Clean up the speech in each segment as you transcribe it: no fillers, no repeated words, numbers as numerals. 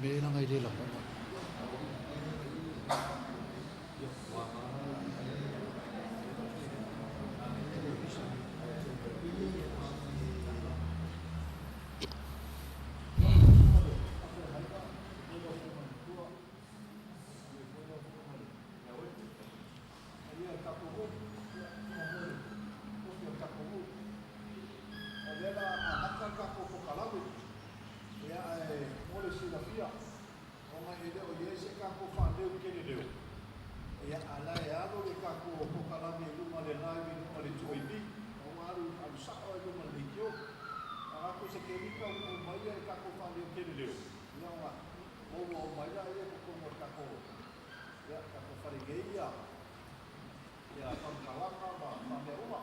mea ia leaga e le lagona. O lea la amata le tatou kokalame, ia ae mo le silafia, ona e le o i ai se tatou faaleu tele leo, ia a la e alu le tatou kokalame i luma le live i luma le 2AB, a ua alu alu sao i luma le leitio. A latou se kemika ua uma ia le tatou faaleu tele leo, ia ona maua uma ai laia i totonu o le tatou, ia tatou fale nei ia, ia faamatalaga ma ma mea uma.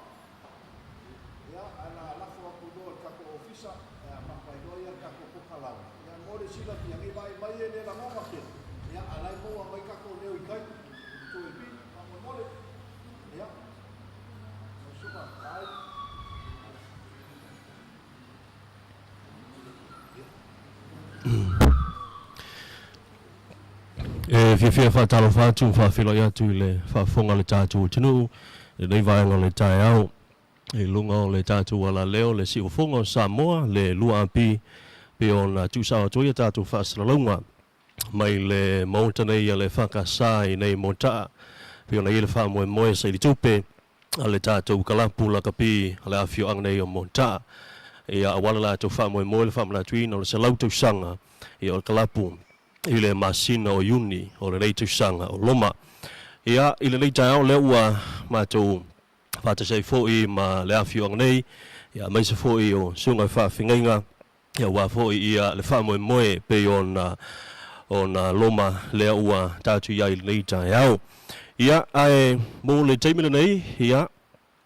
Ia, ae la lafo atu loa i le tatou ofisa, ia amata ai loa ia le tatou kokalame. Ia, mo le silafia, nei vaai mai e le lagona tele, ia, a la e maua mai tatou leo i tai, i tua i pi, faamolemole. Ia, lau susuga, vaai. E fiafia faatalofa atu ma faafeiloai atu i le faafofoga a le tatou atunuu i lenei vaega o le taeao i luga o le tatou alaleo le siufofoga o Samoa le 2AP pei ona tuusao atu ai a tatou faasalalauga mai le Maota nei a le EFKS i nei Mota'a pei ona i ai le faamoemoe sailitupe a le tatou kalapu lakapi a le afioaga nei o Mota'a ia aua le latou faamoemoe le faamanatuina o le 100 tausaga ia o le kalapu i le masina o Iuni o lenei tausaga o loma. Ia, i lenei taeao lea ua matou faatasi ai foi ma le afioaga nei, ia aemaise foi o susuga i faafeagaiga, ia aua foi ia le faamoemoe pei ona ona loma lea ua tatou i ai i lenei taeao. Ia, ae mo le taimi lenei, ia,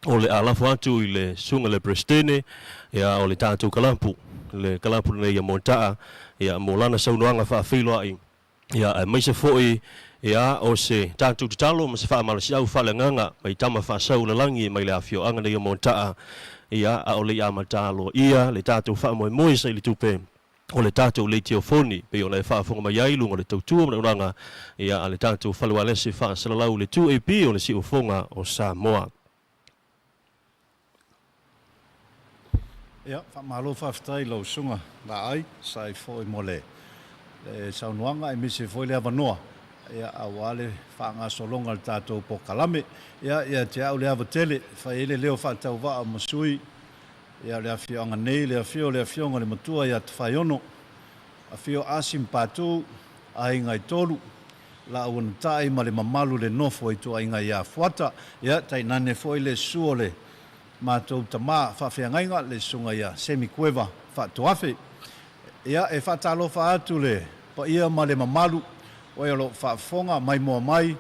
o le a lafo atu i le Susuga i le Peresetene, ia, o le tatou kalapu, le kalapu lenei ia Moata'a, ia, mo lana saunoaga faafeiloai, ia, aemaise foi, ia, o se tatou tatalo ma se faamalosiau faaleagaga mai tama faasau o le lagi mai le afioaga nei o Moata'a, ia, a o le i amata aloaia le tatou faamoemoe sailitupe o le tatou leitiofoni, pei ona e faafofoga mai ai i luga o le tautua ma le auaunaga ia a le tatou fale ualesi faasalalau le 2AP o le Siufofoga o Samoa. Ia, faamalo faafetai i lau Susuga Laai sa ai foi mo le saunoaga aemaise foi le avanoa ia aua le faagasologa o le tatou polokalame. Ia, ia te au le ava tele e fai ai le leo faatauvaa ma sui Ia o le afioaga nei, le afio o le Afioga i le Matua ia Tafaiono, afio Asi ma Patu, aiga e tolu, Laauanatai ma le mamalu le nofo ituaiga ia Fuata, ia tainane foi le susu o le matou tama faafeagaiga le susuga ia Semi Kueva Faatoafe. Ia e faatalofa atu le paia ma le mamalu o e o lo o faafofoga maimoa mai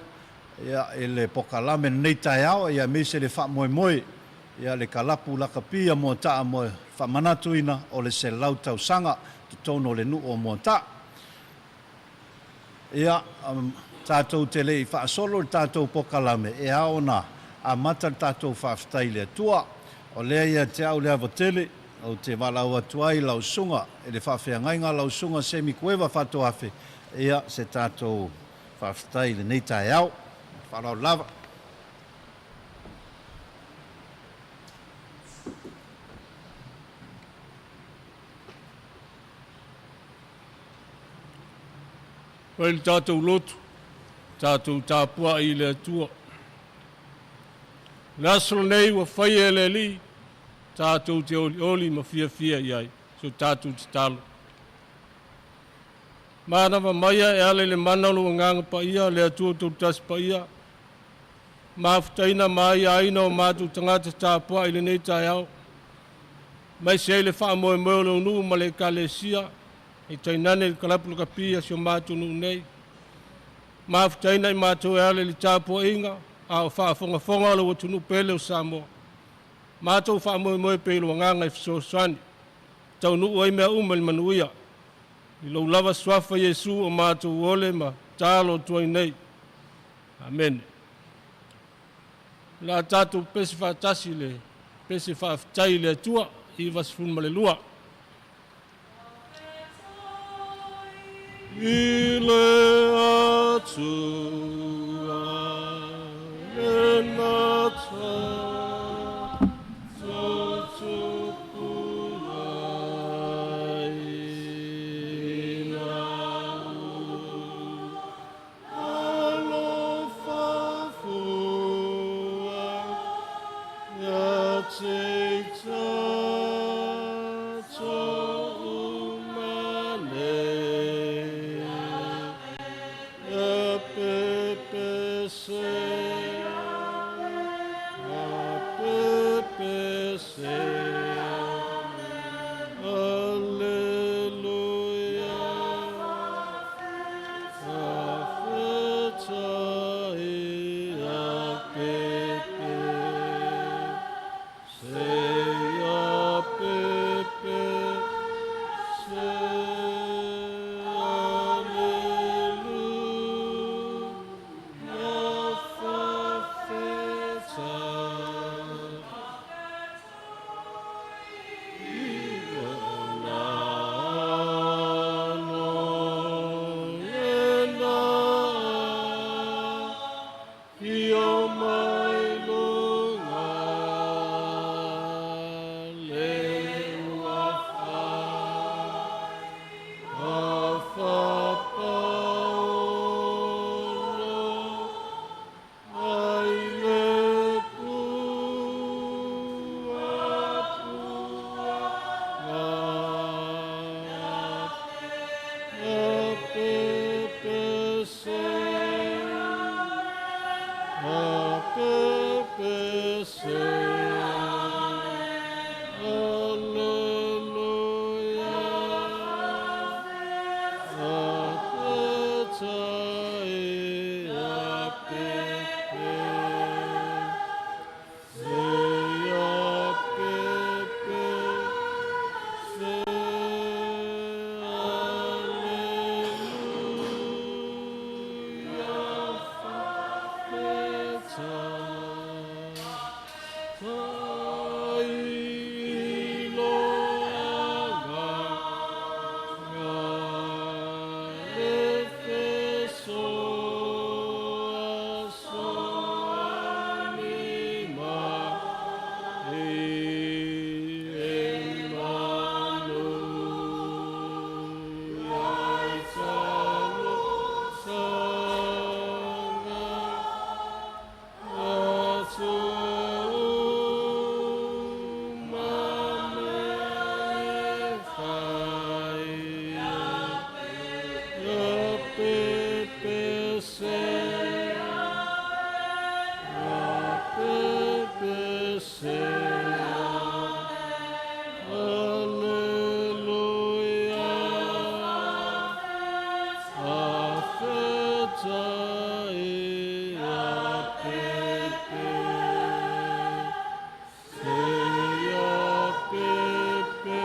ia i le pokalame lenei taeao ia aemaise le faamoemoe Ia le kalapu lakapi a Moata'a mo le faamanatuina o le 100 tausaga totonu o le nuu o Moata'a. Ia, tatou te le i faasolo le tatou pokalame, e ao ona amata le tatou faafetai i le Atua. O lea ia te au le ava tele, ou te valaau atu ai i lau susuga i le faafeagaiga lau susuga Semi Kueva Fatoafe, ia se tatou faafetai i lenei taeao. Faaaloalo lava. Fai le tatou lotu, tatou tapuai i le Atua. Le aso lenei ua faia e le Alii, tatou te olioli ma fiafia i ai, so tatou tatalo. Manava maia e ala i le mana o lou Agaga Paia, le Atua Toatasi Paia, mafutaina ma aiaina o matou tagata tapuai i lenei taeao, aemaise ai le faamoemoe o lou nuu ma le Ekalesia, e tainane le kalapu lakapi a si o matou nuu nei. Mafutaina i matou e ala i le tapuaiga a o faafogafoga lou atunuu pele o Samoa. Matou faamoemoe pea i lou agaga e fesoasoani, taunuu ai mea uma i le manuia. I lou lava suafa Iesu o matou ole ma talo atu ai nei. Amene. O le a tatou pese faatasi i le pese faafetai i le Atua, 92. I le Atua lena tatou tupuaina. Alofa fua ia te tatou uma nei. Ia pepese, ia pepese. Aleluia. Faafetai ia pepe, se ia pepe, se Aleluia. Faafetai. Ai le pua pua a pepese, a pepese. Aleluia. Faafetai ia pepe, se ia pepe, se Aleluia. Faafetai loaga le fesoasoani mai Emanuia i talosaga atu uma mea e fai. Ia pepese, ia pepese. Aleluia. Faafetai ia pepe, se ia pepese.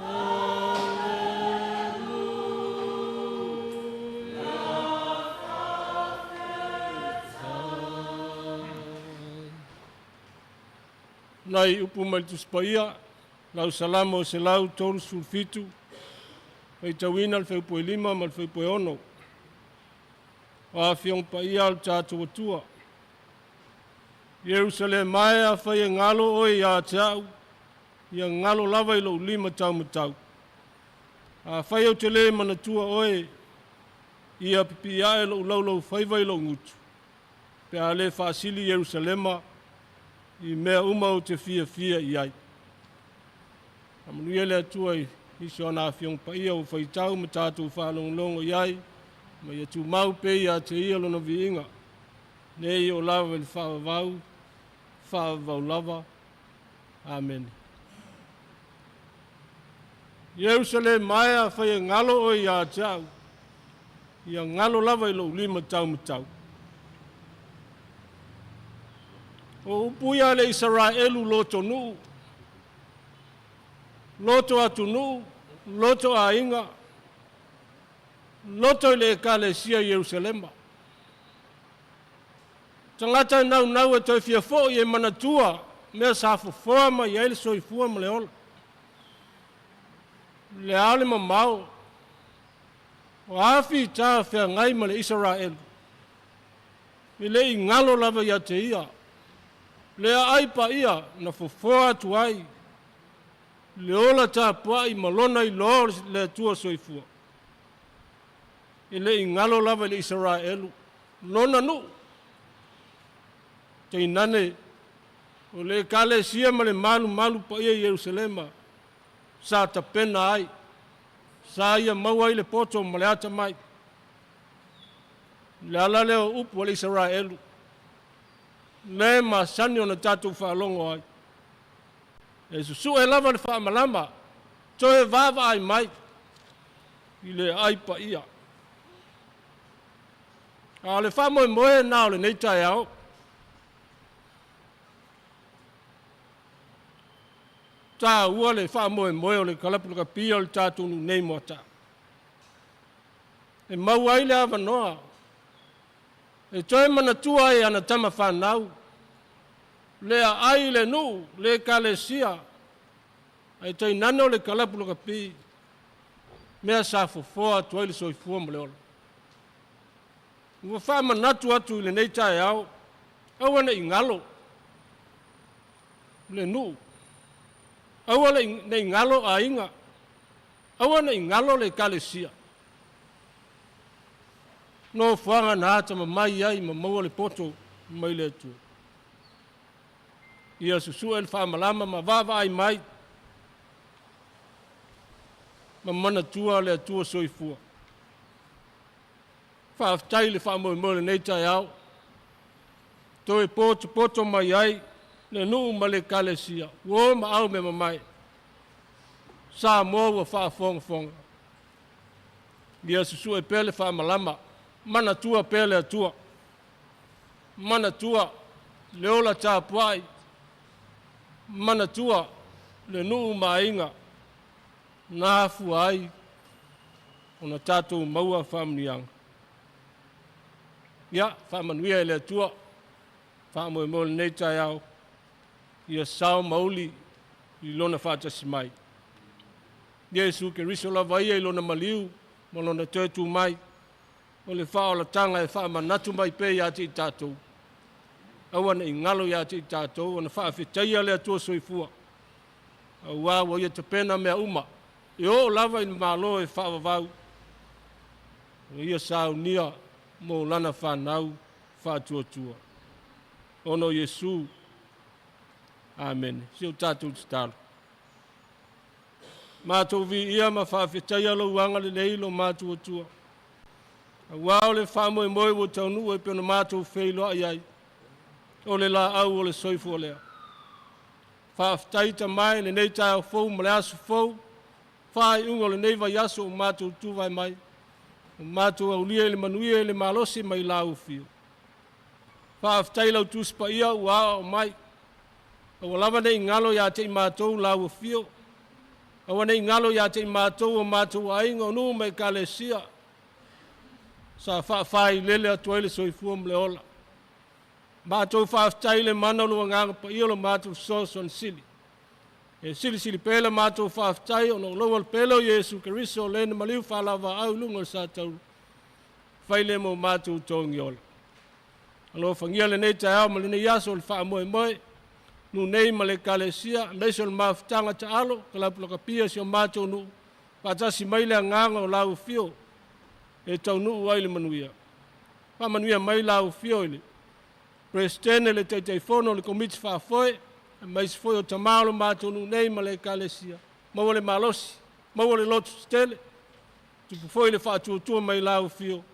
Aleluia. Faafetai. Nai upu mai le Tusi Paia, lau Salamo 137, faitauina le fuaiupu e 5 ma le fuaiupu e 6. O afioga paia o le tatou Atua. Ierusalema e, afai e galo oe ia te au, ia galo lava i lou lima taumatau. Afai ou te le manatua oe, ia pipii ae lou laulaufaiva i lou gutu, pe a le faasili Ierusalema i mea uma ou te fiafia i ai. Faamanuia le Atua i nisi o ana afioga paia ua faitau ma tatou faalogologo i ai, ma ia tumau pea ia te ia lona viiga, nei o lava i le faavavau, faavavau lava. Amene. Ierusalema e, afai e galo oe ia te au, ia galo lava i lou lima taumatau. O upu ia le Isaraelu lotonuu, loto atunuu, loto aiga, loto i le ekalesia i Ierusalema. Tagata e naunau e toe fia fo'i e manatua mea sa fofoa mai ai le soifua ma le ola. Le a le mamao, o a fitā feagai ma le Isaraelu, e le i galo lava ia te ia le aai paia na fofoa atu ai le ola tapuai ma lona iloa o le Atua soifua. E le i galo lava i le Isaraelu lona nuu, tainane o le Ekalesia ma le malumalu paia i Ierusalema sa tapena ai, sa ia maua ai le poto ma le atamai. Le ala lea o upu a le Isaraelu, lea e masani ona tatou faalogo ai. E susue lava le faamalama, toe vaavaai mai i le aai paia. A o le faamoemoe na o lenei taeao, taua le faamoemoe o le kalapu lakapi o le tatou nuu nei Moataa. E maua ai le avanoa e toe manatua ai ana tama fanau, le aai i le nuu, le ekalesia, ae tainane o le kalapu lakapi, mea sa fofoa atu ai le soifua ma le ola. Ua faamanatu atu i lenei taeao, aua ne i galo le nuu, aua ne i galo aiga, aua ne i galo le ekalesia. Nofoaga na atamamai ai ma maua le poto mai le Atua. Ia susue le faamalama ma vaavaai mai ma manatua le Atua soifua. Faafetai le faamoemoe o lenei taeao, toe potopoto mai ai le nuu ma le ekalesia, uo ma au mea mamae, Samoa ua faafogafoga. Ia susue pea le faamalama, manatua pea le Atua, manatua le ola tapuai, manatua le nuu ma aiga na afua ai ona tatou maua faamanuiaga. Ia, faamanuia e le Atua, faamoemoe lenei taeao, ia sao ma uli i lona faatasi mai. Iesu Keriso lava ia i lona maliu ma lona toe tu mai, o le faaolataga e faamanatu mai pea ia te i tatou, aua ne i galo ia te i tatou ona faafetaia le Atua soifua, aua ua ia tapena mea uma, e oo lava i le Malo e faavavau, ua ia saunia mo lana fanau faatuatua. Ona o Iesu, Amene. Si o tatou tatalo. Matou viia ma faafetaia lou agalelei lo matou Atua, aua o le faamoemoe ua taunuu e pei ona matou feiloai ai, o le laau o le soifua lea. Faafetai tamae lenei taeao fou ma le aso fou, faaiuga o lenei vaiaso ua matou tuvae mai, ua matou aulia i le manuia i le malosi mai lau afio. Faafetai lau Tusi Paia ua aoao mai, aua lava ne i galo ia te i matou lau afio, aua ne i galo ia te i matou o matou aiga o nuu ma ekalesia, sa faafailele atu ai le soifua ma le ola. Matou faafetai i le mana o le Agaga Paia o le matou fesoasoani sili. E silisili pea le matou faafetai ona o lou auala pele o Iesu Keriso le na maliu faalavaau i luga o le satauro, fai lea mo matou togiola. Alofagia lenei taeao ma lenei aso o le faamoemoe, nuu nei ma le ekalesia, aemaise o le mafutaga taalo, kalapu lakapi si o matou nuu, faatasi mai le agaga o lau afio e taunuu ai le manuia. Faamanuia mai lau afio i le Peresetene, le Taitaifono o le Komiti Faafoe, aemaise foi o tama o le matou nuu nei ma le ekalesia, maua le malosi, maua le loto tetele, tupu foi le faatuatua mai lau afio,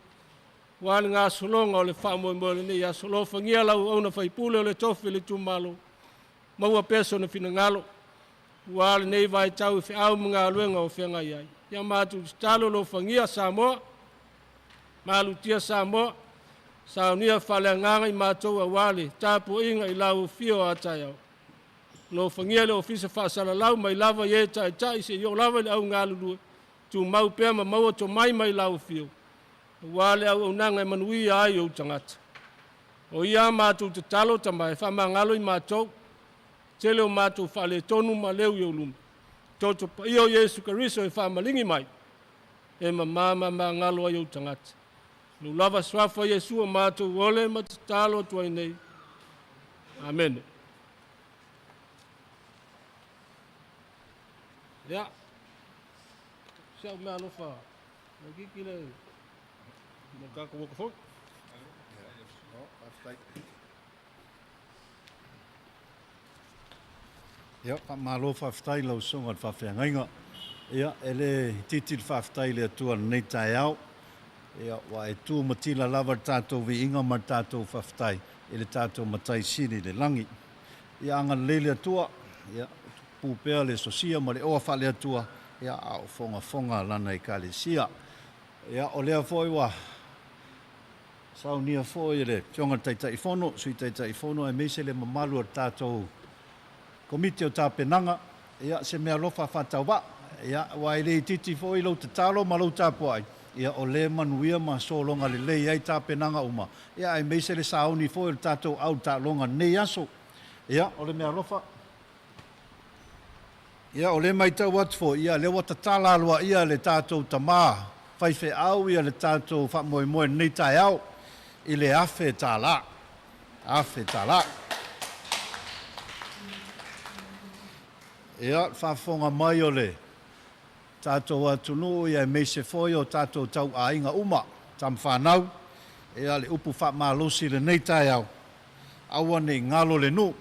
aua le gasologa o le faamoemoe o lenei aso. Alofagia lau auauna faipule o le tofi o le itumalo, maua pea sona finagalo, aua lenei vaitau i feau ma galuega o feagai ai. Ia matou tatalo, alofagia Samoa, malutia Samoa, saunia faaleagaga i matou aua le tapuaiga i lau afio a taeao. Alofagia le ofisa faasalalau mai lava i e taitai seia oo lava i le au galulue, tumau pea ma maua tomai mai lau afio, aua le auaunaga e manuia ai ou tagata. O ia matou tatalo tama e faamagalo i matou, tele o matou faaletonu ma leu i ou luma. Toto paia o Iesu Keriso e faamaligi mai, e mamā ma magalo ai ou tagata. Lou lava suafa Iesu o matou ole ma tatalo atu ai nei. Amene. Ia, si au mea alofa, Laikiki le mo le tatou oka foi. Ia, faamalo faafetai i lau Susuga i le Faafeagaiga. Ia, e le itiiti le faafetai i le Atua i lenei taeao, ia, ua e tu matila lava le tatou viiga ma le tatou faafetai i le tatou Matai Sili i le lagi. Ia agalelei le Atua, ia, tupu pea le sosia ma le oa faale-Atua, ia, a o fogafoga Lana Ekalesia. Ia, o lea foi ua saunia foi e le Afioga i le Taitaifono, Sui Taitaifono aemaise le mamalu o le tatou Komiti o Tapenaga, ia, se meaalofa faatauvaa, ia, aua e le itiiti foi lou tatalo ma lou tapuai, ia, o lea e manuia ma sologa lelei ai tapenaga uma, ia, aemaise le sauni foi o le tatou au taaloga i lenei aso. Ia, o le meaalofa. Ia, o lea e matau atu foi, ia, lea ua tatala aloaia le tatou tama faifeau ia le tatou faamoemoe i lenei taeao i le $1,000. $1,000. Ia, le faafofoga mai o le tatou atunuu ia aemaise foi o tatou tauaiga uma, tamafanau, ia le upu faamalosi i lenei taeao, aua ne i galo le nuu,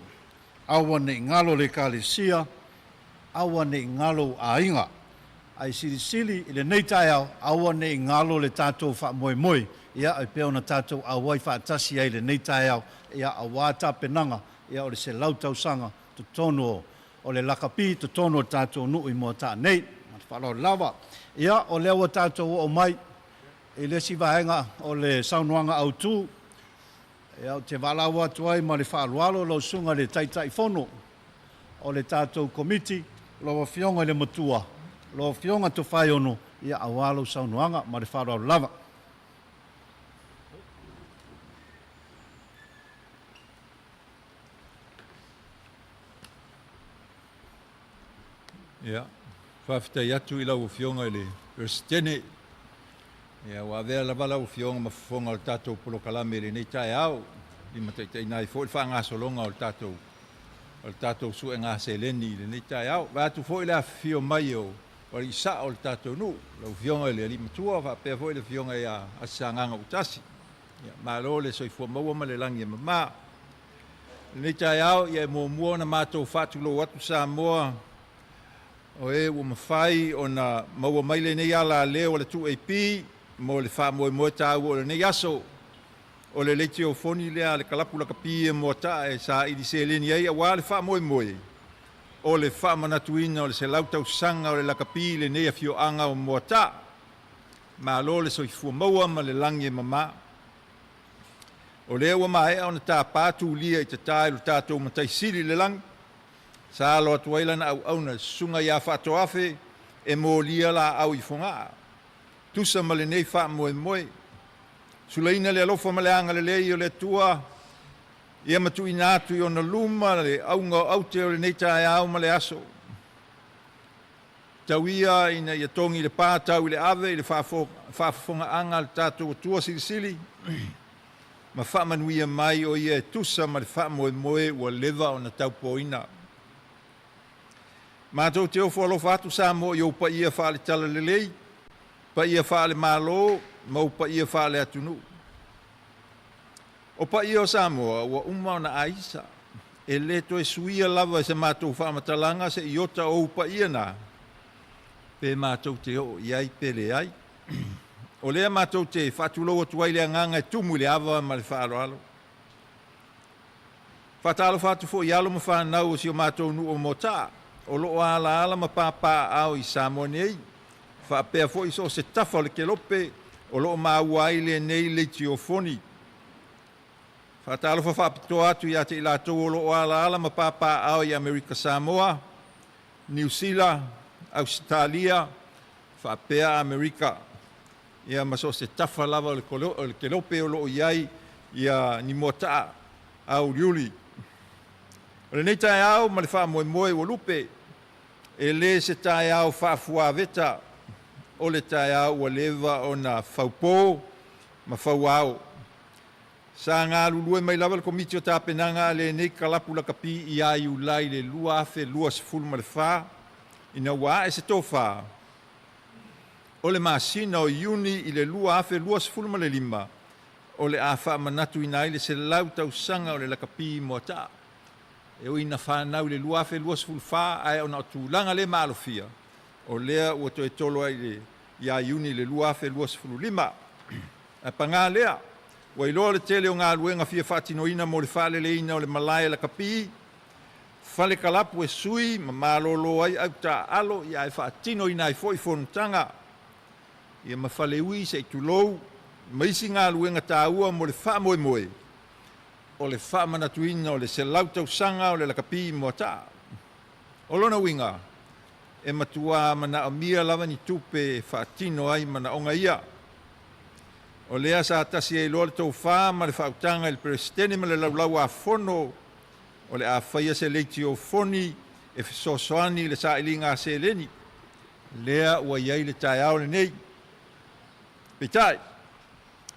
aua ne i galo le Ekalesia, aua ne i galo aiga. Ae silisili i lenei taeao, aua ne i galo le tatou faamoemoe, ia e pei ona tatou auai faatasi ai i lenei taeao, ia aua tapenaga, ia o le 100 tausaga totonu o le lakapi, totonu o le tatou nuu i Moataa nei. Ma le faaaloalo lava. Ia, o lea ua tatou oo mai i le isi vaega o le saunoaga autu, ia, ou te valaau atu ai ma le faaaloalo lau Susuga i le Taitaifono o le tatou Komiti, lau Afioga i le Matua, lau Afioga Tofaeono, ia, aua lau saunoaga ma le faaaloalo lava. Ia, faafetai atu i lau Afioga i le Peresetene, ia, ua avea lava lau Afioga ma fofoga o le tatou polokalame i lenei taeao, limataitaiina ai foi le faagasologa o le tatou o le tatou suega seleni i lenei taeao. Vaeatu foi le afifio mai o alii sao o le tatou nuu, lau Afioga i le Alii Matua faapea foi le Afioga ia Asisagaga Utasi. Ia, malo le soifua maua ma le lagi e mama. I lenei taeao, ia e muamua ona matou faatulou atu Samoa o e ua mafai ona maua mai lenei alaleo a le 2AP mo le faamoemoe taua o lenei aso. O le leitiofoni lea a le Kalapu Lakapi e Moataa e saili seleni ai aua le faamoemoe o le faamanatuina o le 100 tausaga o le lakapi i lenei afioaga o Moataa. Malo le soifua maua ma le lagi e mama. O lea ua maea ona tapa tulia i tata i lo tatou Matai Sili i le lagi, sa alo atu ai lana auauna, le Susuga ia Faatoafe e molia laau i Fogaa. Tusa ma lenei faamoemoe, sulaina le alofa ma le agalelei o le Atua, ia ma tuuina atu i ona luma le auga o aute o lenei taeao ma le aso. Tau ia ina ia togi le pa tau i le ave i le faafofogaaga a le tatou Atua Silisili ma faamanuia mai o ia e tusa ma le faamoemoe ua leva ona taupoina. Matou te ofo alofa atu Samoa i ou paia faale-talalelei, paia faale-Malo ma ou paia faale-atunuu. O paia o Samoa ua uma ona aisa, e le toe suia lava e se matou faamatalaga se iota o ou paia na, pe matou te oo i ai pe leai. O lea matou te faatulou atu ai le agaga e tumu i le ava ma le faaaloalo. Faatalofa atu foi i alo ma fanau o si o matou nuu o Moataa, o lo o alaala ma papaaao i Samoa nei, faapea foi so o se tafa o le kelope o lo o maua ai lenei leitiofoni. Faatalofa faapitoa atu ia te i latou o lo o alaala ma papaaao i Amerika Samoa, Niu Sila, Ausetalia, faapea Amerika, ia ma so o se tafa lava o le kelope o lo o i ai ia ni Moataa auliuli. O lenei taeao ma le faamoemoe ua lupe, E lē se taeao faafuaveta, o le taeao ua leva ona faupō ma fauao. Sa galulue mai lava le Komiti o Tapenaga a lenei kalapu lakapi iā Iulai le 2024, ina ua ae se tofā, o le masina o Iuni i le 2025, o le a faamanatuina ai le 100 tausaga o le lakapi i Moataa. E ui ina fanau i le 2024, ae ona o tulaga le maalofia, o lea ua toe tolo ai le iā Iuni i le 2025. Ae paga lea, ua iloa le tele o galuega fia faatinoina mo le faaleleiina o le malae lakapi, fale kalapu e sui ma malōlō ai autaaalo, ia ae faatinoina ai foi fonotaga, ia ma faleui se i tulou, ma isi galuega taua mo le faamoemoe o le faamanatuina o le 100 tausaga o le lakapi i Moataa. O lona uiga, e matuā manaomia lava ni tupe e faatino ai manaoga ia. O lea sa tasi ai loa le tofā ma le faautaga i le Peresetene ma le Laulau-a-Fono o le a faia se leitio foni e fesoasoani i le sailiga a seleni, lea ua i ai le taeao lenei. Peitai,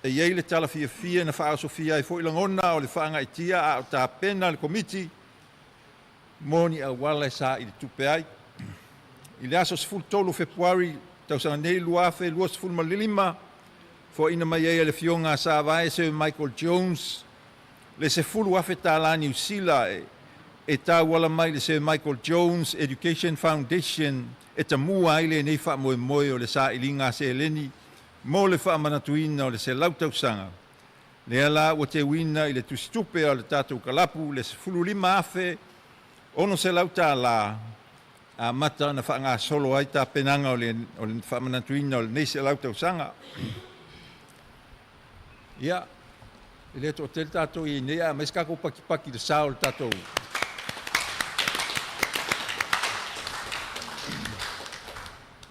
e i ai le tala fiafia na faaosofia ai foi lagona o le faagaeetia a o tapena le Komiti mo ni auala e saili tupe ai. I le aso 13 o Fepuari tausaga nei 2025, foaiina mai ai e le Afioga a Savae Sir Michael Jones le $10,000 Niu Sila e tauala mai i le Sir Michael Jones Education Foundation e tamua ai lenei faamoemoe o le sailiga a seleni mo le faamanatuina o le 100 tausaga. Lea la ua teuina i le tusitupe a le tatou kalapu le $15,600 amata ona faagasolo ai tapenaga o le faamanatuina o lenei 100 tausaga. Ia, e le toatele tatou i ai nei, ae aumai se tatou patipati i le sa o le tatou.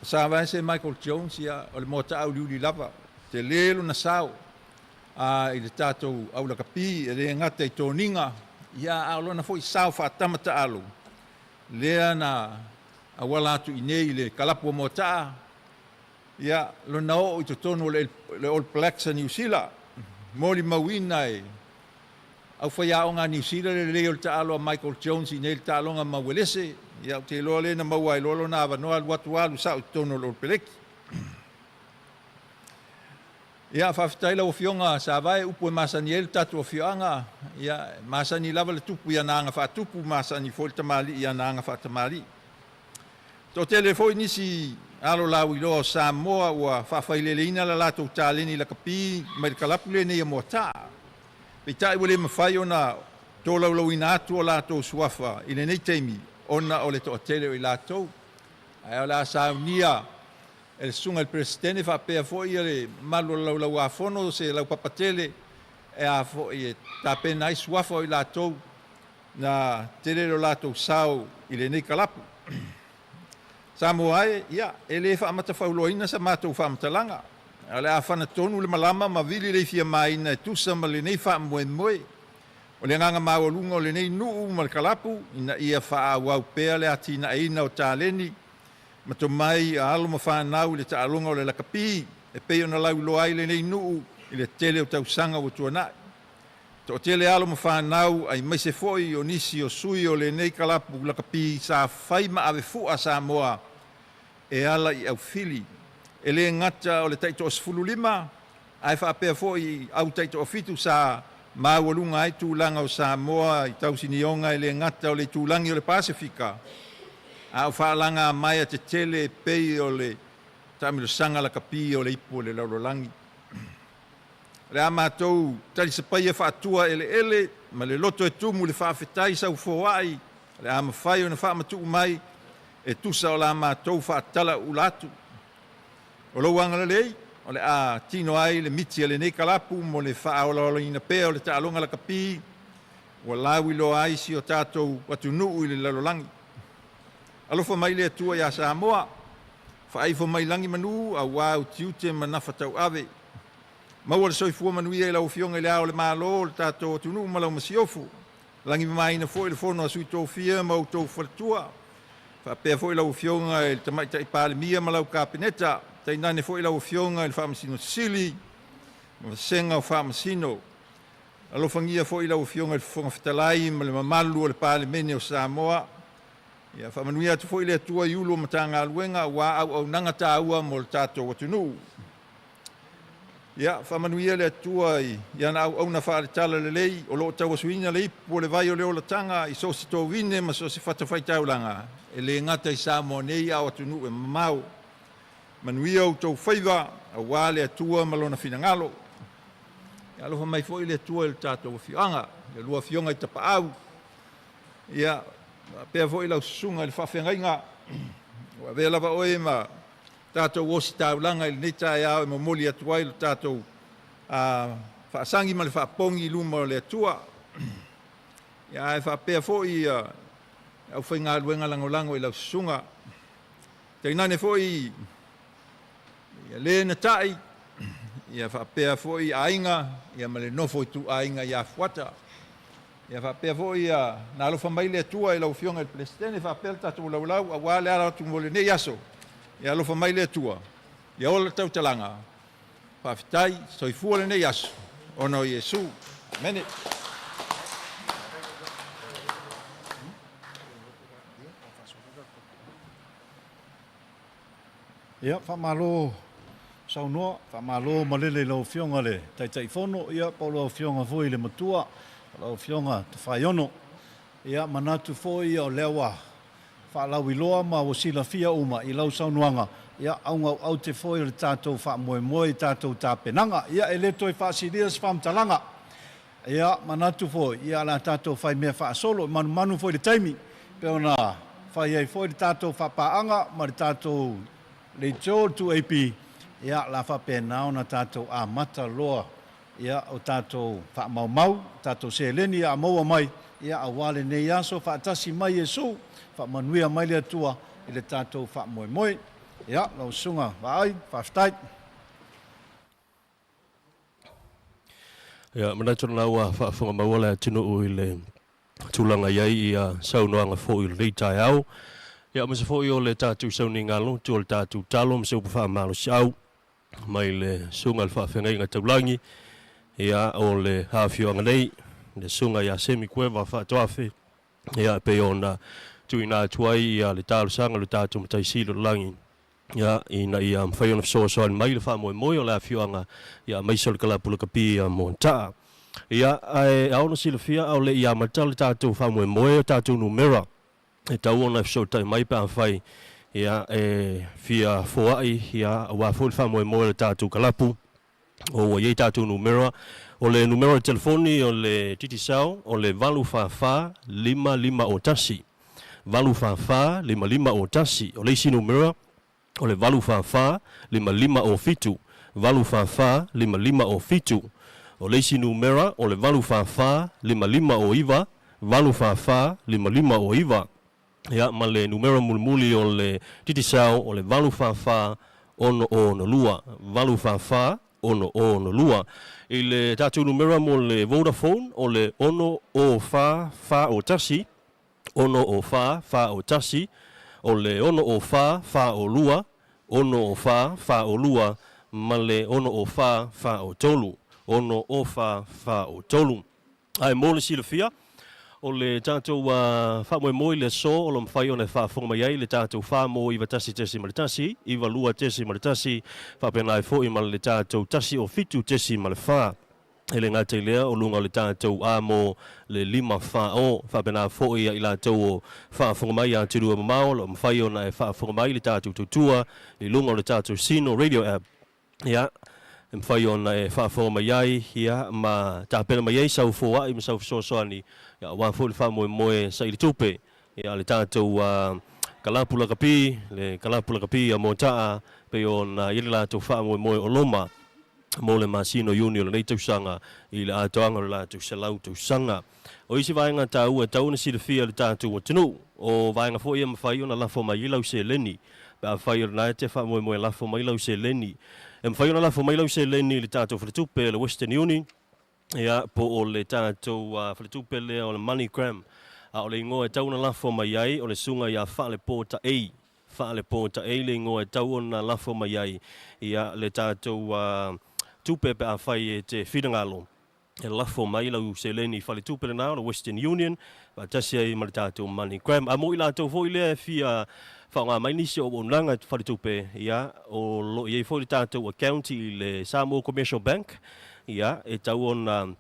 Sa vae se Michael Jones, ia, o le moata auliuli lava, tele lona sao i le tatou aulakapi, e le gata i toniga, ia, a o lona foi sao faatama taalo, lea na auala atu i nei i le kalapu o Moataa, ia, lona oo i totonu o le All Blacks a Niu Sila, molimauina e aufaiaoga a Niu Sila le lelei o le taalo a Michael Jones i nei le taaloga ma Uelese, ia, ou te iloa lea na maua ai loa lona avanoa alu atu alu sao i totonu o le All Peleki. Ia, faafetai lau Afioga Savae, upu e masani ai le tatou afioaga, ia, e masani lava le tupu i ana aga faatupu, masani foi le tamalii i ana aga faatamalii. Toatele foi nisi alo lauiloa o Samoa ua faafaileleina la latou taleni lakapi mai le kalapu lenei a Moataa. Peitai ua le mafai ona tolaulauina atu o latou suafa i lenei taimi ona o le toatele o i latou. Ae o le a saunia e le susuga i le Peresetene faapea foi le mamalu o le Laulau-a-Fono se laupapa tele e a foi e tapena ai suafa o i latou na tele lo latou sao i lenei kalapu. Samoa e, ia, e le faamatafauloaina sa matou faamatalaga. O le a fanatonu le malama ma vili le ifia maina e tusa ma lenei faamoemoe. O le agaga maualuga o lenei nuu ma le kalapu, ina ia faaauau pea le atinaeina o taleni ma tomai a alo ma fanau i le taaloga o le lakapi, e pei ona lauiloa ai lenei nuu i le tele o tausaga ua tuanai. Toatele alo ma fanau aemaise foi o nisi o sui o lenei kalapu lakapi sa fai ma avefua Samoa e ala i aufili. E le gata o le taitoa-15, ae faapea foi au taitoafitu sa maualuga ai tulaga o Samoa i tausinioga e le gata o le itulagi o le Pasefika, a o faalagamaea tetele e pei o le taamilosaga lakapi o le Ipu o le Lalolagi. O le a matou talisapaia faatua eleele ma le loto e tumu le faafetai saufoai, o le a mafai ona faamatuu mai e tusa o la matou faatalaula atu. O lou agalelei, o le a tino ai le miti a lenei kalapu mo le faaolaolaina pea o le taaloga lakapi, ua lauiloa ai si o tatou atunuu i le lalolagi. Alofa mai le Atua iā Samoa, faaifo mai lagi manu auā utiute ma nafa tauave. Maua le soifua manuia i lau Afioga i le Ao o le Malo o le tatou atunuu ma lau Masiofo. Lagi mamaina foi le Fono a Sui Tofia ma outou faletua. Faapea foi lau Afioga i le Tamaitai Palemia ma lau Kapeneta, tainane foi lau Afioga i le Faamasino Sili ma Vasega o Faamasino. Alofagia foi lau Afioga i le Fofoga Fetalai ma le mamalu o le Palemene o Samoa. Ia faamanuia atu foi le Atua i Ulu o Matagaluega aua auaunaga taua mo le tatou atunuu. Ia faamanuia le Atua i ana auauna faale-talalelei o lo o tauasuina le ipu o le vai o le olataga i so o se tovine ma so o se fatafaitaulaga, e le gata i Samoa nei a o atunuu e mamao. Manuia outou faiva aua le Atua ma Lona finagalo. Ia alofa mai foi le Atua i le tatou afioaga, i le lua afioga i Tapaau, ia faapea foi lau susuga i le faafeagaiga, ua avea lava oe ma tatou ositaulaga i lenei taeao e momoli atu ai lo tatou faasagi ma le faapogi i luma o le Atua. Ia ae faapea foi aufaigaluega lagolago i lau susuga. Tainane foi ia le na tai, ia faapea foi aiga, ia ma le nofo i tuaiga ia Fuata. Ia faapea foi na alofa mai le Atua i lau Afioga i le Peresetene, faapea le tatou laulau aua le ala atu mo lenei aso. Ia alofa mai le Atua, ia ola le tautalaga. Faafetai, soifua lenei aso, ona o Iesu. Amene. Ia, faamalo saunoa, faamalo malele i lau Afioga i le Taitaifono, ia po o lau Afioga foi i le Matua, lau Afioga Tofaeono. Ia, manatu foi o lea ua faalauiloa ma ua silafia uma i lau saunoaga, ia, augaauaute foi o le tatou faamoemoe i tatou tapenaga. Ia, e le toe faasilia se faamatalaga. Ia, manatu foi, ia, o le a tatou faimea faasolo, e manumanu foi i le taimi, pei ona fai ai foi le tatou faapaaga ma le tatou leitio le 2AP, ia, o le a faapena ona tatou amata loa, ia, o tatou faamaumau, tatou seleni a maua mai, ia, aua lenei aso, faatasi mai Iesu, faamanuia mai le Atua i le tatou faamoemoe. Ia, lau susuga Vaai, faafetai. Ia, manatu lena ua faafofoga maua le atunuu i le tulaga i ai ia saunoaga foi o lenei taeao. Ia, aemaise foi o le tatou sauniga lotu o le tatou talo ma se upu faamalosiau mai le susuga i le faafeagaiga taulagi, ia, o le afioaga nei, le susuga ia Semi Kueva Faatoafe, ia, e pei ona tuuina atu ai ia le talosaga i le tatou Matai Sili o le Lagi, ia, ina ia mafai ona fesoasoani mai le faamoemoe o le afioaga, ia, aemaise o le kalapu lakapi ia Moataa. Ia, ae ao ona silafia, a o le i amata le tatou faamoemoe o tatou numera e tau ona e fesootai mai pe afai, ia, e fia foai, ia, aua foi le faamoemoe o le tatou kalapu, o ua i ai tatou numera. O le numera o le telefoni o le Digicel o le 844 551. 844 551. O le isi numera o le 844 557. 844 557. O le isi numera o le 844 559. 844 559. Ia, ma le numera mulimuli o le Digicel o le 844 662. 844 662. I le tatou numera mo le Vodafone o le 604 401, 604 401, o le 604 402, 604 402 ma le 604 403, 604 403. Ae mo le silafia, o le tatou faamoemoe i le aso o lo o mafai ona e faafofoga mai ai le tatou 4 91.1, 92.1, faapena ai foi ma le tatou 107.4. E le gata i lea, o luga o le tatou amo le 5 4 o, faapena foi ia i latou o faafofoga mai atunuu e mamao, o lo o mafai ona e faafofoga mai le tatou tautua i luga o le tatou Sino Radio App. Ia, e mafai ona e faafofoga mai ai, ia, ma tapena mai ai sau foai ma sau fesoasoani, ia, aua foi le faamoemoe saili tupe, ia, le tatou kalapu lakapi, le kalapu lakapi a Moataa, pei ona i ai le latou faamoemoe o loma mo le masina o Iuni o lenei tausaga i le atoaga o le latou 100 tausaga. O isi vaega taua e tatau ona silafia e le tatou atunuu, o vaega foi e mafai ona lafo mai ai lau seleni. Pe afai o lena e te faamoemoe e lafo mai lau seleni, e mafai ona lafo mai lau seleni i le tatou faletupe le Western Union, ia, po o le tatou faletupe lea o le MoneyGram. A o le igoa e tau ona lafo mai ai, o le Susuga ia Faalepo Taei. Faalepo Taei le igoa e tau ona lafo mai ai, ia, le tatou tupe pe afai e te finagalo e lafo mai lau seleni i faletupe lena o le Western Union faatasi ai ma le tatou Money Gram. A mo i latou foi lea e fia faaaoga mai nisi o auaunaga i faletupe, ia, o lo o i ai foi le tatou account i le Samoa Commercial Bank, ia, e tau ona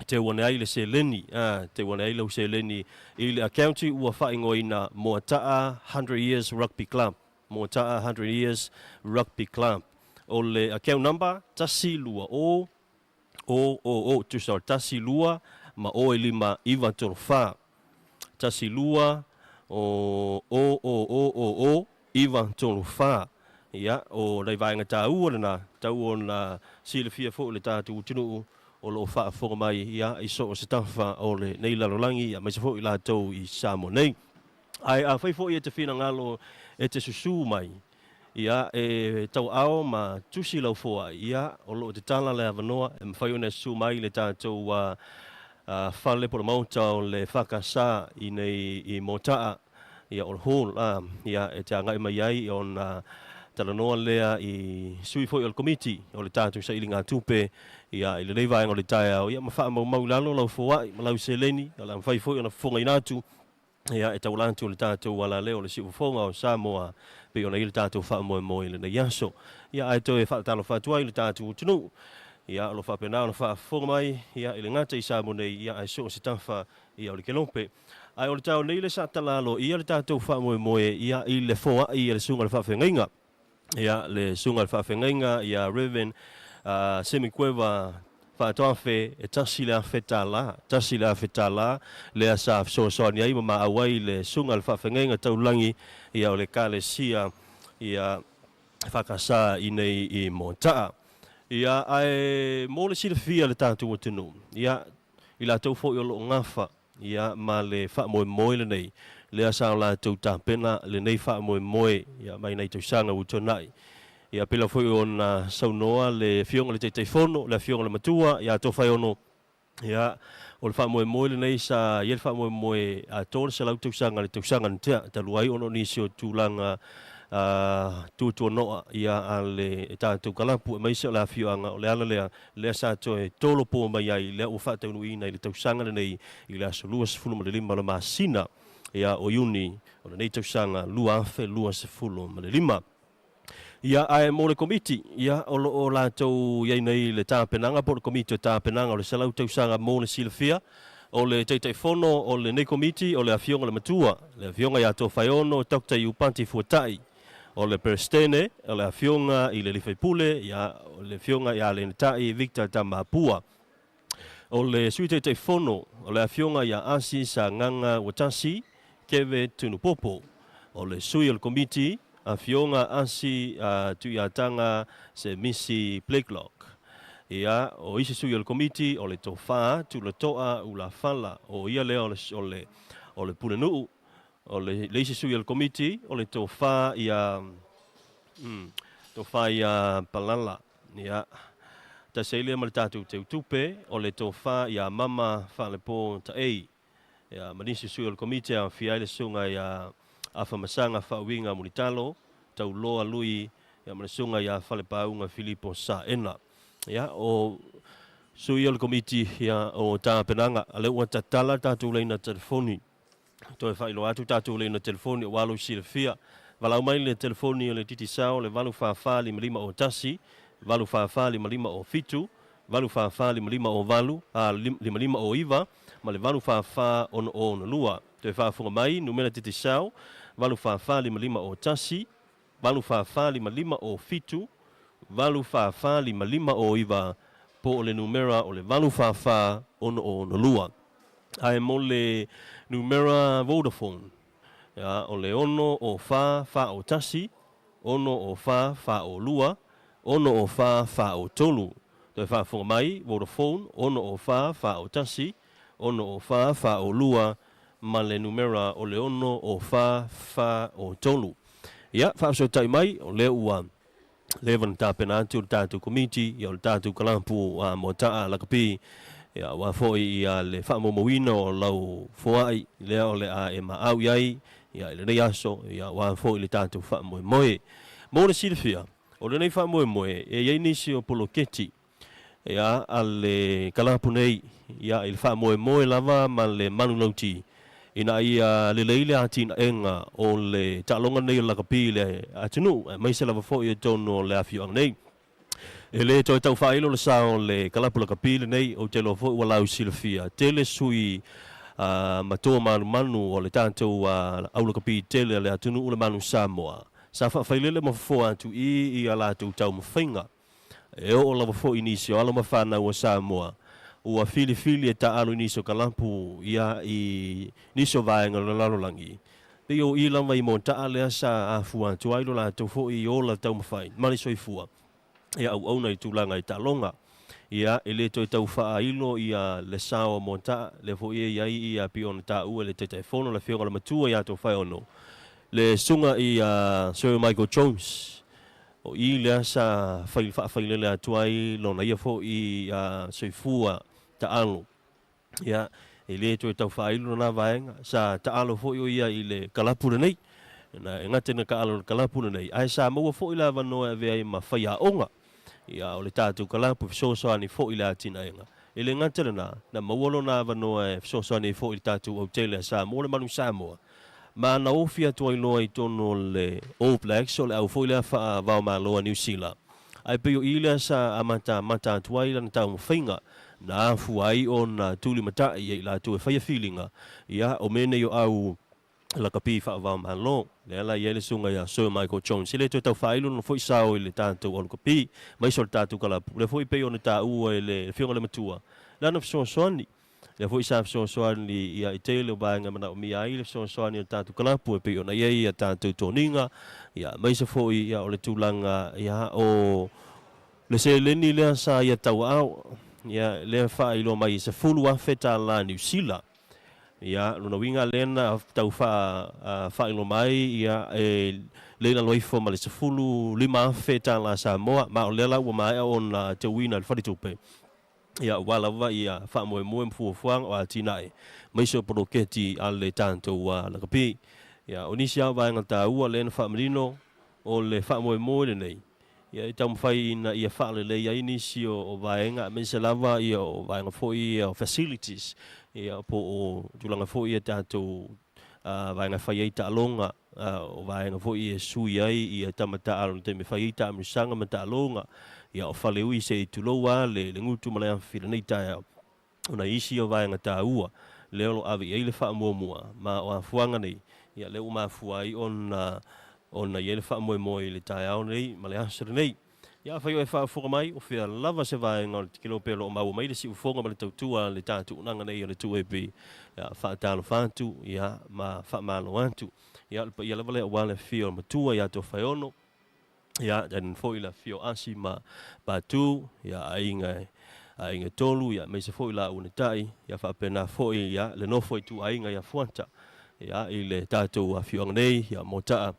teu ane ai le seleni, a, teu ane ai lau seleni i le account ua faaigoaina Moataa 100 Years Rugby Club. Moataa 100 Years Rugby Club. O le account number, 1 2 O O O O, tusa o le 1 2 ma O e 5 9 3 4. 1 2 O O O O O O 9 3 4. Ia, o nai vaega taua lena, tau ona silafia foi le tatou atunuu o lo o faafofoga mai, ia, i so o se tafa o lenei lalolagi, aemaise foi i latou i Samoa nei. Ae afai foi e te finagalo e te susū mai, ia, e tauaao ma tusi lau foai, ia, o lo o tatala le avanoa e mafai ona e susū mai i le tatou fale po o le maota o le FKS i nei i Moataa, ia, o le hall, a, ia, e te agai mai ai ona talanoa lea i sui foi o le Komiti o le tatou sailigatupe, ia, i lenei vaega o le taeao, ia, ma faamaumau i lalo lau foai ma lau seleni, o le a mafai foi ona fofogaina atu, ia, e tauala atu i le tatou alaleo o le siufofoga o Samoa, pei ona i ai le tatou faamoemoe i lenei aso. Ia, ae toe faatalofa atu ai i le tatou atunuu, ia, o lo o faapena ona faafofoga mai, ia, i le gata i Samoa nei, ia, ae so o se tafa, ia, o le kelope. Ae o le taeao nei le sa tala aloaia le tatou faamoemoe, ia, i le foai a le Susuga i le Faafeagaiga, ia, le Susuga i le Faafeagaiga ia Rev. Semi Kueva Faatoafe, e $1,000, $1,000 lea sa fesoasoani ai ma maau ai le Susuga i le Faafeagaiga Taulagi, ia, o le Ekalesia, ia, FKS i nei i Moataa. Ia, ae mo le silafia e le tatou atunuu, ia, i latou foi o lo o gafa, ia, ma le faamoemoe lenei, lea sa o latou tapena lenei faamoemoe, ia, mai nai tausaga ua tuanai. Ia, pei lava foi ona saunoa le Afioga i le Taitaifono, le Afioga i le Matua ia Tofaeono, ia, o le faamoemoe lenei sa i ai le faamoemoe atoa le 100 tausaga i le tausaga na tea, talu ai ona o nisi o tulaga tuatuanoa, ia, a le tatou kalapu aemaise o le afioaga, o le ala lea, lea sa toe tolopo mai ai, lea ua faataunuuina i le tausaga lenei i le aso 25 o le masina, ia, o Iuni o lenei tausaga 2025. Ia, ae mo le Komiti, ia, o lo o latou i ai nei le tapenaga po o le Komiti o Tapenaga o le 100 Tausaga mo le Silafia. O le Taitaifono o lenei Komiti o le Afioga i le Matua, le Afioga ia Tofaeono Doctor Iupati Fuatai. O le Peresetene, o le Afioga i le Alii Faipule, ia, o le Afioga ia Lenatai Victor Tamapua. O le Sui Taitaifono, o le Afioga ia Asi Sagaga Uatasi Keve Tunupopo. O le Sui o le Komiti, Afioga Asi Tuiataga Semisi Blakelock. Ia, o isi sui o le Komiti, o le Tofa Tulatoa Ulafala, o ia lea o le, o le, o le Pulenuu. O le, le isi sui o le Komiti, o le Tofa ia, Tofa ia Palala. Ia, tasi ai lea ma le tatou teutupe, o le Tofa ia Mama Faalepo Taei. Ia, ma nisi sui o le Komiti e aofia ai le Susuga ia Afamasaga Faauiga Mulitalo, Tauloa Lui, ia ma le Susuga ia Falepāuga Filipo Saena. Ia, o sui o le Komiti, ia, o tapenaga, a lea ua tatala le tatou laina telefoni. Toe faailoa atu tatou laina telefoni aua lou silafia. Valaau mai le telefoni o le Digicel le 844 55 o 1, 844 55 o 7, 844 55 o 8, a, 55 o 9, ma le 844 6 6 2. Toe faafofoga mai, numera Digicel, 844 55 o 1, 844 55 o 7, 844 55 o 9, po o le numera o le 844 6 6 2. Ae mo le numera Vodafone, ia, o le 6 o 4 4 o 1, 6 o 4 4 o 2, 6 o 4 4 o 3. Toe faafofoga mai, Vodafone, 6 o 4 4 o 1, 6 o 4 4 o 2, ma le numera o le 6 o 4 4 o 3. Ia, faafesootai mai, o lea ua leva ona tapena atu le tatou Komiti, ia, o le tatou kalapu Moataa Lakapi, Ia aua foi ia le faamaumauina o lau foai lea o le a e maau i ai ia i lenei aso, ia aua foi le tatou faamoemoe. Mo le silafia, o lenei faamoemoe e i ai nisi o poloketi ia a le kalapu nei ia i le faamoemoe lava ma le manulauti ina ia lelei le atinaega o le taaloga nei o le lakapi i le atunuu, aemaise lava foi i totonu o le afioaga nei. E le toe tau faailo le sa o le kalapu lakapi lenei, ou te iloa foi ua lausilafia tele sui ma toa manumanu o le tatou aulakapi tele a le atunuu le Manu Samoa. Sa faafailele ma fofoa atu i i a latou taumafaiga. E oo lava foi nisi o alo ma fanau a Samoa ua filifili e taaalo i nisi o kalapu ia i nisi o vaega o le lalolagi. Pei o i lava i Mota'a lea sa afua atu ai lo latou foi i ola taumafai ma le soifua. Ia auauna i tulaga i taaloga. Ia e le toe tau faailo ia le sao o Mota'a, lea foi e i ai ia pei ona taua e le Taitaifono le Afioga i le Matua ia Tofaeono, le susuga i a Sir Michael Jones. O i lea sa fai faafailele atu ai lona ia foi soifua taalo. Ia, e le toe tau faailo lena vaega, sa taalo foi o ia i le kalapu lenei. Na e gata ina taalo i le kalapu lenei, ae sa maua foi le avanoa e avea ai ma faiaoga. Ia, o le tatou kalapu e fesoasoani foi i le atinaega. E le gata lena, na maua lona avanoa e fesoasoani ai foi i le tatou autele a Samoa, le Manu Samoa, ma na ofi atu ai loa i totonu o le All Blacks, o le au foi lea faavaomalo a Niu Sila. Ae pei o i lea sa amatamata atu ai lana taumafaiga, na afua ai ona tulimatai ia i latou e faia filiga, ia, o mea nei o au lakapi faavaomalo. Lea la e i ai le susuga ia Sir Michael Jones. E le toe tau faailo lona foi sao i le tatou aulakapi, aemaise o le tatou kalapu. Lea foi pei ona taua e le Afioga i le Matua lana fesoasoani. Lea foi sa fesoasoani ia i tele o vaega e manaomia ai le fesoasoani o le tatou kalapu e pei ona i ai a tatou toniga, ia aemaise foi ia o le tulaga ia o le seleni lea sa ia tauaao, ia lea faailoa mai e $10,000 Niu Sila. Ia, lona uiga lea na tau faailoa mai ia e le i lalo ifo ma le $15,000 Samoa, ma o lea la ua maea ona teuina e le faletupe. Ia, aua lava ia faamoemoe ma fuafuaga o atinae aemaise o poloketi a le tatou lakapi. Ia, o nisi lava o vaega taua lea na faamanino o le faamoemoe lenei, ia e taumafai ina ia faalelei ai nisi o vaega aemaise lava ia o vaega foi ia o facilities, ia po o tulaga foi ia tatou vaega e fai ai taaloga, o vaega foi e sui ai ia tama taaalo i le taimi e fai ai taamilosaga ma taaloga, ia o faleui se i tulou lava le gutu ma le afi i lenei taeao. O nai isi o vaega taua lea o lo o ave i ai le faamuamua, ma o afuaga nei, ia lea ua mafua ai ona ona i ai le faamoemoe i le taeao nei ma le aso lenei. Ia afai o e faafofoga mai, o fea lava se vaega o le tikilo pe o lo o maua mai le siufofoga ma le tautua a le tatuunaga nei o le 2AP, ia faatalofa atu, ia ma faamalo atu. Ia o le paia lava lea aua le afifio o le Matua ia Tofaeono, ia tainane foi le afifio o Asi ma Patu, ia aiga aiga e tolu, ia aemaise foi laua na tai, ia faapena foi ia le nofo ituaiga ia Fuata, ia i le tatou afioaga nei, ia Motaa,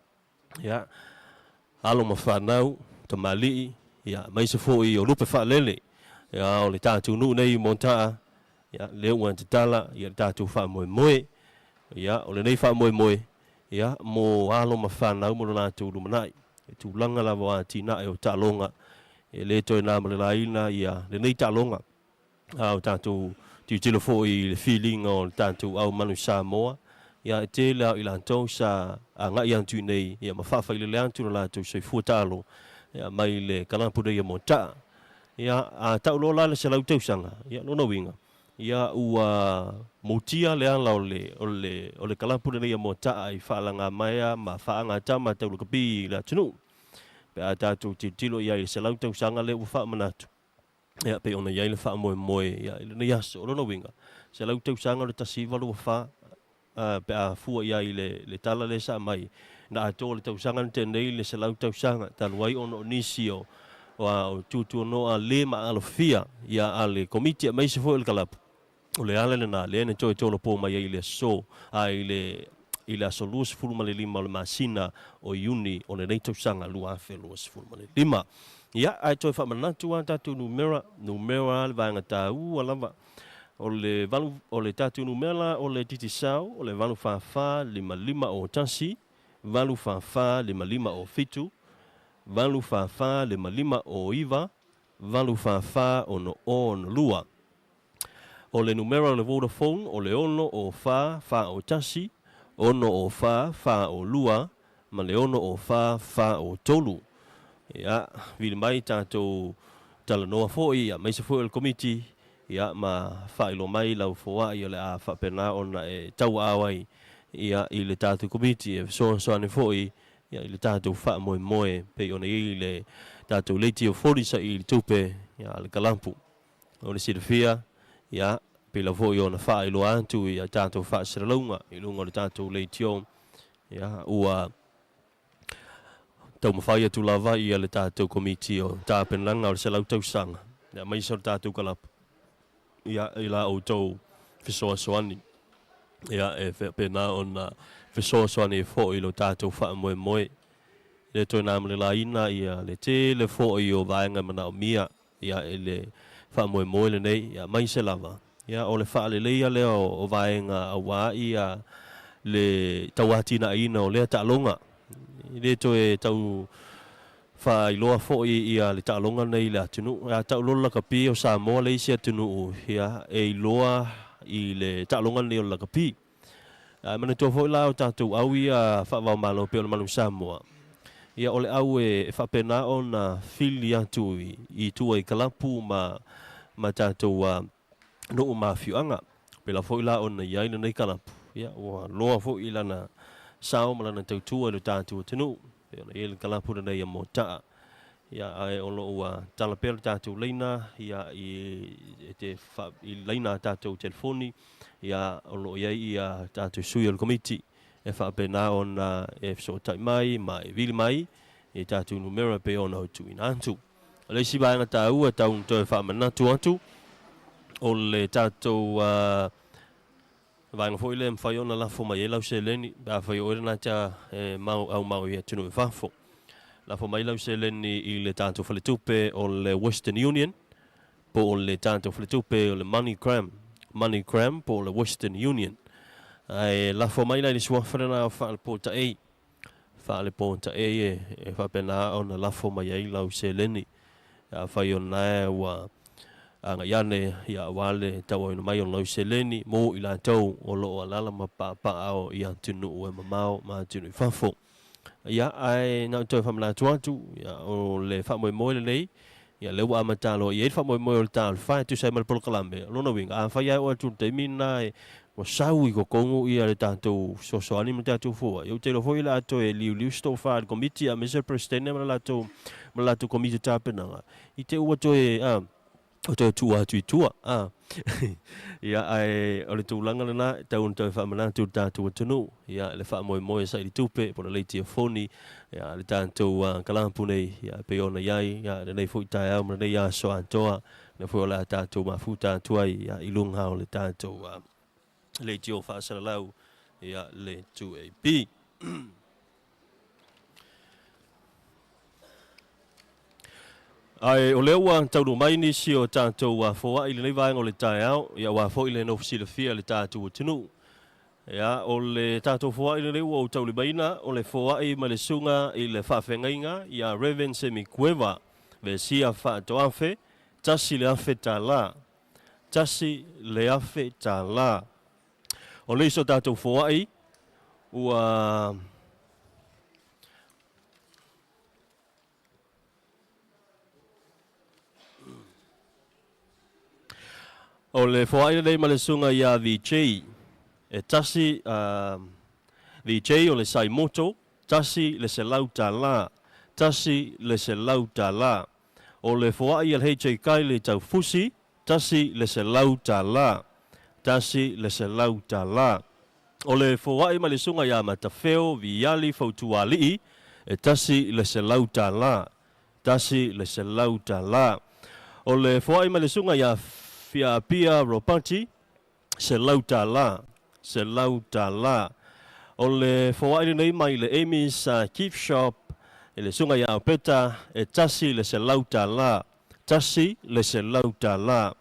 ia alo ma fanau, tamalii, ia aemaise foi o lupe faalele, ia o le tatou nuu nei i Motaa, ia lea ua tatala ia le tatou faamoemoe. Ia o lenei faamoemoe, ia mo alo ma fanau mo le latou lumanai. E tulaga lava o atinae o taaloga, e le toe na ma le laina ia lenei taaloga. A o tatou tilotilo foi i le filiga o le tatou au Manu Samoa, ia e tele lava o i latou sa agai atu i inei ia ma faafailele atu lo latou soifua taalo ia mai le kalapu nei a Motaa. Ia a tau loa la le 100 tausaga, ia lona uiga, ia ua moutia le ala o le o le o le kalapu lenei a Motaa i faalagamaea ma faagatama tau lakapi i le atunuu. Pe a tatou tilotilo i ai i le 100 tausaga lea ua faamanatu, ia pei ona i ai le faamoemoe ia i lenei aso. O lona uiga, 100 tausaga o le 1924, pe a fua i ai i le tala lea sa aumai, na atoa le tausaga na tea nei le 100 tausaga talu ai ona o nisi o tuatuanoa le maalofia ia a le Komiti aemaise foi o le kalapu. O le ala lena lea na toe tolopo mai ai i le aso, a i le i le aso 25 o le masina o Iuni o lenei tausaga 2025. Ia, ae toe faamanatu lava tatou numera, numera le vaega taua lava. O le valu, o le tatou numera o le Digicel, o le 844 5501, 844 5507, 844 5509, 844 6062. O le numera o le Vodafone, o le 6 04 41, 6 04 42, ma le 6 04 43. Ia, vili mai tatou talanoa foi, ia, aemaise foi o le Komiti, ia, ma faailoa mai lau foai o le a faapena ona e tauaao ai, ia, i le tatou Komiti e fesoasoani foi, ia, i le tatou faamoemoe pei ona i ai le tatou leiti o foli saili tupe, ia, a le kalapu. O le silafia, ia, pei lava foi ona faailoa atu i a tatou faasalalauga i luga o le tatou leitio, ia, ua taumafai atu lava ia le tatou Komiti o Tapenaga o le 100 Tausaga, ia, aemaise o le tatou kalapu, ia, i la outou fesoasoani, ia, e faapena ona fesoasoani foi i lo tatou faamoemoe. E le toe na ma le laina ia le tele foi o vaega e manaomia, ia, i le faamoemoe lenei, ia, aemaise lava, ia, o le faaleleia lea o vaega aua ia le tauatinaeina o lea taaloga. E le toe tau faailoa foi ia le taaloga lenei i le atunuu. A tau loa le lakapi o Samoa le isi atunuu, ia, e iloa i le taaloga lenei o le lakapi. Ae manatua foi la o tatou au ia faavaomalo pei o le Manu Samoa, ia, o le au e faapena ona fili atu i tua i kalapu ma tatou nuu ma afioaga. Pela foi la ona i ai lenei kalapu, ia, ua loa foi i lana sao ma lana tautua i le tatou atunuu, pei ona i ai le kalapu lenei a Motaa. Ia, ae o loo ua tala pea le tatou laina, ia, i te i laina a tatou telefoni, ia, o loo i ai ia tatou sui o le komiti e faapena ona e fesootai mai ma e vili mai i tatou numera pei ona tuuina atu. O le isi vaega taua tau toe faamanatu atu, o le tatou vaega foi lea e mafai ona lafo mai ai lau seleni pe afai o oe lena ta e mau au mau i atunuu i fafo. Lafo mai lau seleni i le tatou faletupe o le Western Union po o le tatou faletupe o le MoneyGram, MoneyGram po o le Western Union. Ae lafo mai la i le suafa lena o Faalepotaei, Faalepotaei e faapena ona lafo mai ai lau seleni. Afai o lena ua agai ane, ia, aua le tauauina mai o lau seleni mo i latou o loo alaala ma paapaa i atunuu e mamao ma atunuu i fafo. Ia, ae na o toe faamanatu atu, ia, o le faamoemoe lenei, ia, lea ua amata loa i ai le faamoemoe o le talofa e tusa ai ma le polokalame. O lona uiga, afai ae oo atu i le taimi lena e ua sau i totonu ia le tatou fesoasoani ma le tatou fua, ia, ou te iloa foi o le a toe liuliu se tofa i le Komiti aemaise le Peresetene ma le latou Komiti o Tapenaga i te ua toe o toe tuu atu i tua. Ia, ae o le tulaga lena e tau ona toe faamanatu i le tatou atunuu, ia, le faamoemoe saili tupe po o le leiti foni, ia, le tatou kalapu nei, ia, pei ona i ai, ia, lenei foi taeao ma lenei aso atoa, lea foi o le a tatou mafuta atu ai, ia, i luga o le tatou leitio faasalalau, ia, le 2AP. Ae o lea ua taunuu mai nisi o tatou foai i lenei vaega o le taeao, ia, aua foi le nofo silafia i le tatou atunuu. Ia, o le tatou foai lenei ua ou taulimaina, o le foai ma le susuga i le faafeagaiga ia Reverend Semi Kueva Vesia Faatoafe, $1,000, $1,000. O le isi o tatou foai ua o le foai lenei ma le susuga ia VJ, e tasi VJ o le Saimoto, $100, $100. O le foai al HJ Kai le Taufusi, $100, $100. O le foai ma le susuga ia Matafeo Viali Fautualii, e $100, $100. O le foai ma le susuga ia Fiapia Ropati, $100, $100. O le foai lenei mai le Amy's Gift Shop, i le suga ia Peta e $100, $100.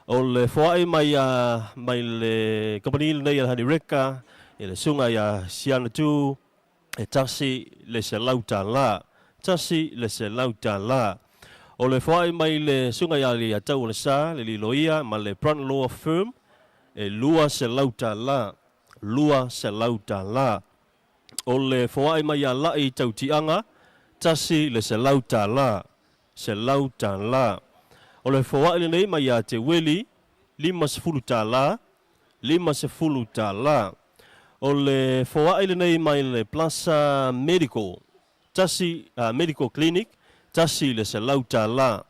O le foai mai a mai le kompani lenei a Hani Reka i le suga ia Siana Tu e $100, $100. O le foai mai le suga ia le Tau o le Sa, le Liloia ma le Brun Law Firm e $200, $200. O le foai mai ia Lai Tautiaga, $100, $100. O le foai lenei mai ia Te Weli, $50, $50. O le foai lenei mai le Plaza Medical, tasi, Medical Clinic, $100,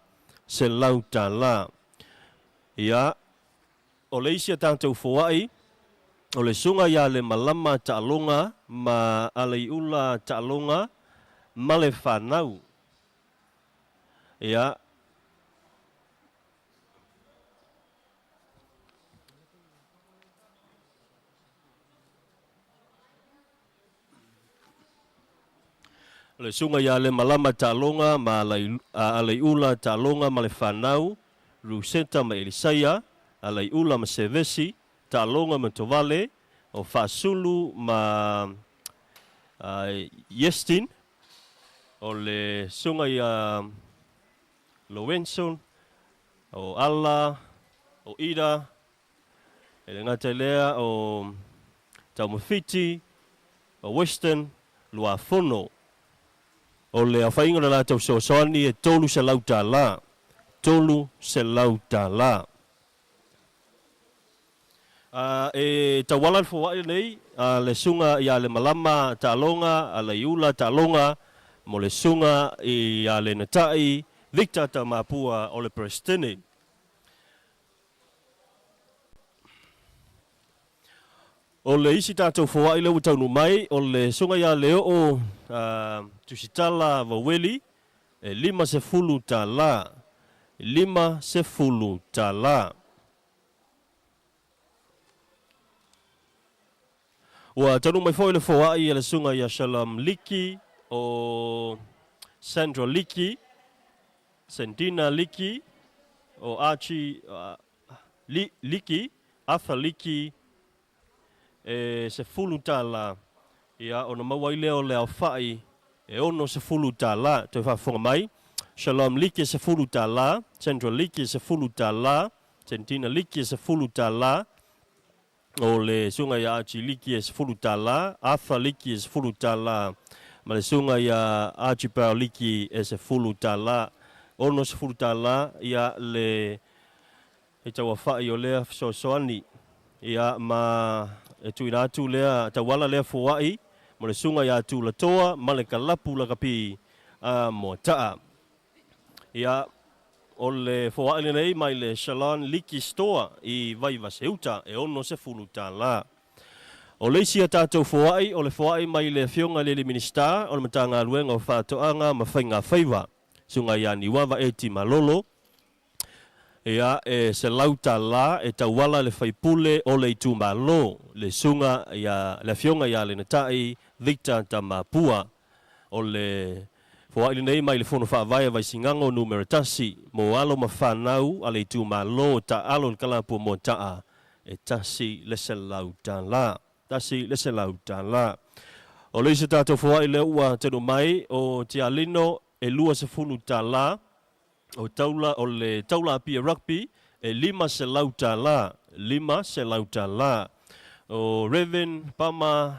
$100. Ia, o le isi a tātou foai, o le suga ia le Malama Taaloga ma Aleiula Taaloga ma le whanau. Ia, le suga ia le Malama Taaloga ma Aleiula Taaloga ma le whanau, Ruseta ma Elisaia, Aleiula ma Sevesi, Taaloga ma Tovale, o Faasulu ma Yestin, o le suga ia Lowenson, o Ala, o Ida, e le ngata lea o Taumafiti, o Western, Luafono. O le awhainga o le lātou soasoani e $300, $300. E tauala le foai nei, le suga ia le Malama Taaloga, a Leiula Taaloga, mo le suga ia le Natai, Victor Tamapua o le Prestini. O le isi tātou foai le ua taunu mai, o le suga ia le oo Tusitala Vaweli, e $50, $50. Ua taunu mai foi le foai le suga ia Shalom Liki, o Sandra Liki, Sandina Liki, o Archie Liki, Arthur Liki, e $10. Ia, ona maua i leo le aufai e $60. Toe faafofoga mai. Shalom Liki $10, Sandra Liki $10, Sandina Liki $10, o le suga ia Archie Liki e $10, Arthur Liki e $10, ma le suga ia Archibald Liki e $10, $60 ia le e tauafai o lea fesoasoani. Ia ma e tuuina atu lea tauala lea foai mo le suga ia Tulatoa ma le Kalapu Lakapi a Moataa. Ia, o le foai lenei mai le Shalon Liki Store i Vaivaseuta e $60. O le isi a tātou foai, o le foai mai le afioga i le Minista o le Matagaluega o Faatoaga ma Faiga Faiva, suga ia Niuava Eti Malolo. Ia, e $100 e tauala le faipule o le itumalo, le suga ia le afioga ia le Natai Victor Tamapua. O le foai lenei mai le fono faavae a Vaisigano numera 1 mo alo ma whanau a le itumalo ta alo le kalapu mo taa e $100, $100. O le isi tātou foai le ua tenu mai o Tialino e $20, o taula o le taula apia rugby e $500, $500. O Revan Pama,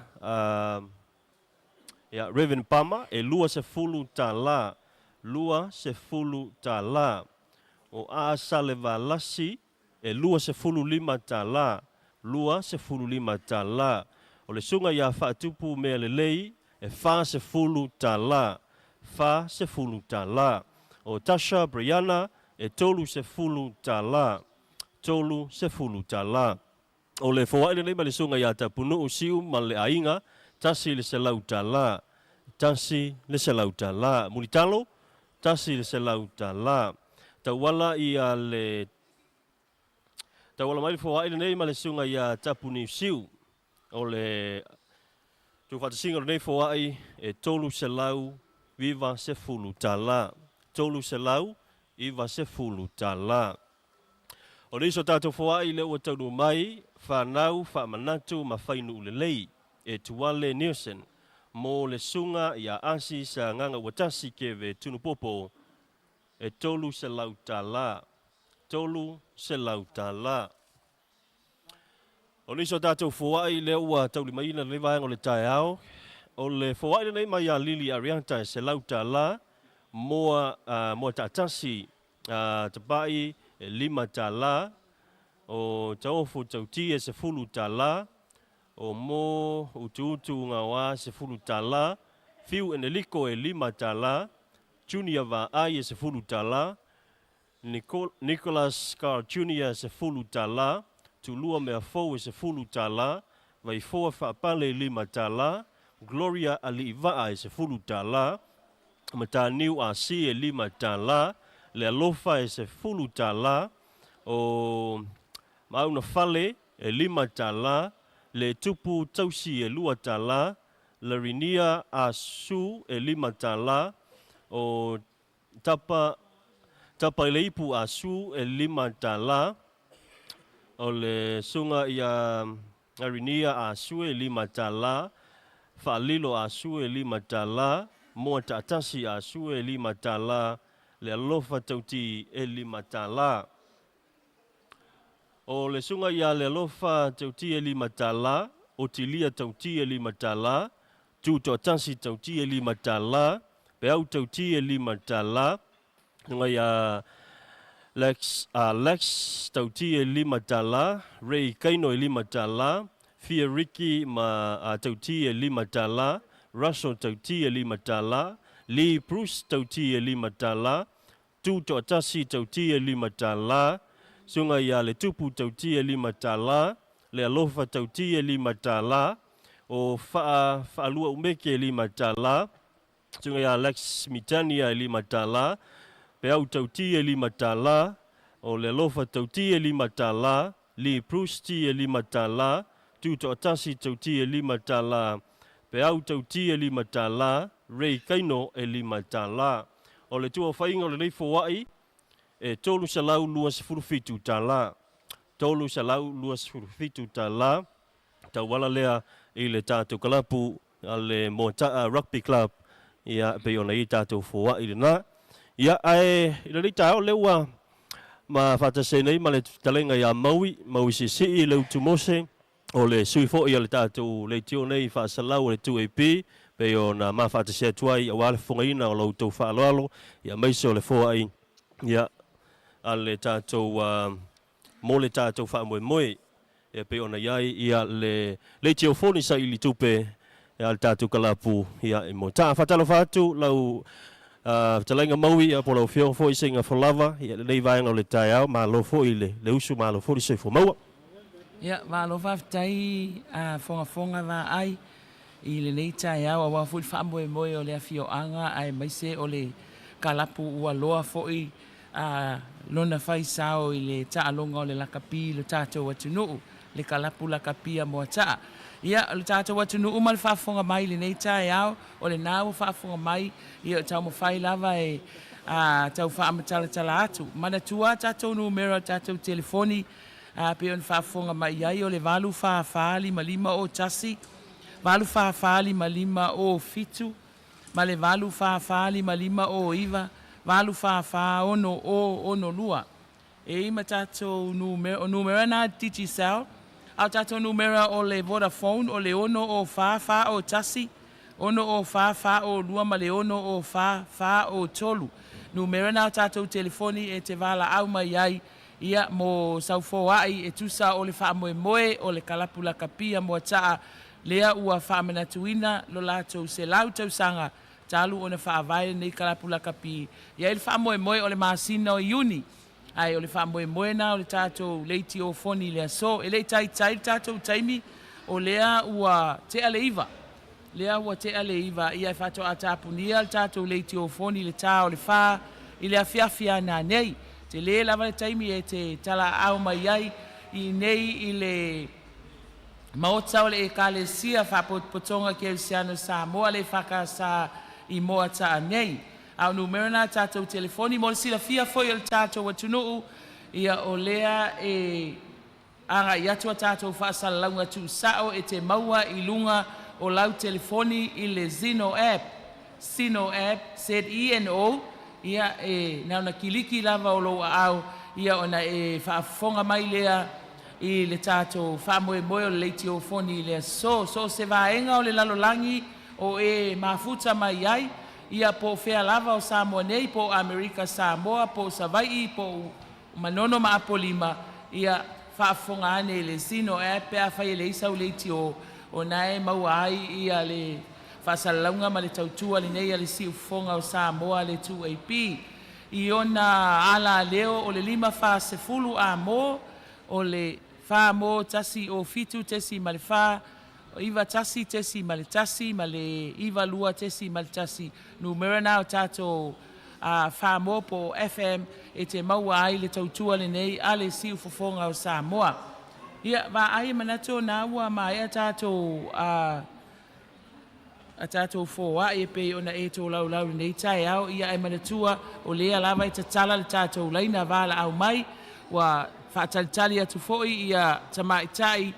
ia, Revan Pama e $20, $20. O Aasale Valasi e $25, $25. O le suga ia Faatupu Mea Lelei e $40, $40. O Tasha Brianna e $30, $30. O le foai lenei ma le suga ia Tapunuu Siu ma le Aiga, $100, $100. Mulitalo, $100. Tauala ia le tauala mai le foai lenei ma le suga ia Tapuniu Siu. O le tuufaatasiga o lenei foai e 90 tala. 390 tala. O le iso tātou foai le ua taunu mai, whanau, whaamanatu, ma whainu ulelei, e Tuale Nielsen, mo le sunga ia asi sa nganga watasi keve tunupopo, e 300 tala. 300 tala. O le iso tātou foai le ua taulimaina le vaenga o le taeao, o le foai lenei mai ia Lili Ariata e 100 tala, moa moa taatasi tapai e 5 tala, o taofu tauti e 10 tala, o mo utuutu ngawa 10 tala, fiu eneliko e 5 tala, Junior Vaai e 10 tala, Nicholas Carr Junior 10 tala, Tulua Mea Fou e 10 tala, Vaifoa Faapale 5 tala, Gloria Aliivaa e 10 tala, Mataniu Asi e 5 tala, Le Alofa e 10 tala, o Mauna Fale e 5 tala, Le Tupu Tausi e 2 tala, Larinia Asu e 5 tala, o Tapa Tapa Ileipu Asu e 5 tala, o le sunga ia Larinia Asu e 5 tala, Faalilo Asu e 5 tala, Moa Taatasi Asu e 5 tala, Le Alofa Tauti e 5 tala. O le sunga ia Le Alofa Tauti e 5 tala, o Tilia Tauti e 5 tala, Tutoatasi Tauti e 5 tala, Peau Tauti e 5 tala, sunga ia Lex Tauti e 5 tala, Ray Kaino e 5 tala, Fia Ricky ma Tauti e 5 tala, Russell Tauti e 5 tala, Lee Bruce Tauti e 5 tala, Tutoatasi Tauti e 5 tala, sunga ia Le Tupu Tauti e 5 tala, Le Alofa Tauti e 5 tala, o Faalua Umeke e 5 tala, sunga ia Alex Mitania e 5 tala, Peau Tauti e 5 tala, o Le Alofa Tauti e 5 tala, Lee Bruce e 5 tala, Tutoatasi Tauti e 5 tala, Peau Tauti e 5 tala, Ray Kaino e 5 tala. O le tua whainga o le leifo wai, e 327 tala. 327 tala. Tauala lea i le tātou kalapu a le Moata'a Rugby Club. Ia pe ona i tātou fōa i le nā. Ia ae i le leita ao leua ma whātasei nei ma le talenga ia Maui, Maui Sisi i le utumose. O le sui fo i le tātou leitio nei whaasalau o le 2AP. Pe ona ma whātasei atuai a wale whangaina o lau tau whaaloalo. Ia meise o le fōa i ia a le tātou mo le tātou whaamoe moe. Ia pe ona iai ia le leitio foni sa ili tupe ia le tātou kalapu ia e mo. Tā whatalo whaatu lau talenga Maui ia po lau fio fo i singa folava ia le lei vaenga o le taeao ma lo fo i le usu ma lo fo i soifo maua. Ia ma lo whaftai a fonga fonga va ai i le nei taeao a wā fo i whaamoe moe o le awhio anga ai maise o le kalapu ua loa fo i a lona whai sao i le taalonga o le lakapi le tātou atunuu le kalapu lakapi a Moata'a. Ia le tātou atunuu ma le whaafonga mai le nei taeao o le nā ua whaafonga mai ia o tau mawhai lava e tau whaamatalatala atu. Mana tua tātou numera tātou telefoni pe ona whaafonga mai ai o le 8 4 4 5 5 o 1 8 4 4 5 5 o 7 ma le 8 4 4 5 5 o 9 8 4 4 6 o 6 2. E ima tātou numera nā Digicel, au tātou numera o le Vodafone o le 6 o 4 4 o 1, 6 o 4 4 o 2 ma le 6 o 4 4 o 3. Numera nā tātou telefoni e te wala au mai ai ia mo saufo ai e tusa o le whaamoe moe o le kalapu lakapia Moata'a lea ua whaamanatuina lo lātou se lau tausanga talu ona whaavae nei kalapu lakapi. Ia ele whaamoe moe o le masina o Iuni. Ai o le whaamoe moe nā o le tātou leiti o foni lea so. E lei tai tai tātou taimi o lea ua te ale iwa. Lea ua te ale iwa. Ia e whātou a tāpunia le tātou leiti o foni le tā o le whā i le afiafia nā nei. Te le lava le taimi e te tala au mai ai i nei i le maota o le ekalesia whapotonga ke usiano Samoa le whakasa i Moata'a nei. A o numera na tatou telefoni mo le silafia foi o le tatou atunuu, ia o lea e aga'i atu a tatou faasalalauga tuusa'o e te maua i luga o lau telefoni i le Zeno app, Zeno app, Z E N O. Ia e na ona kiliki lava o lou aao ia ona e faafofoga mai lea i le tatou faamoemoe o le leitiofoni i le aso. So o se vaega o le lalolagi o e mafuta mai ai, ia po o fea lava o Samoa nei, po o Amerika Samoa, po o Savai'i, po o Manono ma Apolima, ia faafofoga ane i le Zeno app pe afai e leai sau leitio, o na e maua ai ia le faasalalauga ma le tautua lenei a le siufofoga o Samoa le 2AP. I ona alaleo o le 540 amo, o le 4 mo 1 o 7.4, 91.1 ma le 92.1, numera na o tatou fā-mo po o FM e te maua ai le tautua lenei a le siufofoga o Samoa. Ia, vaai e manatu o na ua maea tatou a tatou foa'i e pei ona e tolaulau i lenei taeao. Ia ae manatua o lea lava e tatala le tatou laina valaau mai, ua faatalitali atu foi ia tamaitai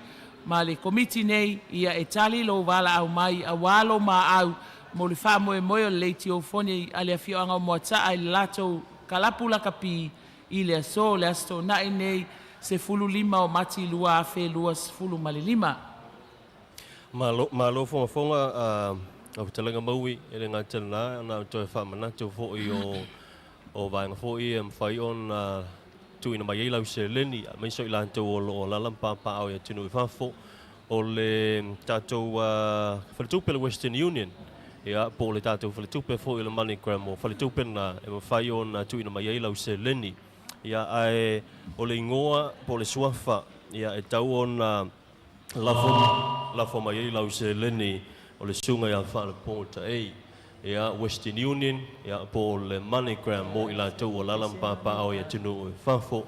ma le komiti nei ia e tali lou valaau mai auā lo maau mo le faamoemoe o le leitiofoni a le afioaga o Moata'a i le latou kalapu lakapi i le aso, le Aso Toonai nei 15 o Mati 2025. Malo, malo fogafoga lau fetalaiga Maui, e le gata i lena, na o toe faamanatu foi o vaega foi e mafai ona tuuina mai ai lau seleni, aemaise o i latou o lo o alaala ma papaaao i atunuu i fafo. O le tatou faletupe le Western Union, ia, po o le tatou faletupe foi o le MoneyGram, o faletupe na e mafai ona tuuina mai ai lau seleni. Ia, ae o le igoa po o le suafa ia e tau ona lafo mai ai lau seleni o le susuga ia Faalepo Taei. Ia, Western Union, ia, po o le MoneyGram mo i latou o alaala ma papaaao i atunuu i fafo.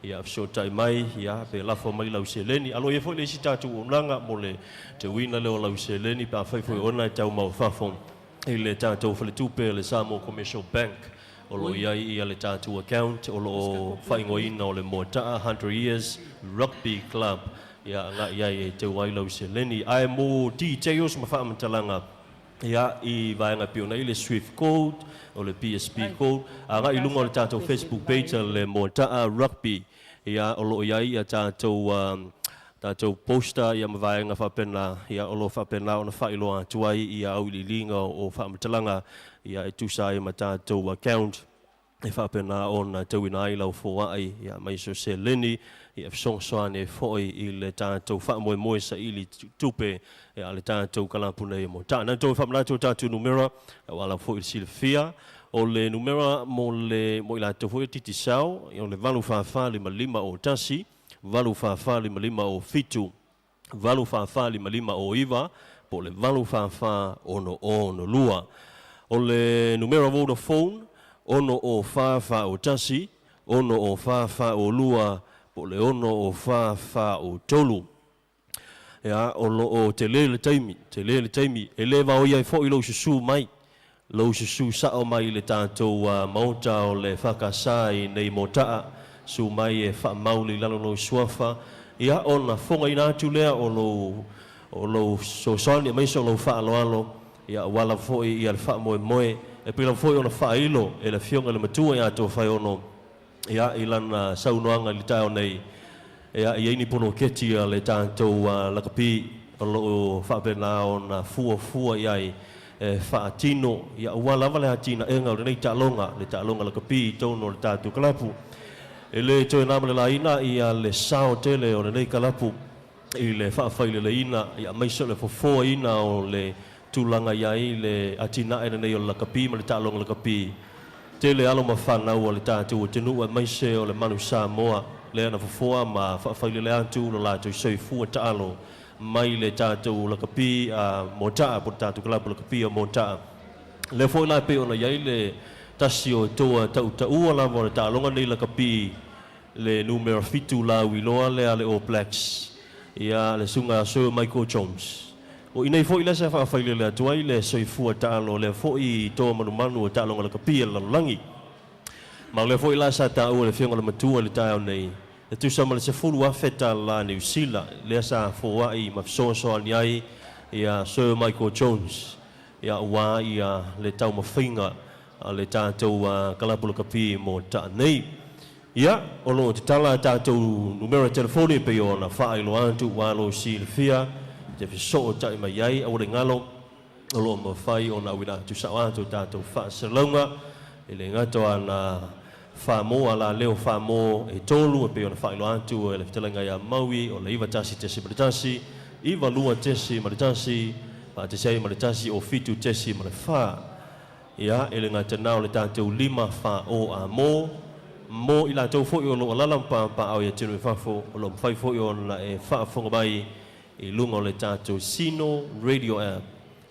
Ia, fesootai mai, ia, pe lafo mai lau seleni. Alo ia foi le isi tatou auaunaga mo le teuina lea o lau seleni pe afai foi ona e taumau fafo i le tatou faletupe le Samoa Commercial Bank o lo o i ai ia le tatou account o lo o faaigoaina o le Moata'a 100 Years Rugby Club. Ia, aga'i ai e teu ai lau seleni. Ae mo details ma faamatalaga ia i vaega pei ona i le Swift code o le BSB code, aga'i i luga o le tatou Facebook page a le Moata'a Rugby. Ia, o lo o i ai ia tatou poster ia ma vaega faapena, ia o lo o faapena ona faailoa atu ai ia auiliiliga o faamatalaga ia e tusa ai ma tatou account e faapena ona tauina ai lau foa'i ia mai so seleni ia fesoasoani ai foi i le tatou faamoemoe saili tupe ia le tatou kalapu nei mo ta. Na toe faamanatu o tatou numera aua lava foi le silafia. O le numera mo le mo i latou foi o Digicel, o le 84455 01, 84455 07, 84455 09, po o le 844 662. O le numera Vodafone, 604 41, 604 42, po o le 604 43. Ia, o lo o tele le taimi, tele le taimi, e le vaoia ai foi lou susū mai, lou susū sa'o mai i le tatou maota o le FKS i nei Moata'a, su mai e faamauli i lalo lou suafa, ia ona fogaina atu lea o lou fesoasoani aemaise o lou faaaloalo, ia aua lava foi ia le faamoemoe e pei lava foi ona faailo e le afioga i le matua ia Tofaeono ia i lana saunoaga i le taeao nei. Ia, i ai ni poloketi a le tatou lakapi o lo o faapena ona fuafua i ai e faatino ia aua lava le atinaega o lenei taaloga, le taaloga lakapi i totonu o le tatou kalapu. E le toe na ma le laina ia le sao tele o lenei kalapu i le faafaileleina ia aemaise o le fofoaina o le tulaga i ai le atinae lenei o le lakapi ma le taaloga lakapi. Tele alo ma fanau o le tatou atunuu aemaise o le manu Samoa lea na fofoa ma faafailele atu lo latou soifua taalo mai le tatou lakapi a Moata'a po o le tatou kalapu lakapi a Moata'a. Lea foi la e pei ona i ai le tasi o toa tautaua lava o le taaloga nei lakapi, le numera 7 lauiloa lea a le All Blacks, ia le susuga Sir Michael Jones. O i inei foi lea sa faafailele atu ai le soifua taalo o lea foi toa manumanu o taaloga lakapi a le lalolagi. Ma o lea foi la sa taua e le Afioga i le Matua i le taeao nei, e tusa ma le $10,000 Niu Sila lea sa foai ma fesoasoani ai ia Sir Michael Jones aua le taumafaiga a le tatou kalapu lakapi mo taa nei. Ia, o lo o tatala a tatou numera telefoni e pei ona faailoa atu ua lou silafia e te fesootai mai ai, aua le galo o lo o mafai ona auina atu sao atu o tatou faasalalauga e le gata o ana famo a la leo famo e tolu e pei ona faailoa atu e le fetalaiga ia Maui o le 91.1, 92.1, faatasi ai ma le 1 o 7.4. Ia, e le gata na o le tatou lima faa-o a mo, mo i latou foi o lo o alaala ma papaaao i atunuu i fafo, o lo o mafai foi ona e faafofoga mai i luga o le tatou Sino Radio App.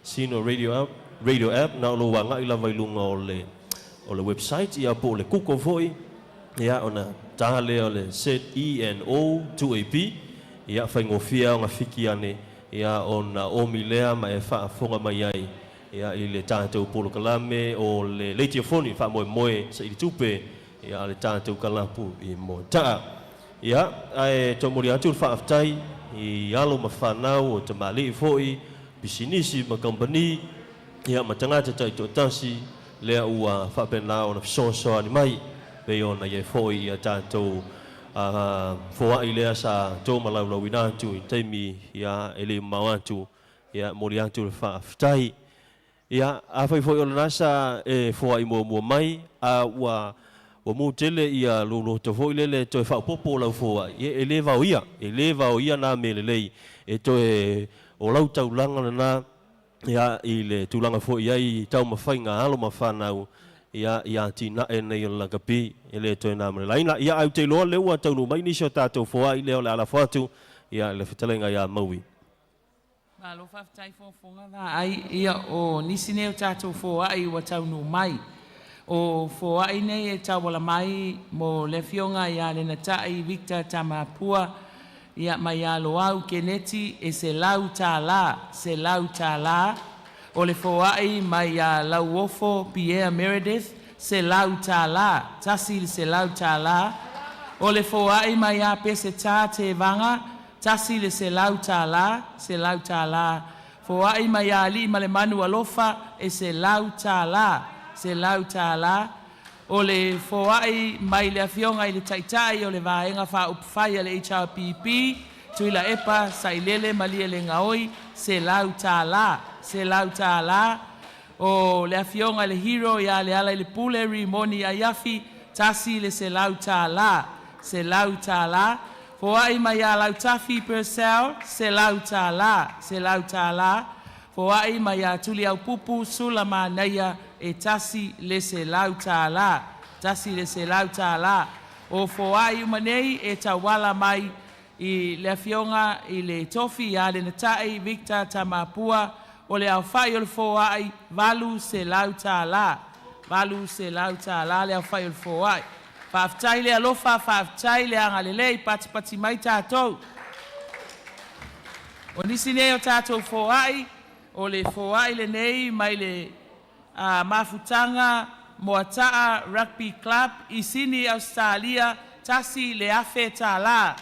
Sino Radio App, Radio App, na o lou agai lava i luga o le, o le website, ia po o le Google foi, ia ona ta lea o le ZENO 2AP, ia faigofie lava ona fiki ane, ia ona omi lea ma e faafofoga mai ai ia i le tatou polokalame o le leitiofoni faamoemoe saili tupe ia a le tatou kalapu i Moataa. Ia, ae toe momoli atu le faafetai i alo ma fanau o tamalii foi, pisinisi ma kamupani, ia ma tagata taitoatasi lea ua faapena ona fesoasoani mai pei ona i ai foi ia tatou foai lea sa tomalaulauina atu i taimi ia e le mamao atu. Ia, momoli atu le faafetai. Ia, afai foi o lena sa e foai muamua mai, a ua ua mu tele ia lou loto foi lele e toe faaopoopo lau foai, ia e le vaoia, e le vaoia na mea lelei e toe o lau taulaga lena, ia, i le tulaga foi i ai taumafaiga a alo ma fanau, ia, i atinae nei o le lakapi, e le toe na ma le laina. Ia, ae ou te iloa o lea ua taunuu mai nisi o tatou foai lea o le a lafo atu, ia, i le fetalaiga ia Maui. Malo faafetai fofoga vaai ia o nisi nei o tatou foai ua taunuu mai. O foai nei e tauala mai mo le afioga ia Lenatai Victor Tamapua ia mai ia Loau Keneti e $100, $100. O le foai mai ia Lauofo Pierre Meredith $100, $100. O le foai mai ia Peseta Tevaga $100, $100. Foai mai ia Aliimalemanu Alofa e $100, $100. O le foai mai le Afioga i le Taitai o le Vaega Faaupufai a le HRPP, Tuilaepa Sailele Malielegaoi, $100, $100. O le Afioga i le Hero ia Lealailepule Rimoni Aiafi, $100, $100. Foai mai ia Lautafi Purcell, $100, $100. Foai mai ia Tuliaupupu Sulamanaia e $100, $100. O foai uma nei e tauala mai i le Afioga i le Tofi ia Lenatai Victor Tamapua. O le aofai o le foai, $800, $800 le aofai o le foai. Faafetai le alofa, faafetai le agalelei, patipati mai tatou. O nisi nei o tatou foai, o le foai lenei mai le mafutaga Moataa Rugby Club i Sini, Ausetalia, $1,000.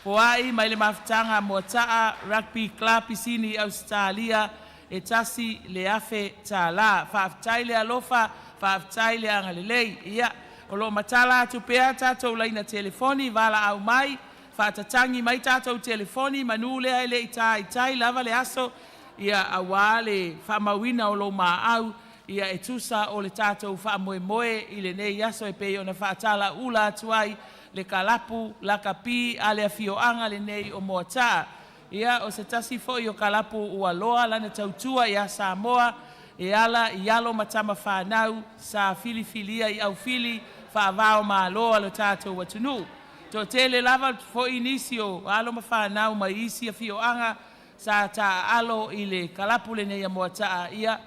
Foai mai le mafutaga Moataa Rugby Club i Sini, Ausetalia, e $1,000. Faafetai le alofa, faafetai le agalelei. Ia, o lo o matala atu pea tatou laina telefoni, valaau mai, faatatagi mai tatou telefoni, manu lea e le i taitai lava le aso, ia aua le faamauina o lou maau, ia e tusa o le tatou faamoemoe i lenei aso e pei ona faatalauula atu ai le kalapu lakapi a le afioaga lenei o Moataa. Ia, o se tasi foi o kalapu ua loa lana tautua ia Samoa e ala i alo ma tama fanau sa filifilia i aufili faava o Malo a lo tatou atunuu. Toatele lava foi nisi o alo ma fanau mai isi afioaga sa taaalo i le kalapu lenei a Moataa, ia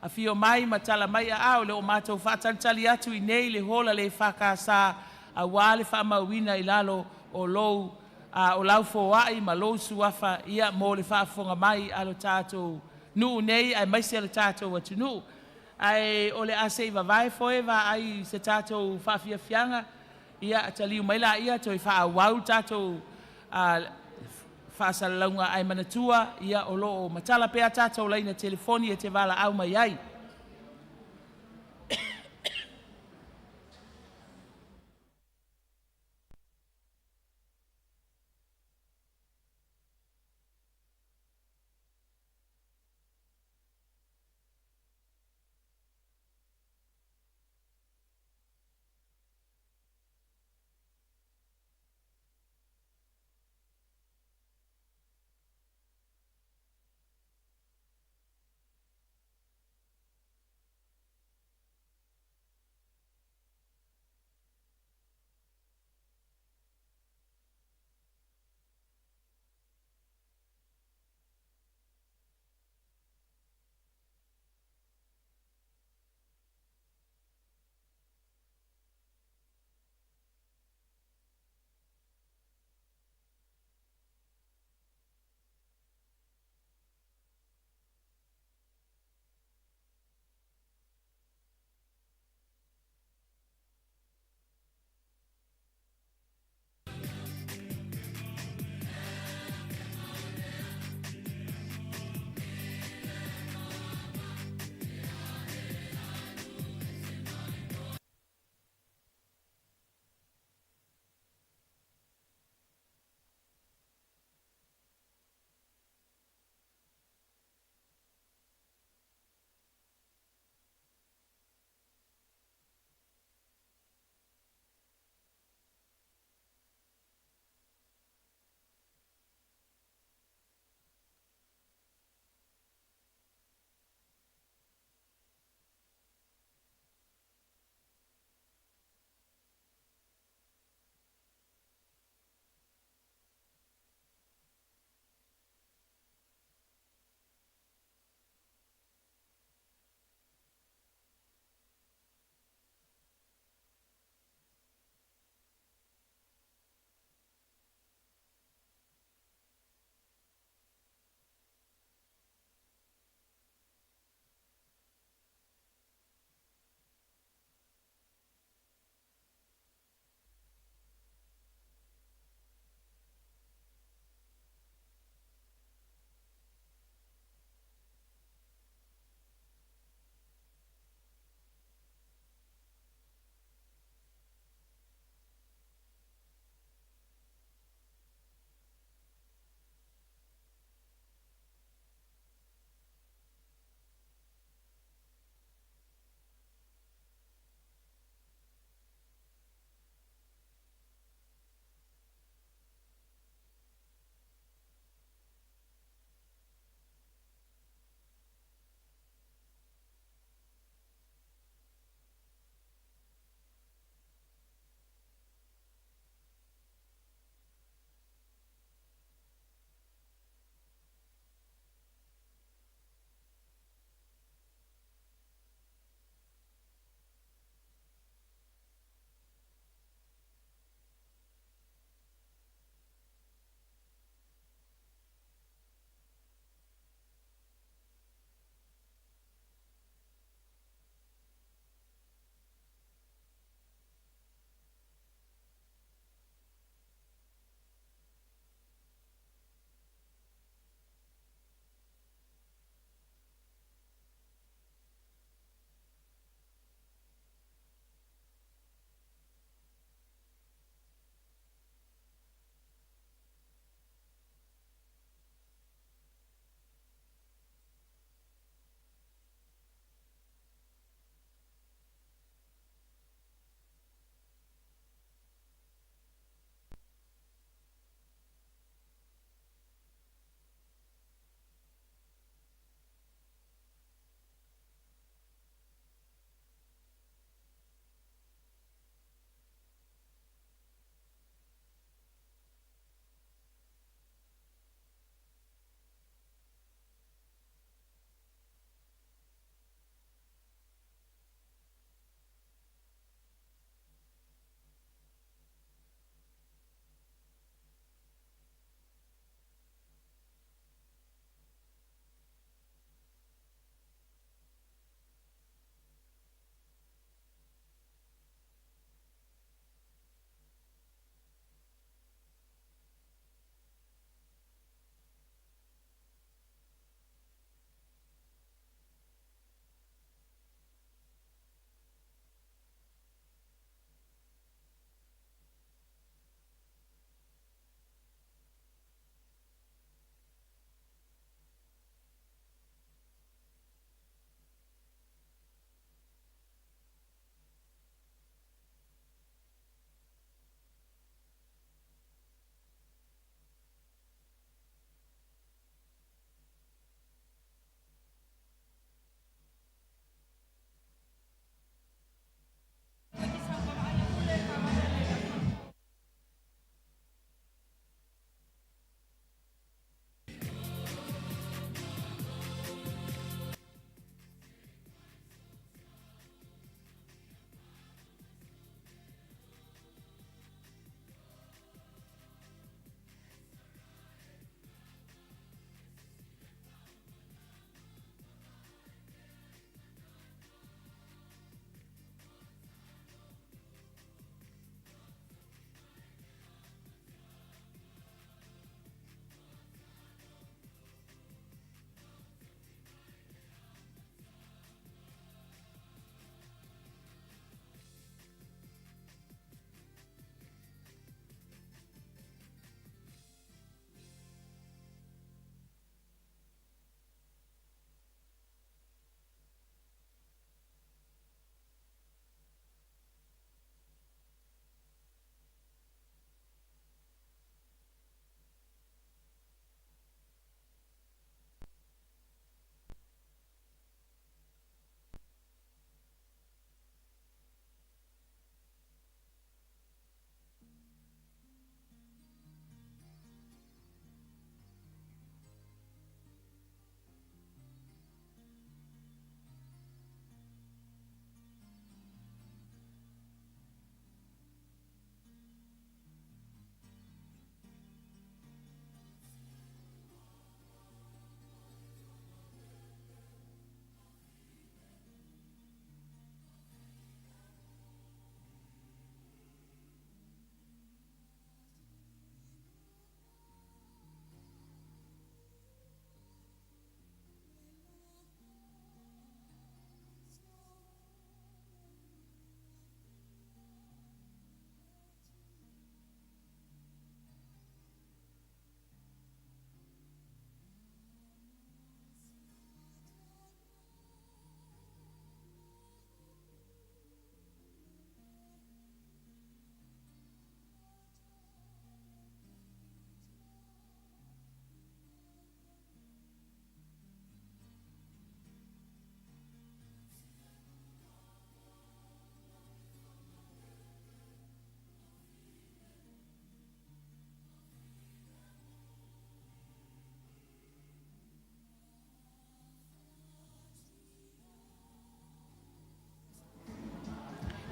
afio mai ma tala mai aao, le o matou faatalitali atu i nei le hola le FKS aua le faamauina i lalo o lou o lau foai ma lou suafa ia mo le faafofoga mai a lo tatou nuu nei aemaise le tatou atunuu. Ae o le a se i vavae foe vaai se tatou faafiafiaga, ia taliu mai laia toe faaauau le tatou faasalalauga ae manatua ia o lo o matala pea tatou laina telefoni e te valaau mai ai.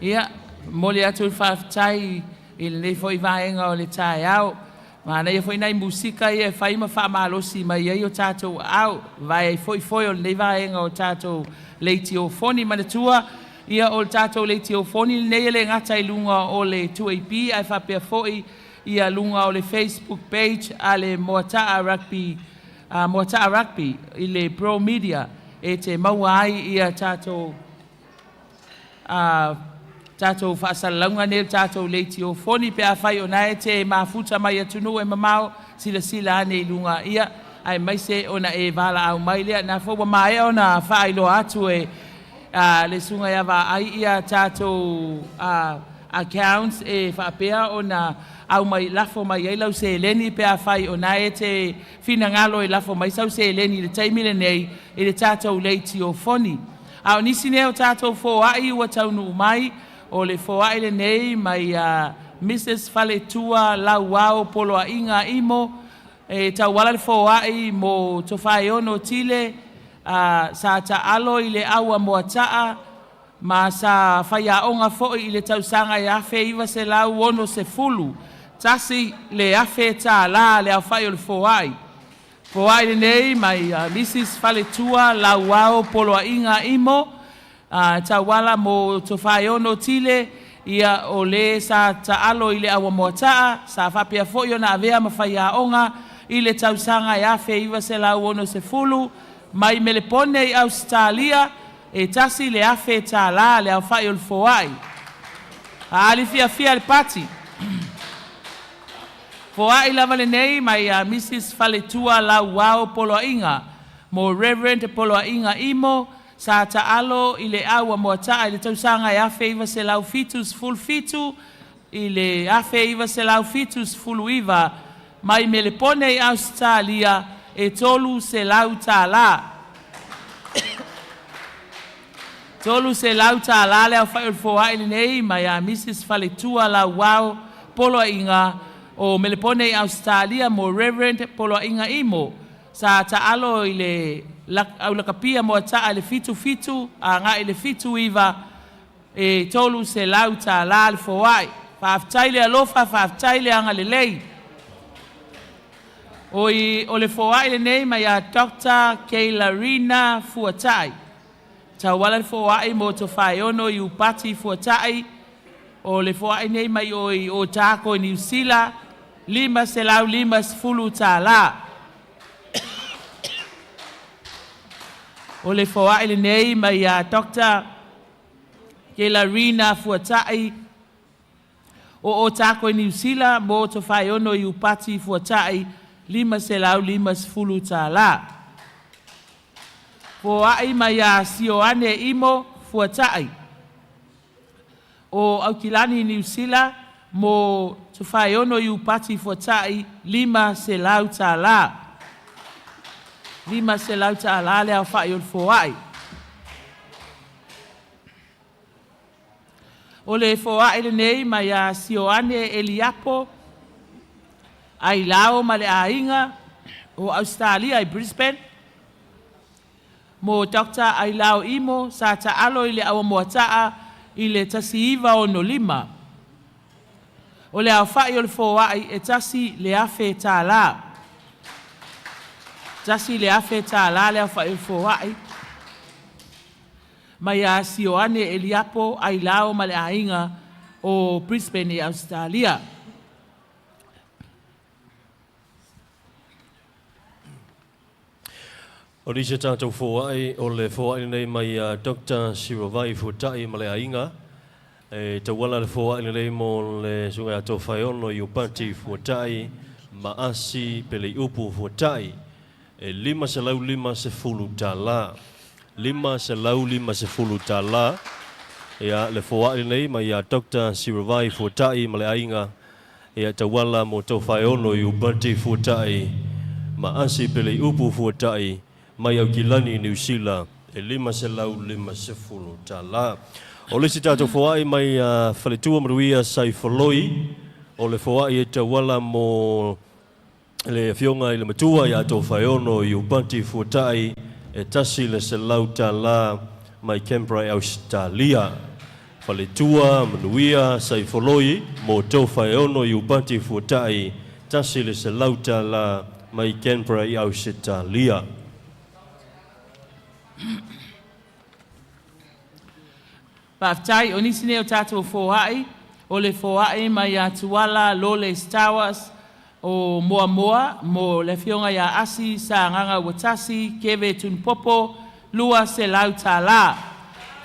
Ia, momoli atu le faafetai i lenei foi vaega o le taeao. Manaia foi nai musika ia e fai ma faamalosi mai ai o tatou aao, vae ai foi foe o lenei vaega o tatou leitiofoni. Manatua, ia o le tatou leitiofoni lenei e le gata i luga o le 2AP ae faapea foi ia luga o le Facebook page a le Moataa Rugby, Moataa Rugby i le Pro Media e te maua ai ia tatou a tatou faasalalauga nei o le tatou leitiofoni pe afai o na e te mafuta mai atunuu e mamao, silasila ane i luga ia aemaise ona e valaau mai lea. Na foi ua maea ona faailoa atu e le susuga ia Vaai ia tatou accounts e faapea ona aumai lafo mai ai lau seleni pe afai o na e te finagalo e lafo mai sau seleni i le taimi lenei i le tatou leitiofoni. A o nisi nei o tatou foai ua taunuu mai, o le foai lenei mai a Mrs. Faletua Lauao Poloaiga Imo, e tauala le foai mo Tofaeono Tile, sa taalo i le aua Moataa, ma sa faiaoga foi i le tausaga e 1960, $1,000 le aofai o le foai. Foai lenei mai Mrs. Faletua Lauao Poloaiga Imo, tauala mo Tofaeono Tile, ia o le sa taalo i le aua Moataa, sa faapea foi ona avea ma faiaoga i le tausaga e 1960, mai Melepone i Ausetalia, e $1,000 le aofai o le foai. Faaali fiafia le pati. Foai lava lenei mai a Mrs. Faletua Lauao Poloaiga mo Reverend Poloaiga Imo, sa taalo i le aua Moataa i le tausaga e 1977 i le 1979, mai Melepone i Ausetalia, e $300. $300 le aofai o le foai lenei mai a Mrs. Faletua Lauao Poloaiga o Melepone i Ausetalia mo Reverend Poloaiga Imo, sa taalo i le aulakapia Moataa i le 77 agai le 79, e $300 le foai. Faafetai le alofa, faafetai le agalelei. Oi, o le foai lenei mai a Dr. Keilarina Fuatai. Tauala le foai mo Tofaeono i Upati Fuatai, o le foai nei mai oi o Otago i Niu Sila, $550. O le foai lenei mai a Dr. Kelarina Fuatai o Otago i Niu Sila mo Tofaeono i Upati Fuatai, $550. Foai mai a Sioane Imo Fuatai o Aukilani Niu Sila mo Tofaeono i Upati Fuatai, $500. $500 le aofai o le foai. O le foai lenei mai a Sioane Eliapo Ailao ma le aiga o Australia i Brisbane mo Dr. Ailao Imo, sa taalo i le aua Moataa i le 1965. O le aofai o le foai e $1,000. $1,000 le aofai o le foai mai a Sioane Eliapo Ailao ma le aiga o Brisbane i Australia. O nisi tatou foai, o le foai lenei mai a Dr. Sirovai Fuatai ma le aiga, e tauala le foai lenei mo le susuga ia Tofaeono i Upati Fuatai ma Asi Peleiupu Fuatai, e $550. $550 ia le foai lenei mai a Dr. Sirovai Fuatai ma le aiga, ia tauala mo Tofaeono i Upati Fuatai ma Asi Peleiupu Fuatai mai Aukilani Niu Sila, e $550. O le isi tatou foai mai Faletua Manuia Saifoloi, o le foai e tauala mo le afioga i le matua ia Tofaeono i Upati Fuatai, e $100 mai Canberra i Australia. Faletua Manuia Saifoloi mo Tofaeono Iupati Fuatai $100 mai Canberra i Ausetalia. Faafetai o nisi nei o tatou foai, o le foai mai ia Tuala Lawless Towers o Moamoa mo le afioga ia Asi Sagaga Uatasi Keve Tunupopo $200.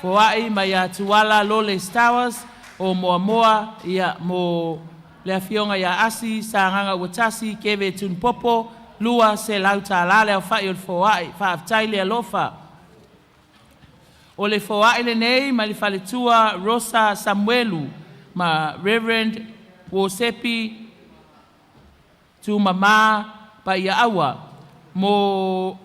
Foai mai ia Tuala Lawless Towers o Moamoa ia mo le afioga ia Asi Sagaga Uatasi Keve Tunupopo $200 le aofai o le foai. Faafetai le alofa. O le foai lenei mai le faletua Rosa Samuelu ma Reverend Wosepi Tumama Paiaaua mo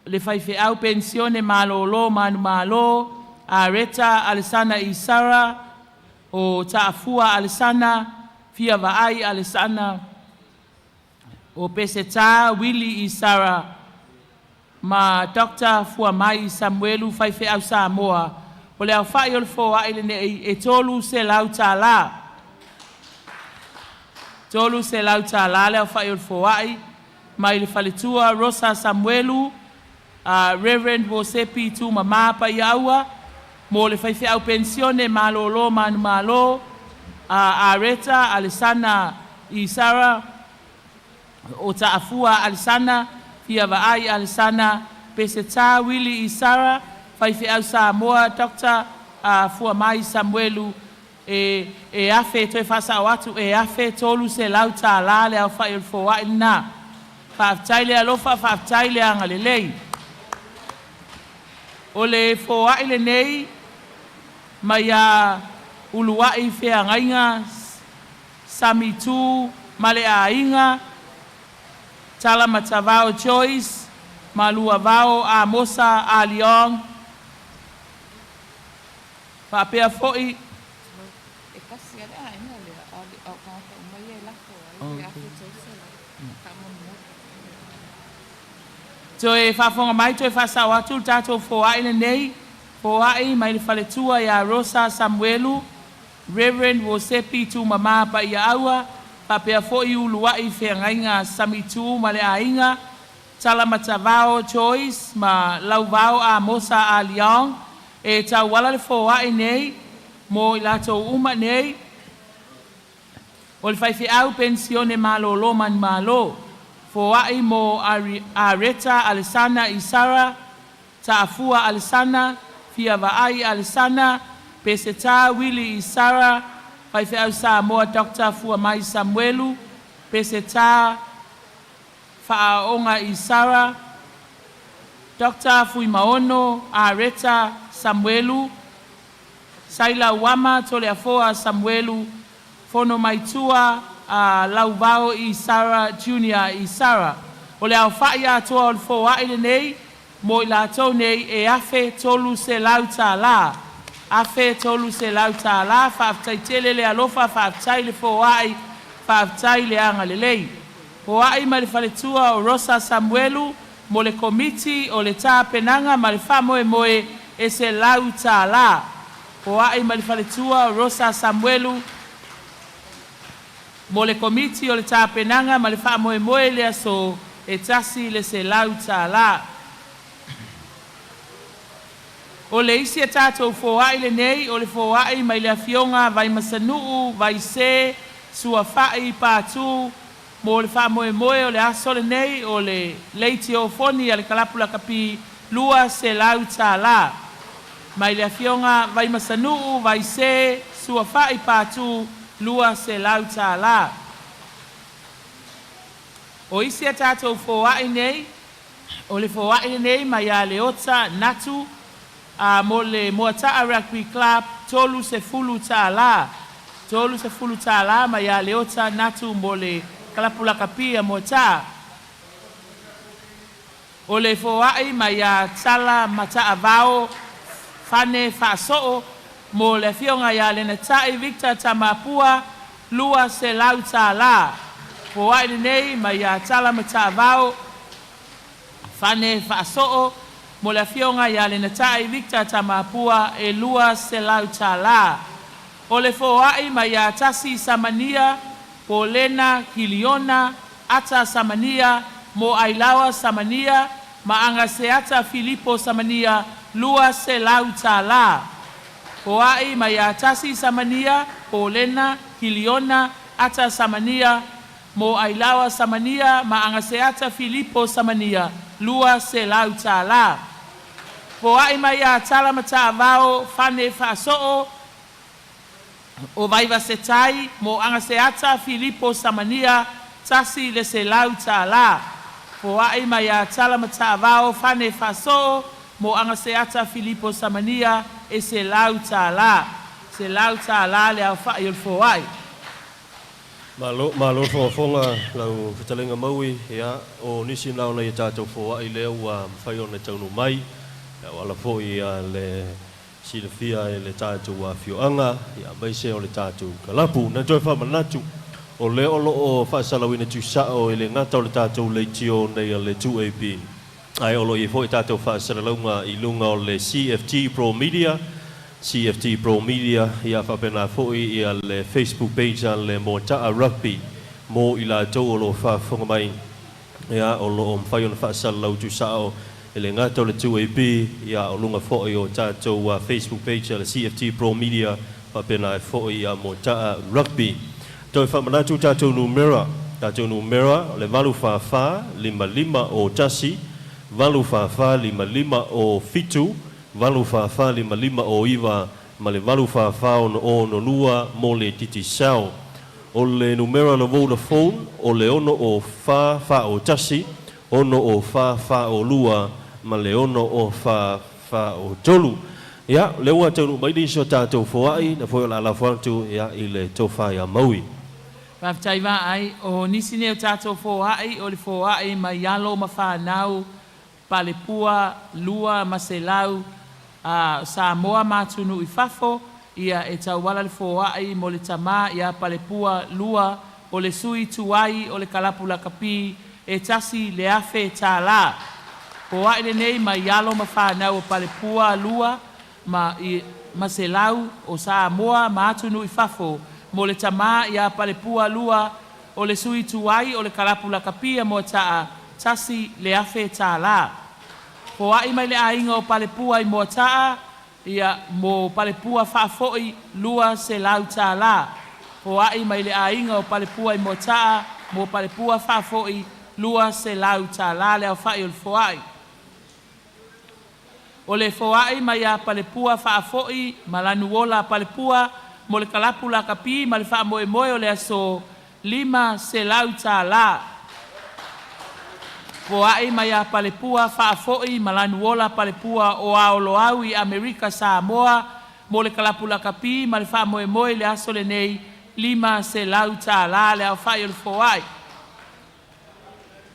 le faifeau penisione malolo manumalo Areta Alesana Isara o Taafua Alesana Fia Vaai Alesana o Peseta Wili Isara ma Dr. Fuamai Samuelu Faifeau Samoa. O le aofai o le foai lenei e $300. $300 le aofai o le foai mai le faletua Rosa Samuelu, Reverend Wosepi Tumama Paiaua mo le faifeau penisione malolo manumalo Areta Alesana Isara o Taafua Alesana Fia Vaai Alesana Peseta Wili Isara Faifeau Samoa Dr. Fuamai Samuelu e afe toe faasao atu e $1,300 le aofai o le foai lena. Faafetai le alofa, faafetai le agalelei. O le foai lenei mai ia Uluai Feagaiga Samitu ma le aiga Talamatavao Joyce Maluavao Amosa Aliong faapea foi E kasi ale aiga lea a o tagata uma ia e lafo ai e $1,300 faamolemole. Toe faafofoga mai toe faasao atu le tatou foai lenei foai mai le faletua ia Rosa Samuelu, Reverend Wosepi Tumama Paiaaua faapea foi Uluai Feagaiga Samitu ma le aiga Talamatavao Joyce ma Lauvao Amosa Aliong e tauala le foai nei mo i latou uma nei o le faifeau penisione malolo manumalo foai mo Areta Alesana Isara Taafua Alesana Fia Vaai Alesana Peseta Wili Isara Faifeau Samoa Dr. Fuamai Samuelu Peseta Faaoga Isara Dr. Fuimaono Areta Samuelu Saila Uama Toleafoa Samuelu Fono Maitua Lauvao Isara Junior Isara. O le aofai atoa o le foai lenei mo i latou nei e $1,300. $1,300. Faafetai tele le alofa, faafetai le foai, faafetai le agalelei. Foai mai le faletua o Rosa Samuelu mo le komiti o le tapenaga ma le faamoemoe e $100. Foai mai le faletua o Rosa Samuelu mo le komiti o le tapenaga ma le faamoemoe le aso e $100. O le isi e tatou foai lenei o le foai mai le afioga Vaimasanuu Vaise Suafai Patu mo le faamoemoe o le aso lenei o le leitiofoni a le kalapu lakapi $200. Mai le afioga Vaimasanuu Vaise Suafai Patu $200. O isi e tatou foai nei o le foai lenei mai ia Leota Natu mo le Moata'a Rugby Club $30. $30 mai ia Leota Natu mo le kalapu lakapi a Moata'a. O le foai mai ia Tala Mata'avao Fane Faasoo mo le afioga ia Lenatai Victor Tamapua $200. Foai lenei mai ia Tala Mata'avao Fane Faasoo Mo le afioga ia Lenatai Victor Tamapua e $200. O le foai mai ia Tasi Samania, Polena Kiliona, Ata Samania, mo Ailaoa Samania, ma Agaseata Filipo Samania, $200. Foai mai ia Tasi Samania, Polena Kiliona, Ata Samania, mo Ailaoa Samania, ma Agaseata Filipo Samania, $200. Foai mai ia Tala Matavao Fane Faasoo o Vaivasetai mo Agaseata Filipo Samania, $100. Foai mai ia Tala Matavao Fane Faasoo mo Agaseata Filipo Samania, e $100. $100 le aofa'i o le foai. Malo, malo fogafoga lau fetalaiga Maui. Ia, o nisi na ona ia tatou foai lea ua mafai ona taunuu mai, ia ua ala foi ia le silafia e le tatou afioaga, ia aemaise o le tatou kalapu. Na toe faamanatu, o lea o lo o faasalauina tuusao e le gata o le tatou leitio nei a le 2AP, ae o lo o i ai foi tatou faasalalauga i luga o le CFT Pro Media, CFT Pro Media, ia faapena foi ia le Facebook page a le Moataa Rugby mo i latou o lo o faafofoga mai. Ia, o lo o mafai ona faasalalau tuusao e le gata o le 2AP, ia o luga foi o tatou Facebook page a le CFT Pro Media, faapena ai foi ia Moataa Rugby. Toe faamanatu tatou numera, tatou numera o le 844 55 o 1, 844 55 o 7, 844 55 o 9 ma le 844 6 6 2 mo le Digicel. O le numera le Vodafone o le 6 o 4 4 o 1, 6 o 4 4 o 2 ma le 6 o 4 4 o 3. Ia, lea ua taunuu mai nisi o tatou foai, na foi o le a lafo atu ia, i le tofa ia Maui. Faafetai Vaai, o nisi nei o tatou foai o le foai mai alo ma fanau Palepua 200 a Samoa ma atunuu i fafo, ia e tauala le foai mo le tama ia Palepua 2 o le sui tuai o le kalapu lakapi e $1,000. Foai lenei mai alo ma fanau o Palepua 200 o Samoa ma atunuu i fafo mo le tama ia Palepua 2 o le sui tuai o le kalapu lakapi a Moataa $1,000. Foai mai le aiga o Palepua i Moataa, ia mo Palepua Faafoi $200. Foai mai le aiga o Palepua i Moataa mo Palepua Faafoi $200 le aofa'i o le foai. O le foai mai ia Palepua Faafoi ma Lanuola Palepua mo le kalapu lakapi ma le faamoemoe o le aso $500. Foai mai ia Palepua Faafoi ma Lanuola Palepua o Aoloau i Amerika Samoa mo le kalapu lakapi ma le faamoemoe i le aso lenei $500 le aofa'i o le foai.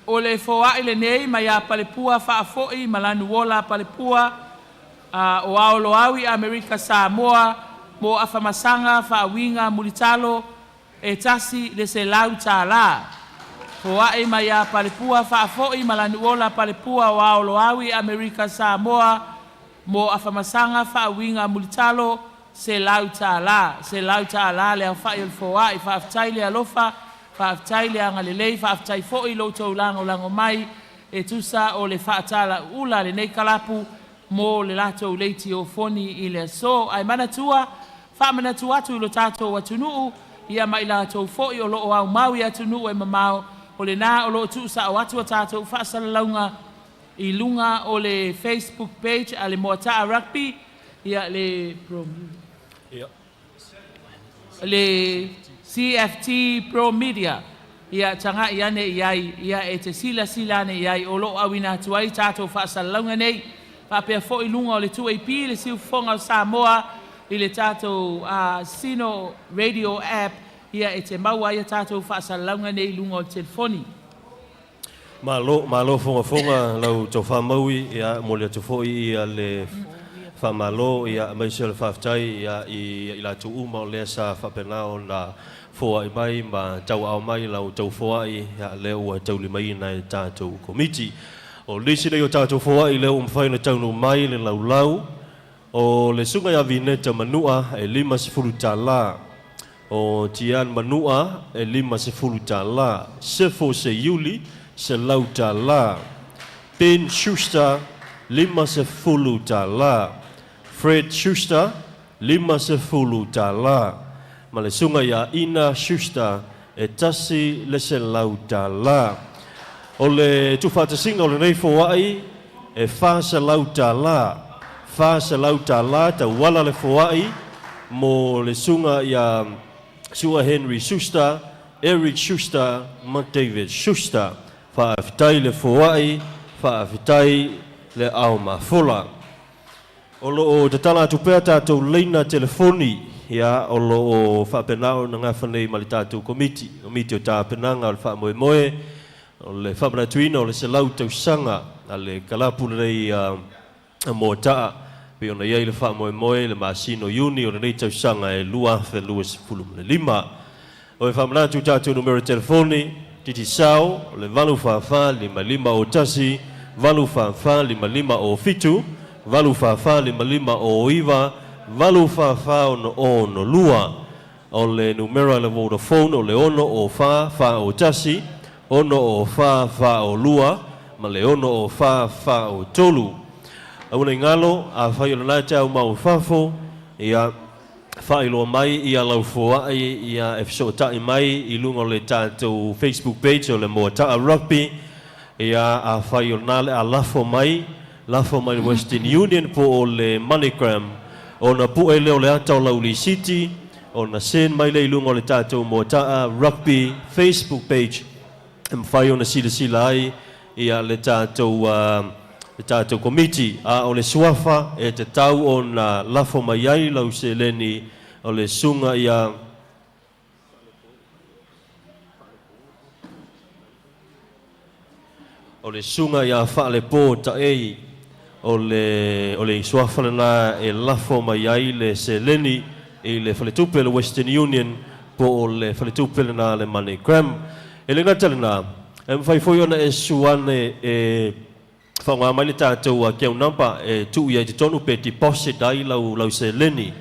O le foai lenei mai ia Palepua Faafoi ma Lanuola Palepua o Aoloau i Amerika Samoa mo Afamasaga Faauiga Mulitalo e $100. Foai mai ia Palepua Faafoi ma Lanuola Palepua o Aoloau i Amerika Samoa mo Afamasaga Faauiga Mulitalo $100. $100 le aofa'i o le foai. Faafetai le alofa, faafetai le agalelei, faafetai foi i lo outou lagolago mai e tusa o le faatalauula a lenei kalapu mo le latou leitiofoni i le aso. Ae manatua, faamanatu atu i lo tatou atunuu, ia ma i latou foi o lo o aumau i atunuu e mamao, o lena o lo o tuusao atu a tatou faasalalauga i luga o le Facebook page a le Moataa Rugby, ia le le CFT Pro Media. Ia tagai ane i ai, ia e te silasila ane i ai o lo o auina atu ai tatou faasalalauga nei. Faapea foi luga o le 2AP, le siufofoga o Samoa i le tatou Sino Radio app, ia e te maua ai a tatou faasalalauga nei i luga o le telefoni. Malo, malo fogafoga lau tofa Maui, ia momoli atu foi ia le faamalo ia aemaise o le faafetai ia i i latou uma o lea sa faapena ona foai mai ma tauaao mai la outou foai, ia lea ua taulimaina e tatou Komiti. O nisi nei o tatou foai lea ua mafai ona taunuu mai le laulau, o le Susuga ia Vineta Manua e $50 tala, o Tian Manua e $50 tala, Sefo Seiuli $100 tala, Ben Schuster $50 tala, Fred Schuster $50 tala, ma le Susuga ia Ina Schuster e $100 tala. O le tuufaatasiga o lenei foai e $400 tala, $400 tala tauala le foai mo le Susuga ia Su'a Henry Schuster, Eric Schuster ma David Schuster. Faafetai le foai, faafetai le ao mafola. O lo o tatala atu pea tatou laina telefoni, ia, o lo o faapena ona gafa nei ma le tatou Komiti, Komiti o Tapenaga o le Faamoemoe, o le faamanatuina o le 100 tausaga a le kalapu lenei a Moataa, pei ona i ai le faamoemoe i le masina o Iuni o lenei tausaga e 2025. O e faamanatu i tatou numera telefoni, Digicel, o le 844 5501, 844 5507, 844 5509, 844 6062. O le numera i le Vodafone o le 6 04 401, 6 04 42 ma le 6 04 43. Aua ne i galo, afai o lena e te aumau i fafo, ia faailoa mai ia lau foai ia e fesootai mai i luga o le tatou Facebook page o le Moataa Rugby. Ia afai o lena le a lafo mai, lafo mai le Western Union po o le MoneyGram, ona pue lea o le ata o lau lisiti, ona send mai lea i luga o le tatou Moataa Rugby Facebook page e mafai ona silasila ai ia le tatou le tatou Komiti. A o le suafa e tatau ona lafo mai ai lau seleni o le Susuga ia O le Susuga ia Faalepo Taei, o le o le suafa lena e lafo mai ai le seleni i le faletupe o le Western Union po o le faletupe lena a le MoneyGram. E le gata i lena, e mafai foi ona e susu ane e faaaoga mai le tatou account number e tuu i ai totonu pe deposit ai lau lau seleni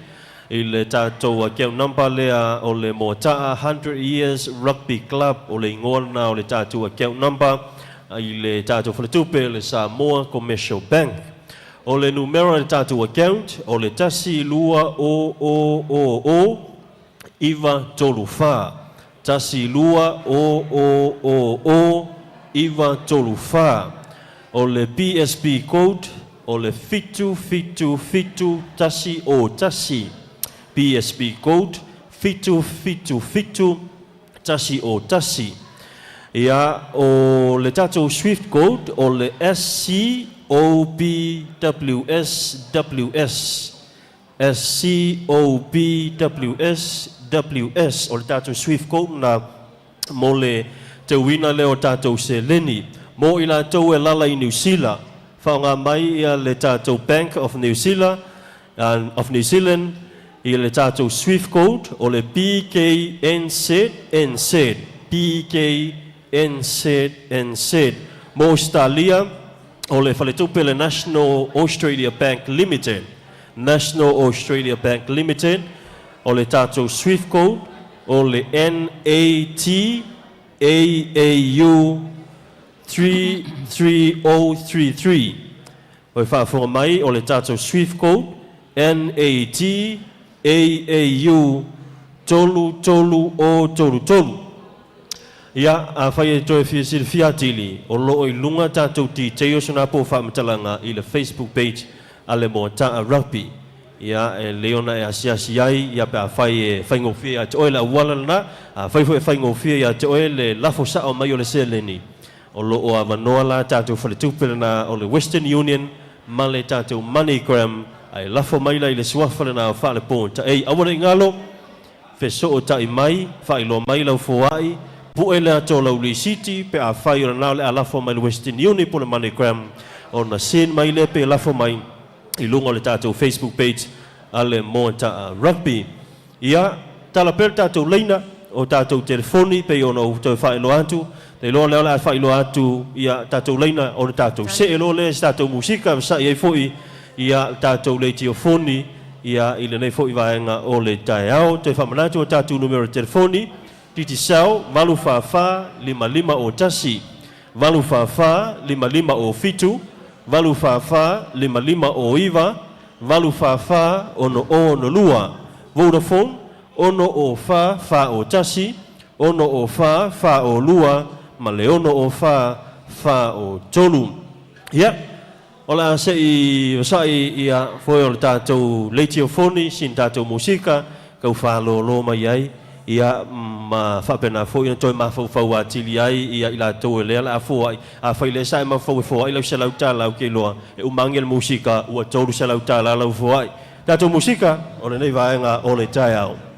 i le tatou account number lea o le Moataa 100 Years Rugby Club, o le igoa lena o le tatou account number i le tatou faletupe o le Samoa Commercial Bank. O le numera o le tatou account o le 1 2 o o o o 9 3 4, 1 2 o o o o 9 3 4. O le BSB code o le 7 7 7 1 o 1, BSB code 7 7 7 1 o 1. Ia, o le tatou SWIFT code o le S C O B W S W S, S C O B W S W S, o le tatou SWIFT code lena mo le teuina lea o tatou seleni. Mo i latou e lala i Niu Sila, faaaoga mai ia le tatou Bank of New Zealand, of New Zealand i le tatou SWIFT code o le B K N Z N Z, B K N Z N Z. Mo Ausetalia, o le faletupe le National Australia Bank Limited, National Australia Bank Limited, o le tatou SWIFT code o le N A T A A U 33033. O e faafofoga mai, o le tatou SWIFT code N A T A A U 33033. Ia, afai e toe fia silafia atili, o lo o i luga tatou details na po o faamatalaga i le Facebook page a le Moataa Rugby. Ia, e lelei ona e asiasi ai, ia pe afai e faigofie ia te oe le auala lena, afai foi e faigofie ia te oe le lafo sao mai o le seleni, o lo o avanoa la tatou faletupe lena o le Western Union ma le tatou MoneyGram, ae lafo mai la i le suafa lena o Faalepo Taei. Aua ne i galo, Fesootai mai, faailoa mai lau foai, pue le ata o lau lisiti pe afai o lena o le a lafo mai le Western Union po o le MoneyGram ona send mai lea pe lafo mai i luga o le tatou Facebook page a le Moataa Rugby. Ia, tala pea le tatou laina o tatou telefoni pei ona ou toe faailoa atu, Te iloa lea o le a faailoa atu ia tatou laina ona tatou see loa lea i se tatou musika e fesa'i ai foi ia le tatou leitiofoni ia i lenei foi vaega o le taeao. Toe faamanatu a tatou numera telefoni, Digicel 844 5501, 844 5507, 844 5509, 844 6062. Vodafone 604 401, 604 402 ma le 604 403. Ia, o le a se i vasa'i ia foe o le tatou leitiofoni sina tatou musika tau fālōlō mai ai, ia ma faapena foi ona toe mafaufau atili ai ia i latou e lea o le a foa'i. Afai lea sa e mafaufau e foa'i lau $100, ou te iloa e uma ane le musika ua $300 lau foa'i. Tatou musika o lenei vaega o le taeao.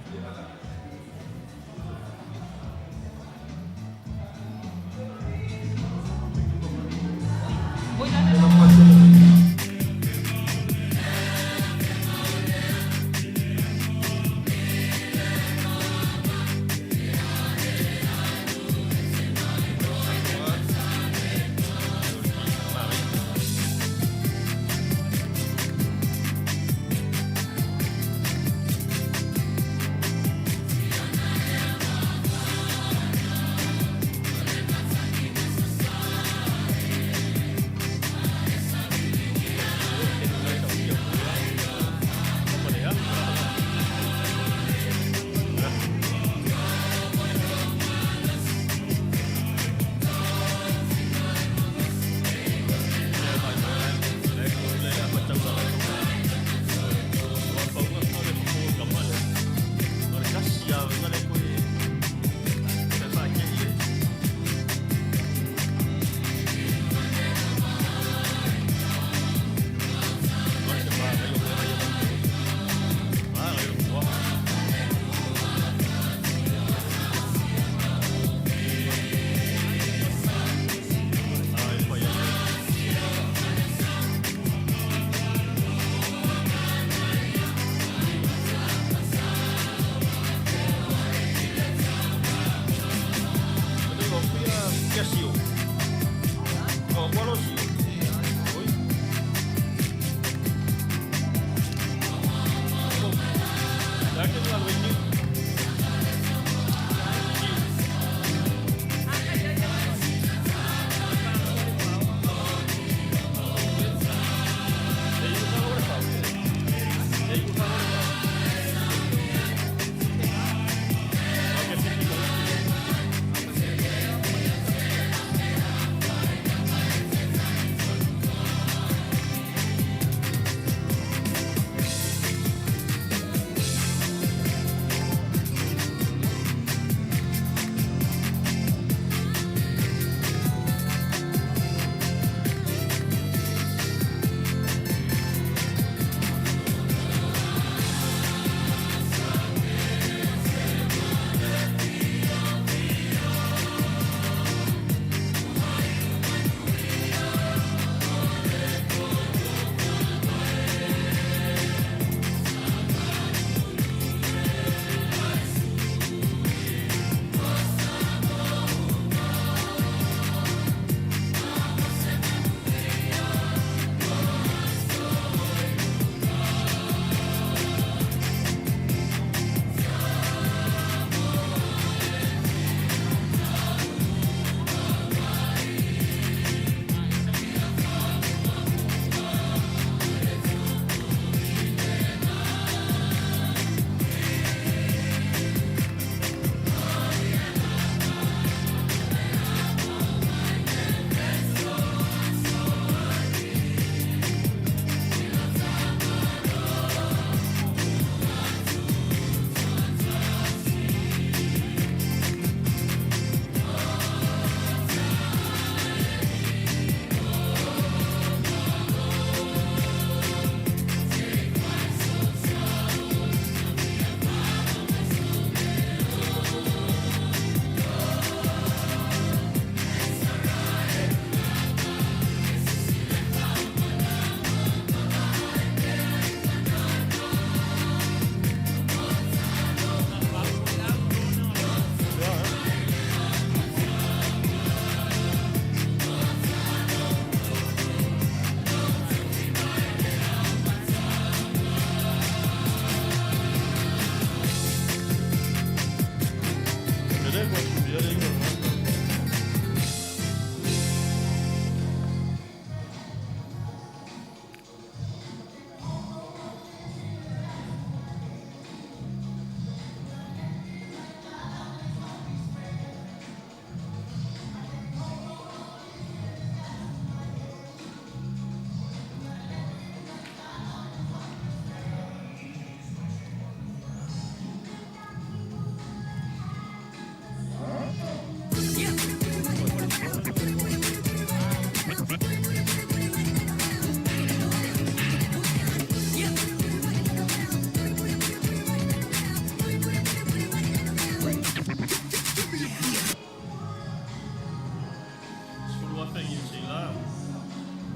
afe Niu Sila.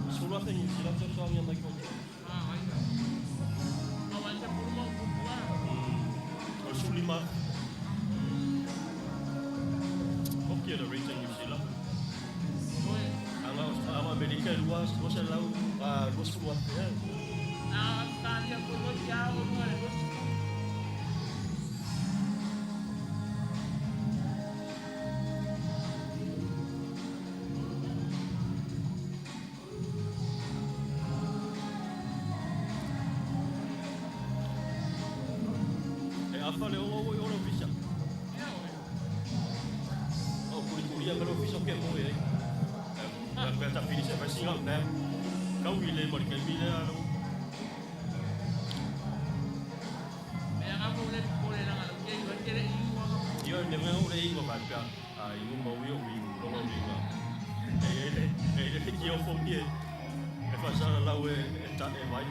10,000 Niu Sila fesoasoani mai ko. O le 15. Oki le rate Niu Sila. Anga anga Amerika e lua 200 a 20,000 e. E afa le o o o visa. O kuri kuri a melo visa ke mo e. E pe ta fini se vai singa ne. Kau i le mo ke mi le alo. Io ne me o le ingo va pia. A ingo mo io wi lo lo wi ga. E e e e ki o fo mi e. E fa sa la e e ta e vai.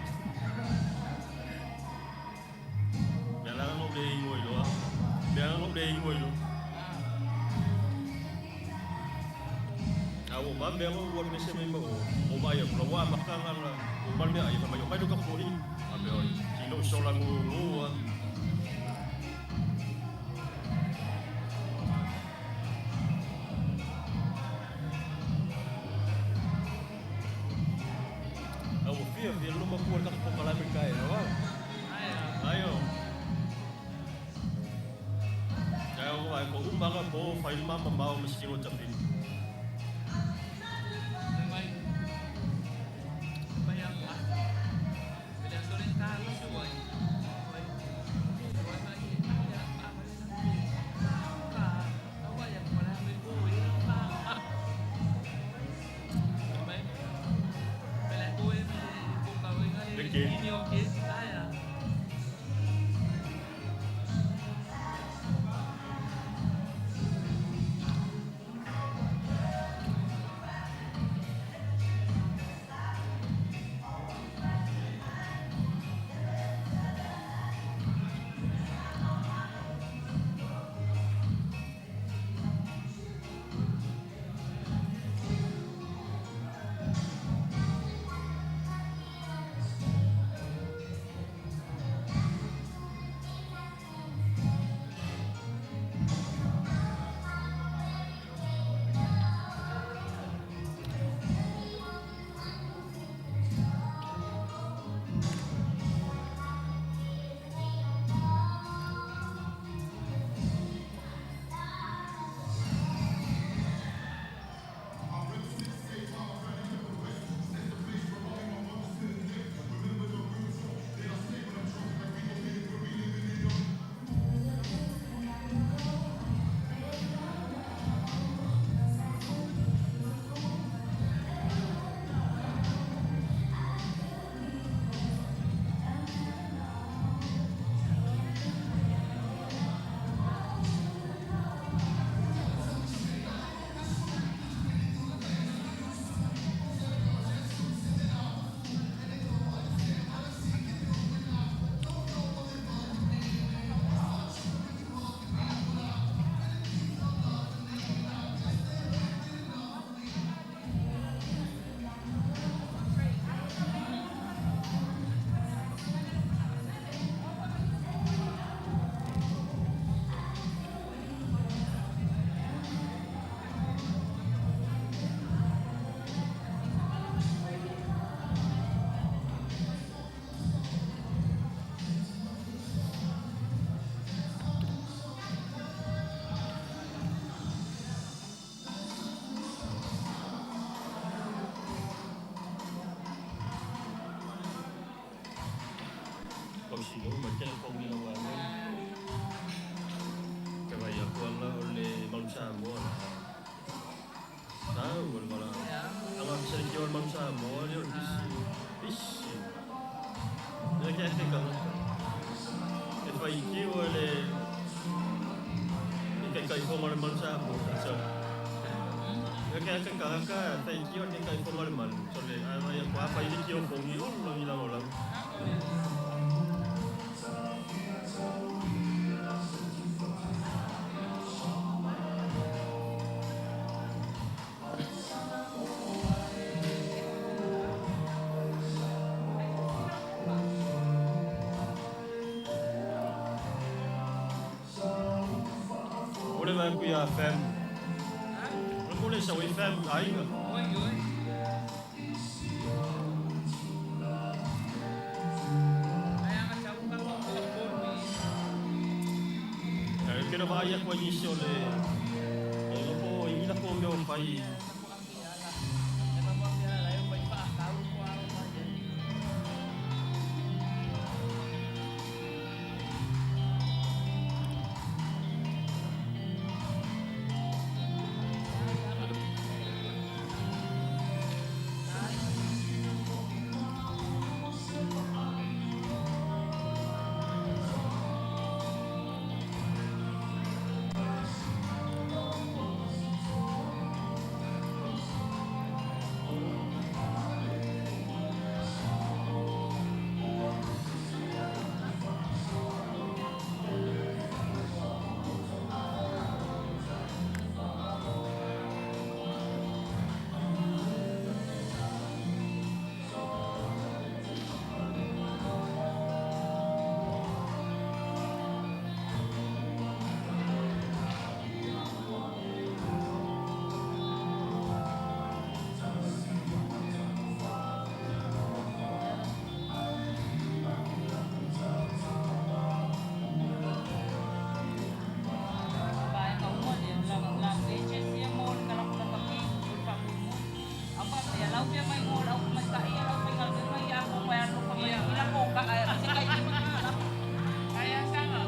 Mea la no le ingo i loa. Mea no le ingo i lo. A o ma mea o me se me mo o vai o la wa makanga la o ma mea ai ma yo mai ka fo i. A mea o ki no so la ngu ngu a. A o fia fia lo ma ku ka po kala me kai o. Ai o. Ia o ai ko umanga po fai mama mau ma sino tapi. Le ke. Sino ma tele ko ni la wa. Ke vai a ko la o le malu sa mo la. Sa o le mala. Anga sa ki o malu sa mo le o bisi. Bisi. Ne ke te ka. E fai ki o le e kai kai fo ma le malu sa mo sa. Ne ke te ka ka fai ki o te kai fo ma le malu. So le a mai ko a fai ki o fo ni o lo ni la o la. fai atu ia Fam. O le mea le sau ai Fam aiga. Oi, oi. Ai aga tau ka mo ko polu i. E ke na vaai atu ai nisi o le e lopo i ila ko mea o fai. Vaega uma lea, o la la le jersey mo le kalapulakapi mo le faamoemoe. Au faapea lau mea mai mo le au tamaitai ia lau faigaluega ia a mai alofa mai i la poka'a e se kai lima tala. Ai a saga.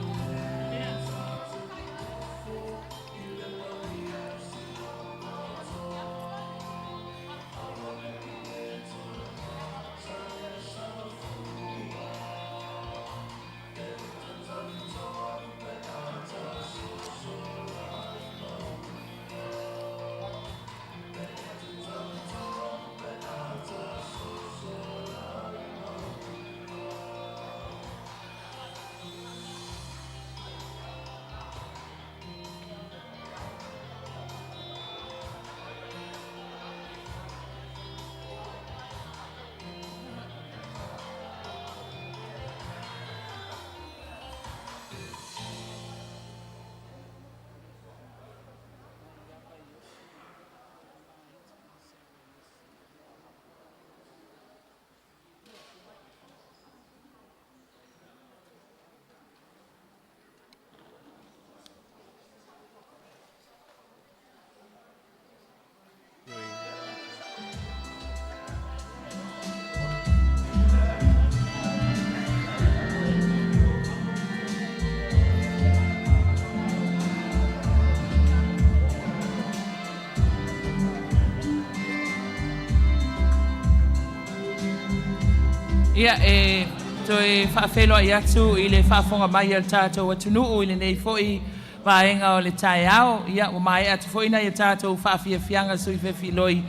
Ia e toe faafeiloai atu i le faafofoga mai a le tatou atunuu i lenei foi vaega o le taeao. Ia ua maea atu foi nai a tatou faafiafiaga sui fefiloi.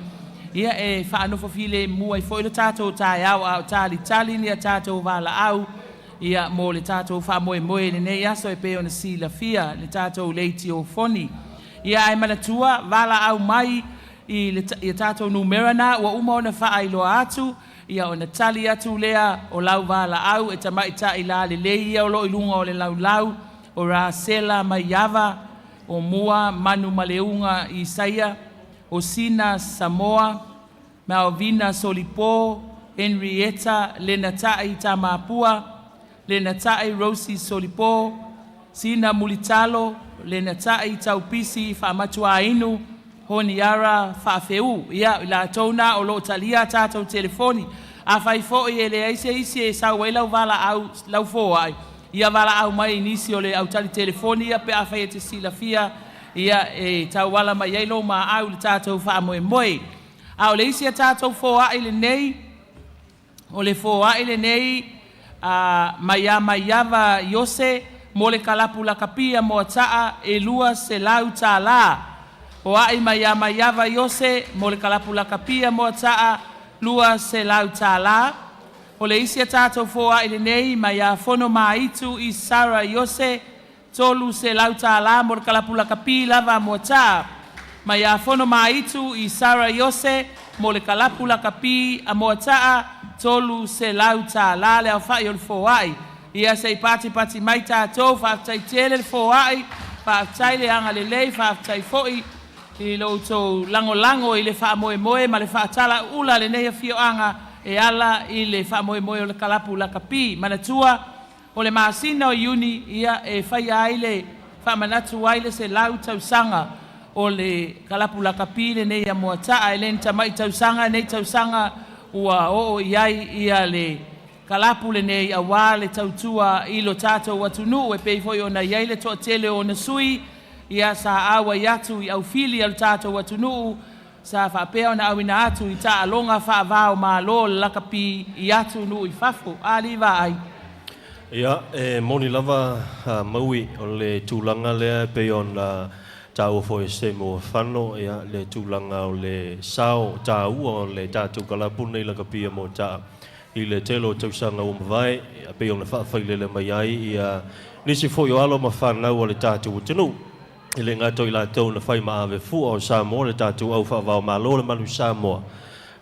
Ia e faanofo filemu ai foi le tatou taeao a o talitali ni a tatou valaau ia mo le tatou faamoemoe i lenei aso e pei ona silafia le tatou leitiofoni. Ia ae manatua valaau mai i le i a tatou numera na ua uma ona faailoa atu, ia ona tali atu lea o lau valaau e tamaitai lalelei ia o loo i luga o le laulau o Rasela Maiava, o Mua Manumaleuga Isaia, o Sina Samoa, Malvina Solipo, Henrietta Lenatai Tamapua, Lenatai Rosie Solipo, Sina Mulitalo, Lenatai Taupisi Faamatuainu, Honiara Faafeu. Ia i latou na o loo talia a tatou telefoni. Afai foi e leai se isi e sau ai lau valaau lau foai, ia valaau mai i nisi o le autali telefoni ia pe afai e te silafia ia e tauala mai ai lo maau i le tatou faamoemoe. A o le isi a tatou foai lenei, o le foai lenei a mai Maiava Iose mo le kalapu lakapia Moata'a e $200. O ai mai Maiava Iose mo le kalapu lakapia Moata'a $200. O le isi a tatou foai lenei mai ia Fono Maitu i Sara Iose $300 mo le kalapu lakapi lava Moata'a. Mai ia Fono Maitu i Sara Iose mo le kalapu lakapi a Moata'a $300 le aofai o le foai. Ia se i patipati mai tatou, faafetai tele le foai, Faafetai le agalelei, faafetai foi i lo outou lagolago i le faamoemoe ma le faatalauula a lenei afioaga e ala i le faamoemoe o le kalapu lakapi. Manatua, o le masina o Iuni ia e faia ai le faamanatu ai le 100 tausaga o le kalapu lakapi lenei a Moataa. E le ni tamai tausaga nei tausaga ua oo i ai ia le kalapu lenei aua le tautua i lo tatou atunuu, e pei foi ona i ai le toatele o ona sui ia sa auai atu i aufili a lo tatou atunuu sa faapea ona auina atu i taaloga faava o Malo o le lakapi i atunuu i fafo. A alii vaai. Ia, e moni lava a Maui, o le tulaga lea e pei ona taua foi e se Moafano, ia, le tulaga o le sao taua o le tatou kalapu lenei lakapi a Moataa i le tele o tausaga ua mavae, ia, pei ona faafailele mai ai ia nisi foi o alo ma fanau a le tatou atunuu. E le gata o i latou na fai ma ave fua o Samoa, le tatou au faavao Malo, le Manu Samoa,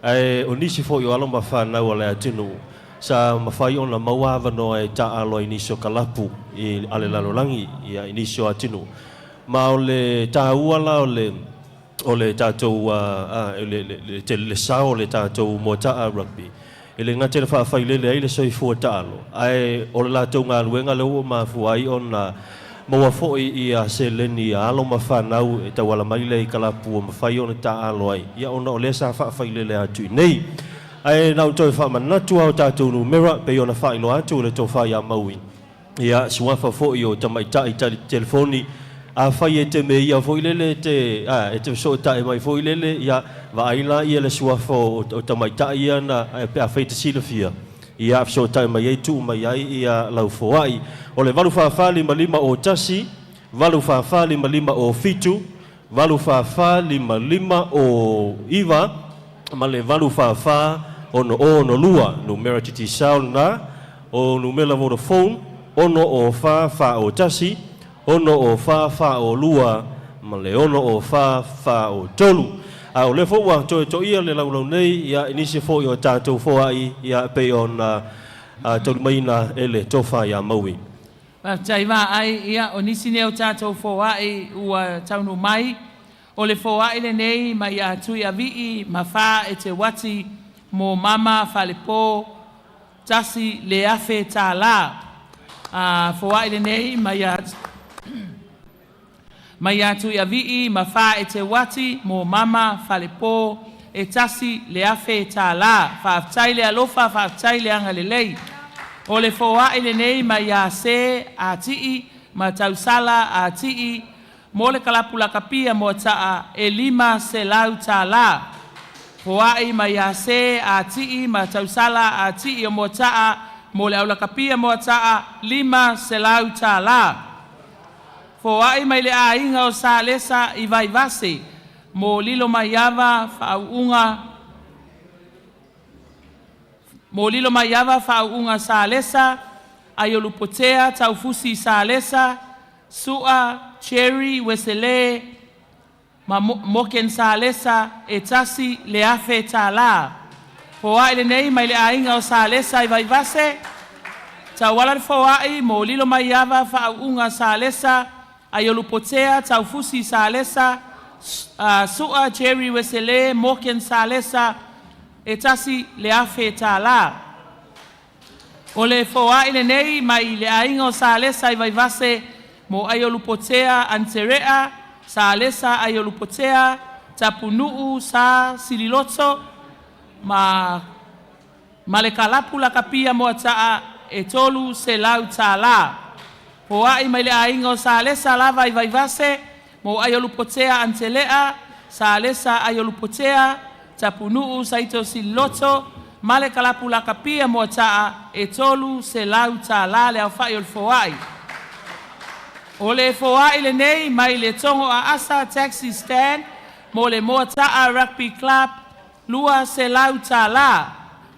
ae o nisi foi o alo ma fanau a le atunuu sa mafai ona maua avanoa e taaalo ai nisi o kalapu i a le lalolagi, ia, i nisi o atunuu. Ma o le taua la o le o le tatou le le le sao o le tatou Moataa Rugby, e le gata i le faafailele ai le soifua taalo, ae o le latou galuega lea ua mafua ai ona maua foi ia seleni a alo ma fanau e tauala mai lea i kalapu ua mafai ona taaalo ai, ia, ona o lea sa faafailele atu i nei. Ae na ou toe faamanatu lava o tatou numera pei ona faailoa atu e le tofa ia Maui, ia, suafa foi o tamaitai tali telefoni, afai e te me ia foi lele e te a e te fesootai mai foi lele, ia, vaai la ia le suafa o tamaitai ia na pe afai e te silafia, ia, fesootai mai ai, tuu mai ai ia lau foai. O le 844 55 o 1, 844 55 o 7, 844 55 o 9 ma le 844 ono o ono lua. Numera Digicel lena. O numera Vodafone, ono o fa fa o tasi, ono o fa fa o lua ma le ono o fa fa o tolu. A o lea foi ua toe toia le laulau nei, ia, i nisi foi o tatou foai, ia, pei ona taulimaina e le tofa ia Maui. Faafetai vaai, ia, o nisi nei o tatou foai ua taunuu mai. O le foai lenei mai ia Tuiavii ma Fa e te Wati mo Mama Falepo $1,000. A foai lenei mai ia mai ia Tuiavii ma Fa e te Wati mo Mama Falepo e $1,000. Faafetai le alofa, faafetai le agalelei. O le foai lenei mai ia Se Atii ma Tausala Atii mo le kalapu lakapi a Moataa e $500. Foai mai ia Se Atii ma Tausala Atii o Moataa mo le aulakapi a Moataa $500. Foai mai le aiga o Salesa i Vaivase mo Lilo Maiava faauuga mo Lilo Maiava faauuga Salesa, Aiolupotea Taufusi Salesa, Sua Cherry Wesele ma Moken Salesa e $1,000. Foai lenei mai le aiga o Salesa i Vaivase, tauala le foai mo Lilo Maiava faauuga Salesa, Aiolupotea Taufusi Salesa, Sua Jerry Wesele Moken Salesa e $1,000. O le foai lenei mai le aiga o Salesa i Vaivase mo Aiolupotea Anterea, Salesa Aiolupotea, Tapunuu Sa Sililoto ma ma le kalapu lakapi a Moataa e $300. Foai mai le aiga o Salesa lava i Vaivase mo Aiolupotea Antelea, Salesa Aiolupotea, Tapunuu Saito Sililoto ma le kalapu lakapi a Moataa e $300 le aofai o le foai. O le foai lenei mai le Togo Aasa Taxi Stand mo le Moataa Rugby Club $200.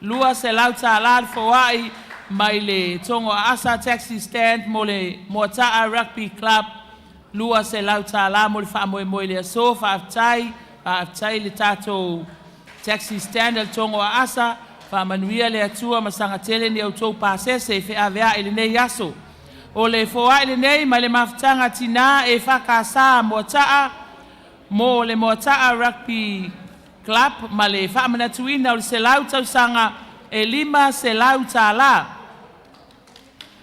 $200 le foai mai le Togo Aasa Taxi Stand mo le Moataa Rugby Club $200 mo le faamoemoe i le aso. Faafetai, faafetai le tatou taxi stand a le Togo Aasa, faamanuia le Atua ma sagatele ni outou pasese e feaveai i lenei aso. O le foaʻi lenei mai le mafutaga tinā EFKS Moataʻa mo le Moataʻa Rugby Club ma le faamanatuina o le 100 tausaga e 500 tālā.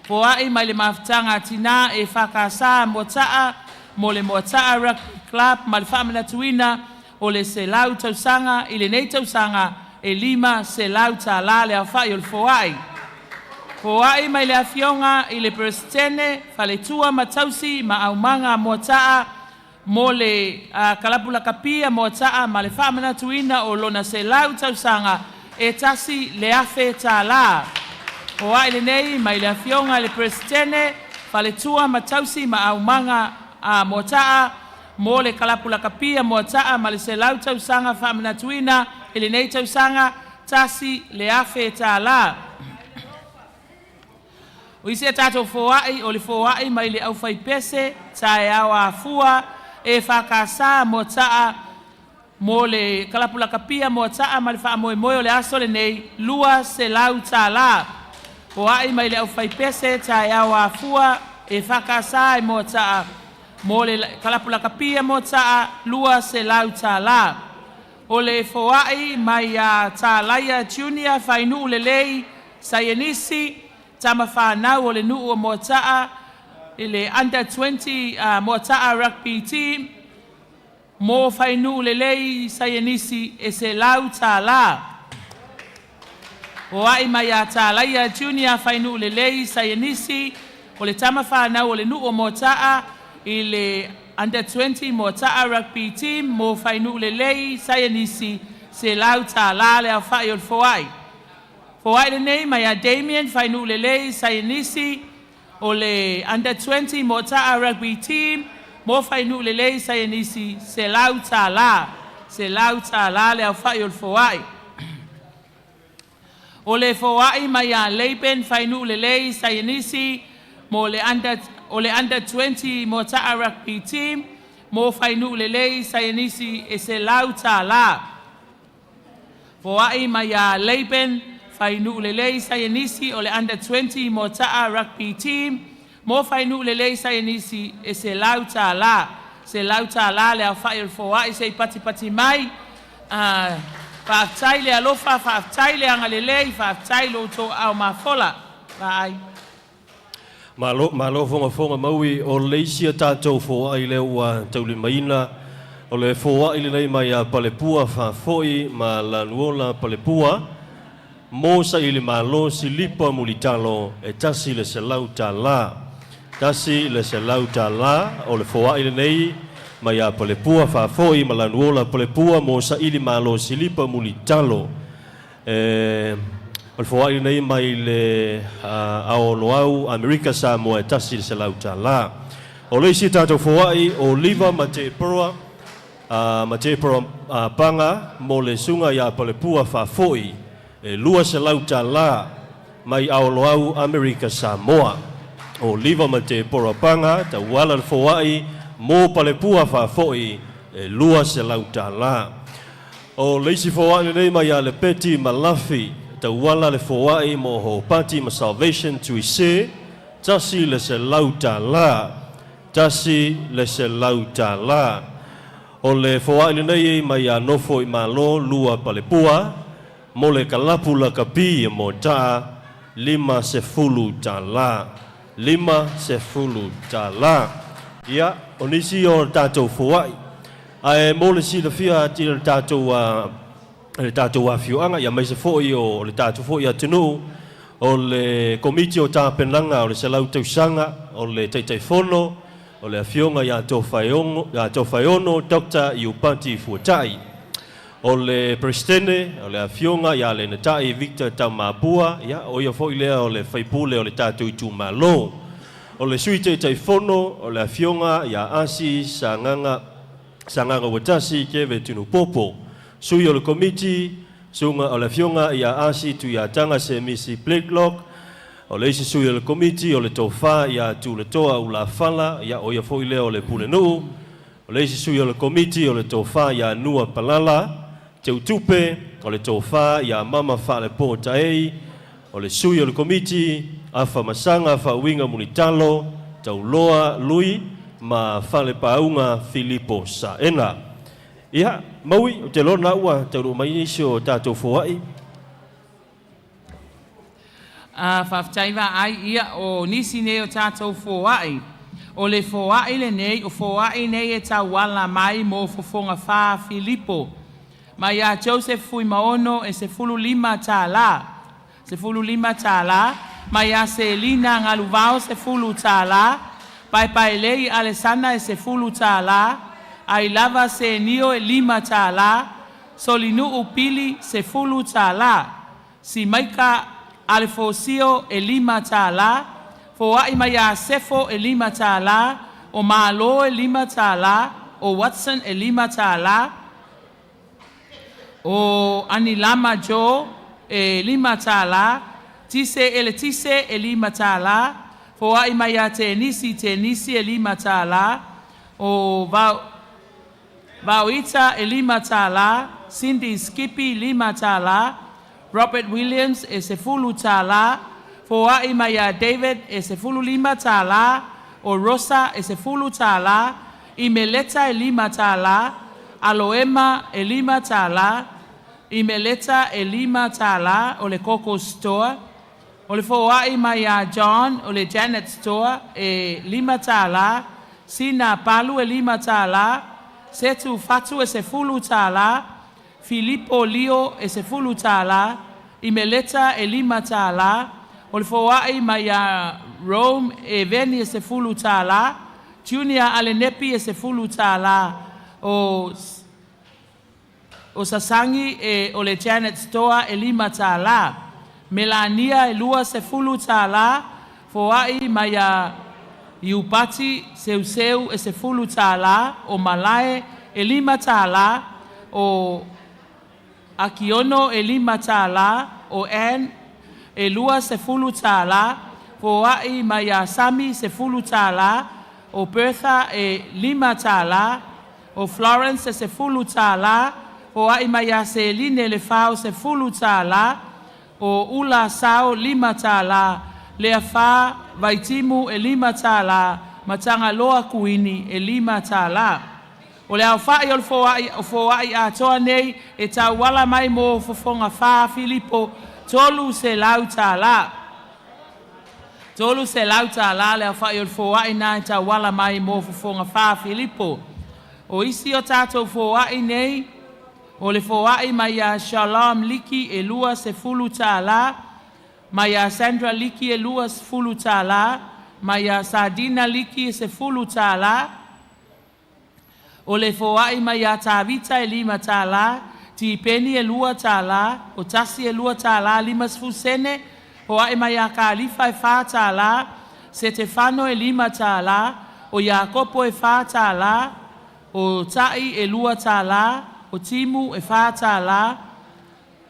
Foaʻi mai le mafutaga tinā EFKS Moataʻa mo le Moataʻa Rugby Club ma le faamanatuina o le 100 tausaga i lenei tausaga e 500 tālā le aofaʻi o le foaʻi. Foaʻi mai le afioga i le Peresetene, Faletua ma Tausi ma Aumaga Moataʻa mo le kalapu lakapi a Moataʻa ma le faamanatuina o lona 100 tausaga e 1,000 tālā. Foaʻi lenei mai le afioga i le Peresetene, Faletua ma Tausi ma Aumaga a Moataʻa mo le kalapu lakapi a Moataʻa ma le 100 tausaga faamanatuina i lenei tausaga 1,000 tālā. O isi a tatou foaʻi o le foaʻi mai le aufaipese taeao afua EFKS Moataʻa mo le kalapu lakapia Moataʻa ma le faamoemoe o le aso lenei 200 tālā. Foaʻi mai le aufaipese taeao afua EFKS e Moataʻa mo le kalapu lakapia Moataʻa 200 tālā. O le foaʻi mai a Tālaia Junior Fainuu Lelei Saienisi tamafanau o le nuu o Moataʻa i le Under 20 Moataʻa Rugby Team mo Fainuu Lelei Saienisi e 100 tālā. Foaʻi mai a Tālaia Junior Fainuu Lelei Saienisi o le tamafanau o le nuu o Moataʻa i le Under 20 Moataʻa Rugby Team mo Fainuu Lelei Saienisi 100 tālā le aofaʻi o le foaʻi. Foaʻi lenei mai a Damien Fainuu Lelei Saienisi o le Under 20 Moataʻa Rugby Team mo Fainuu Lelei Saienisi 100 tālā. 100 tālā le aofaʻi o le foaʻi. O le foaʻi mai a Leiben Fainuu Lelei Saienisi mo le under o le Under 20 Moataʻa Rugby Team mo Fainuu Lelei Saienisi e 100 tālā. Foaʻi mai a Leiben Fainuu Lelei Saienisi o le Under 20 Moataʻa Rugby Team mo Fainuu Lelei Saienisi e 100 tālā. 100 tālā le aofaʻi o le foaʻi se i patipati mai. Faafetai le alofa, faafetai le agalelei, faafetai lo outou aao mafola. Vaai. Malo, malo fogafoga maui o le isi a tatou foaʻi lea ua taulimaina o le foaʻi lenei mai a Palepua Faafoʻi ma Lanuola Palepua mo saili malo Silipa Mulitalo e 100 tālā. 100 tālā o le foaʻi lenei mai a Palepua Faafoʻi ma Lanuola Palepua mo saili malo Silipa Mulitalo. E o le foaʻi lenei mai le Aoloau Amerika Samoa e 100 tālā. O le isi tatou foaʻi o Liva ma Teporoa ma Teporoa Paga mo le suga iā Palepua Faafoʻi e 200 tālā mai Aoloau Amerika Samoa. O Liva ma Teporoa Paga tauala le foaʻi mo Palepua Faafoʻi e 200 tālā. O le isi foaʻi lenei mai a le Peti Malafi tauala le foaʻi mo Hopati ma Salvation Tuise 100 tālā. 100 tālā. O le foaʻi lenei mai a Nofo i Malo lua Palepua mo le kalapu lakapi e Moataʻa 50 tālā. 50 tālā. Ia, o nisi o tatou foaʻi. Ae mo le silafia atili le tatou afioaga ia maise foʻi o le tatou foʻi atunuu o le komiti o tapenaga o le 100 tausaga o le Taitaifono o le afioga iā Tofaeono Dr. Iupati Fuataʻi. O le Peresetene o le afioga iā Lenataʻi Victor Taumapua, ia o ia foʻi lea o le faipule o le tatou itumālō. O le Sui Taitaifono o le afioga iā Asi Sagaga Sagaga Uatasi Keve Tunupopo. Sui o le komiti suga o le afioga iā Asi Tuiataga Semisi Blacklock. O le isi sui o le komiti o le tofā iā Tuletoa Ulafala, ia o ia foʻi lea o le Pulenuu. O le isi sui o le komiti o le tofā iā Nua Palala. Teutupe o le tofā iā Mama Faalepō Taei. O le sui o le komiti Afamasaga Faauiga Mulitalo, Tauloa Lui ma Falepauga Filipo Saena. Ia, Maui, ou te iloa lena ua taunuu mai nisi o tatou foai. A, faafetai vaai, ia, o nisi nei o tatou foai. O le foai lenei, o foai nei e tauala mai mo fofoga fā Filipo. Mai ia Joseph Fuimaono e 15 tālā. 15 tālā. Mai ia Selina Galuvao 10 tālā. Paepaelei Alesana e 10 tālā. Ailava Senio e 5 tālā. Solinu'u Pili 10 tālā. Simaika Alefosio e 5 tālā. Foa'i mai ia Sefo e 5 tālā. O Malo e 5 tālā. O Watson e 5 tālā. O Anilama Joe e 5 tālā. Tise Eletise e 5 tālā. Foa'i mai ia Tenisi Tenisi e 5 tālā. O Vao Vaoita e 5 tālā. Cindy Skippy 5 tālā. Robert Williams e 10 tālā. Foa'i mai ia David e 15 tālā. O Rosa e 10 tālā. Imeleta e 5 tālā. Aloema e 5 tālā. Imeleta e 5 tālā o le Koko Store. O le foa'i mai ia John o le Janet Store e 5 tālā. Sina Palu e 5 tālā. Setu Fatu e 10 tālā. Filipo Lio e 10 tālā. Imeleta e 5 tālā. O le foa'i mai ia Rome e Veni e 10 tālā. Junior Alenepi e 10 tālā. O o Sasangi e o le Janet Stoa e 5 tālā. Melania e 20 tālā. Foa'i mai ia Iupati Seuseu e 10 tālā. O Malae e 5 tālā. O Akiono e 5 tālā. O Ann e 20 tālā. Foa'i mai ia Sami 10 tālā. O Bertha e 5 tālā. O Florence e 10 tālā. Foa'i mai ia Seline le Fao 10 tālā. O Ula Sao 5 tālā. Lea Fā Vaitimu e 5 tālā. Matagaloa Kuini e 5 tālā. O le aofa'i o le foa'i o foa'i atoa nei e tauala mai mo fofoga fā Filipo 300 tālā. 300 tālā le aofa'i o le foa'i na e tauala mai mo fofoga fā Filipo. O isi o tatou foa'i nei, o le foa'i mai ia Shalom Liki e 20 tālā, mai ia Sandra Liki e 20 tālā, mai ia Sardina Liki e 10 tālā, O le foa'i mai ia Tavita e 5 tālā, Tipeni e 2 tālā, o Tasi e 2 tālā 50 sene, foa'i mai ia Kalifa e 4 tālā, Setefano e 5 tālā, o Iakopo e 4 tālā, o Ta'i e 2 tālā, o Timu e 4 tālā,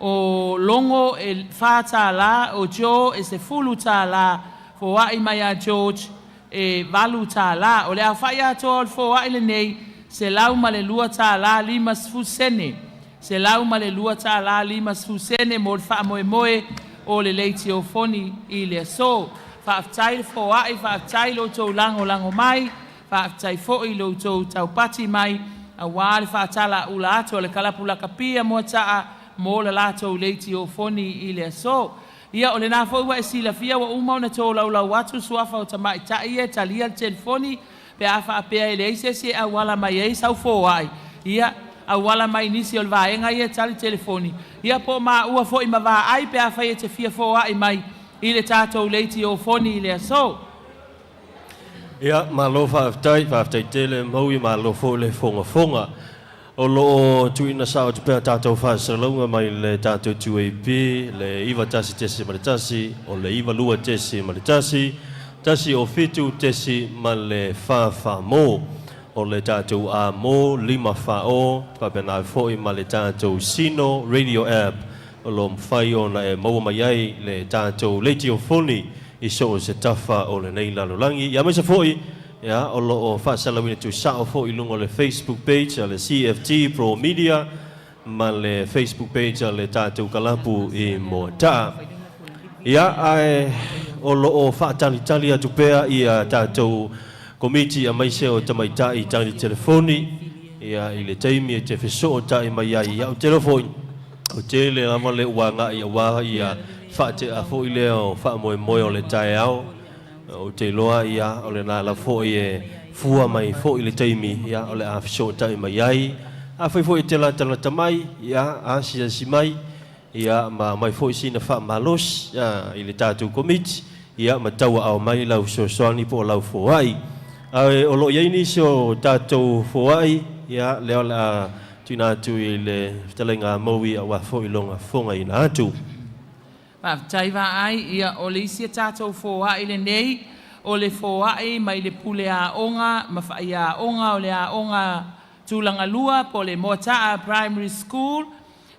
o Logo e 4 tālā, o Joe e 10 tālā, foa'i mai ia George e 8 tālā. O le aofa'i atoa o le foa'i lenei, 102 tālā 50 sene. 102 tālā 50 sene mo le faamoemoe o le leitiofoni i le aso. Faafetai le foa'i, faafetai lo outou lagolago mai, faafetai fo'i lo outou taupati mai, auā le faatala'ula atu a le kalapu lakapi a Moata'a mo le latou leitiofoni i le aso. Ia, o lenā foi ua e silafia ua uma ona tolaulau atu suafa o tamaita'i ia e talia le telefoni pe a faapea e leai se isi e auala mai ai sau foai. Ia, auala mai nisi o le vaega ia e tali telefoni. Ia, po o maua foi ma vaai pe afai e te fia foai mai i le tatou leitiofoni i le aso. Ia, malo faafetai, faafetai tele Maui, malo foi le fogafoga. O lo o tuuina sao atu pea tatou faasalalauga mai le tatou 2AP, le 91.1, o le 92.1, tasi o fitu tesi ma le fa fa mo. O le tatou A mo lima fa o, faapena ai foi ma le tatou Sino Radio App o lo o mafai ona e maua mai ai le tatou leitiofoni i so o se tafa o lenei lalolagi. Ia aemaise foi, ia, o lo o faasalalauina tuusao foi i luga o le Facebook page a le CFT Pro Media ma le Facebook page a le tatou kalapu i Moataa. Ia, ae o loo faatalitali atu pea ia tatou Komiti aemaise o tamaitai i tali telefoni ia i le taimi e te fesootai mai ai. Ia ou te iloa foi o tele lava le ua agai aua ia faatea foi lea o faamoemoe o le taeao. Ou te iloa ia o lena lava foi e fua mai foi le taimi ia o le a fesootai mai ai. Afai foi e te latalata mai ia asiasi mai ia ma aumai foi sina faamalosi i le tatou Komiti ia ma tauaao mai lau fesoasoani po o lau foai. Ae o lo o i ai nisi o tatou foai ia lea o le a tuuina atu i le fetalaiga a Maui aua foi lona fofogaina atu. Faafetai Vaai, ia o le isi a tatou foai lenei, o le foai mai le pule aoga ma faiaoga o le aoga tulagalua po o le Moataa Primary School,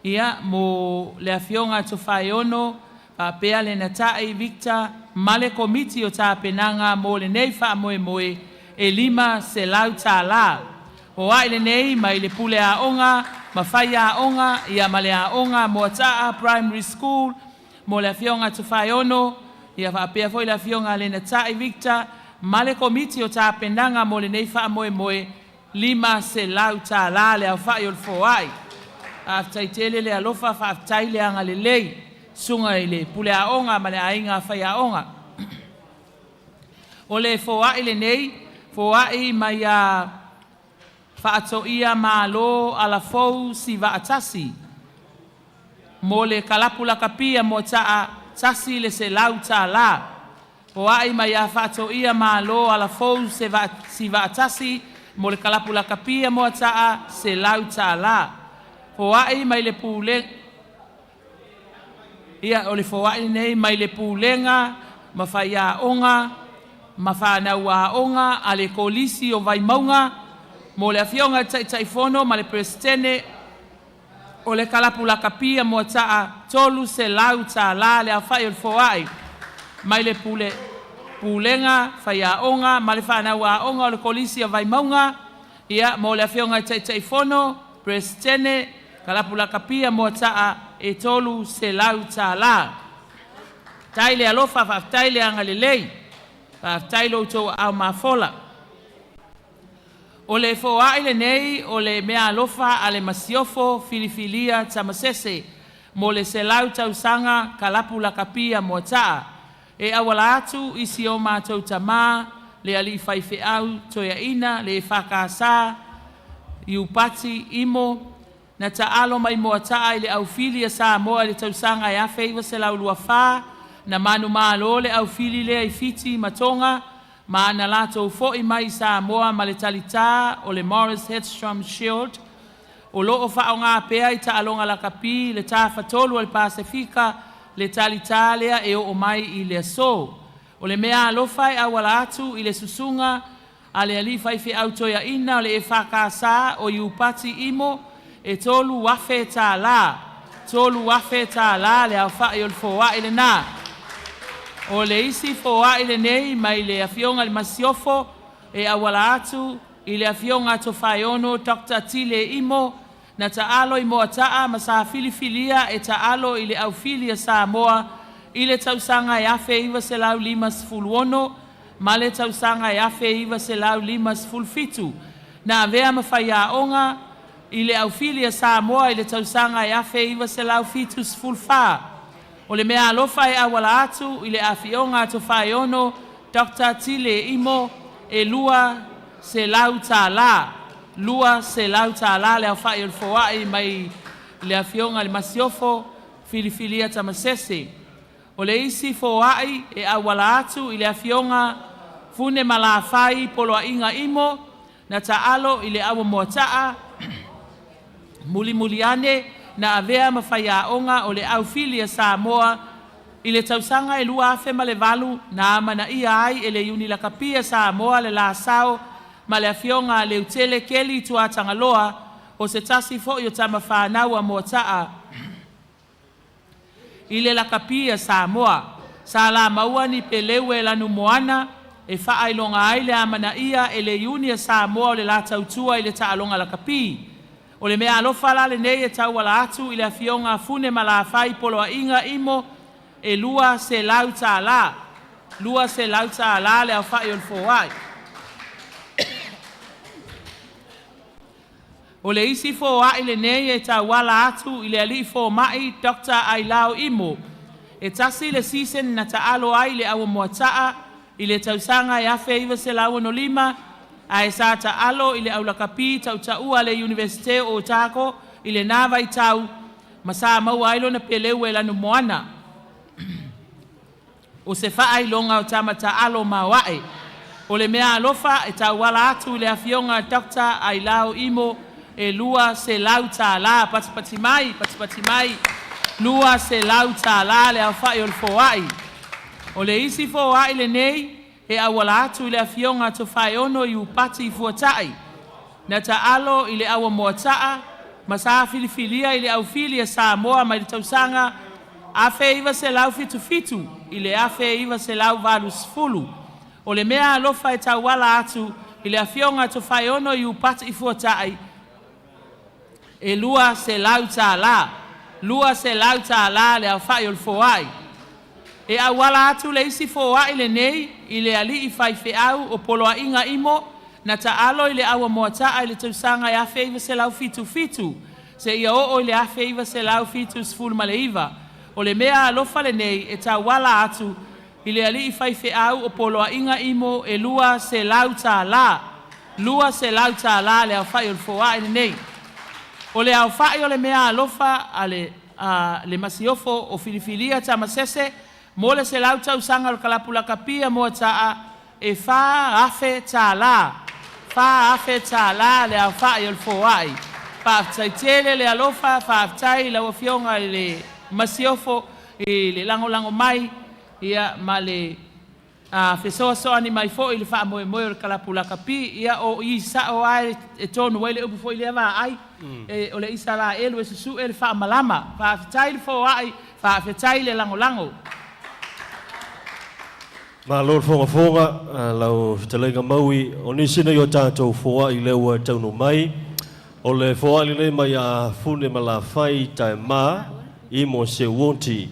ia mo le Afioga Tofaeono faapea Lenatai Victor ma le Komiti o Tapenaga mo lenei faamoemoe e $500. Foai lenei mai le pule aoga ma faiaoga ia ma le aoga Moataa Primary School mo le Afioga Tofaeono ia faapea foi le Afioga Lenatai Victor ma le Komiti o Tapenaga mo lenei faamoemoe $500 le aofai o le foai. Faafetai tele le alofa, faafetai le agalelei, susuga i le pule aoga ma le aiga faiaoga. O le foai lenei, foai mai a Faatoia Malo Alafou Sivaatasi mo le kalapu lakapia Moataa $100. Foai mai ia Faatoia Malo Alafou Sivaatasi mo le kalapu lakapia Moataa $100. Foai mai le pule ia o le foai lenei mai le pulega ma faiaoga ma fanau aoga a le Kolisi o Vaimauga mo le Afioga i le Taitaifono ma le Peresetene o le kalapu lakapia Moataa $300 le aofai o le foai mai le pule pulega faiaoga ma le fanau aoga o le Kolisi o Vaimauga ia mo le Afioga i le Taitaifono, Peresetene, kalapu lakapia Moataa e $300. Faafetai le alofa, faafetai le agalelei, faafetai lo outou aao mafola. O le foai lenei o le meaalofa a le Masiofo filifilia Tamasese mo le 100 tausaga kalapu lakapia Moataa e auala atu i si o matou tamā le alii faifeau toeaina le EFKS Iupati Imo na taalo mai Moataa i le aufili a Samoa i le tausaga e 1924, na manumalo le aufili lea i Fiti ma Toga ma na latou foi mai i Samoa ma le talitā o le Morris Hedstrom Shield o lo o faaaoga pea i taaloga lakapi le Tafatolu o le Pasefika le talitā lea e oo mai i le aso. O le meaalofa e auala atu i le susuga a le alii faifeau toeaina o le EFKS o Iupati Imo e $3,000. $3,000 le aofai o le foai lena. O le isi foai lenei mai le Afioga i le Masiofo e auala atu i le Afioga Tofaeono Dr. Tile Imo na taalo i Moataa ma sa filifilia e taalo i le aufili a Samoa i le tausaga e 1956 ma le tausaga e 1957. Na avea ma faiaoga i le aufili a Samoa i le tausaga e 1974. O le meaalofa e auala atu i le Afioga a Tofaeono Dr. Tile Imo e $200. $200 le aofai o le foai mai le Afioga i le Masiofo filifilia Tamasese. O le isi foai e auala atu i le Afioga Fune Malafai Poloaiga Imo na taalo i le Aua Moataa mulimuli ane na avea ma faiaoga o le aufili a Samoa i le tausaga e 2008 na amanaia ai e le Iuni Lakapi a Samoa le la sao ma le Afioga a Leutele Keli Tuatagaloa o se tasi foi o tama fanau a Moataa i le lakapi a Samoa. Sa la maua ni peleu e lanumoana e faailoga ai le amanaia e le Iuni a Samoa o le la tautua i le taaloga lakapi. O le meaalofa la lenei e tauala atu i le Afioga Fune Malafai Poloaiga Imo e $200. $200 le aofa'i o le foa'i. O le isi foa'i lenei e tauala atu i le alii foma'i Dr. Ailao Imo. E tasi le season na ta'alo ai i le Aua Moata'a i le tausaga e 1965 ae sa ta'alo i le aulakapi ta'uta'ua a le Iunivesite o Otago i lena vaitau ma sa maua ai lona peleu e lanumoana. O se faailoga o tama taalo maoae. O le meaalofa e tauala atu i le Afioga Dr. Ailao Imo e $200. Patipati mai, patipati mai, $200 le aofa'i o le foa'i. O le isi foa'i lenei e auala atu i le Afioga Tofaeono Iupati Fuata'i na taalo i le Aua Moata'a ma sa filifilia i le aufili a Samoa mai le tausaga 1977 i le 1980. O le meaalofa e tauala atu i le Afioga Tofaeono Iupati Fuata'i e $200. $200 le aofa'i o le foa'i. E auala atu le isi foa'i lenei i le alii faifeau o Poloaiga Imo na taalo i le Aua Moata'a i le tausaga e 1977 seia oo i le 1979. O le meaalofa lenei e tauala atu i le alii faifeau o Poloaiga Imo e $200. $200 le aofa'i o le foa'i lenei. O le aofa'i o le meaalofa a le a le Masiofo o filifilia Tamasese mo le 100 tausaga o le Kalapu Lakapi a Moata'a e $4,000. $4,000 le aofa'i o le foa'i. Faafetai tele le alofa, faafetai i lau Afioga i le Masiofo i le lagolago mai ia ma le fesoasoani mai foi i le faamoemoe o le kalapu lakapi. Ia o i sa'o lava e tonu ai le upu foi lea vaai, e, o le Isaraelu e susu'e le faamalama. Faafetai le foa'i, faafetai le lagolago. Malo le fogafoga lau fetalaiga Maui. O nisi nei o tatou foa'i lea ua taunuu mai. O le foa'i lenei mai ia Fune ma Lafai Taema Imo Seuoti.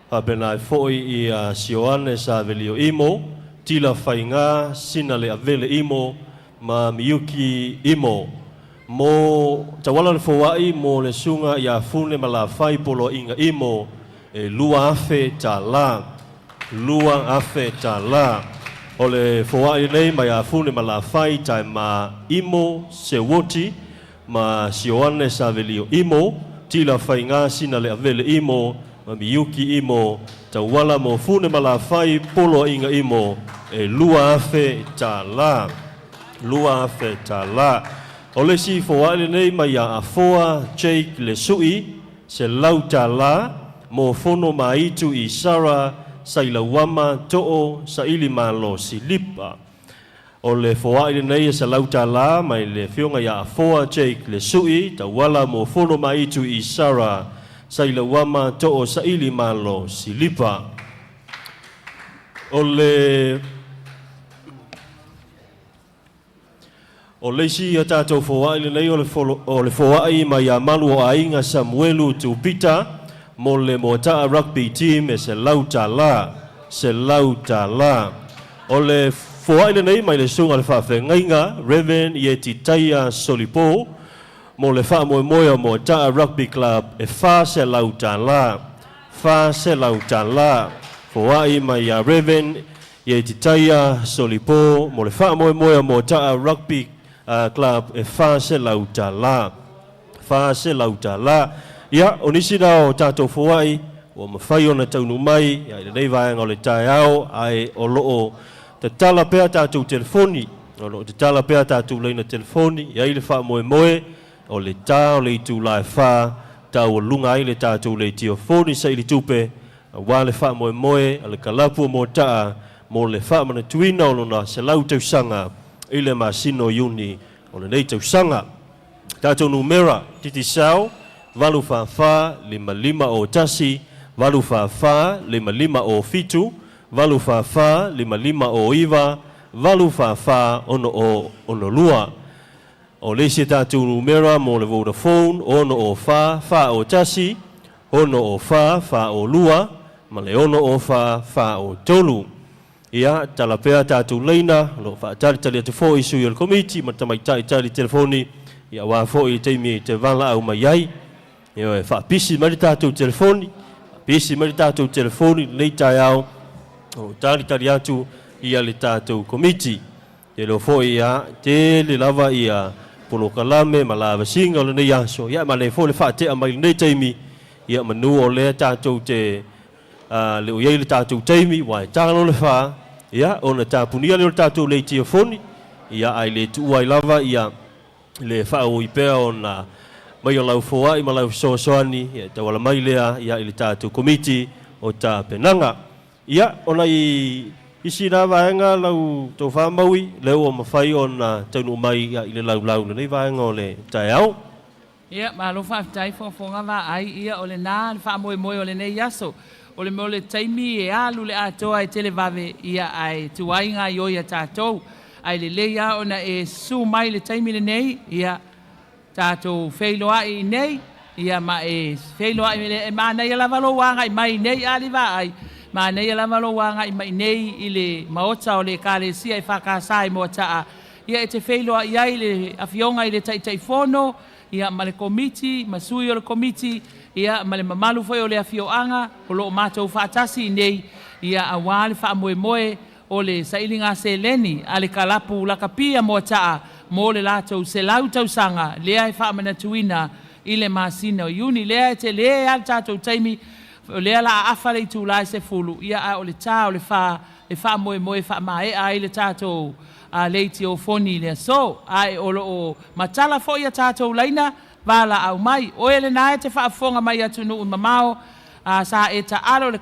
Faapena ai foi ia Sioane Savelio Imo, Tila Faiga Sina Le Avele Imo ma Miyuki Imo. Mo tauala le foa'i mo le susuga ia Fune ma Lafai Poloaiga Imo e $2,000. $2,000. O le foa'i lenei mai ia Fune ma Lafai Taema Imo Seuoti ma Sioane Savelio Imo, Tila Faiga Sina Le Avele Imo ma Miyuki Imo, tauala mo Fune ma Lafai Poloaiga Imo e $2,000. $2,000. O le isi foa'i lenei mai ia Afoa Jake Le Su'i, $100 mo fono ma itu i Sara Sailauama To'o Saili Malo Silipa. O le foa'i lenei e $100 mai le afioga ia Afoa Jake Le Su'i, tauala mo fono ma itu i Sara Sailauama To'o Saili Malo Silipa. O le isi a tatou foa'i lenei o le, o le foa'i mai ia Malu o Aiga Samuelu Tupita mo le Moata'a Rugby Team e $100. $100. O le foa'i lenei mai le susuga le faafeagaiga Reverend Ietitaia Solipo mo le faamoemoe o Moata'a Rugby Club e $400. $400. Foa'i mai ia Reverend Ietitaia Solipo mo le faamoemoe o Moata'a Rugby Club e $400. $400. Ia, o nisi na o tatou foa'i ua mafai ona taunuu mai ia, i lenei vaega o le taeao, ae o loo tatala pea tatou telefoni. O loo tatala pea tatou laina telefoni. I ai le faamoemoe o le tā o le itulā e 4 taualuga ai le tatou leitio foni saili tupe auā le faamoemoe a le kalapu o Moata'a mo le faamanatuina o lona 100 tausaga i le masina o Iuni o lenei tausaga. Tatou numera Digicel 844 5501, 844 5507, 844 5509, 844 6062. O le isi tatou numera mo le Vodafone 604 401, 604 42 ma le 604 43. Ia, tala pea tatou laina, o lo o faatalitali atu foi sui o le Komiti ma tamaitai tali telefoni, ia aua foi le taimi e te valaau mai ai. Ioe, faapisi mai le tatou telefoni, faapisi mai le tatou telefoni i lenei taeao, o lo o talitali atu ia le tatou Komiti. Te iloa foi ia, tele lava ia polokalame ma lavasiga o lenei aso, ia ma le foi le faatea mai i lenei taimi, ia manu o lea tatou te A le o i ai le tatou taimi, ua e talo le fa, ia, ona tapunia lea o le tatou leitiofoni, ia, ae le tuua ai lava ia le faaui pea ona mai o lau foai ma lau fesoasoani, ia, e tauala mai lea, ia, i le tatou Komiti o Tapenaga. Ia, o nai isi na vaega lau tofa Maui, lea ua mafai ona taunuu mai, ia, i le laulau i lenei vaega o le taeao. Ia, malo faafetai foafoaga vaai, ia o lena le faamoemoe o lenei aso. O le mea o le taimi e alu le atoa e televave, ia ae tuai gaioi a tatou. Ae lelei lava ona e susu mai i le taimi lenei, ia tatou feiloai i inei, ia ma e feiloai, e manaia lava lou agai mai i inei a le vaai, manaia lava lou agai mai i inei i le Maota o le Ekalesia EFKS i Moataa, Ia e te feiloai ai le Afioga i le Taitaifono, ia ma le Komiti, ma sui o le Komiti, ia ma le mamalu foi o le afioaga o lo o matou faatasi i inei, ia aua le faamoemoe o le sailiga seleni a le Kalapu Lakapi a Moataa mo le latou 100 tausaga lea e faamanatuina i le masina o Iuni. Lea e tele lava le tatou taimi, o lea o le a afa le itula e 10, ia ae o le ta o le fa e faamoemoe e faamaea ai le tatou leitiofoni i le aso. Ae o lo o matala foi a tatou laina valaau mai. Oe lena e te faafofoga mai i atunuu mamao, a sa e taalo i le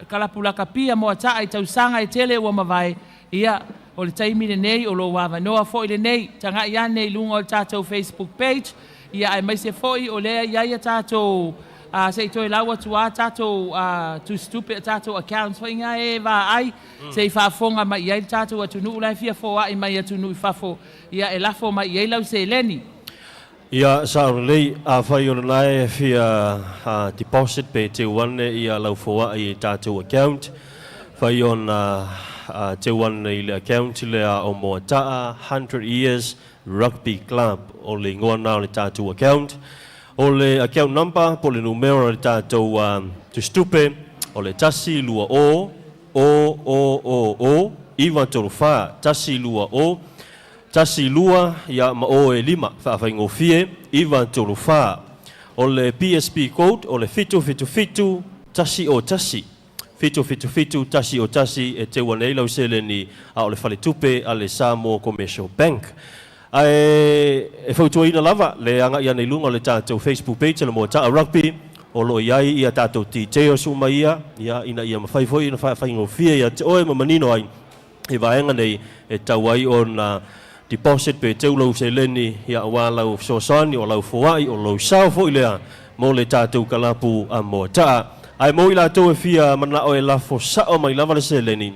kalapu lakapi a Moataa i tausaga e tele ua mavae, ia, o le taimi lenei, o lou avanoa foi lenei. Tagai ane i luga o le tatou Facebook page, ia aemaise foi o lea e i ai a tatou, a, se i toe lau atu lava tatou tusitupe, tatou accounts foi na e vaai, se i faafofoga mai i ai le tatou atunuu la e fia foai mai atunuu i fafo, ia e lafo mai i ai lau seleni. Ia, sao lelei, afai o lena e fia deposit pe teu ane ia lau foai i tatou account, fai ona teu ane i le account lea o Moataa 100 Years Rugby Club, o le igoa lena o le tatou account. O le account number po o le numera o le tatou tusitupe o le 1 2 0 0 0 0 0 9 3 4 1 2 0 1 2 ia ma o e 5 faafaigofie 9 3 4. O le BSB code o le 777 1 o 1 777 1 o 1 e teu ane ai lau seleni, a o le faletupe a le Samoa Commercial Bank. Ae e fautuaina lava le agai ane i luga o le tatou Facebook page o le Moataa Rugby, o lo o i ai ia tatou details uma ia, ia ina ia mafai foi ona faafaigofie ia te oe ma manino ai i vaega nei e tau ai ona deposit pe teu lau seleni, ia aua lau fesoasoani o lau foai o lou sao foi lea mo le tatou kalapu a Moataa. Ae mo i latou e fia manao e lafo sao mai lava le seleni,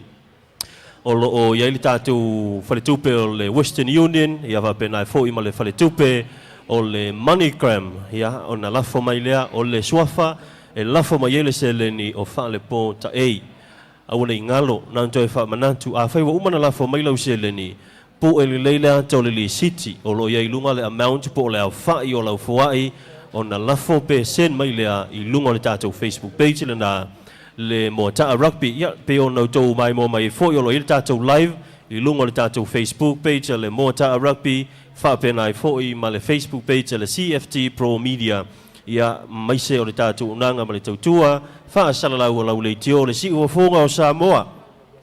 o lo o i ai le tatou faletupe o le Western Union, ia faapena ai foi ma le faletupe o le MoneyGram, ia ona lafo mai lea. O le suafa e lafo mai ai le seleni o Faalepo Taei. Aua ne i galo, na ona toe faamanatu, afai ua uma ona lafo mai lau seleni, pue lelei le ata o le lisiti o lo o i ai i luga le amount po o le aofai o lau foai, ona lafo pe send mai lea i luga o le tatou Facebook page lena le Moataa Rugby. Ia, pei ona outou maimoa mai ai foi, o lo o i ai le tatou live i luga o le tatou Facebook page a le Moataa Rugby, faapena ai foi ma le Facebook page a le CFT Pro Media, ia maise o le tatou unaga ma le tautua faasalalau o lau leitio le siufofoga o Samoa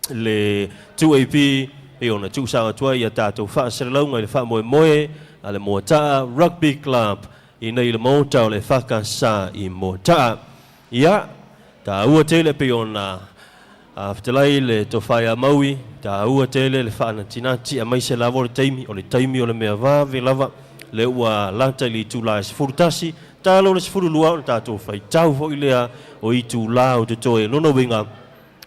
le 2AP, pei ona tuusa atu ai ia tatou faasalalauga i le faamoemoe a le Moataa Rugby Club i nei le maota o le EFKS i Moataa. Ia, taua tele pei ona fetalai le tofa ia Maui, taua tele le faanatinati aemaise lava o le taimi, o le taimi o le mea vave lava, lea ua lata i le itula e 11, talo le 12 ona tatou faitau foi lea o itula o totoe. Lona uiga,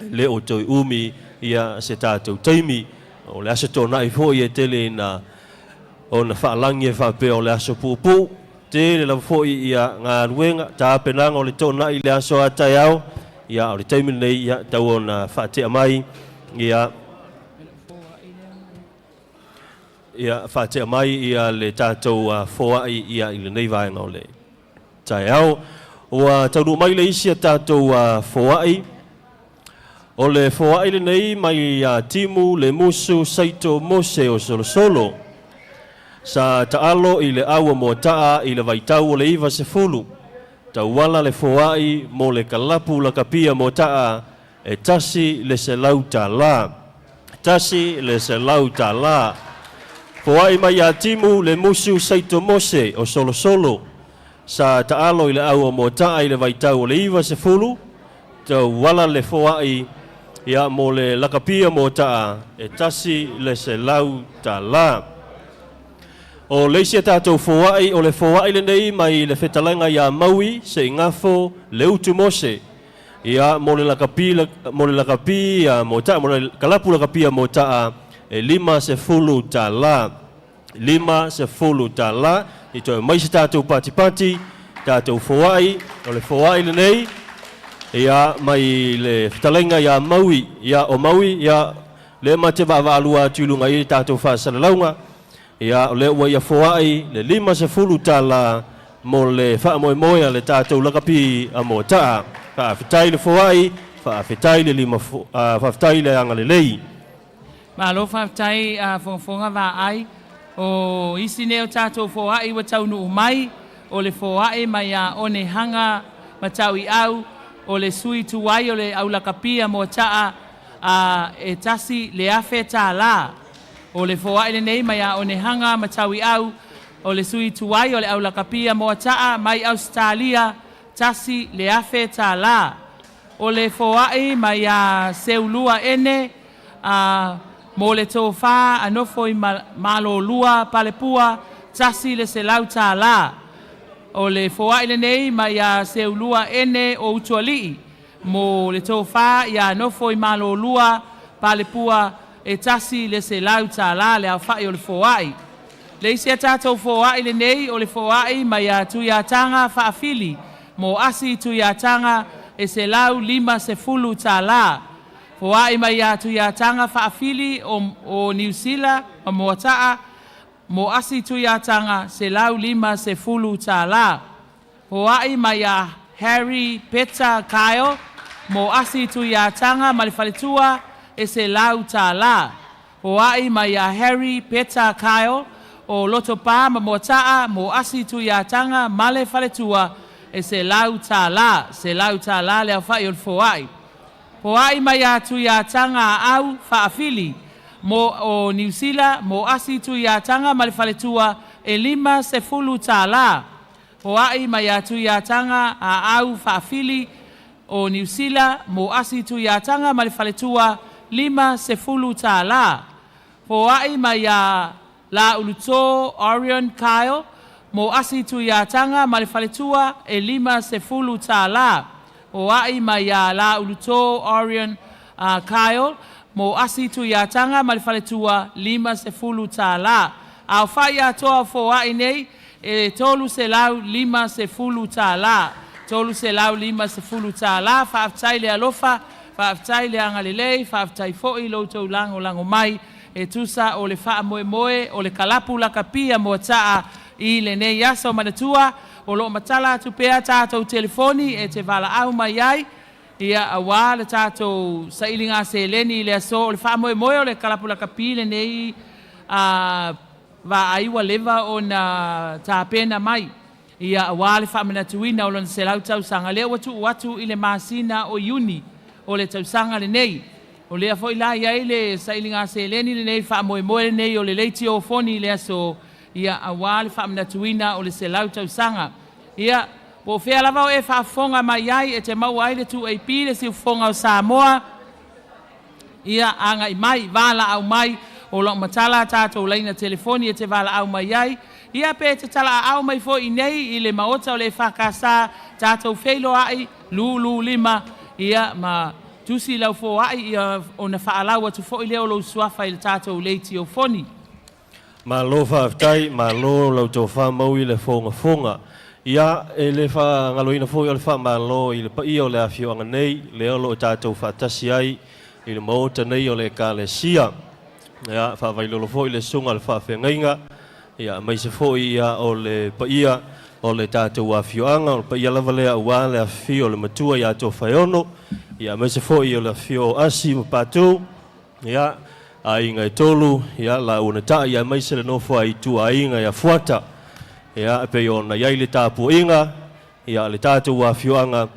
e le o toe umi ia se tatou taimi. O le Aso Toonai foi e tele ina ona faalagi e faapea o le aso puupuu, tele lava foi ia galuega, tapenaga o le toonai i le aso a taeao. Ia, o le taimi lenei, ia tau ona faatea mai ia Ia faatea mai ia le tatou foai ia i lenei vaega o le taeao. Ua taunuu mai le isi a tatou foai. O le foai lenei mai ia Timu le Musu Saito Mose o Solosolo. Sa taalo i le aua moataa i le vaitau o le 90. Tauala le foai mo le kalapu lakapia moataa e $100. $100. Foai mai ia Timu le Musu Saito Mose o Solosolo. Sa taalo i le aua moataa i le vaitau o le 90. Tauala le foai ia mo le lakapia moataa e $100. O le isi a tatou foai, o le foai lenei mai le fetalaiga ia Maui se igafo le Utu Mose. Ia mo le lakapi, mo le lakapi mota'a, mo le kalapu lakapia mota'a e $50. $50. I toe mai se tatou patipati, tatou foai, o le foai lenei, ia mai le fetalaiga ia Maui, ia o Maui, ia le ma te vaavaalua atu i luga i tatou faasalalauga. Ia o lea ua ia foai le $50 mo le faamoemoe a le tatou lakapi a mota'a. Faafetai le foai, faafetai le lima, faafetai le agalelei. Malo faafetai fogafoga vaai. O isi nei o tatou foai ua taunuu mai, o le foai mai ia Onehanga Matauiau, o le sui tuai o le aulakapia moata'a e $1,000. O le foai lenei mai ia Onehanga Matauiau, o le sui tuai o le aulakapia moata'a mai Ausetalia, $1,000. O le foai mai ia Seulua Ene, mo le tofā anofo i Malolua Palepua, $100. O le foai lenei mai ia Seulua Ene o Utualii, mo le tofā ia nofo i Malolua Palepua e $100 le aofai o le foai. Le isi a tatou foai lenei o le foai mai ia Tuiataga Faafili, mo asi Tuiataga e $150. Foai mai ia Tuiataga Faafili o Niu Sila ma Moata'a, mo asi Tuiataga $150. Foai mai ia Harry Peter Kyle, mo asi Tuiataga ma le faletua e $100. Foai mai ia Harry Peter Kyle o Lotopa ma Moata'a, mo asi Tuiataga ma le faletua e $100. $100 le aofai o le foai. Foai mai ia Tuiataga Au Faafili mo o Niu Sila, mo asi Tuiataga ma le faletua e $50. Foai mai ia Tuiataga Au Faafili o Niu Sila, mo asi Tuiataga ma le faletua $50. Foai mai ia La Uluto Orion Kyle, mo asi Tuiataga ma le faletua e $50. Foai mai ia La Uluto Orion Kyle, mo asi Tuiataga ma le faletua $50. Aofai atoa o foai nei e $350. $350. Faafetai le alofa, faafetai le agalelei, faafetai foi lo outou lagolago mai e tusa o le faamoemoe o le kalapu lakapia moata'a i lenei aso. Manatua o loo matala atu pea tatou telefoni e te valaau mai ai, ia auā le tatou sailiga seleni i le aso. O le faamoemoe o le kalapu lakapi lenei vaai ua leva ona tapena mai, ia auā le faamanatuina o lona 100 tausaga lea ua tuu atu i le masina o Iuni o le tausaga lenei. O lea foi la i ai le sailiga seleni lenei, faamoemoe lenei o le leitiofoni i le aso, ia auā le faamanatuina o le 100 tausaga. Ia po o fea lava o e faafofoga mai ai e te maua ai le 2AP le siufofoga o Samoa, ia agai mai, valaau mai, o loo matala tatou laina telefoni e te valaau mai ai. Ia pe te talaaao mai foi nei i le maota o le EFKS, tatou feiloai 25, ia ma tusi lau foai ia ona faalau atu foi lea o lou suafa i le tatou leitiofoni. Malo faafetai, malo lau tofa Maui le fogafoga. Ia e le faagaloina foi o le faamalo i le paia o le afioaga nei, lea o loo tatou faatasi ai i le maota nei o le Ekalesia. Ia, faavailolo foi le susuga i le faafeagaiga, ia, aemaise foi ia o le paia o le tatou afioaga, o le paia lava lea aua le afifio o le matua ia Tofaeono, ia, aemaise foi o le afifio o Asi ma Patu, ia, aiga e tolu, ia, laua na tai, aemaise le nofo a ituaiga ia Fuata. Ia, e pei ona i ai le tapuaiga, ia, a le tatou afioaga,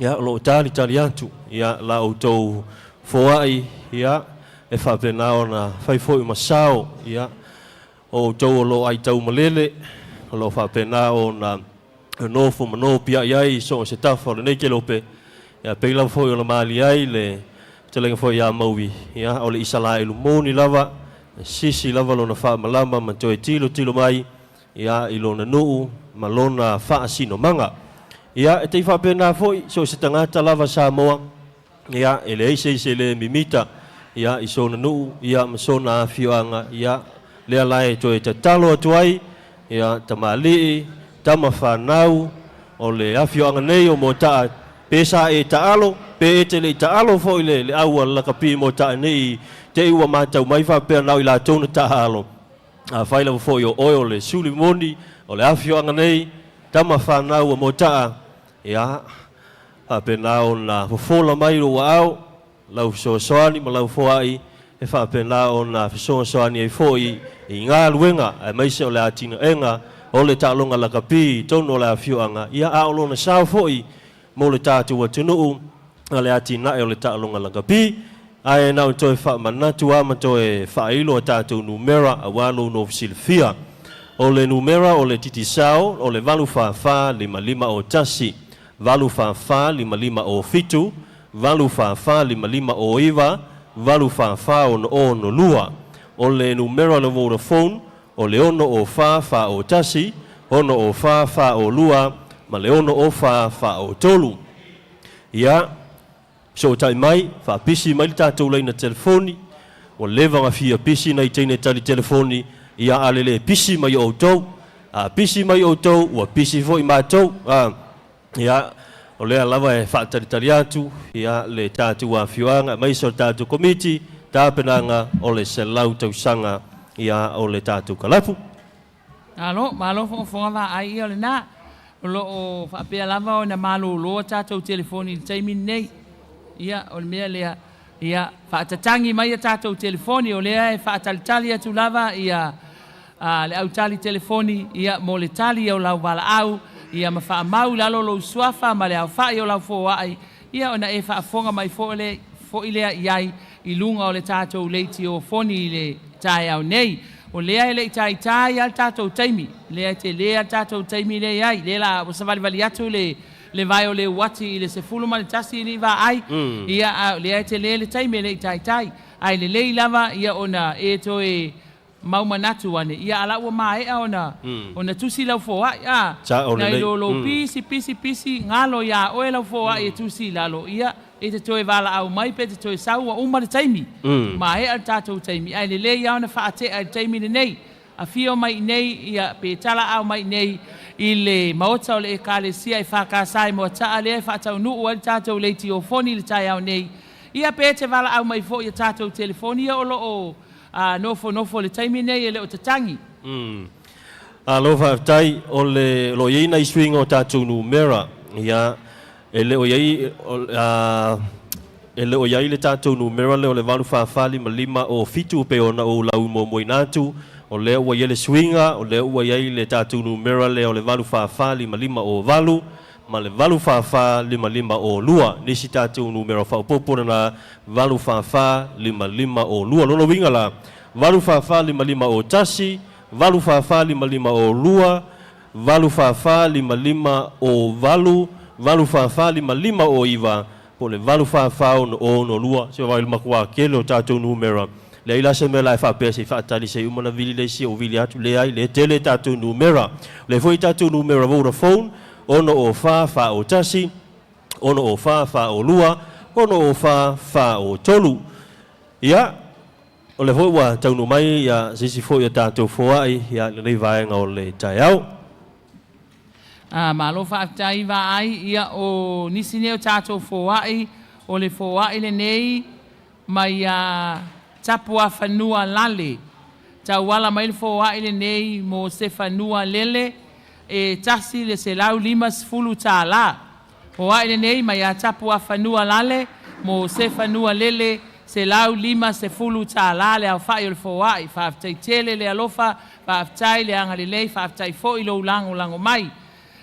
Ia, o lo o talitali atu, ia, la outou foai, ia, e faapena ona fai foi ma sao, ia, o outou o lo o aitau malele, o lo o faapena ona nofo ma nopiai ai i so o se tafa o lenei kelope, ia, pei lava foi ona malie ai le fetalaiga foi ia Maui, ia, o le Isalaelu moni lava, e sisi lava lona faamalama ma toe tilotilo mai, ia, i lona nuu ma lona faasinomaga. Ia, e te i faapena foi, so o se tagata lava Samoa, ia, e leai se isi e le mimita, ia, i sona nuu, ia, ma sona afioaga, ia, lea la e toe tatalo atu ai, ia, tamalii, tama fanau, o le afioaga nei o Moataa, pe sa e taalo, pe e te le i taalo foi le, le au a le lakapi i Moataa nei, te i ua matau mai faapea na o i latou na taalo. Afai lava foi o oe o le suli moni o le afioaga nei, tama fanau a Moataa, ia, faapena ona fofola mai lou aao, lau fesoasoani ma lau foai, e faapena ona fesoasoani ai foi i galuega aemaise o le atinaega o le taaloga lakapi i totonu o le afioaga, ia, a o lona sao foi mo le tatou atunuu a le atinae o le taaloga lakapi. Ae na o toe faamanatu lava ma toe faailo a tatou numera aua lou nofo silafia. O le numera o le Digicel o le 844 55 01, 844 55 07, 844 55 09, 844 6 62. O le numera o le Vodafone o le 6 04 4 01, 6 04 4 02 ma le 6 04 4 03. Ia, fesootai mai, faapisi mai le tatou laina telefoni, ua leva ona fia pisi nai teine tali telefoni, ia a le le pisi mai o outou, a pisi mai outou, ua pisi foi matou. A, ia, o lea lava e faatalitali atu, ia, le tatou afioaga, aemaise o le tatou Komiti Tapenaga o le 100 Tausaga, ia, o le tatou kalapu. Malo, malo fogafoga vaai ia o lena. O lo o faapea lava ona malolo a tatou telefoni i le taimi lenei. Ia, o le mea lea, ia, faatatagi mai a tatou telefoni, o lea e faatalitali atu lava ia le au tali telefoni, ia, mo le tali o lau valaau, ia, ma faamau i lalo lou suafa ma le aofai o lau foai, ia, ona e faafofoga mai foi le, foi lea i ai i luga o le tatou leitiofoni i le taeao nei. O lea e le i taitai lava le tatou taimi, lea e tele lava le tatou taimi lea e i ai, lea la ua savalivali atu le le vae o le uati i le 11 alii vaai, ia, a o lea e tele le taimi e le i taitai. Ae lelei lava ia ona e toe mau manatu ane, ia a la ua maea ona ona tusi lau foai, a, Sao nai lelei. lo lou pisi pisi pisi galo iā oe lau foai e tusi i lalo, ia, e te toe valaau mai pe te toe sau ua uma le taimi, maea le tatou taimi, ae lelei lava ona faatea i le taimi lenei. Afio mai inei, ia, pe talaau mai inei i le Maota o le Ekalesia EFKS i Moataa lea e faataunuu ai le tatou leitiofoni i le taeao nei, ia, pe te valaau mai foi i a tatou telefoni ia o lo o a nofonofo i le taimi nei e le o tatagi. Malo faafetai. O le, o lo o i ai nai suiga o tatou numera, ia, e le o i ai, a, e le o i ai le tatou numera lea o le 844 55 o 7 pei ona ou lau muamuaina atu, o lea ua i ai le suiga, o lea ua i ai le tatou numera lea o le 844 55 o 8 ma le 844 55 o 2. Nisi tatou numera faaopoopo lena 844 55 o 2. Lona uiga la, 844 55 o 1, 844 55 o 2, 844 55 o 8, 844 55 o 9, po o le 844 6 62. Se vaai i le matua tele o tatou numera. Leai la se mea la e faapea se i faatali se i uma ona vili le isi ou vili atu. Leai, lea e tele tatou numera. O lea foi tatou numera Vodafone, 6 o 4 4 o 1, 6 o 4 4 o 2, 6 o 4 4 o 3. Ia, o lea foi ua taunuu mai ia, se isi foi o tatou foai ia, i lenei vaega o le taeao. A, malo faafetai vaai, ia o nisi nei o tatou foai, o le foai lenei mai ia. Tapuafanua Lale. Tauala mai le foai lenei mo se fanua lele e $150 tālā. Foai lenei mai ia Tapuafanua Lale mo se fanua lele $150 tālā le aofa'i o le foai. Faafetai tele le alofa, faafetai le agalelei, faafetai foi lou lagolago mai.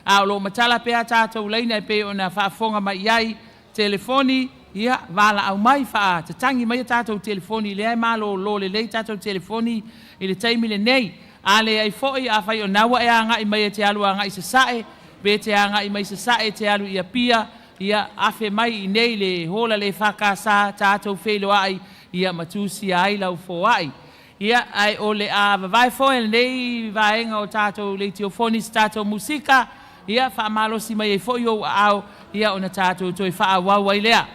A o loo matala pea tatou laina e pei ona faafofoga mai i ai telefoni, ia valaau mai faatatagi mai a tatou telefoni, lea e malōlō lelei tatou telefoni i le taimi lenei. A leai foi, afai o na ua e agai mai e te alu agai Sasae, pe te agai mai Sasae e te alu i Apia, ia afe mai i nei le hola le EFKS tatou feiloai ia ma tusia ai lau foai. Ia ae o le a vavae foi lenei vaega o tatou leitiofoni se tatou musika, ia faamalosi mai ai foi ou aao, ia ona tatou toe faaauau ai lea.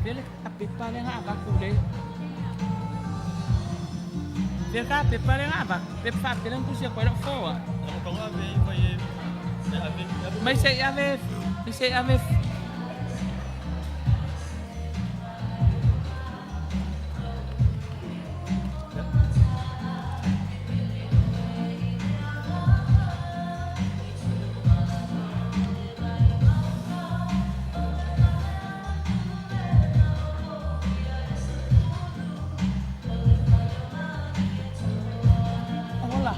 Fea le pepa lea na avatu le. Fea ka pepa lea na avatu. Pepa faapea na tusi atu ai lau foa. Mai se i ave, mai se i ave. Ola.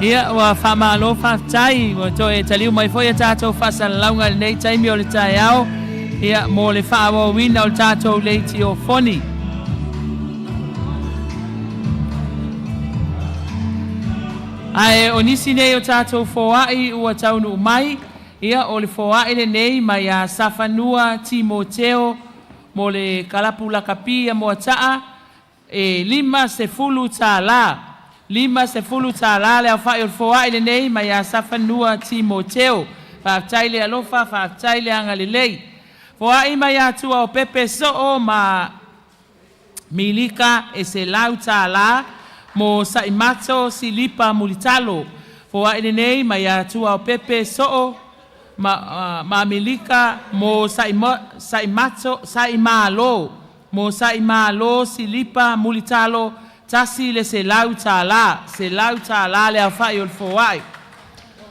Ia, ua faamalo faafetai, ua toe taliu mai foi a tatou faasalalauga i lenei taimi o le taeao, ia, mo le faaauauina o le tatou leitiofoni. Ae o nisi nei o tatou foai ua taunuu mai, ia, o le foai lenei mai ia Safanua Timoteo mo le kalapu lakapi a Moataa, e $50. $50 le aofai o le foai lenei mai ia Safanua Timoteo. Faafetai le alofa, faafetai le agalelei. Foai mai ia Tuaopepe Soo ma Milika e $100 mo Saimato Silipa Mulitalo. Foai lenei mai ia Tuaopepe Soo ma, ma Milika mo Saimato, Saimalo, mo Saimalo Silipa Mulitalo, $100, $100 le aofai o le foai.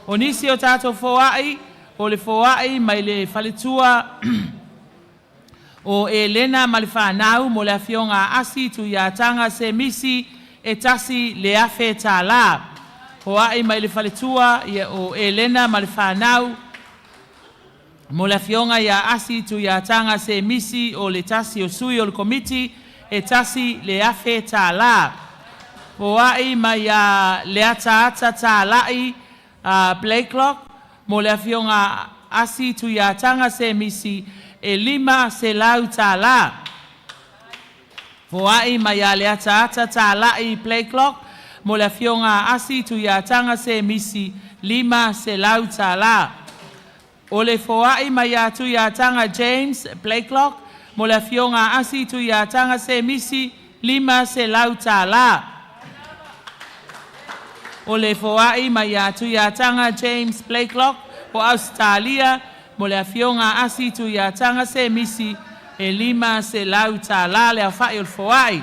O nisi o tatou foai, o le foai mai le faletua o Elena ma le fanau mo le afioga a Asi Tuiataga Semisi e $1,000. Foai mai le faletua ia o Elena ma le fanau mo le afioga ia Asi Tuiataga Semisi o le tasi o sui o le komiti e $1,000. Foai mai ia Leataata Talai Blakelock mo le afioga Asi Tuiataga Semisi e $500. Foai mai ia Leataata Talai Blakelock mo le afioga Asi Tuiataga Semisi $500. O le foai mai ia Tuiataga James Blakelock mo le afioga Asi Tuiataga Semisi $500. O le foai mai ia Tuiataga James Blakelock o Ausetalia mo le afioga Asi Tuiataga Semisi e $500 le aofai o le foai.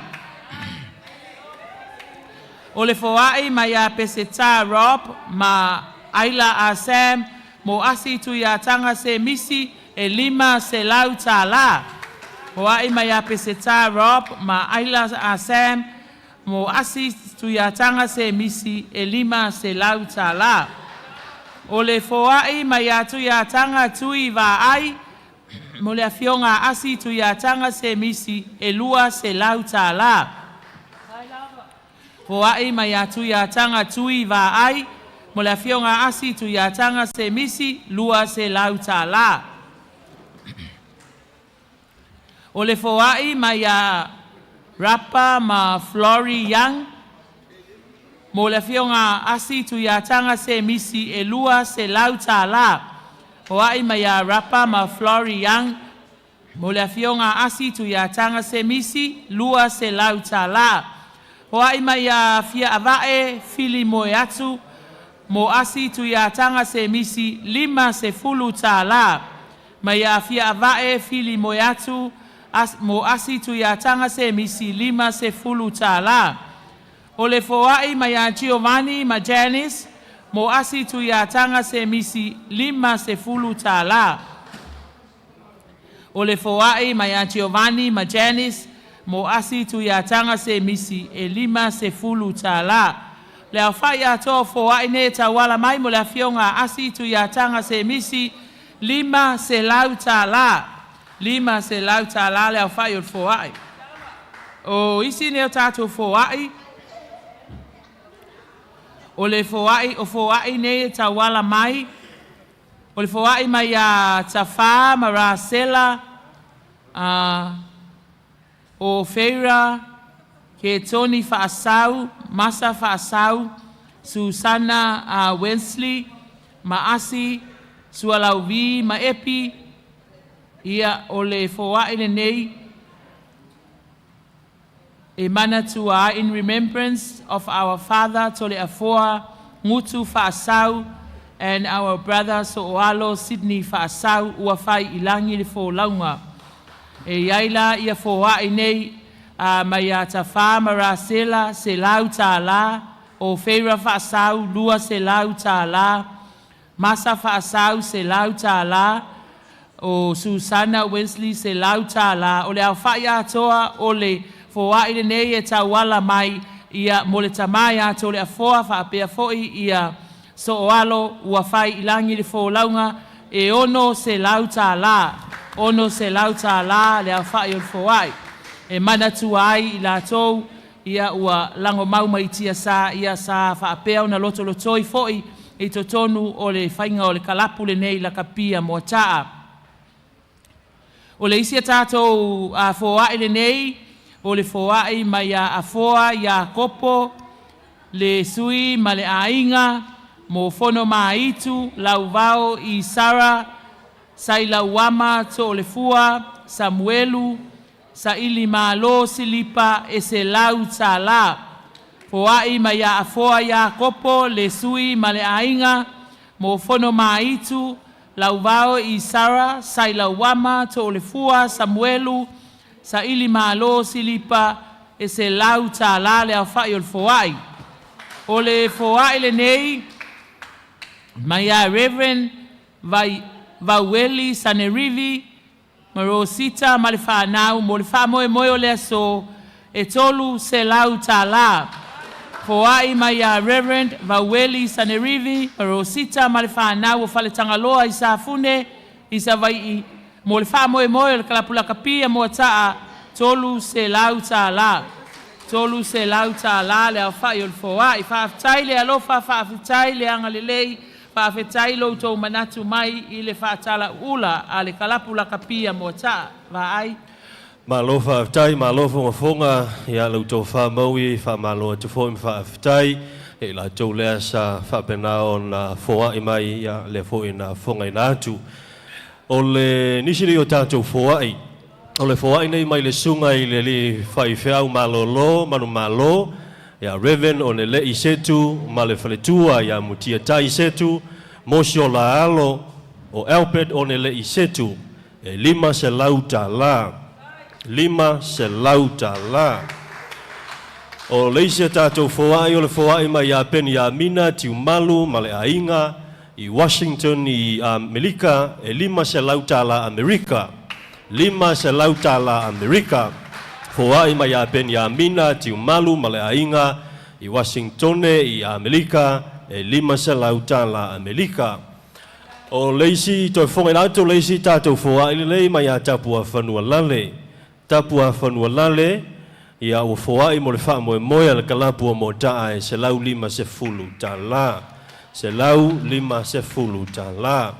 O le foai mai ia Peseta Rob ma Aila a Sam mo Asi Tuiataga Semisi e $500. Foai mai ia Peseta Rob ma Aila a Sam mo Asi Tuiataga Semisi e $500. O le foai mai ia Tuiataga Tui Vaai mo le afioga Asi Tuiataga Semisi e $200. Foai mai ia Tuiataga Tui Vaai mo le afioga Asi Tuiataga Semisi $200. O le foai mai ia Rapa ma Flory Young mo le afioga Asi Tuiataga Semisi e $200. Foai mai ia Rapa ma Flory Young mo le afioga Asi Tuiataga Semisi $200. Foai mai ia Fia Avae Fili Moe atu mo Asi Tuiataga Semisi $50. Mai ia Fia Avae Fili Moe atu as, mo Asi Tuiataga Semisi $50. O le foai mai ia Giovanni ma Janice mo Asi Tuiataga Semisi $50. O le foai mai ia Giovanni ma Janice mo Asi Tuiataga Semisi e $50. Le aofai atoa o foai nei e tauala mai mo le afioga Asi Tuiataga Semisi $500. $500 le aofai o le foai. O isi nei o tatou foai, o le foai o foai nei e tauala mai, o le foai mai ia Tafā ma Rasela o Feira, ke Tony Faasau, Masa Faasau, Susana Wensley, ma Asi, Sualauvi ma Epi, ia o le foai lenei e manatua ai in remembrance of our father Toleafoa Ngutu Faasau and our brother So'oalo Sydney Faasau ua fai i lagi le folauga. E iai la ia foai nei mai ia Tafā ma Rasela $100, o Feira Faasau $200, Masa Faasau $100, o Susana Wesley $100. O le aofai atoa o le foai lenei e tauala mai Ia mo le tamā iā Toleafoa faapea foi ia Sooalo ua fai i lagi le folauga e $600, $600 le aofa'i o le foa'i e manatua ai i latou ia ua lagomau mai tiasa ia sa faapea ona lotolotoi foi i totonu o le faiga o le kalapu lenei lakapi a Moata'a. O le isi a tatou foa'i lenei o le foa'i mai ia Afoa Iakopo le Sui ma le Aiga mo Fono Maitu Lauvao Isara Sailauama To'olefua Samuelu Saili Malo Silipa e $100. Foa'i mai ia Afoa Iakopo le Sui ma le Aiga mo Fono Maitu Lauvao Isara Sailauama To'olefua Samuelu Saili Malo Silipa e $100 le aofa'i o le foa'i. O le foa'i lenei mai ia Reverend Vai Vaueli Sanerivi ma Rosita ma le fanau mo le faamoemoe o le aso e $300. Foa'i mai ia Reverend Vaueli Sanerivi ma Rosita ma le fanau o Faletagaloa i Safune i Savai'i mo le faamoemoe o le kalapu lakapi a Moata'a $300. $300 le aofa'i o le foa'i. Faafetai le alofa, faafetai le agalelei, faafetai lo outou manatu mai i le faatalauula a le kalapu lakapi a Moata'a. Vaai. Malo faafetai, malo fogafoga ia la outou faamaui, faamalo atu foi ma faafetai e latou lea sa faapena ona foa'i mai ia lea foi na fogaina atu. O le nisi nei o tatou foa'i, o le foa'i nei mai le susuga i le alii faifeau malōlō manumalo ia Reverend Onele'i Setu ma le faletua ia Mutiatai Setu, Mosiola alo o Albert Onele'i Setu, e $500. $500. O le isi a tatou foa'i o le foa'i mai ia Peniamina Tiumalu ma le aiga i Washington i Amerika e $500 Amerika. $500 Amerika. Foa'i mai ia Peniamina Tiumalu ma le aiga i Washingtone i Amerika e $500 Amerika. O le isi toe fofoga atu le isi tatou foa'i lelei mai ia Tapuafanualale. Tapuafanualale ia ua foa'i mo le faamoemoe a le kalapu o Moata'a e $150. $150.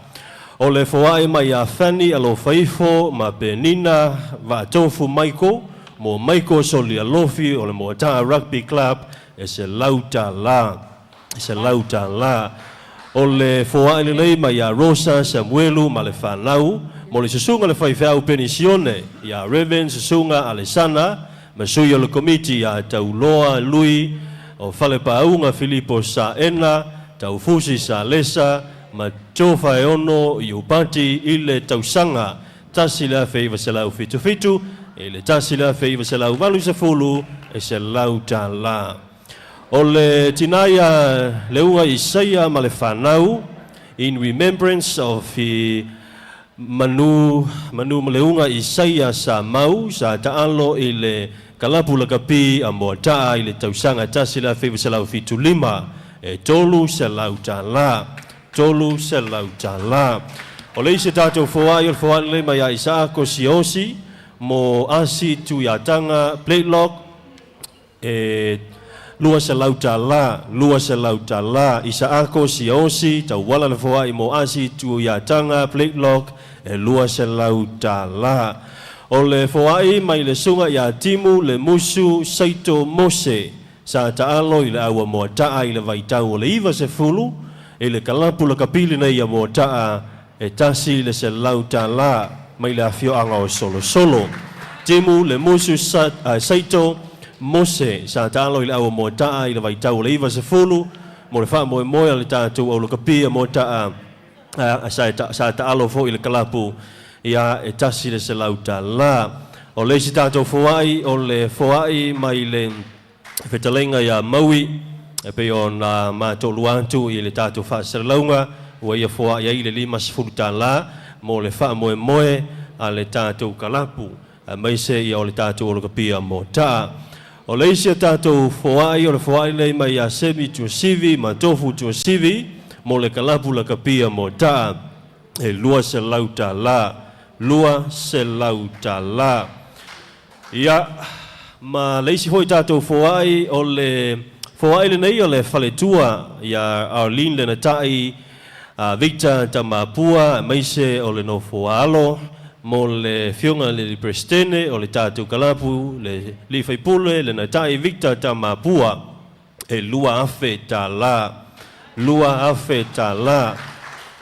O le foa'i mai ia Fanny Alofaifo ma Penina Vaatofu Maiko mo Maiko Solialofi o le Moata'a Rugby Club e $100. $100. O le foa'i lelei mai ia Rosa Samuelu ma le fanau mo le susuga le faifeau penisione ia Reverend Susuga Alesana ma sui o le komiti ia Tauloa Lui o Falepāuga Filipo Saena Taufusi Salesa ma Tofaeono Iupati i le tausaga 1977 i le 1980 e $100. O le tinā ia Leuga Isaia ma le fanau in remembrance of i Manu Manu Leuga Isaia sa mau sa taalo i le kalapu lakapi a Moata'a i le tausaga 1975 e $300. $300. O le isi tatou foa'i o le foa'i lelei mai ia Isaako Siosi mo Asi Tuiataga Playlock e $200, $200. Isaako Siosi tauala le foa'i mo Asi Tuiataga Playlock e $200. O le foa'i mai le susuga ia Timu le Musu Saito Mose sa taalo i le aua Moata'a i le vaitau o le 90 i le kalapu lakapi lenei ia Moata'a e $100 mai le afioaga o Solosolo. Timu le Musu Saito Mose sa taalo i le aua Moata'a i le vaitau o le 90 mo le faamoemoe a le tatou aulakapi a Moata'a sa taalo foi i le kalapu ia e $100. O le isi tatou foa'i o le foa'i mai le fetalaiga ia Maui e pei ona matou atu i le tatou faasalalauga ua ia foa'i ai le $50 mo le faamoemoe a le tatou kalapu aemaise ia o le tatou aulakapia Moata'a. O le isi a tatou foai o le foai lenei mai ia Semi Tuasivi ma Tofu Tuasivi mo le kalapu lakapi a Moataa e $200. $200. Ia, ma le isi foi tatou foai o le foai lenei o le faletua ia Arlene Lenatai Victor Tamapua aemaise o le nofoaalo mo le Afioga i le Peresetene o le tatou kalapu le Alii Faipule Lenatai Victor Tamapua e $2,000. $2,000.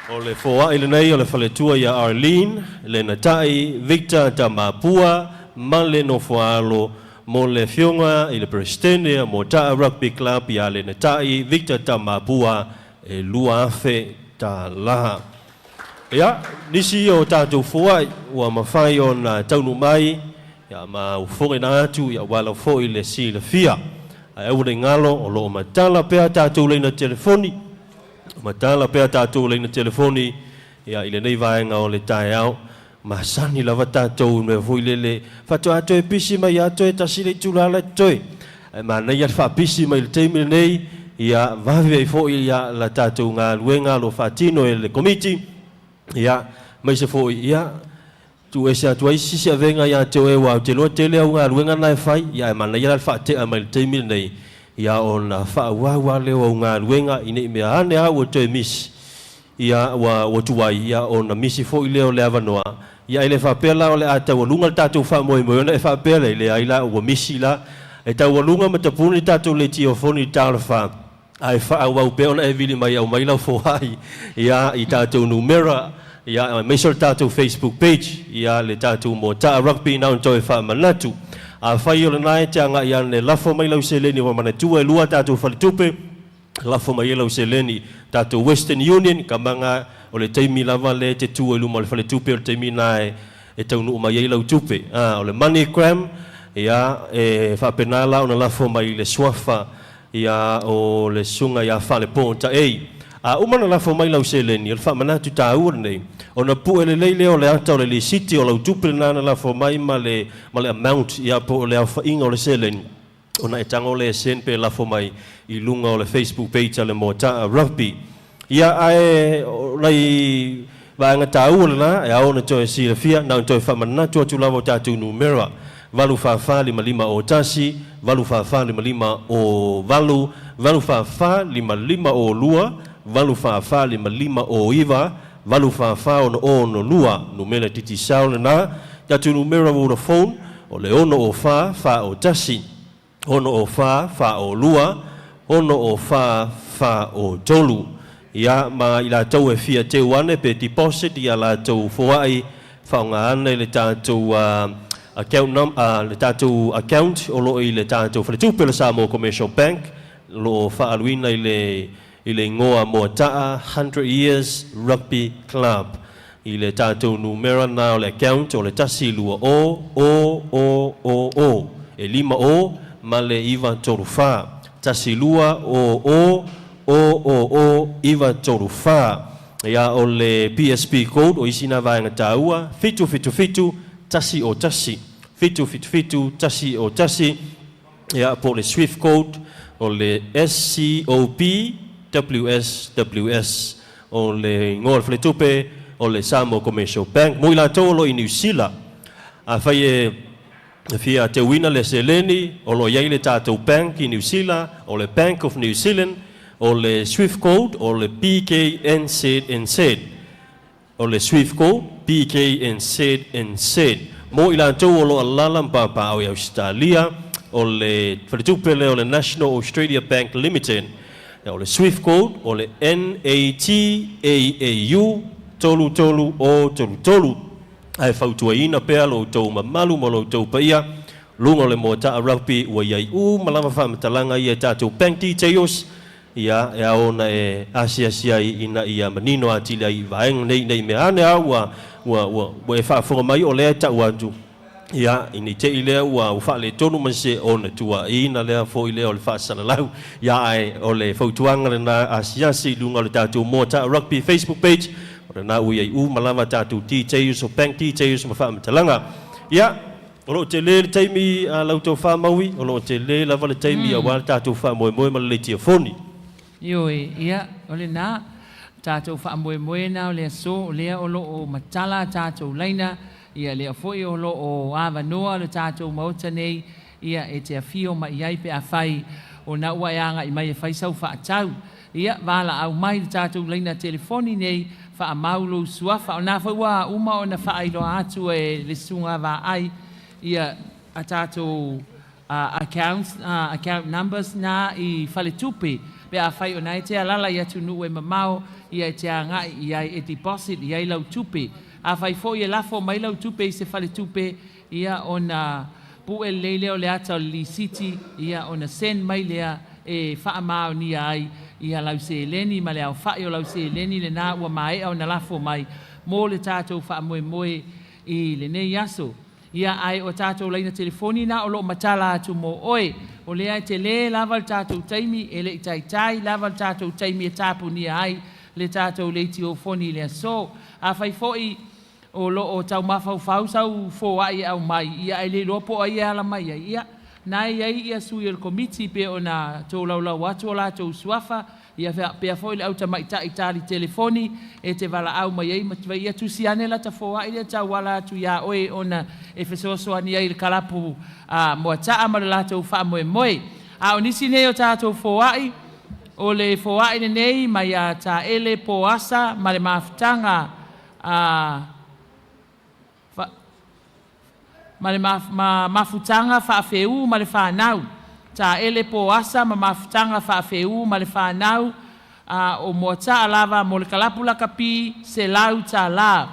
O le foai lenei o le faletua ia Arlene Lenatai Victor Tamapua ma le nofoaalo mo le Afioga i le Peresetene o Moataa Rugby Club ia Lenatai Victor Tamapua e $2,000. Ia, nisi o tatou foai ua mafai ona taunuu mai ia ma ua fofogaina atu ia aua lava foi le silafia. Ae aua ne i galo o lo o matala pea tatou laina telefoni, matala pea tatou laina telefoni ia i lenei vaega o le taeao. Masani lava tatou i mea foi lele faatoa toe pisi mai lava toe tasi le itula la e totoe. Ae manaia le faapisi mai i le taimi lenei, ia vave ai foi ia la tatou galuega o lo o faatino e le Komiti, ia aemaise foi ia tuu ese atu ai sisi avega ia te oe aua ou te iloa tele au galuega na e fai, ia ae manaia la le faatea mai i le taimi lenei, ia ona faaauau lava lea o au galuega ina i mea ane lava ua toe misi. Ia, ua, ua tuai, ia, ona misi foi lea o le avanoa. Ia, e le faapea la o le a taualuga le tatou faamoemoe ona e faapea lea, leai la, ua misi la. E taualuga ma tapuni le tatou letiofoni i le talofa, ae faaauau pea ona e vili mai e aumai lau foai, ia, i tatou numera, ia, aemaise o le tatou Facebook page, ia, le tatou Moataa Rugby na ona toe faamanatu. Afai o lena e te agai ane, lafo mai lau seleni ua manatua e lua tatou faletupe, Lafo mai ai lau seleni tatou Western Union ka maga o le taimi lava lea e te tu ai luma o le faletupe o le taimi lena e taunuu mai ai lau tupe. A o le Money Gram ia e faapena la ona lafo mai i le suafa ia o le susuga ia Falepo Taei. A uma ona lafo mai lau seleni o le faamanatu taua lenei ona pue lelei lea o le ata o le lisiti o lau tupe lena na lafo mai ma le ma le amount ia po o le aofaiga o le seleni. Ona e tago le send pe lafo mai i luga o le Facebook page a le Moataa Rugby. Ia ae o nai vaega taua lena e ao ona toe silafia, na ona toe faamanatu atu lava o tatou numera, 8 4 4 5 5 o 1, 8 4 4 5 5 o 8, 8 4 4 5 5 o 2, 8 4 4 5 5 o 9, 8 4 4 6 6 2, numera Digicel lena, tatou numera Vodafone, O le ono o fa, fa o tasi, ono o fa, fa o lua, ono o fa, fa o tolu. Ia, ma i latou e fia teu ane pe deposit i a latou foai faaaoga ane le tatou account num, le tatou account o lo o i le tatou faletupe o le Samoa Commercial Bank, o lo o faaaluina i le i le igoa Moataa Hundred Years Rugby Club i le tatou numera na o le account o le 1 2 o o o o o e lima o ma le 9 3 4 1 2 o o o o o 9 3 4. Ia, o le PSP code o isi na vaega taua 7 7 7 1 o 1 7 7 7 1 o 1. Ia, po o le Swift code o le SCOP WSWS. O le igoa o le faletupe o le Samoa Commercial Bank. Mo i latou o lo o i Niu Sila, afai e fia teuina le seleni, o lo o i ai le tatou bank i Niu Sila, o le Bank of New Zealand, o le Swift code o le BKNZNZ. O le Swift code, BKNZNZ. Mo i latou o lo o alaala ma papaaao i Ausetalia, o le faletupe lea o le National Australia Bank Limited. O le Swift code o le NATAAU 33 O 33. Ae fautuaina pea lo outou mamalu ma lo outou paia, luga o le Moataa Rugby ua i ai uma lava faamatalaga ia i tatou bank details, Ia, e ao ona e asiasi ai ina ia manino atili ai i vaega nei, nei mea ane a ua, ua, ua, ua e faafofoga mai o lea e tau atu, ia, ina i te i lea ua, ua faaletonu ma se ona tuuaiina lea foi lea o le faasalalau. Ia, ae o le fautuaga lena, asiasi i luga o le tatou Moataa Rugby Facebook page, o lena ua i ai uma lava tatou details o bank details ma faamatalaga. Ia, O loo tele le taimi a lau tofa Maui, o loo tele lava le taimi aua le tatou faamoemoe ma le leitiafoni. Ioe, ia, o lena, tatou faamoemoe na o le aso, o lea o loo matala tatou laina, ia lea foi o loo avanoa le tatou maota nei, ia e te afio mai i ai pe afai o na ua e agai mai e fai sau faatau. Ia, valaau mai le tatou laina telefoni nei, faamau lou suafa. O na foi ua uma ona faailoa atu e le susuga vaai, ia a tatou accounts, account numbers na i faletupe, pe afai o na e te alala i atunuu e mamao, ia e te agai i ai e deposit i ai lau tupe. Afai foi e lafo mai lau tupe i se faletupe, ia ona pue lelei lea o le ata o le lisiti, ia ona send mai lea e faamaonia ai ia lau seleni ma le aofai o lau seleni lena ua maea ona lafo mai mo le tatou faamoemoe i lenei aso. Ia, ae o tatou laina telefoni na o loo matala atu mo oe. O lea e tele lava le tatou taimi, e le i taitai lava le tatou taimi e tapunia ai le tatou leitiofoni i le aso. Afai foi o loo tau mafaufau sau foai e aumai, ia ae le iloa po o ai e ala mai ai, ia na e i ai ia sui o le komiti pe ona tolaulau atu o latou suafa, ia faapea foi le au tamaitai tali telefoni e te valaau mai ai ma ia tusi ane lata foai lea tauala atu iā oe ona e fesoasoani ai i le kalapu Moataa ma le latou faamoemoe. A o nisi nei o tatou foai, o le foai lenei mai ia Taele Poasa ma le mafutaga ma le mafutaga faafeū ma le fanau. Taele Poasa ma mafutaga faafeū ma le fanau o Moataa lava mo le kalapu lakapi $100.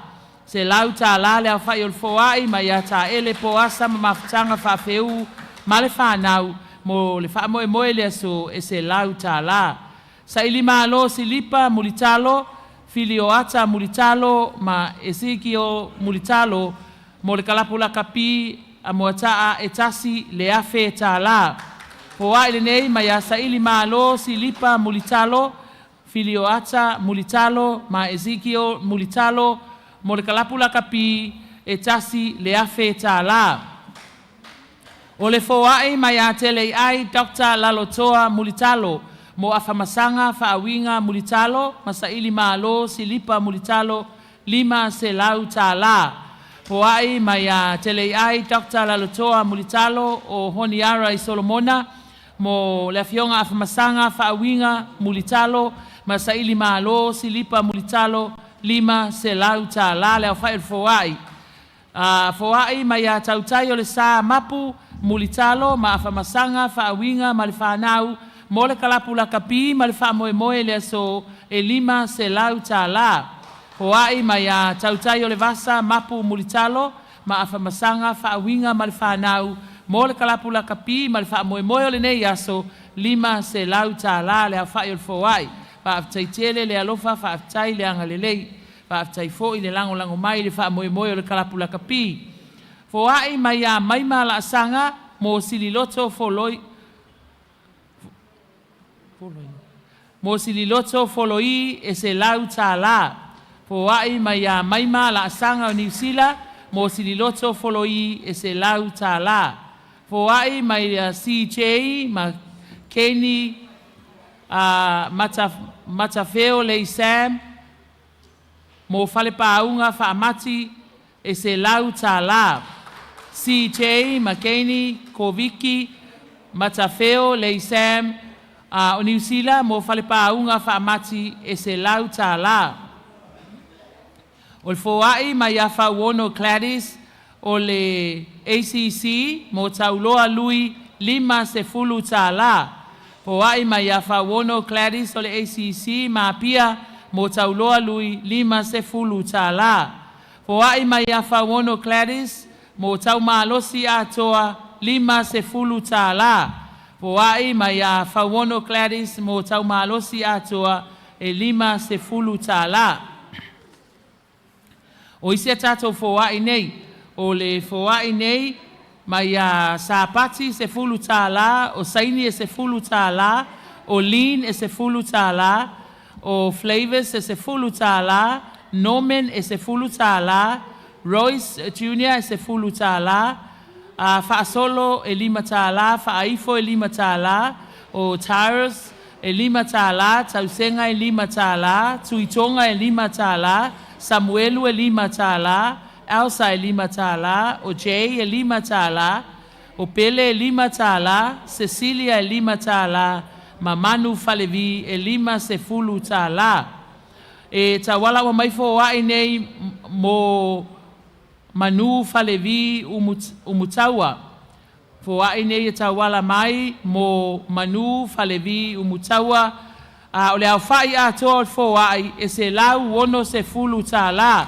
$100 le aofai o le foai mai ia Taele Poasa ma mafutaga faafeū ma le fanau mo le faamoemoe i le aso e $100. Saili Malo Silipa Mulitalo, Filioata Mulitalo ma Ezekiel Mulitalo mo le kalapu lakapi a Moataa e $1,000. Foai lenei mai ia Saili Malo Silipa Mulitalo, Filioata Mulitalo ma Ezekiel Mulitalo mo le kalapu lakapi e $1,000. O le foai mai ia Teleiai Dr. Lalotoa Mulitalo mo Afamasaga Faauiga Mulitalo ma Saili Malo Silipa Mulitalo $500. Foai mai ia Teleiai Dr. Lalotoa Mulitalo o Honiara i Solomona mo le afioga Afamasaga Faauiga Mulitalo ma Saili Malo Silipa Mulitalo $500 le aofai o le foai. Foai mai ia Tautai o le Sa Mapu Mulitalo ma Afamasaga Faauiga ma le fanau mo le kalapu lakapi ma le faamoemoe i le aso e $500. Foai mai ia Tautai o le Vasa Mapu Mulitalo ma Afamasaga Faauiga ma le fanau mo le kalapu lakapi ma le faamoemoe o lenei aso $500 le aofai o le foai. Faafetai tele le alofa, faafetai le agalelei, faafetai foi le lagolago mai i le faamoemoe o le kalapu lakapi. Foai mai ia Maima Laasaga mo Sililoto Foloi mo Sililoto Foloi e $100. Foai mai ia Maima Laasaga o Niu Sila mo Sililoto Foloi e $100. Foai mai ia CJ ma Kenny Matafeo Lei Sam mo Falepāuga Faamati e $100. CJ ma Kenny Koviki Matafeo Lei Sam o Niu Sila mo Falepāuga Faamati e $100. O le foai mai ia Fauono Gladys o le ACC mo Tauloa Lui $50. Foai mai ia Fauono Gladys o le ACC ma Apia mo Tauloa Lui $50. Foai mai ia Fauono Gladys mo Taumalosi Atoa $50. Foai mai ia Fauono Gladys mo Taumalosi Atoa e $50. O isi a tatou foai nei, o le foai nei mai ia Sapati $10, o Saini e $10, o Lean e $10, o Flavors e $10, Norman e $10, Royce Junior e $10, A faasolo e $5, faaifo e $5, o Tyrus e $5, Tausega e $5, Tuitoga e $5, Samuelu e $5, Elsa e $5, o Jay e $5, o Pele e $5, Cecilia e $5, ma Manu Falevi e $50. E tauala ua mai foai nei mo Manu Falevi Umutaua. Foai nei e tauala mai mo Manu Falevi Umutaua. A o le aofa'i atoa o le foai e $160.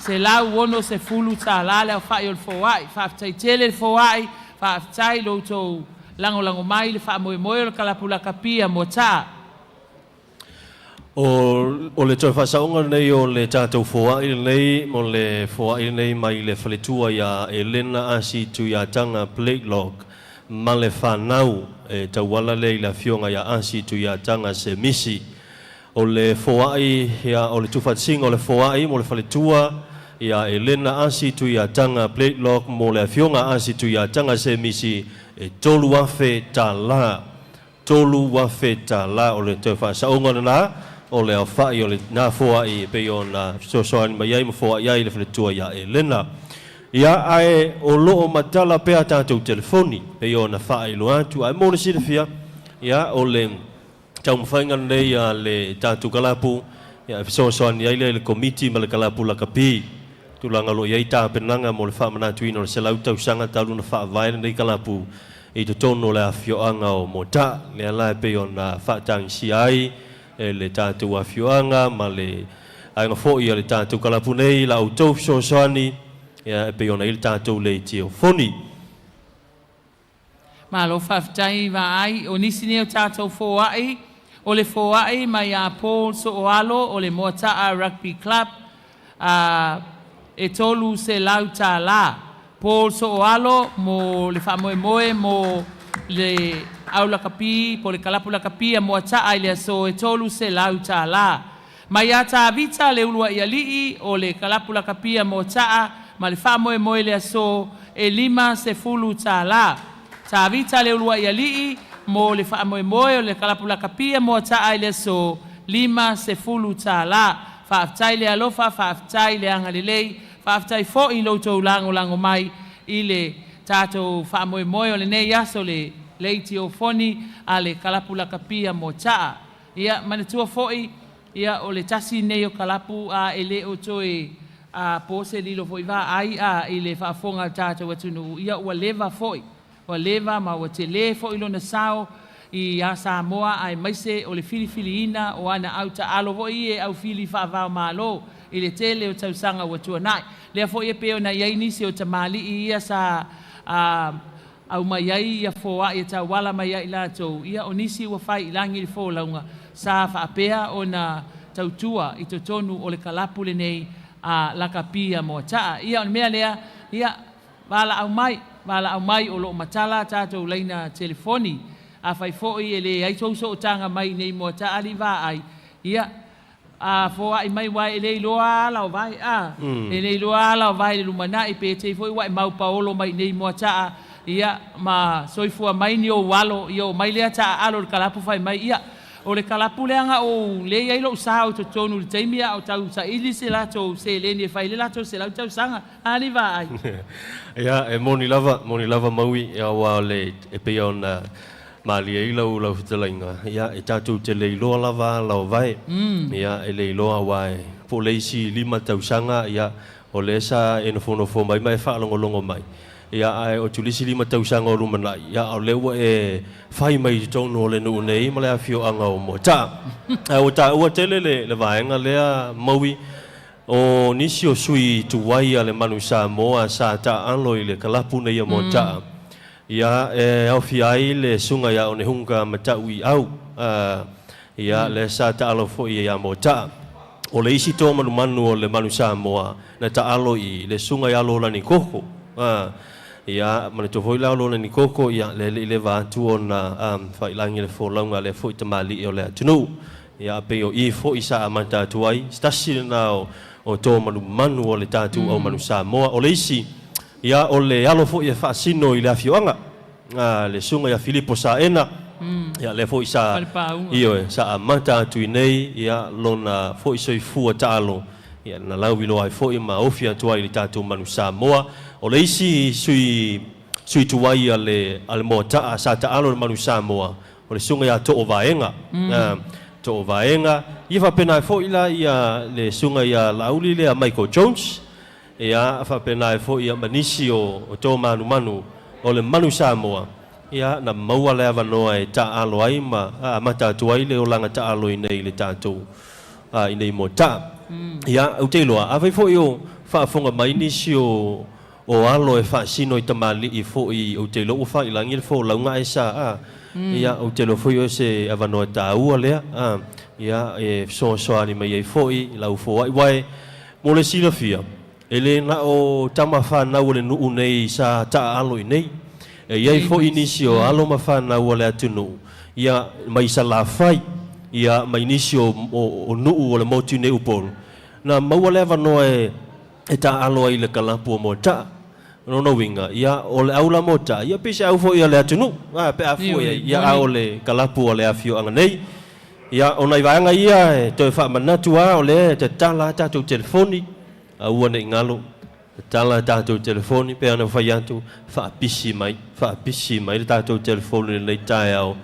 $160 le aofa'i o le foai. Faafetai tele le foai, faafetai lo outou lagolago mai i le faamoemoe o le kalapu lakapi a Moata'a. O le toe faasaoga lenei o le tatou foai lenei mo le foai lenei mai le faletua iā Elena Asi Tuiataga Blakelock ma le fanau e tauala lea i le afioga iā Asi Tuiataga Semisi. O le foai ia o le tuufaatasiga o le foai mo le faletua iā Elena Asi Tuiataga Blakelock mo le afioga Asi Tuiataga Semisi e $3,000. $3,000 o le toe faasaoga lenā o le aofa'i o lenā foa'i e pei ona fesoasoani mai ai ma foa'i ai le faletua iā Elena. Ia, ae o loo matala pea tatou telefoni pei ona faailoa atu, ae mo le silafia, ia, o le taumafaiga lenei a le tatou kalapu ia e fesoasoani ai lea i le Komiti ma le Kalapu Lakapi tulaga o lo o i ai tapenaga mo le faamanatuina o le 100 tausaga talu ona faavae lenei kalapu i totonu o le afioaga o Moata'a. Lea la e pei ona faatagisia ai e le tatou afioaga ma le aiga foi a le tatou kalapu nei la outou fesoasoani ia e pei ona i ai le tatou leitiofoni. Malo faafetai vaai o nisi nei o tatou foai o le foai mai ia Paul Sooalo o le Moata'a Rugby Club a e $300. Paul Sooalo mo le faamoemoe mo le au lakapi po le kalapu lakapi a Moata'a i le aso e $300. Mai ia Tavita le ulua'i ali'i o le kalapu lakapi a Moata'a ma le faamoemoe i le aso e $50. Tavita le ulua'i ali'i mo le faamoemoe o le kalapu lakapi a Moata'a i le aso $50. Faafetai le alofa, faafetai le agalelei, faafetai fo'i i lo outou lagolago mai i le tatou faamoemoe o lenei aso le leitiofoni a le kalapu lakapi a Moata'a. Ia manatua fo'i ia o le tasi lenei o kalapu a e le o toe a po se lilo foi vaai a i le faafofoga a le tatou atunuu, ia ua leva foi, ua leva ma ua telē foi lona sao iā Samoa aemaise o le filifiliina o ana au taalo foi e au fili faava-o-Malo i le tele o tausaga ua tuana'i. Lea foi e pei ona i ai nisi o tamalii ia sa a aumai ai ia foai e tauala mai ia i latou, ia o nisi ua fai i lagi le folauga sa faapea ona tautua i totonu o le kalapu lenei a lakapi a Moata'a. Ia o le mea lea, ia valaau mai, valaau mai o loo matala a tatou laina telefoni. Afai foi e leai sou sootaga mai i nei Moata'a alii vaai, ia a foai mai uae e le iloa ala o vae a e le iloa ala o vae i le lumanai pe tei foi ua e mau paolo mai i nei Moata'a ia ma soifua mai ni ou alo ia omai lea taaalo i le kalapu fai mai ia o le kalapu lea na ou lea e i ai lou sao i totonu i le taimi a o tau saili se latou seleni e fai ai le latou 100 tausaga a alii vaai. Ia e moni lava, moni lava Maui, aua o le e pei ona Malie ai lau lau fetalaiga, ia, e tatou te le iloa lava ala o vae. Ia, e le iloa aua e po o le isi 5 tausaga, ia, o lea sa e nofonofo mai ma e faalogologo mai, ia, ae o tulisi 5 tausaga o lumanai, ia, a o lea ua e fai mai i totonu o le nuu nei ma le afioaga o Moataa. Ae ua taua tele le, le vaega lea, Maui, o nisi o sui tuai a le Manu Samoa sa taaalo i le kalapu nei a Moataa. Ia, e aofia ai le susuga ia Onehunga Matauiau, a, ia, lea sa taalo foi ia Moataa. O le isi toa manumanu o le Manu Samoa na taalo i le susuga ia Lolani Koko. A, ia, manatua foi la o Lolani Koko, ia, le le i leva atu ona, a, failagi le folauga a lea foi tamalii o le atunuu. Ia, a pei o i foi sa amata atu ai, se tasi lena o, o toa manumanu o le tatou au Manu Samoa. O le isi, Ia, o le alo foi e faasino i le afioaga, le susuga ia Filipo Saena, ia lea foi sa, ioe, sa amata atu i nei, ia, lona foi soifua taalo, ia, na lauiloa ai foi ma ofi atu ai i le tatou Manu Samoa. O le isi sui, sui tuai a le, a le Moataa sa taalo i le Manu Samoa, o le susuga ia Too Vaega. Too Vaega, ia faapena ai foi la ia le susuga ia Laauli lea Michael Jones, Ia, faapena ai foi ia ma nisi o to manumanu o le Manu Samoa, ia, na maua le avanoa e taaalo ai ma amata atu ai le olaga taalo i nei i le tatou i nei Moataa. Ia, ou te iloa, afai foi o faafofoga mai nisi o alo e faasino i tamalii foi, ou te iloa ua failagi le folauga ae sa, a, ia, ou te iloa foi o se avanoa taua lea, a, ia, e fesoasoani mai ai foi i lau foai. Uae, Mo le silafia, e le na o tama fanau a le nuu nei sa taaalo i nei. E i ai foi nisi o alo ma fanau a le atunuu, ia, mai Salafai, ia, mai nisi o, o, o nuu o le motu nei Upolu, na maua le avanoa e, e taaalo ai i le kalapu o Moataa. O lona uiga, ia, o le au la Moataa, ia, pei se au foi a le atunuu, a, pe a fua i ai, ia, a o le kalapu a le afioaga nei. Ia, o nai vaega ia e toe faamanatu lava, o lea e tatala a tatou telefoni, aua ne i galo, tatala a tatou telefoni, pei ona fai atu, faapisi mai, faapisi mai le tatou telefoni i lenei taeao,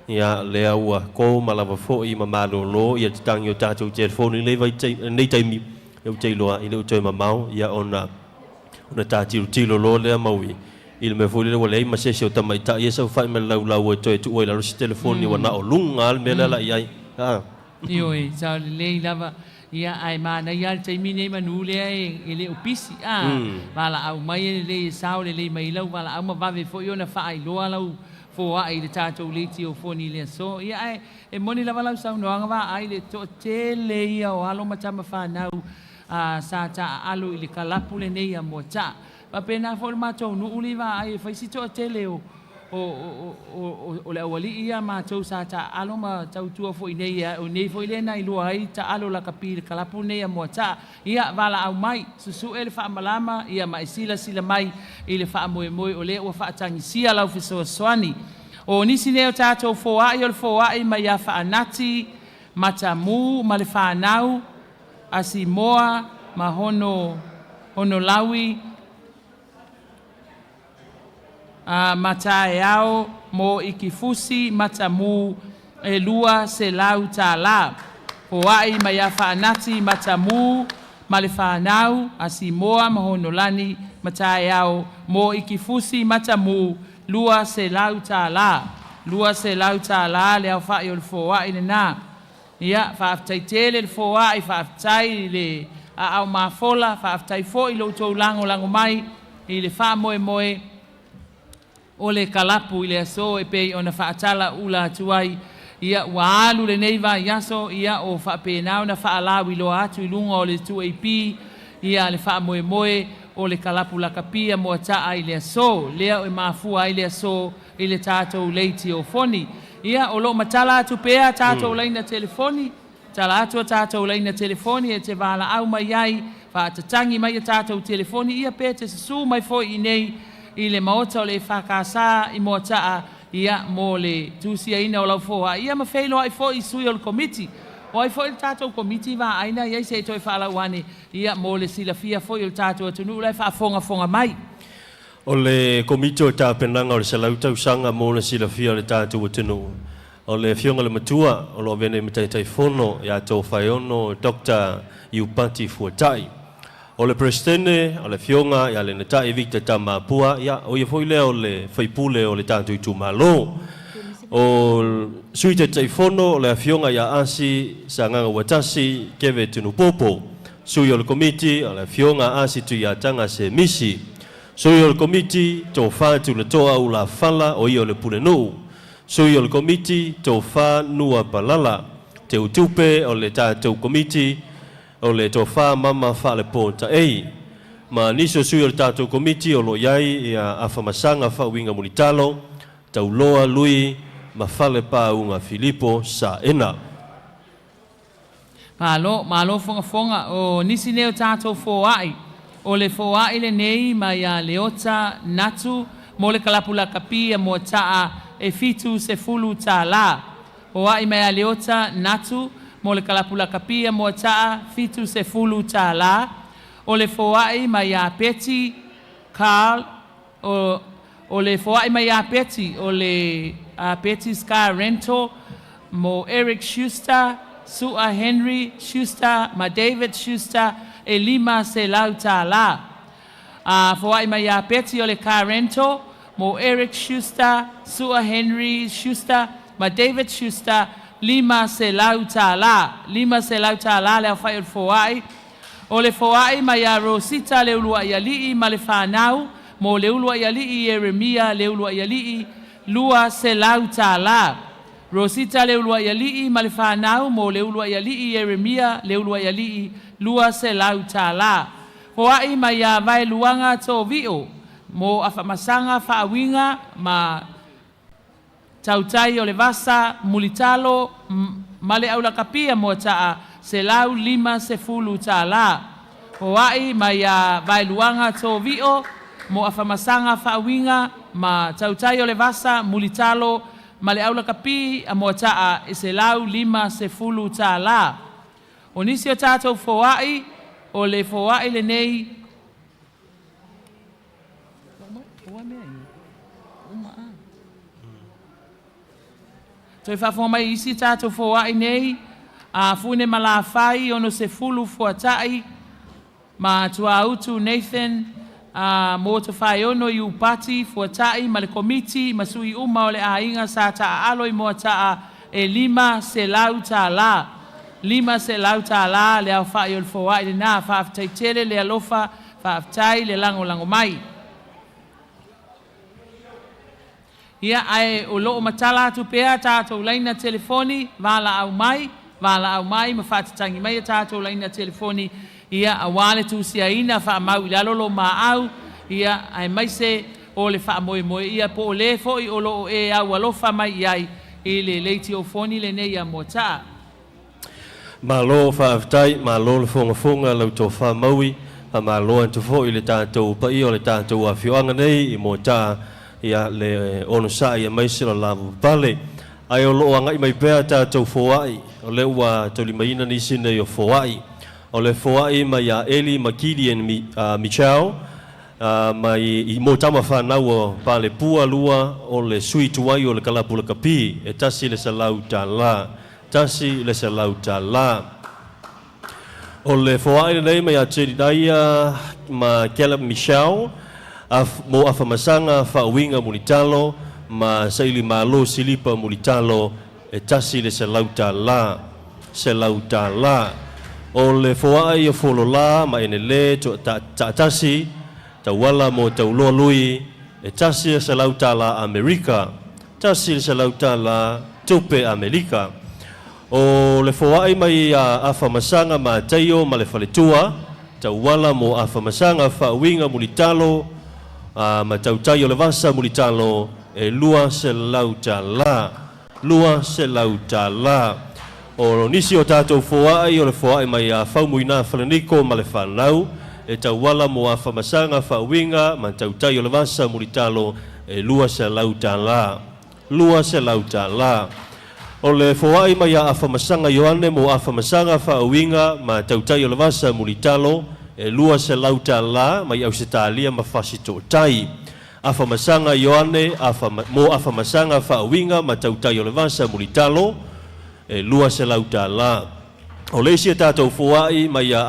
ia, lea ua ko ma lava foi ma malolo ia tatagi o tatou telefoni i lenei taimi, ou te iloa i le o toe mamao, ia, ona Ona ta tilotilo loa lea Maui i le mea foi lele ua leai ma se isi o tamaitai e saofai ma le laulau e toe tuu ai i lalo se telefoni ua na o luga lava le mea lea la i ai. A. Ioe, sao lelei lava. Ia, ae manaia lava le taimi nei manu lea e le o pisi, a. Valaau mai e lelei e sao lelei mai ai lau valaau ma vave foi ona faailoa lau foai i le tatou leitiofoni i le aso. Ia, ae e moni lava lau saunoaga vaai le toatele ia o alo ma tama fanau a sa taaalo i le kalapu lenei a Moataa. Faapena foi le matou nuu lea i Vaai e fai si toatele o o o o le aualii ia matou sa taaalo ma tautua foi nei o nei foi lea na iloa ai taalo lakapi i le kalapu lenei a Moataa. Ia valaau mai, susue le faamalama ia ma e silasila mai i le faamoemoe o lea ua faatagisia lau fesoasoani. O nisi nei o tatou foai o le foai mai ia Faanati, Matamu ma le fanau, a Simoa ma Hono Honolaui a ma taeao mo Ikifusi Matamu e $200. Foai mai ia Faanati Matamu ma le fanau a Simoa ma Honolani ma taeao mo Ikifusi Matamu $200. $200 le aofai o le foai lena. Ia, faafetai tele le foai, faafetai i le aao mafola, faafetai foi i lo outou lagolago mai i le faamoemoe o le kalapu i le aso e pei ona faatala ula atu ai. Ia, ua alu lenei vaiaso, ia, o faapena ona faalauiloa atu i luga o le 2AP, ia, le faamoemoe o le kalapu lakapi a Moataa i le aso lea e mafua ai le aso i le tatou leitiofoni. Ia, o lo o matala atu pea a tatou laina telefoni, tala atu a tatou laina telefoni e te valaau mai ai, faatatagi mai a tatou telefoni, ia pe te susū mai foi i inei i le Maota o le EFKS i Moataa, ia, mo le tusiaina o lau foai, ia ma feiloai foi i sui o le Komiti. O ai foi le tatou Komiti vaai na i ai se i toe faalau ane, ia, mo le silafia foi o le tatou atunuu la e faafogafoga mai. O le Komiti o Tapenaga o le 100 Tausaga mo le Silafia o le Tatou Atunuu, o le Afioga i le Matua o lo o avea nei ma Taitaifono ia Tofaeono Doctor Iupati Fuatai. O le Peresetene, o le Afioga ia Lenatai Victor Tamapua, ia, o ia foi lea o le Faipule o le tatou itumalo. O Sui Taitaifono, o le Afioga ia Asi Sagaga Uatasi Keve Tunupopo. Sui o le Komiti, o le Afioga Asi Tuiataga Semisi. Sui o le Komiti, Tofa Tulatoa Ulafala, o ia o le Pulenuu. Sui o le Komiti, Tofa Nua Palala. Teutupe o le tatou Komiti, o le Tofa Mama Faalepo Taei. Ma nisi o sui o le tatou Komiti o lo o i ai ia Afamasaga Faauiga Mulitalo, Tauloa Lui ma Falepāuga Filipo Saena. Malo, malo fogafoga. O nisi nei o tatou foai, O le foaʻi lenei mai ia Leota Natu mo le kalapu lakapi a Moataʻa e $70. Foaʻi mai ia Leota Natu mo le kalapu lakapi a Moataʻa $70. O le foaʻi mai ia Peti Carl o le foaʻi mai ia Peti o le Betty's Car Rental mo Eric Schuster, Su'a Henry Schuster ma David Schuster e $500. A foaʻi mai ia Peti o le Car Rental mo Eric Schuster, Su'a Henry Schuster ma David Schuster $500. $500 le aofaʻi o le foaʻi. O le foaʻi mai ia Rosita Leuluaʻialiʻi ma le fanau mo Leuluaʻialiʻi Ieremia Leuluaʻialiʻi $200. Rosita Leuluaʻialiʻi ma le fanau mo Leuluaʻialiʻi Ieremia Leuluaʻialiʻi $200. Foaʻi mai ia Vaeluaga Toviʻo mo Afamasaga Faauiga ma Tautai o le Vasa Mulitalo ma le Aulakapia Moataʻa $150. Foaʻi mai ia Vaeluaga Toviʻo mo Afamasaga Faauiga ma Tautai o le Vasa Mulitalo ma le Aulakapi a Moataʻa e $150. O nisi o tatou foaʻi, o le foaʻi lenei Toe faafofoga mai i isi tatou foaʻi nei, a Fune Malafai 60 fuataʻi ma Tuautu Nathan a mo Tofaeono i Upati fuataʻi ma le Komiti ma sui uma o le aiga sa taaalo i Moataʻa e $500. $500 le aofaʻi o le foaʻi lenā. Faafetai tele le alofa, faafetai le lagolago mai. Ia, ae o loo matala atu pea tatou laina telefoni, valaau mai, valaau mai ma faatatagi mai a tatou laina telefoni, ia, auā le tusiaina faamau i lalo lo maau, ia, aemaise o le faamoemoe ia po o lē foʻi o loo e aualofa mai i ai i le leitiofoni lenei ia Moataʻa. Malo faafetai, malo le fogafoga lau tofa Maui, faamalo atu foi i le tatou paia o le tatou afioaga nei i Moataa, ia le onosaʻi aemaise lo lavapapale. Ae o loo agaʻi mai pea tatou foaʻi, o lea ua taulimaina nisi nei o foaʻi. O le foaʻi mai ia Eli ma Gideon Michel, mai i mo tama fanau o Palepua lua o le sui tuai o le kalapu lakapi, e $100. $100. O le foaʻi lenei mai ia Jedidiah ma Caleb Michel, mo Afamasaga Faauiga Mulitalo ma Saili Malo Silipa Mulitalo, e $100. $100. O le foaʻi o Fololā ma Enele Taʻatasi, tauala mo Tauloa Lui, e $100 Amerika. $100 tupe Amerika. O le foaʻi mai ia Afamasaga Mataio ma le Faletua, tauala mo Afamasaga Faauiga Mulitalo ma Tautai o le Vasa Mulitalo, e $200. $200. O nisi o tatou foaʻi, o le foaʻi mai ia Faumuina Falaniko ma le fanau, e tauala mo Afamasaga Faauiga ma Tautai o le Vasa Mulitalo, e $200. $200. O le foaʻi mai ia Afamasaga Ioane mo Afamasaga Faauiga ma Tautai o le Vasa Mulitalo, e $200 mai Ausetalia ma Fasitoʻotai. Afamasaga Ioane mo Afamasaga Faauiga ma Tautai o le Vasa Mulitalo, e $200. O le isi a tatou foaʻi mai ia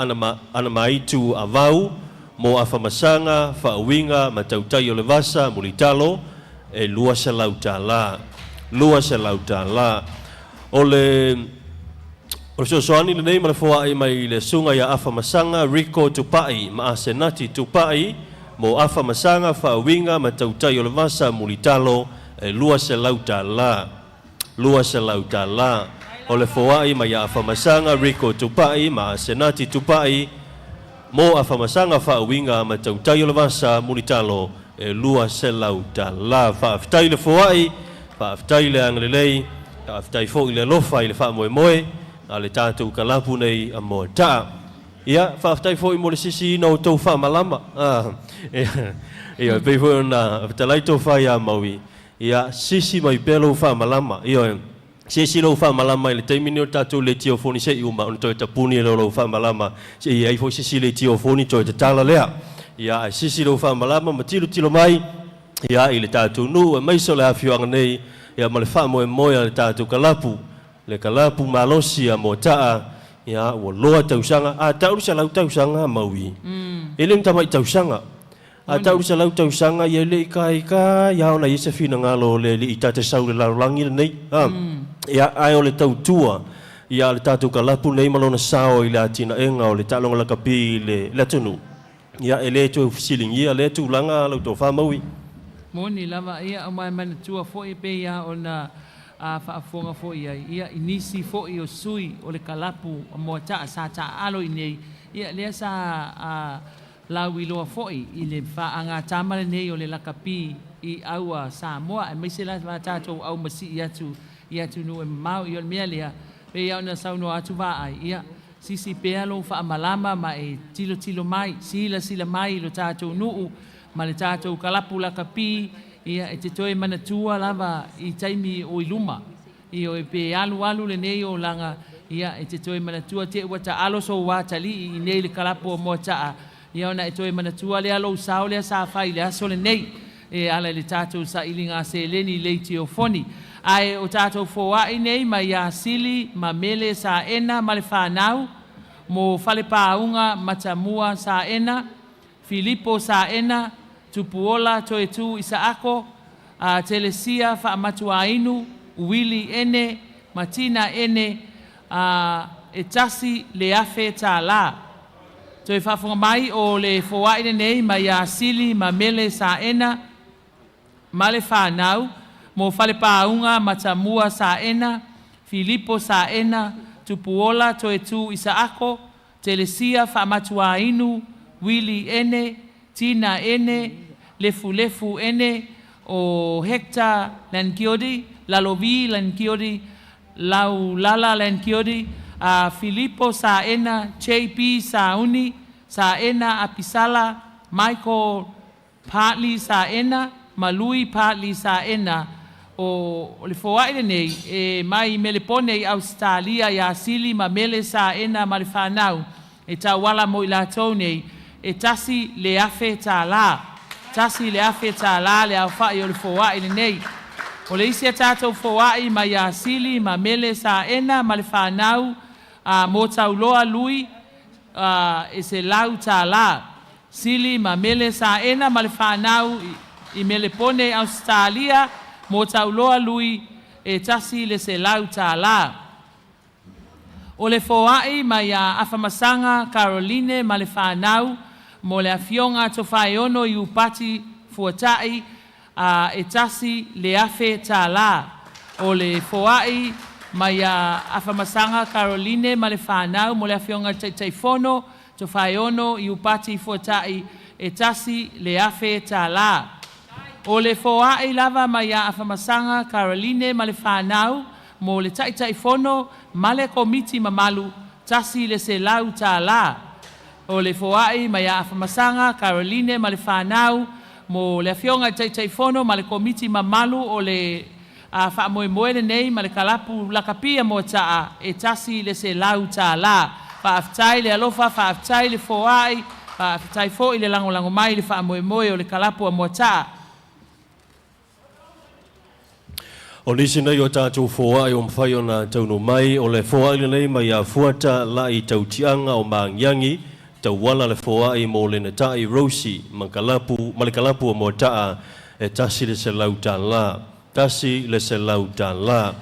Anamaitu Avau mo Afamasaga Faauiga ma Tautai o le Vasa Mulitalo, e $200. $200. O le fesoasoani lenei ma le foaʻi mai le susuga ia Afamasaga Rico Tupaʻi ma Asenati Tupaʻi mo Afamasaga Faauiga ma Tautai o le Vasa Mulitalo, e $200. $200. O le foaʻi mai ia Afamasaga Rico Tupaʻi ma Asenati Tupaʻi mo Afamasaga Faauiga ma Tautai o le Vasa Mulitalo, e $200. Faafetai le foaʻi, faafetai le agalelei, faafetai foʻi le alofa i le faamoemoe a le tatou kalapu nei a Moataʻa. Ia, faafetai foi mo le sisiina o tou faamalama. Ia, e pei foi ona fetalai tofa ia Maui, ia, sisi mai pea lou faamalama. Ioe, sisi lou faamalama i le taimi lenei o le tatou leitiofoni se i uma ona toe tapuni lea o lou faamalama, se i i ai foi se isi leitiofoni toe tatala lea. Ia, ae sisi lou faamalama ma tilotilo mai, ia, i le tatou nuu aemaise o le afioaga nei, ia, ma le faamoemoe a le tatou kalapu, le kalapu malosi a Moataa, ia, ua loa tausaga, a tau le 100 tausaga Maui, e le o ni tamai tausaga. A tau le 100 tausaga, ia e le i kaikai lava ona i ai se finagalo o le Alii ta te sau i le lalolagi lenei. A, ia, ae o le tautua, ia, a le tatou kalapu nei ma lona sao i le atinaega o le taaloga lakapi i le atunuu, ia, e le toe fesiligia lea tulaga lau tofa Maui. Moni lava, ia, ma e manatua foi e pei lava ona faafofoga foi i ai, ia, i nisi foi o sui o le kalapu Moataa sa taaalo i inei, ia, lea sa lauiloa foi i le faagatama lenei o le lakapi i aua Samoa, aemaise lava tatou aumasii atu i atunuu e mamao. Ia, o le mea lea, pei lava ona saunoa atu Vaai, ia, sisi pea lou faamalama ma e tilotilo mai, silasila mai i lo tatou nuu ma le tatou kalapu lakapi, ia, e te toe manatua lava i taimi o i luma. Ioe, pe alualu lenei olaga, ia, e te toe manatua te ua taalo sou atalii i nei le kalapu o Moataa, ia ona e toe manatua lea lou sao lea sa fai i le aso lenei e ala i le tatou sailiga seleni i leitiofoni. Ae o tatou foai nei mai ia Sili ma Mele Saena ma le fanau, mo Falepāuga Matamua Saena, Filipo Saena, Tupuola Toetu Isaako, a Telesia Faamatuainu, Uili Ene, ma Tina Ene, a e $1,000. Toe faafofoga mai o le foai lenei mai ia Sili ma Mele Saena ma le fanau, mo Falepāuga Matamua Saena, Filipo Saena, Tupuola Toetu Isaako, Telesia Faamatuainu, Wili Ene, Tina Ene, Lefulefu Ene, o Hector Lankiodi, Lalovi Lankiodi, Laulala Lankiodi, a Filipo Saena, JP Sauni, Saena Apisala, Michael Partly Saena, ma Lui Partly Saena, o le foai lenei e mai Melepone i Ausetalia ia Sili ma Mele Saena ma le fanau, e tauala mo i latou nei, e $1,000. $1,000 le aofai o le foai lenei. O le isi a tatou foai mai ia Sili ma Mele Saena ma le fanau, a mo Tauloa Lui, e $100. Sili ma Mele Saena ma le fanau i Melepone Ausetalia, mo Tauloa Lui, e $100. O le foai mai ia Afamasaga Caroline ma le fanau, mo le afioga Tofaeono i Upati Fuatai, a e $1,000. O le foai mai ia Afamasaga Caroline ma le fanau, mo le afioga Taitaifono Tofaeono i Upati Fuatai, e $1,000. O le foai lava mai ia Afamasaga Caroline ma le fanau, mo le Taitaifono ma le Komiti mamalu, $100. O le foai mai ia Afamasaga Caroline ma le fanau, mo le afioga i Taitaifono ma le Komiti mamalu o le faamoemoe lenei ma le kalapu lakapia Moataa, e $100. Faafetai le alofa, faafetai le foai, faafetai foi le lagolago mai le faamoemoe o le kalapu a Moataa. O nisi nei o tatou foai o mafai ona taunuu mai, o le foai lenei mai ia Fuata Lai Tautiaga o Magiagi, tauala le foai mo le Natai Rosi ma kalapu, ma le kalapu o Moataa, e $100. $100.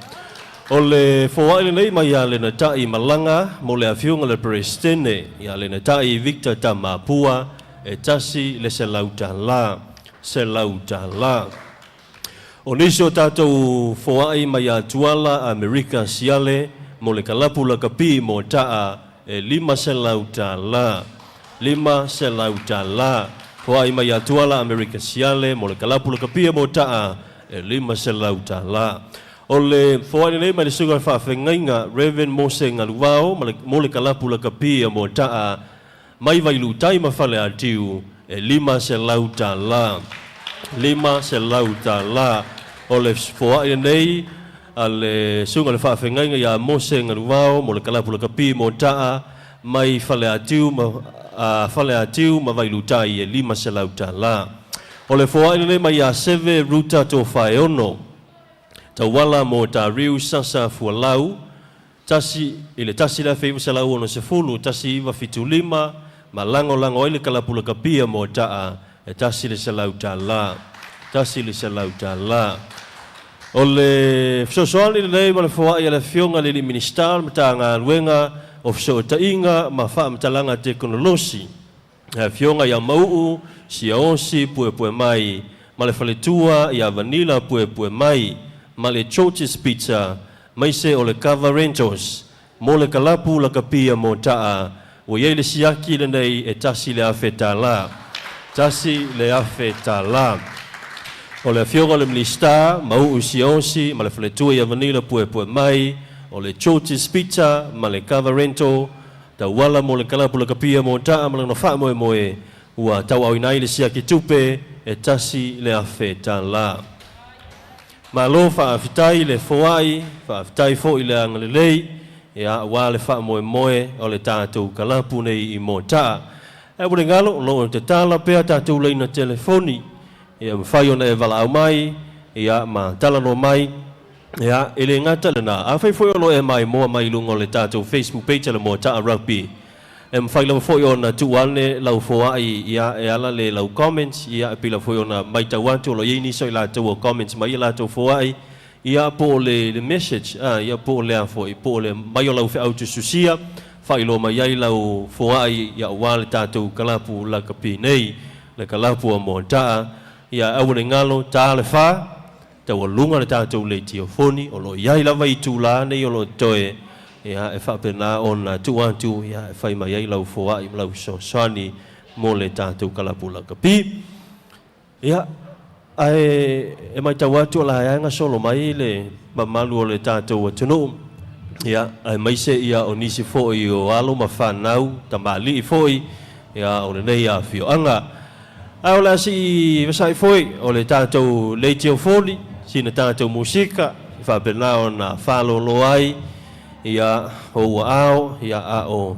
O le foai lenei mai ia Lenatai Malaga mo le afioga le Peresetene ia Lenatai Victor Tamapua, e $100. $100. O nisi o tatou foai mai ia Tuala Amerika Siale mo le kalapu lakapi Moataa, e $500. $500. Foai mai ia Tuala Amerika Siale mo le kalapu lakapi Moataa, e $500. O le foai lenei mai le susuga faafeagaiga Reverend Mose Galuvao mo le kalapu lakapi Moataa, mai Vailuutai ma Faleatiu e $500. $500. O le foa'i lenei a le susuga i le faafegaiga ia Mose Galuvao mo le kalapu lakapi mo ta'a mai Faleatiu ma Faleatiu ma Vailuutai e $500. O le foa'i lenei mai ia Seve Ruta Tofaeono tauala mo Tariu Sasa Fualau tasi i le 1960 1975 ma lagolago ai le kalapu lakapia mo ta'a e $100. $100. O le fesoasoani lenei ma le foa'i a le Afioga i le Minisita o le Matagaluega o Fesootaiga ma Faamatalaga Tekonolosi, le Afioga ia Mau'u Siaosi Puepuemai ma le faletua ia Vanila Puepuemai ma le George's Pizza maise o le Cover Rentals mo le kalapu lakapia mo ta'a ua i ai le siaki lenei e $1,000. $1,000. O le Afioga i le Minisita Mau'u Siaosi ma le faletua ia Vanila Puepuemai o le George's Pizza ma le Cover Rental tauala mo le kalapu lakapia mo ta'a ma lona faamoemoe ua tauaaoina ai le siaki tupe e $1,000. Malo faafetai le foa'i, faafetai fo'i le agalelei, ia auā le faamoemoe o le tatou kalapu nei i Moata'a. Ae ua le galo, o loo tatala pea tatou laina telefoni, ia mafai ona e valaau mai, ia ma talanoa mai, ia e le gata lena. Afai foi o loo e maimoa mai i luga o le tatou Facebook page a le Moata'a Rugby, e mafai lava foi ona tuu ane lau foa'i ia e ala le lau comments, ia e pei lava foi ona matau atu o lo o i ai nisi o i latou o comments mai ia latou foa'i, ia po o le message, ia po o le a foi, po o le mai o lau feau tusitusia, faailoa mai ai lau foa'i ia auā le tatou kalapu lakapi nei, le kalapu a Moata'a, ia aua ne i galo, ta le fa, taualuga le tatou leitiofoni, o lo o i ai lava itulā nei o lo o totoe, ia e faapena ona tuu atu ia e fai mai ai lau foa'i ma lau fesoasoani mo le tatou kalapu lakapi. Ia, ae e matau atu o la e gasolo mai le mamalu o le tatou atunuu, ia, aemaise ia o nisi foi o alo ma fanau, tamalii foi, ia, o lenei afioaga. Ae o le a se'i vasa'i foi o le tatou leitiofoni, sina tatou musika, e faapena ona faalōlō ai, ia, o ua ao, ia, a o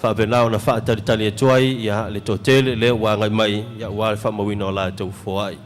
faapena ona faatalitali atu ai ia le toatele lea ua agai mai ia aua le faamauina o latou foai.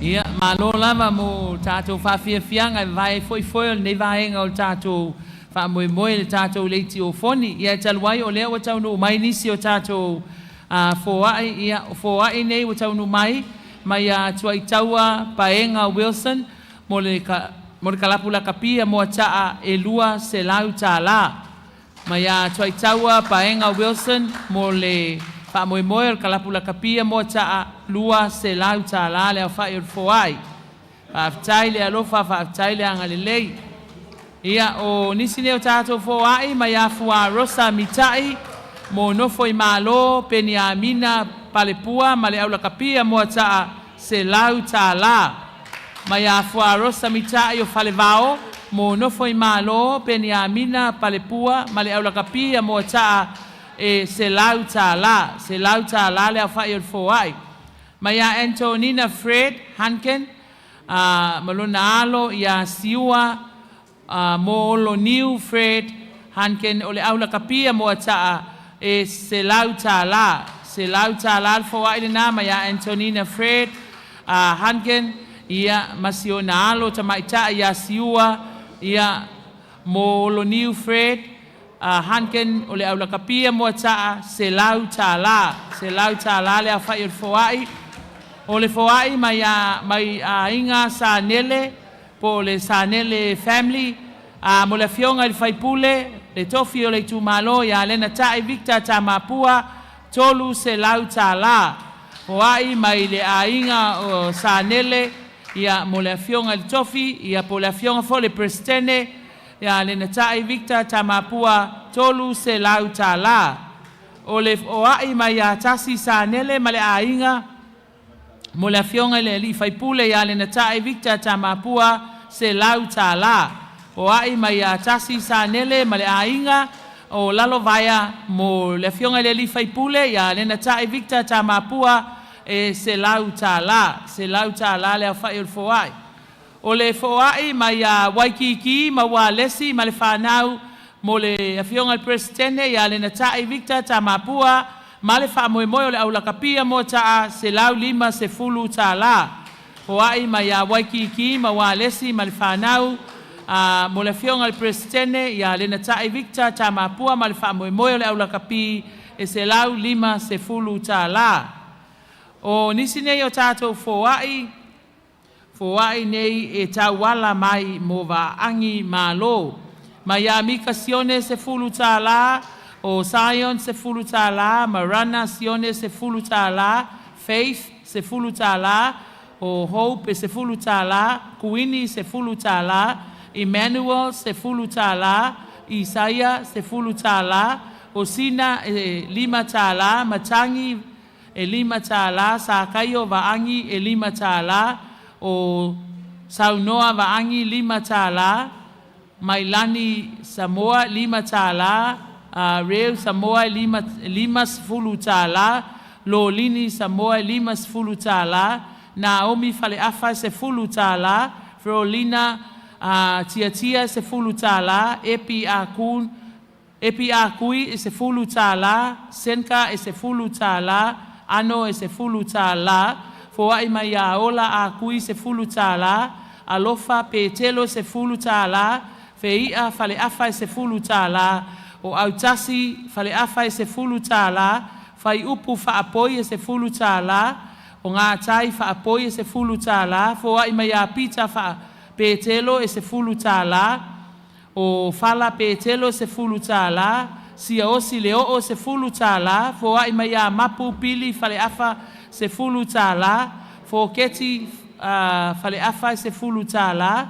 Ia, malo lava mo tatou faafiafiaga e vavae ai foi foe o lenei vaega o le tatou faamoemoe i le tatou leitiofoni. Ia, e talu ai o lea ua taunuu mai nisi o tatou foai, ia, o foai nei ua taunuu mai mai ia Tuaitaua Paega Wilson mo le, mo le kalapu lakapi Moataa e $200. Mai ia Tuaitaua Paega Wilson mo le faamoemoe o le kalapu lakapi Moataa $200 le aofa'i o le foai. Faafetai le alofa, faafetai le agalelei. Ia, o nisi nei o tatou foai mai ia Fua Rosa Mita'i mo nofo i Malo, Peniamina Palepua ma le aulakapia Moataa $100. Mai ia Fua Rosa Mita'i o Falevao mo nofo i Malo, Peniamina Palepua ma le aulakapia Moataa e $100. $100 le aofa'i o le foai. Mai ia Antonina Fred Hunkin ma lona alo ia Siua Mooloniu Fred Hunkin o le aulakapia Moataa e $100. $100 le foai lenā mai ia Antonina Fred Hunkin ia ma si ona alo tamaita'i ia Siua ia Mooloniu Fred Hunkin o le aulakapia Moataa $100. $100 le aofa'i o le foai. O le foai mai ia mai aiga Sanele po o le Sanele family mo le afioga i le faipule le tofi o le itumalo ia Lenatai Victor Tamapua $300. Foai mai le aiga o Sanele ia mo le afioga i le tofi ia po o le afioga foi i le Peresetene ia Lenatai Victor Tamapua $300. O le foai mai ia Tasi Sanele ma le aiga mo le afioga i le alii faipule ia Lenatai Victor Tamapua $100. Foai mai ia Tasi Sanele ma le aiga o Lalovaea mo le afioga i le alii faipule ia Lenatai Victor Tamapua e $100. $100 le aofa'i o le foai. O le foai mai ia Waikiki ma Ualesi ma le fanau mo le afioga i le Peresetene ia Lenatai Victor Tamapua ma le faamoemoe o le aulakapia Moataa $150. Foai mai ia Waikiki ma Ualesi ma le fanau mo le afioga i le Peresetene ia Lenatai Victor Tamapua ma le faamoemoe o le aulakapi e $150. O nisi nei o tatou foai, foai nei e tauala mai mo Vaaagi Malo. Mai ia Mika Sione $10, o Zion $10, Marana Sione $10, Faith $10, o Hope e $10, Kuini $10, Emmanuel $10, Isaia $10, o Sina e $5, Matagi e $5, Sakaio Vaagi e $5, o Saunoa Vaagi $5, Mailani Samoa $5, Reu Samoa $50, Lolini Samoa $50, Naomi Faleafa $10, Frolina Tiatia $10, Epi Akun Epi Akui e $10, Senka e $10, Ano e $10, foai mai ia Ola Akui $10, Alofa Petelo $10, Fei'a Faleafa e $10, o Autasi Faleafa e $10, Faiupu Faapoi e $10, o Gatai Faapoi e $10, foai mai ia Pita Faa Petelo e $10, o Fala Petelo $10, Siaosi Leoo $10, foai mai ia Mapu Pili Faleafa $10, Foketi Faleafa e $10,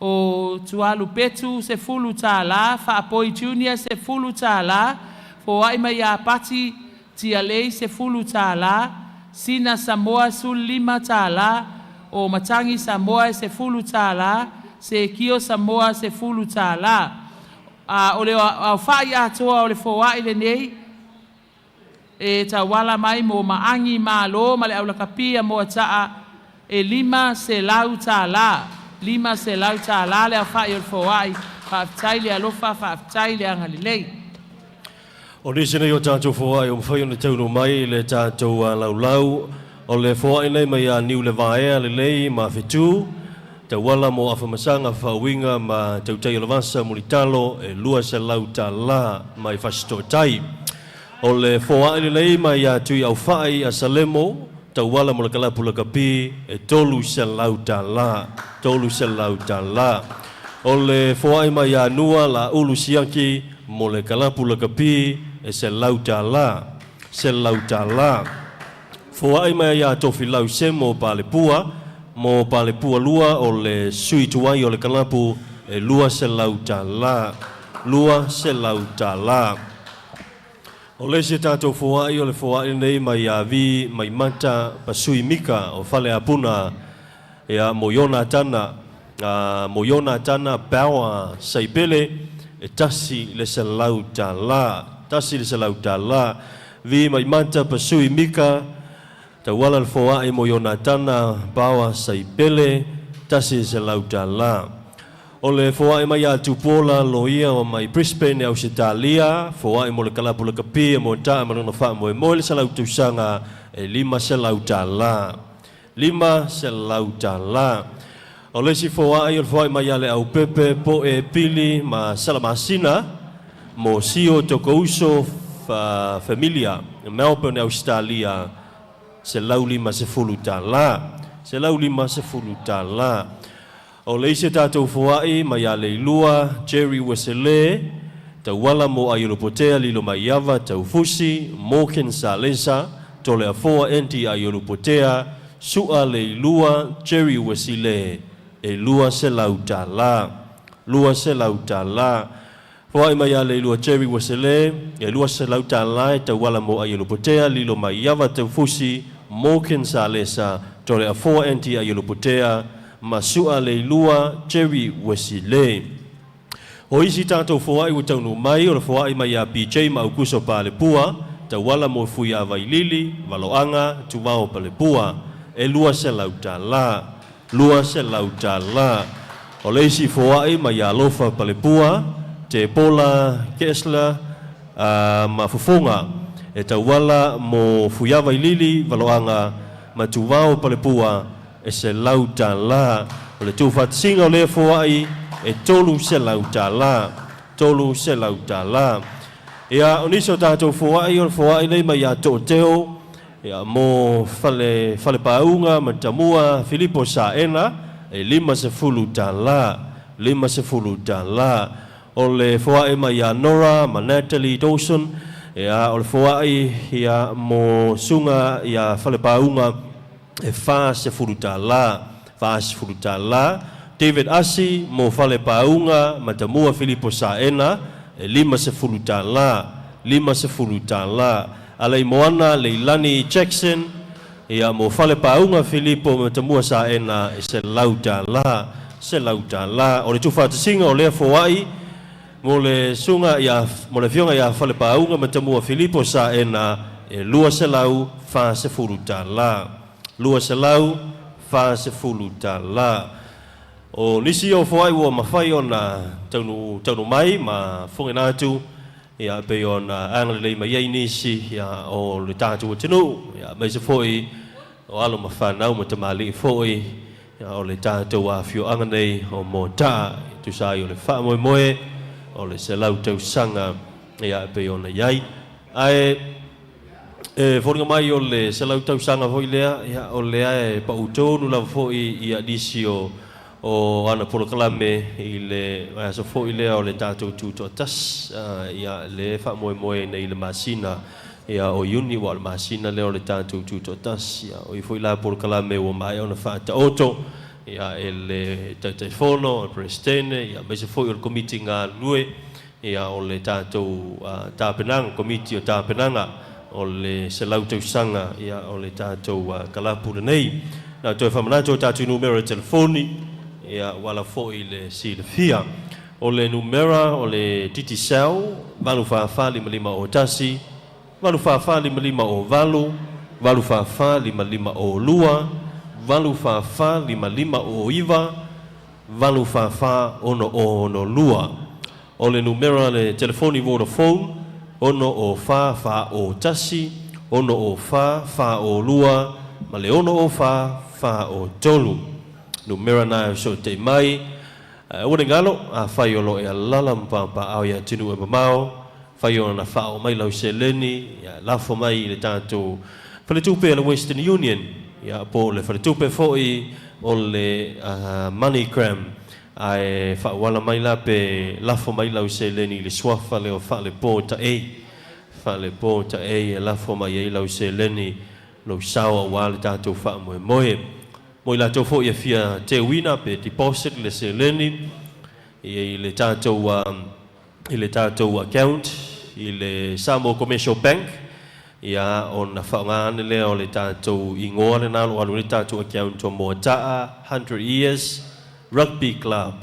o Tualupetu $10, Faapoi Junior $10, foai mai ia Pati Tialei $10, Sina Samoa $15, o Matagi Samoa e $10, Sekio Samoa $10. O le aofa'i atoa o le foai lenei e tauala mai mo Maagi Malo ma le aulakapia Moataa e $500. $500 le aofa'i o le foai. Faafetai le alofa, faafetai le agalelei. O nisi nei o tatou foai ua mafai ona taunuu mai i le tatou laulau O le foaʻi nei mai iā Niulevaea lelei ma Fetu, tauala mo Afamasaga Faauiga ma Tautai o le Vasa Mulitalo e 200 tala mai Fasitooutai. O le foaʻi lelei mai iā Tuiaufai a Salemo, tauala mo le kalapu lakapi e 300 tala, 300 tala. O le foaʻi mai iā Nua Laulu Siaki mo le kalapu lakapi e 100 tala, 100 tala. Foaʻi mai iā Tofilau Semo Palepua mo Palepua lua o le sui tuai o le kalapu e 200 tala, 200 tala. O le isi tatou foaʻi o le foaʻi lenei mai iā Vi Maimata Pasui Mika o Faleapuna ia mo Ionatana mo Ionatana Power Saipele e 100 tala, 100 tala. Vi Maimata Pasui Mika tauala le foaʻi mo Ionatana Power Saipele 100 tala. O le foaʻi mai iā Tupuola Loia o mai Brisbane e Ausetalia, foaʻi mo le kalapu lakapi e mo taʻa ma lona faamoemoe le 100 tausaga e 500 tala, 500 tala. O le isi foaʻi o le foaʻi mai ia le Aupepe Poʻe Pili ma Salamasina mo Sio Tokouso Familia Melbourne Australia 150 tala, 150 tala. O le isi tatou foaʻi mai ia Leilua Jerry Wesele tauala mo Aiolupotea Lilo Maiava Taufusi Morgan Salesa Toleafoa Enti Aiolupotea Su'a Leilua Jerry Wesile e 200 tala, 200 tala. Foaʻi mai ia Leilua Jerry Wesele e 200 tala e tauala mo Aiolupotea Lilo Maiava Taufusi Morgan Salesa Toleafoa Enti Aiolupotea ma Su'a Leilua Jerry Wesile. O isi tatou foaʻi ua taunuu mai o le foaʻi mai iā PJ ma Aukuso Palepua tauala mo Fuiavailili Valoaga Tuvao Palepua e 200 tala, 200 tala. O le isi foaʻi mai iā Alofa Palepua Tepola Kessler ma Fofoga e tauala mo Fuiavailili Valoaga ma Tuvao Palepua e 100 tala. O le tuufaatasiga o lea foaʻi e 300 tala, 300 tala. Ia o nisi o tatou foaʻi o le foaʻi nei mai iā Toʻoteo ia mo fale Falepāuga ma Tamua Filipo Saʻena e 50 tala, 50 tala. O le foaʻi mai iā Nora ma Natalie Dawson ia o le foaʻi ia mo suga ia Falepāuga e 40 tala, 40 tala. David Asi mo Falepāuga ma Tamua Filipo Saʻena e 50 tala, 50 tala. Alei Moana Leilani Jackson ia mo Falepāuga Filipo ma Tamua Saʻena e 100 tala, 100 tala. O le tuufaatasiga o lea foaʻi mo le suga ia mo le afioga iā Falepāuga ma Tamua Filipo Saʻena e 240 tala, 240 tala. O nisi o foaʻi ua mafai ona taunuu mai ma fogaina atu ia pei ona agalelei mai ai nisi ia o le tatou atunuu ia aemaise foʻi o alo ma fanau ma tamalii foʻi ia o le tatou afioaga nei o Motaʻa e tusa ai o le faamoemoe o le 100 tausaga ia pei ona iai. Ae e foliga mai o le 100 tausaga foi lea ia o lea e paʻu tonu lava foʻi ia nisi o ana polokalame i le aso foʻi lea o le tatou tutoatasi ia le faamoemoe nei le masina ia o Iuni ua o le masina lea o le tatou tutoatasi ia o i foi la polokalame ua maea ona faataoto ia e le Taitaifono o le Peresetene ia aemaise foi o le Komiti galulue ia o le tatou tapenaga Komiti o tapenaga o le 100 tausaga ia o le tatou kalapu lenei. Na toe faamanatu o tatou numera telefoni ia ua ala foʻi le silafia. O le numera o le Digicel 844 55 01, 844 55 08, 844 55 02, 844 55 09, 844 6062. O le numera le telefoni Vodafone 604 401, 604 402, ma le 6 04 4 o 3. Numera na e fesootai mai. Aua ne galo, afai o loo e alaala ma papaaao i atunuu e mamao, fai ona faaoo mai lau seleni, ia lafo mai i le tatou faletupe o le Western Union, ia po o le faletupe foi o le MoneyGram, ae faaauala mai la pe lafo mai lau seleni i le suafa lea o Faalepo Taei. Faalepo Taei e lafo mai ai lau seleni, lou sao aua le tatou faamoemoe. Mo i latou foi e fia teuina pe deposit le seleni i le tatou i le tatou account i le Samoa Commercial Bank, ia ona faaaoga ane lea o le tatou igoa lena o lo o alu ai le tatou account o Moataa 100 Years Rugby Club.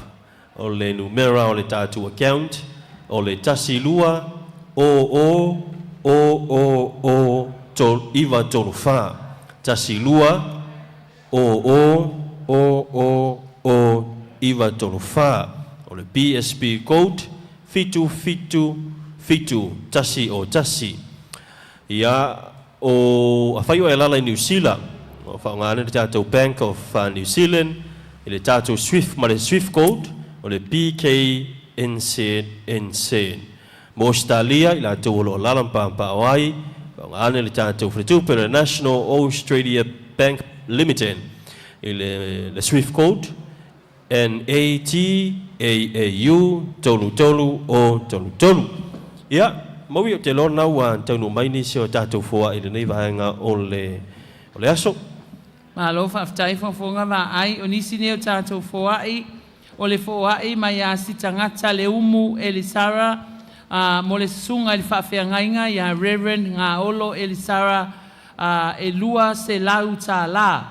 O le numera o le tatou account o le 1 2 o o o o o 9 3 4, 1 2 o o o o o 9 3 4. O le BSB code 7 7 7 1 o 1. Ia o afai o e alaala i Niu Sila, o faaaoga ane le tatou Bank of New Zealand i le tatou SWIFT ma le SWIFT code o le BKNZNZ. Mo Ausetalia i latou o loo alaala ma papaaao ai, faaaoga ane le tatou faletupe le National Australia Bank Limited i le SWIFT code NATAAU 33 O 33. Ia, maui o te loa na ua taunuu mai nisi o tatou foai i lenei vaega o le aso. Malo faafetai Fofoga Vaai. O nisi nei o tatou foai, o le foai mai ia Sitagata le Umu Elisara mo le susuga i le faafeagaiga ia Reverend Gaolo Elisara e $200.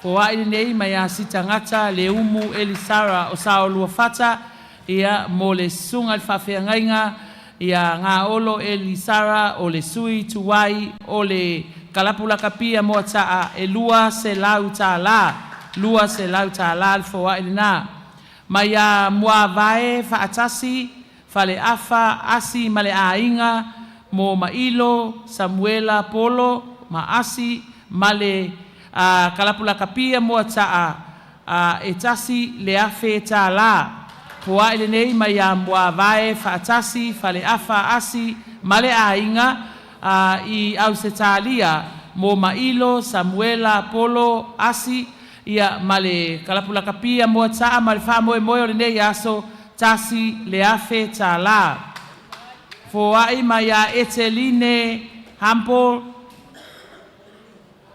Foai lenei mai ia Sitagata le Umu Elisara o Saoluafata, ia mo le susuga i le faafeagaiga ia Gaolo Elisara o le sui tuai o le kalapu lakapia Moataa e $200, $200 le foai lena. Mai ia Muavae Faatasi Faleafa Asi ma le aiga mo Mailo Samuela Polo ma Asi ma le kalapu lakapia Moataa e $1,000. Foai lenei mai ia Muavae Faatasi Faleafa Asi ma le aiga i Ausetalia mo Mailo Samuela Polo Asi, ia ma le kalapu lakapia Moataa ma le faamoemoe o lenei aso $1,000. Foai mai ia Eteline Humble,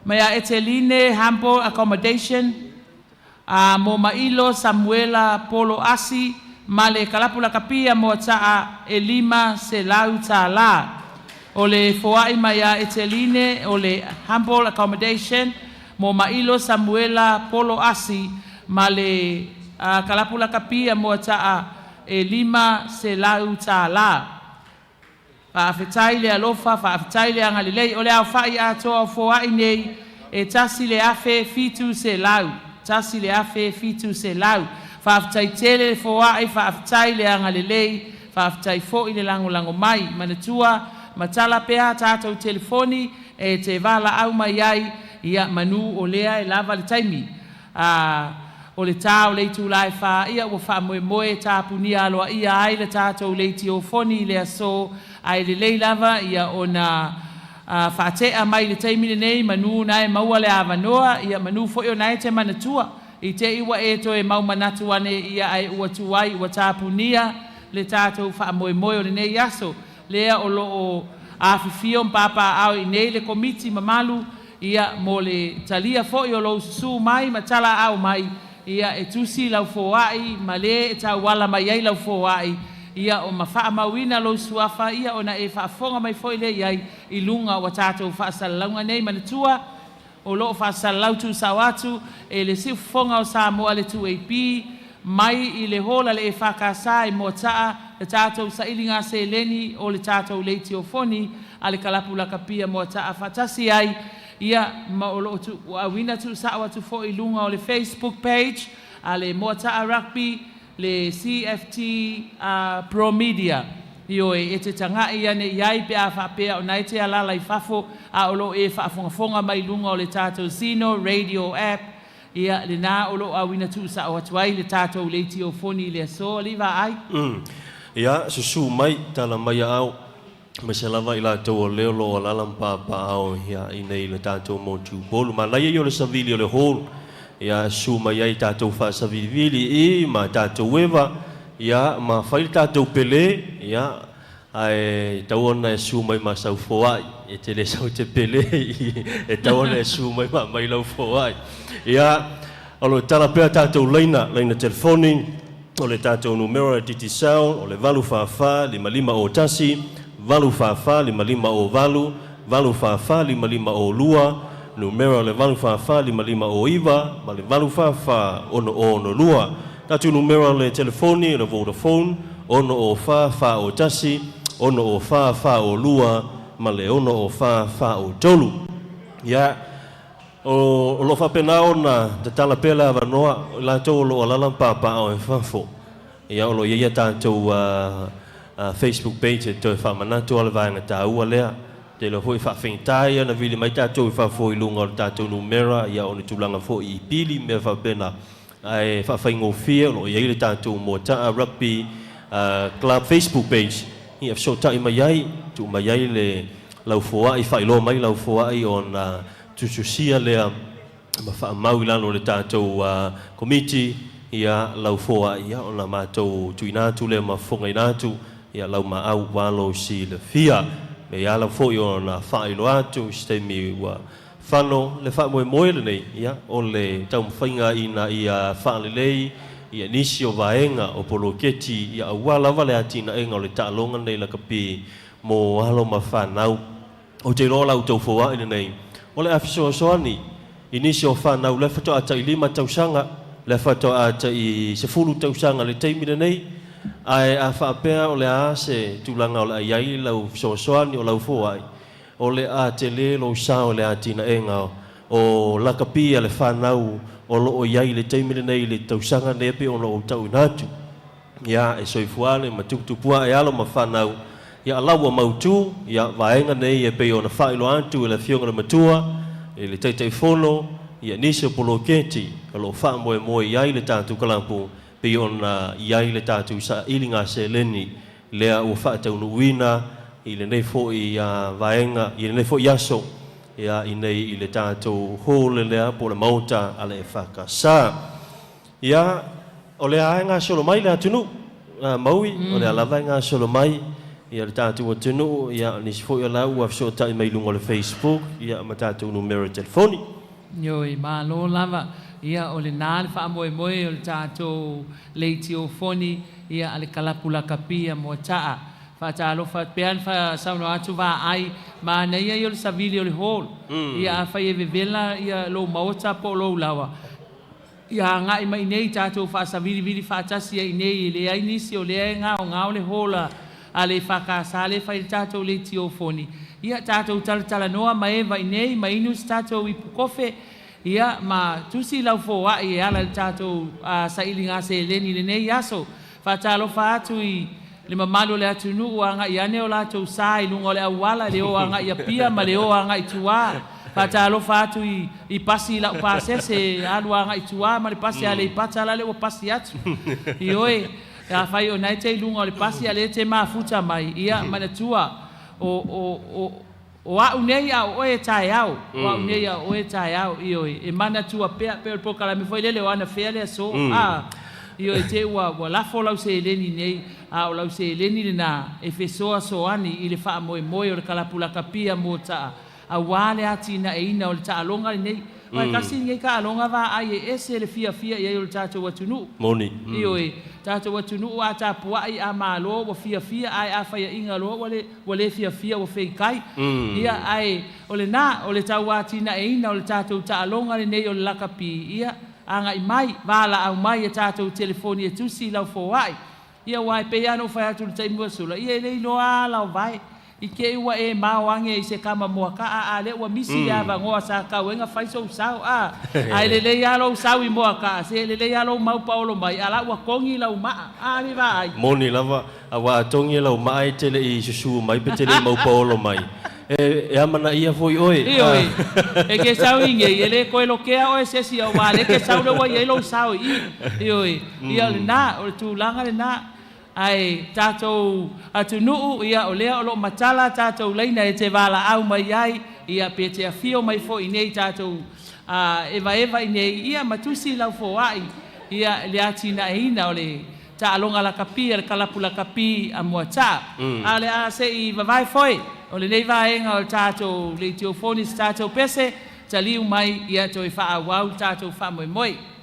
mai ia Eteline Humble Accommodation mo Mailo Samuela Polo Asi ma le kalapu lakapia Moataa e $500. O le foai mai ia Eteline o le Humble Accommodation mo Mailo Samuela Polo Asi ma le kalapu lakapia Moataa e $500. Faafetai le alofa, faafetai le agalelei. O le aofa'i atoa o foa'i nei e 1,700, 1,700. Faafetai tele le foa'i, faafetai le agalelei, faafetai foi le lagolago mai. Manatua, matala pea tatou telefoni e te valaau mai ai, ia manu o lea e lava le taimi. O le tā o le itula e 4, ia ua faamoemoe tapunia aloaia ai le tatou leitiofoni i le aso, ae lelei lava ia ona faatea mai le taimi lenei manu na e maua le avanoa, ia manu foi o na e te manatua i te i ua e toe mau manatu ane ia ai ua tuai ua tapunia le tatou faamoemoe o lenei aso. Lea o loo afifio ma papaaao i nei le komiti mamalu, ia mo le talia foi o lou susū mai ma talaau mai, ia e tusi lau foai ma le e tauala mai ai lau foai, ia o ma faamauina lou suafa, ia ona e faafofoga mai foi lea i ai i luga ua tatou faasalalauga nei. Manatua o loo faasalalau tuusao atu e le Siufofoga o Samoa le 2AP mai i le hola le EFKS i Moataa le tatou sailiga seleni o le tatou leitiofoni a le kalapu lakapia Moataa faatasi ai, ia ma o loo auina tuusao atu foi i luga o le Facebook page a le Moataa Rugby, le CFT Pro Media. Ioe, e te taga'i ane i ai pe a faapea o na e te alaala i fafo a o lo o e faafogafoga mai i luga o le tatou Zeno Radio App, ia, lena o lo o auina tuusao atu ai le tatou leitiofoni i le aso, alii vaai. Ia, susu mai, tala mai aao, aemaise lava i latou o lea o lo o alaala ma papaaao ia i nei i le tatou motu Upolu. Manaia ia o le savili o le hall, ia susu mai ai tatou faasavilivili i ma tatou eva, ia ma fai le tatou pele, ia ae tau ona e susu mai ma sau foai, e te le sau e te pele i, e tau ona e susu mai ma aumai lau foai. Ia, o lo o tala pea tatou laina, laina telefoni, o le tatou numera Digicel, o le 844 5501, 844 5508, 844 5502, numera o le 844 5509 ma le 844 6062. Tatou numera o le telefoni, o le Vodafone, 604 401, 604 402 ma le 604 403. Ia, O lo o faapena ona tatala pea le avanoa o i latou o lo o alaala ma papaaao i fafo. Ia, o lo o i ai a tatou Facebook page e toe faamanatu lava le vaega taua lea. Ou te iloa foi e faafaigata ia ona vili mai tatou i fafo i luga o le tatou numera, ia o ni tulaga foi i pili ma mea faapena. Ae faafaigofie o lo o i ai le tatou Moataa Rugby Club Facebook page ia fesootai mai ai, tuu mai ai le lau foai, faailoa mai lau foai ona tusitusia lea ma faamau i lalo o le tatou Komiti ia lau foai ia ona matou tuuina atu lea ma fofogaina atu ia lau maau ua lou silafia. Me ala foi ona faailoa atu i se taimi ua fano le faamoemoe lenei ia o le taumafaiga ina ia faalelei ia nisi o vaega o poloketi ia aua lava le atinaega o le taaloga lenei lakapi mo alo ma fanau. Ou te iloa la outou foai lenei, o le a fesoasoani i nisi o fanau lea faatoa tai 5 tausaga, lea faatoa tai 10 tausaga i le taimi lenei, ae a faapea o le a se tulaga o le a i ai lau fesoasoani o lau foai, o le a tele lou sao i le atinaega o lakapi a le fanau o lo o i ai i le taimi lenei i le tausaga lenei e pei ona ou tauina atu. Ia, e soifua ane ma tuputupu ae alo ma fanau, ia la ua mautu, ia vaega nei e pei ona faailoa atu e le Afioga i le Matua, i le Taitaifono, ia nisi o poloketi o lo o faamoemoe i ai le tatou kalapu, pei ona i ai le tatou sailiga seleni lea ua faataunuuina i lenei foi vaega, i lenei foi aso, ia i nei i le tatou hall lea po o le Maota a le EFKS. Ia, o lea lava e gasolo mai le atunuu, Maui, o lea lava e gasolo mai ia le tatou atunuu, ia, o nisi foi o la ua fesootai mai i luga o le Facebook, ia, ma tatou numera telefoni. Ioe, malo lava. Ia, o lena le faamoemoe o le tatou leitiofoni, ia, a le kalapu lakapi a Moataa. Faatalofa pea le faasaunoa atu vaai, manaia ia o le savili o le hall. Ia, afai e vevela ia lou maota po o lou laoa, Ia agai mai nei tatou faasavilivili faatasi ai nei, e leai nisi o lea e gaogao le hola a le EFKS lea e fai ai le tatou leitiofoni. Ia tatou talatalanoa ma eva i nei ma inu se tatou ipu kofe, ia ma tusi lau foai e ala i le tatou sailiga seleni i lenei aso. Faatalofa atu i le mamalu o le atunuu agai ane o latou sa i luga o le auala i le o agai i Apia ma le o agai i tua. Faatalofa atu i i pasi i lau pasese e alu agai i tua ma le pasi a Aleipata lale ua pasi atu. Ioe, afai o na e te i luga o le pasi a lea e te mafuta mai, ia manatua o o o O a'u nei a o oe e taeao, o a'u nei a o oe e taeao, ioe, e manatua pea, pei o le polokalame foi lele o anafea le aso, a, ioe, te ua, ua lafo lau seleni nei, a o lau seleni lena e fesoasoani i le faamoemoe o le kalapu lakapi mo ta'a, auā le atinaeina o le taaloga lenei. Aua e tasi lenei taaloga vaai e ese le fiafia i ai o le tatou atunuu. Moni. Ioe, tatou atunuu a tapuai a malo ua fiafia ae a faiaina loa ua le ua le fiafia ua feikai. Ia, ae o lena, o le tauatinaeina o le tatou taaloga lenei o le lakapi, ia, agai mai, valaau mai a tatou telefoni e tusi i lau foai. Ia, aua e pei lava ona ou fai atu i le taimi ua sola, ia e le iloa lava ala o vae. I te i ua e mao age i se kama moaka'a a lea ua misi le avanoa sa tau ai ona fai sou sao a. Ae lelei lava lou sau i Moakaa, se lelei lava lou mau paolo mai, a la ua togi lau maa, a le vaai. Moni lava, auā a togi lau maa e te le i susū mai pe te le i mau paolo mai. E, e amanaia foi oe. Ioe, e te sau i nei, e le toe lokea oe e se isi, auā o lea e te sau lea ua i ai lou sao i i. Ioe, ia o lenā, o le tulaga lenā. Ae tatou atunuu, ia o lea o lo o matala tatou laina e te valaau mai ai, ia pe te afio mai foi i nei tatou evaeva i nei, ia ma tusi lau foai, ia le atinaeina o le taaloga lakapi a le kalapu lakapi a Moataa. A o le a se i vavae foi o lenei vaega o le tatou leitiofoni se tatou pese, taliu mai ia toe faaauau le tatou faamoemoe.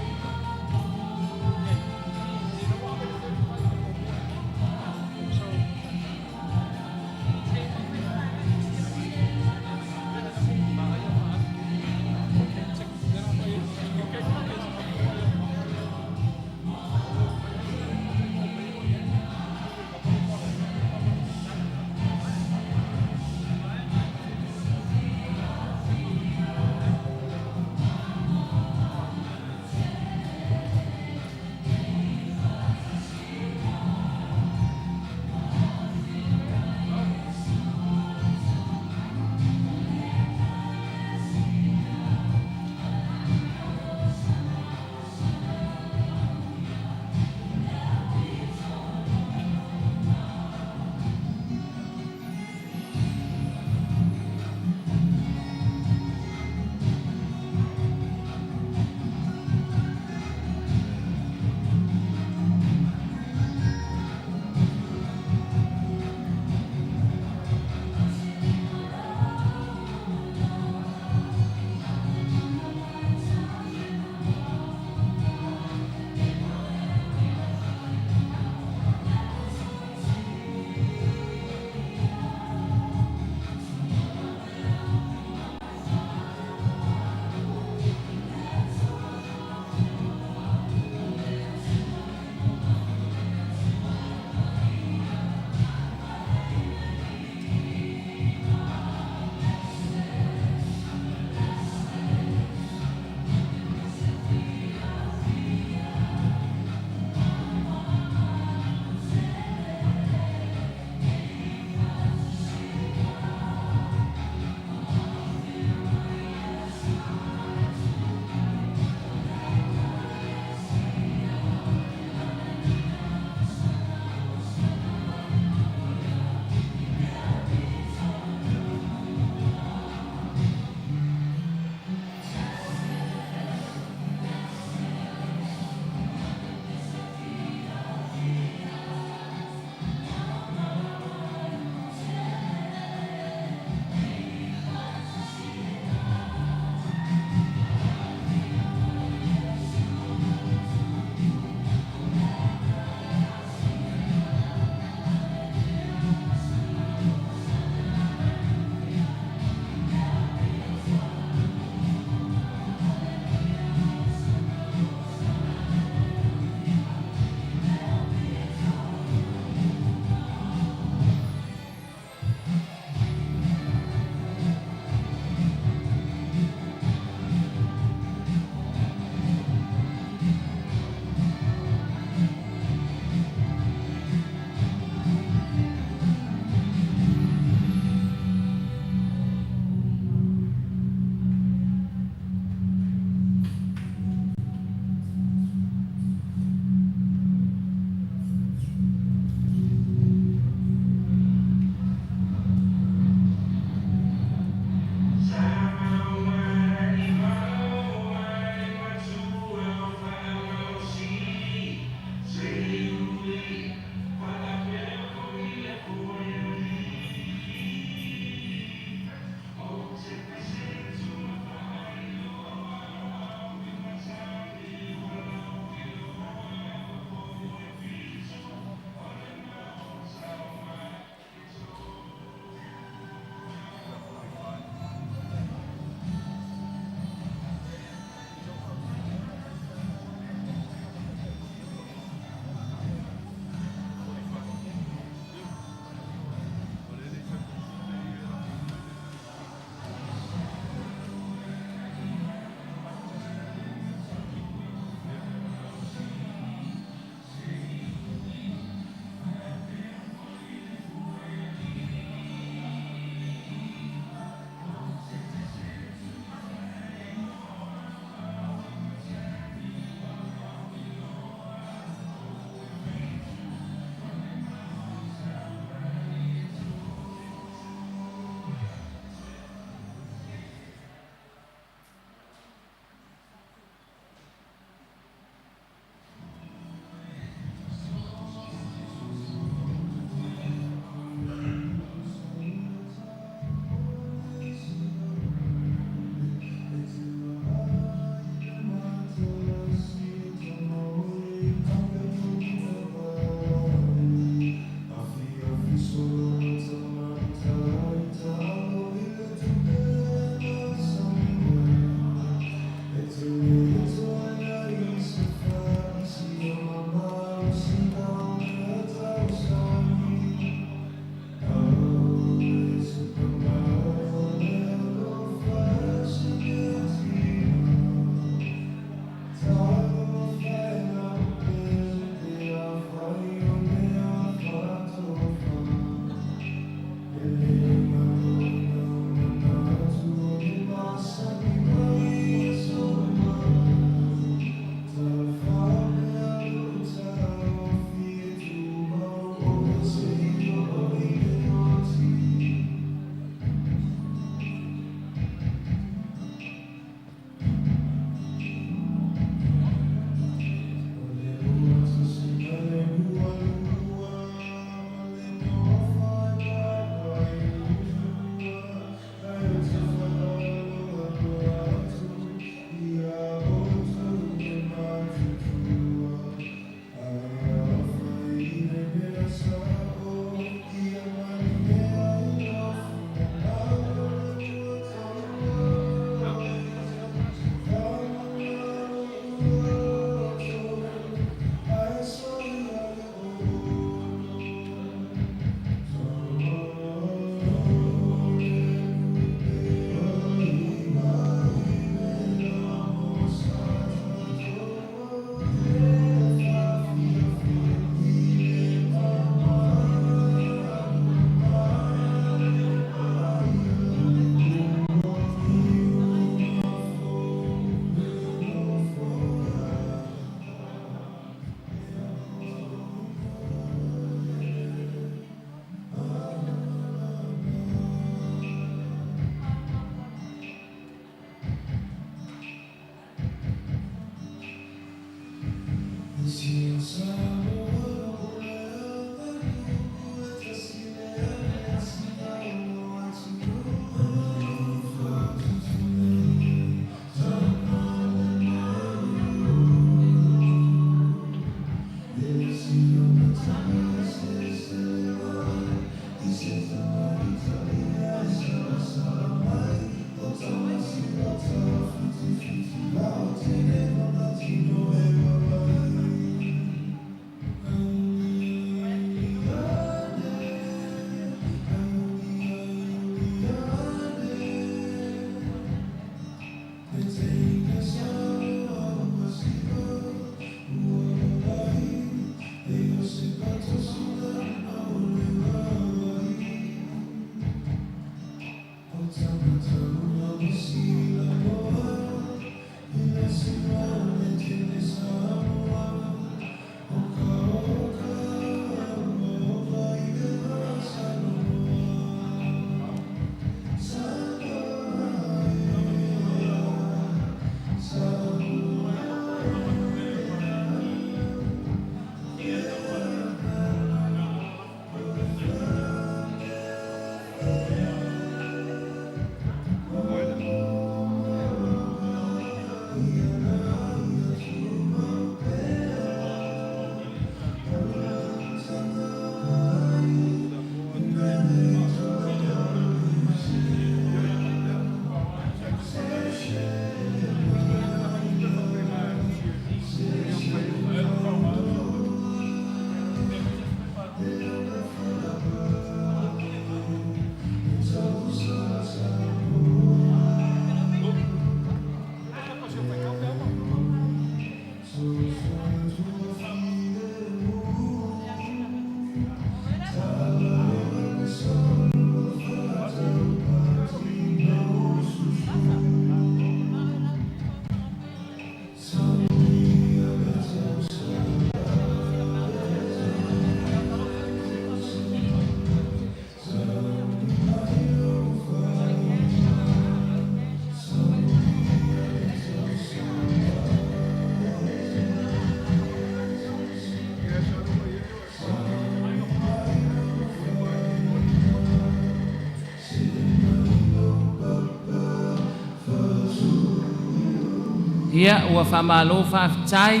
Ia, ua faamalo faafetai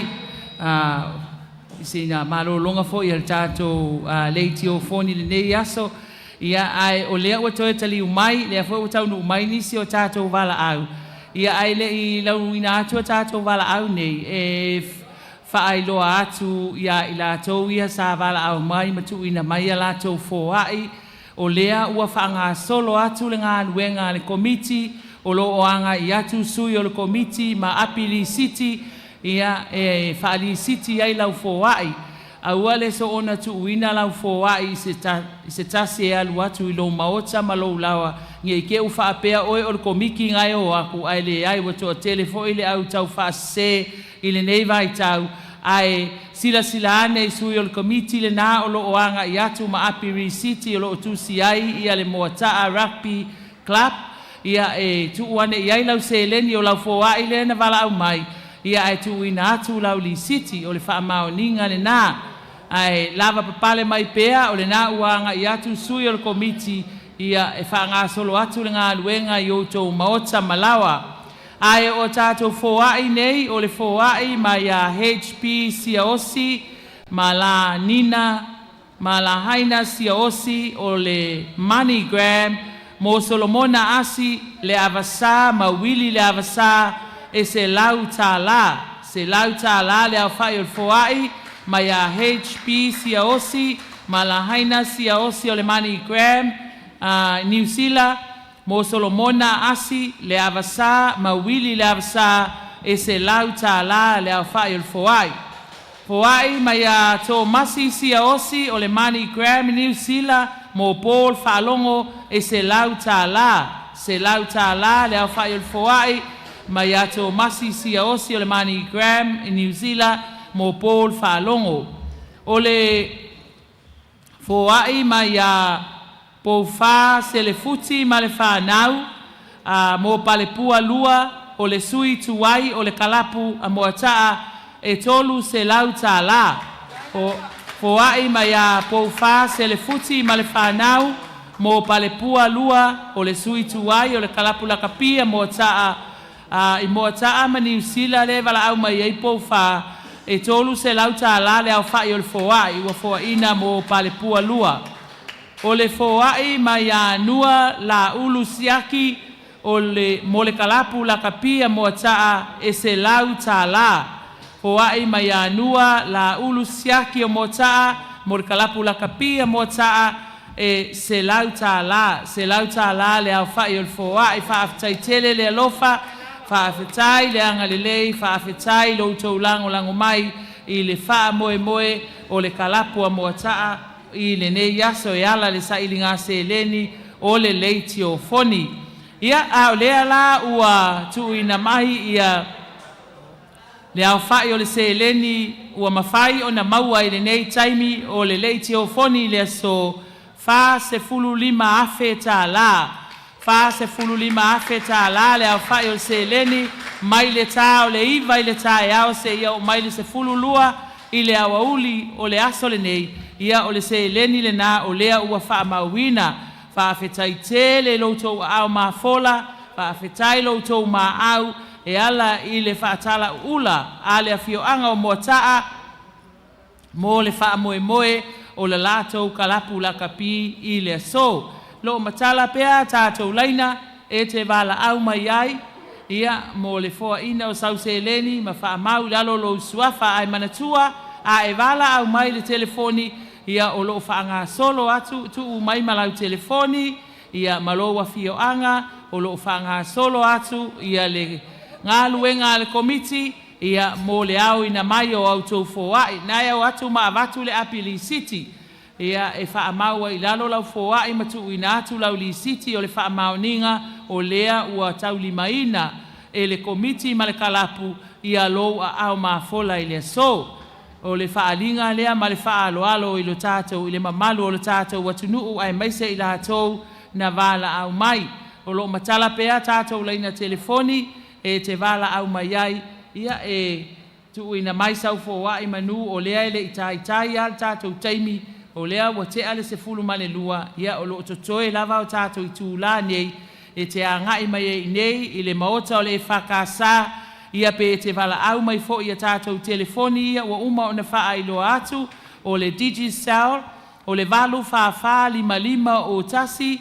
i sina malologa foi a le tatou leitiofoni i lenei aso. Ia, ae o lea ua toe taliu mai, lea foi ua taunuu mai nisi o tatou valaau. Ia, ae le i lauina atu a tatou valaau nei, e faailoa atu ia i latou ia sa valaau mai ma tuuina mai a latou foai, o lea ua faagasolo atu le galuega a le Komiti o lo o agai atu sui o le Komiti ma api lisiti, ia, e faalisiti ai lau foai. Aua le soona tuuina lau foai i se tasi e alu atu i lou maota ma lou laoa, ne i te i ua faapea oe o le Komiti na e o atu, ae leai ua toatele foi le au taufaasese i lenei vaitau, ae silasila ane i sui o le Komiti lena o lo o agai atu ma api risiti o lo o tusi ai ia le Moataa Rugby Club, ia e tuu ane i ai lau seleni o lau foai lea na valaau mai, ia ae tuuina atu lau lisiti o le faamaoniga lena. Ae lavapapale mai pea o lena ua agai atu sui o le Komiti ia e faagasolo atu le galuega i outou maota ma laoa. Ae o tatou foai nei o le foai mai ia HP Siaosi ma la Nina ma Lahaina Siaosi o le MoneyGram mo Solomona Asi le Avasa ma Wili le Avasa e $100. $100 le aofai o le foai mai ia HP Siaosi ma Lahaina Siaosi o le MoneyGram Niu Sila mo Solomona Asi le Avasa ma Wili le Avasa e $100 le aofai o le foai. Foai mai ia Tomasi Siaosi o le MoneyGram Niu Sila mo Paul Faalogo e $100. $100 le aofai o le foai mai ia Tomasi Siaosi o le MoneyGram i Niu Sila mo Paul Faalogo. O le foai mai ia Poufa Selefuti ma le fanau mo Palepua 2 o le sui tuai o le kalapu a Moataa e $300. Foai mai ia Poufa Selefuti ma le fanau mo Palepua 2 o le sui tuai o le kalapu lakapi a Moataa i Moataa ma Niu Sila le valaau mai ai Poufa e $300 le aofai o le foai ua foaina mo Palepua 2. O le foai mai ia Nua Laulu Siaki o le mo le kalapu lakapi a Moataa e $100. Foai mai ia Nua Laulu Siaki o Moataa mo le kalapu lakapi a Moataa e $100. $100 le aofai o le foai. Faafetai tele le alofa, faafetai le agalelei, faafetai lo outou lagolago mai i le faamoemoe o le kalapu a Moataa i lenei aso e ala le sailiga seleni o le leitiofoni. Ia, a o lea la ua tuuina mai ia le aofai o le seleni ua mafai ona maua i lenei taimi o le leitiofoni i le aso $45,000. $45,000 le aofai o le seleni mai le ta o le 9 i le taeao seia oo mai le 12 i le aoauli o le aso lenei. Ia o le seleni lena o lea ua faamauina. Faafetai tele i lo outou aao mafola, faafetai lo outou maau e ala i le faatalauula a le afioaga o Moataa mo le faamoemoe o le latou kalapu lakapi i le aso. Lo o matala pea tatou laina e te valaau mai ai ia mo le foaina o sau seleni ma faamau i lalo o lou suafa ae manatua a e valaau mai le telefoni ia o lo o faagasolo atu tuu mai ma lau telefoni ia ma lou afioaga o lo o faagasolo atu ia le galuega a le Komiti ia mo le aoina mai o a outou foai. Na e o atu ma avatu le api lisiti ia e faamau ai i lalo lau foai ma tuuina atu lau lisiti o le faamaoniga o lea ua taulimaina e le Komiti ma le kalapu ia lou aao mafola i le aso. O le faaaliga lea ma le faaaloalo i lo tatou i le mamalu o le tatou atunuu aemaise i latou na valaau mai. O lo o matala pea tatou laina telefoni e te valaau mai ai ia e tuuina mai sau foai manu o lea e le i taitai lava le tatou taimi o lea ua tea le 12 ia o lo o totoe lava o tatou itula nei e te agai mai ai i inei i le Maota o le EFKS Ia pe e te valaau mai foi i a tatou telefoni ia ua uma ona faailoa atu, o le Digicel, o le 8 4 4 5 5 o 1, 8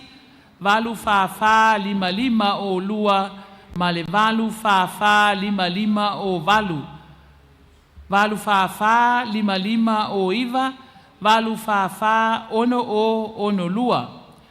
4 4 5 5 o 2, ma le 8 4 4 5 5 o 8. 8 4 4 5 5 o 9, 8 4 4 6 0 6 2.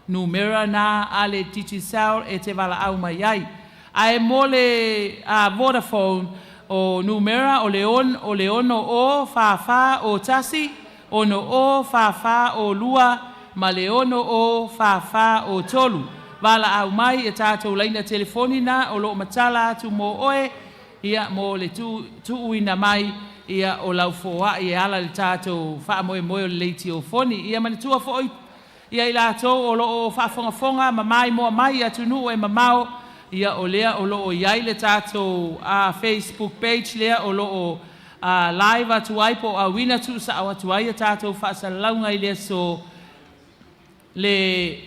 Numera na a le Digicel e te valaau mai ai. Ae mo le Vodafone, o numera o le 6 0 4 4 o 1, 6 0 4 4 o 2, ma le 6 0 4 4 o 3. Valaau mai e tatou laina telefoni na o loo matala atu mo oe, ia mo le tuuina mai ia o lau foai e ala i le tatou faamoemoe o le leitiofoni. Ia manatua foi ia i latou o loo faafogafoga ma maimoa mai i atunuu e mamao, ia o lea o loo i ai le tatou Facebook page lea o loo live atu ai po o auina tuusao atu ai a tatou faasalalauga i le aso le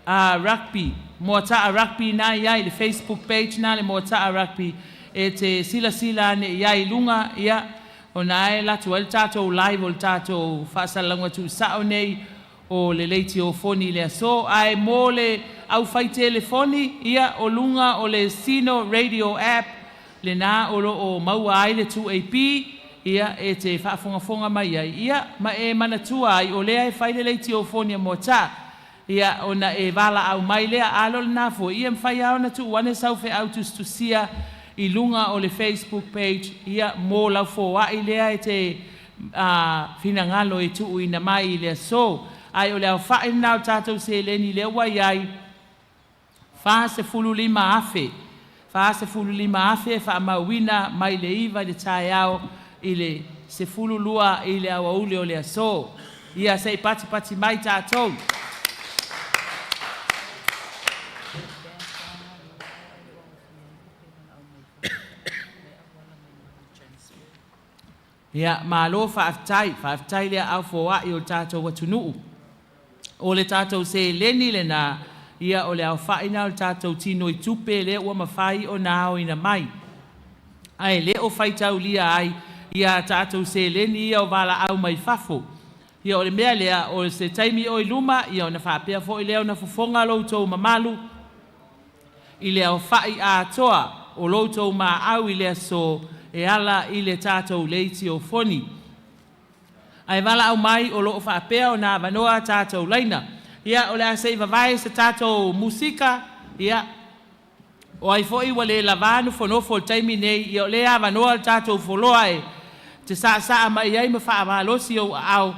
rugby, Moataa Rugby na i ai, le Facebook page na le Moataa Rugby e te silasila ane i ai i luga, ia, ona e alu atu ai le tatou live o le tatou faasalalauga tuusao nei o le leitiofoni i le aso. Ae mo le aufai telefoni, ia, o luga o le Sino Radio app lena o loo maua ai le 2AP, ia, e te faafogafoga mai ai, ia, ma e manatua ai o lea e fai le leitiofoni a Moataa, ia, ona e valaau mai lea. A o lena foi ia mafai lava ona tuu ane sau feau tusitusia i luga o le Facebook page, ia, mo lau foai lea e te finagalo e tuuina mai i le aso. Ae o le aofai lena o tatou seleni lea ua i ai, 45,000, 45,000 faamauina mai le 9 i le taeao i le 12 i le aoauli o le aso. Ia se i patipati mai tatou. Ia, malo faafetai, faafetai le aao foai o le tatou atunuu. O le tatou seleni lena, ia o le aofai lena o le tatou tinoitupe lea ua mafai ona aoina mai. Ae le o faitaulia ai ia tatou seleni ia o valaau mai fafo. Ia o le mea lea, o se taimi o i luma, ia ona faapea foi lea ona fofoga lo outou mamalu i le aofai atoa o lo outou maau i le aso e ala i le tatou leitiofoni. Ae valaau mai o loo faapea ona avanoa tatou laina. Ia o le a se i vavae se tatou musika, ia o ai foi ua le lava nofonofo i le taimi nei, ia o lea e avanoa le tatou foloa e te saasaa mai ai ma faamalosi ou aao,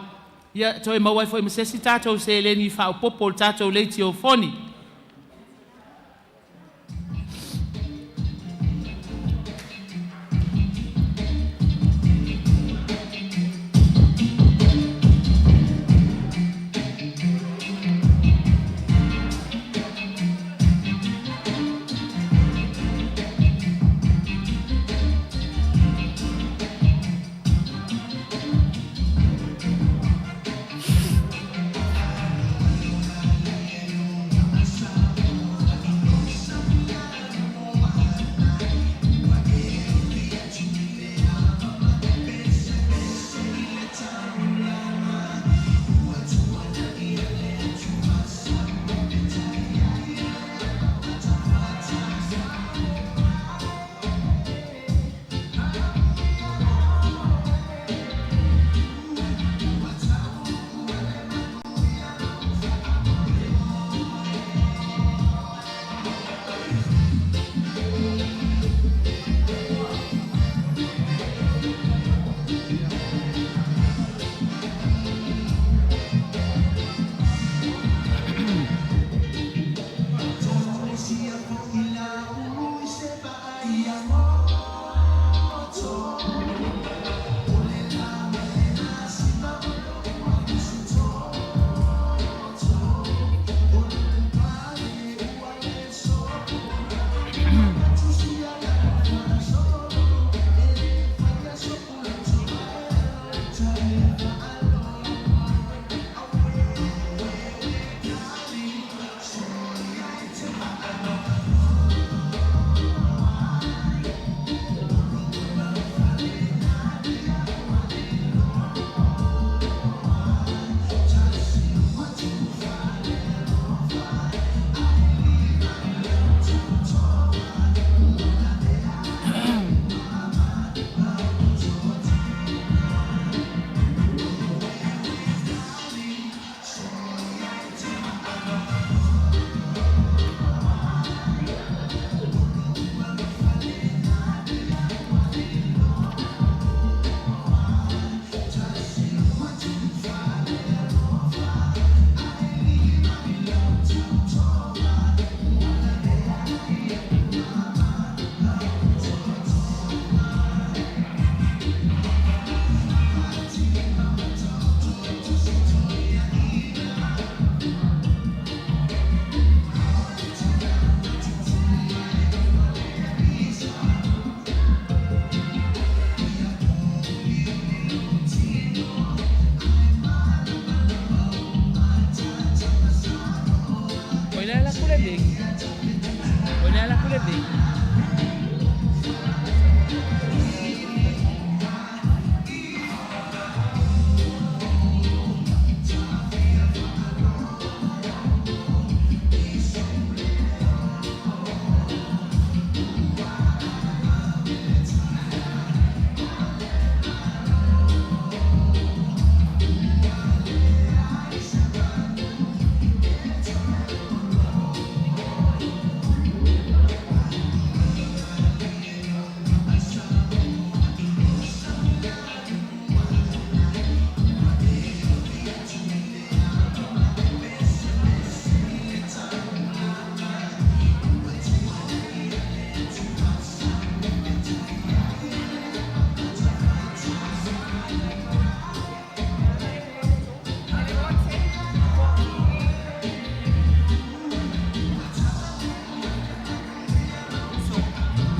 ia toe maua ai foi ma se isi tatou seleni faaopoopo o le tatou leitiofoni.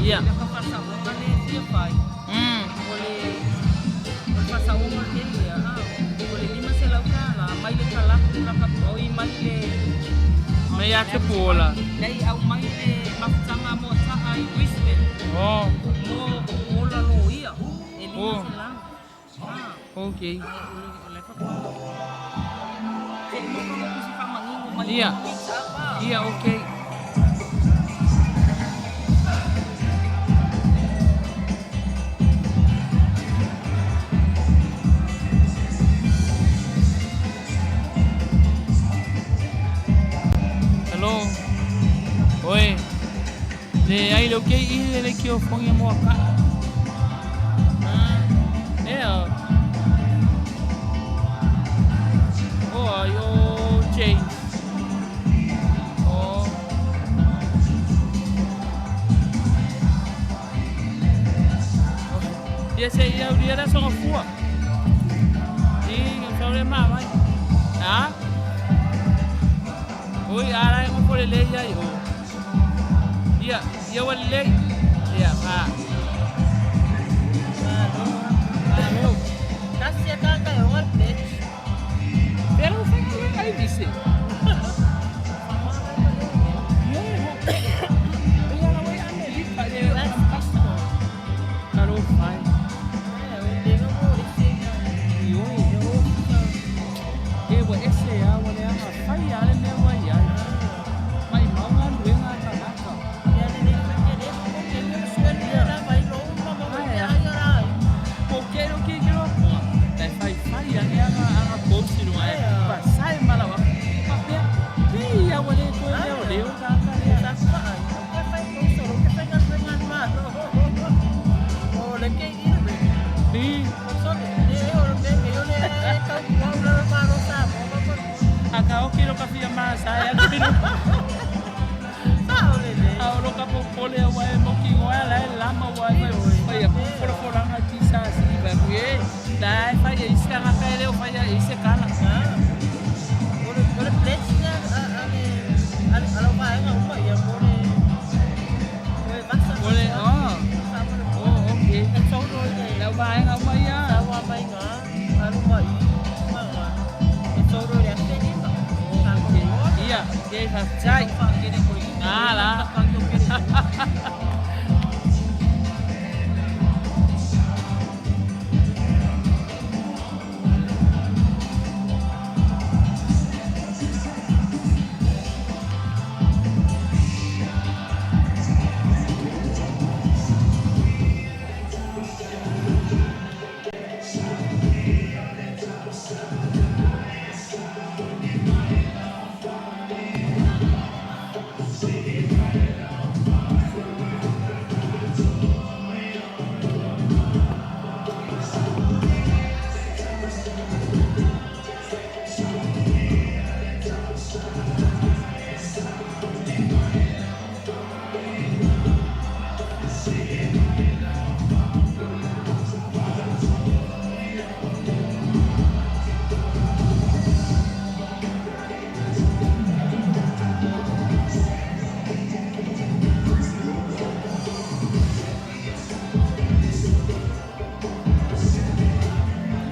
Ia. Ia ka faasaoga lea e fia fai, o le o le faasaoga o le mea lea, a, o le $500 mai le kalapu lakapi, oi mai le Mai ia te Puola. Leai, aumai le mafutaga a Moataa i Brisbane. Oh. Mo Puola loia, e $500. Ah. Okay. Ae o le o le faatoa. Se i maua lou tusi faamanino mai Ia. WhatsApp, a. Ia, okay. Hello. Oi. Leai le okay i le le kio fongi mo ka. Ah. Eh. Oh, ai o James. Oh. Ia se ia uria la songa fua. I nga saure ma mai. Ha? Oi ara ngo pole le ia i o. Ia, ia wa le. Ia, ha. Malo. Kasi e kaka e oa pledge. Pero fa le ai dise. Ia la wai Amerika le US passport. Karo fai. Eh, o lenga mo e se I oi. E wa ese a wa le anga fai a le mea wa ia. Mai maunga luenga tagata. Ia le le ke le ko ke le sueli la vai lo ma ma Ai, ma ah. ai ora. Po kero ki kero po. Tai fai fai a le anga anga komsi no ai. Pa sai mala wa. Pa pea. Pi ia wa le ko le o le o ka ka le. Sa fa ai. Ke fai ko so ke fai ngal ngal ma. O le ke i le. Pi. O so le le o le ke yo le ka ku la ma ro sa mo ma ko. Aka o kilo ka fia ma sa ya kilo. Sa o le le. A o lo ka popole wa e moki ngoa la e lama wa e fai ya fora fora nga ti sa si ba ku e. La e fai e ise nga ka ele o fai e ise kala. O le o le pledge a a le a le a lo va nga uma ia mo le. O e vasa. O le oh. Oh, okay. E tau no le. La va nga uma ia. Sa wa mai nga alu mai ma nga. E tau no le ase ni ma. Okay. Ia, ke fa chai. Ah la.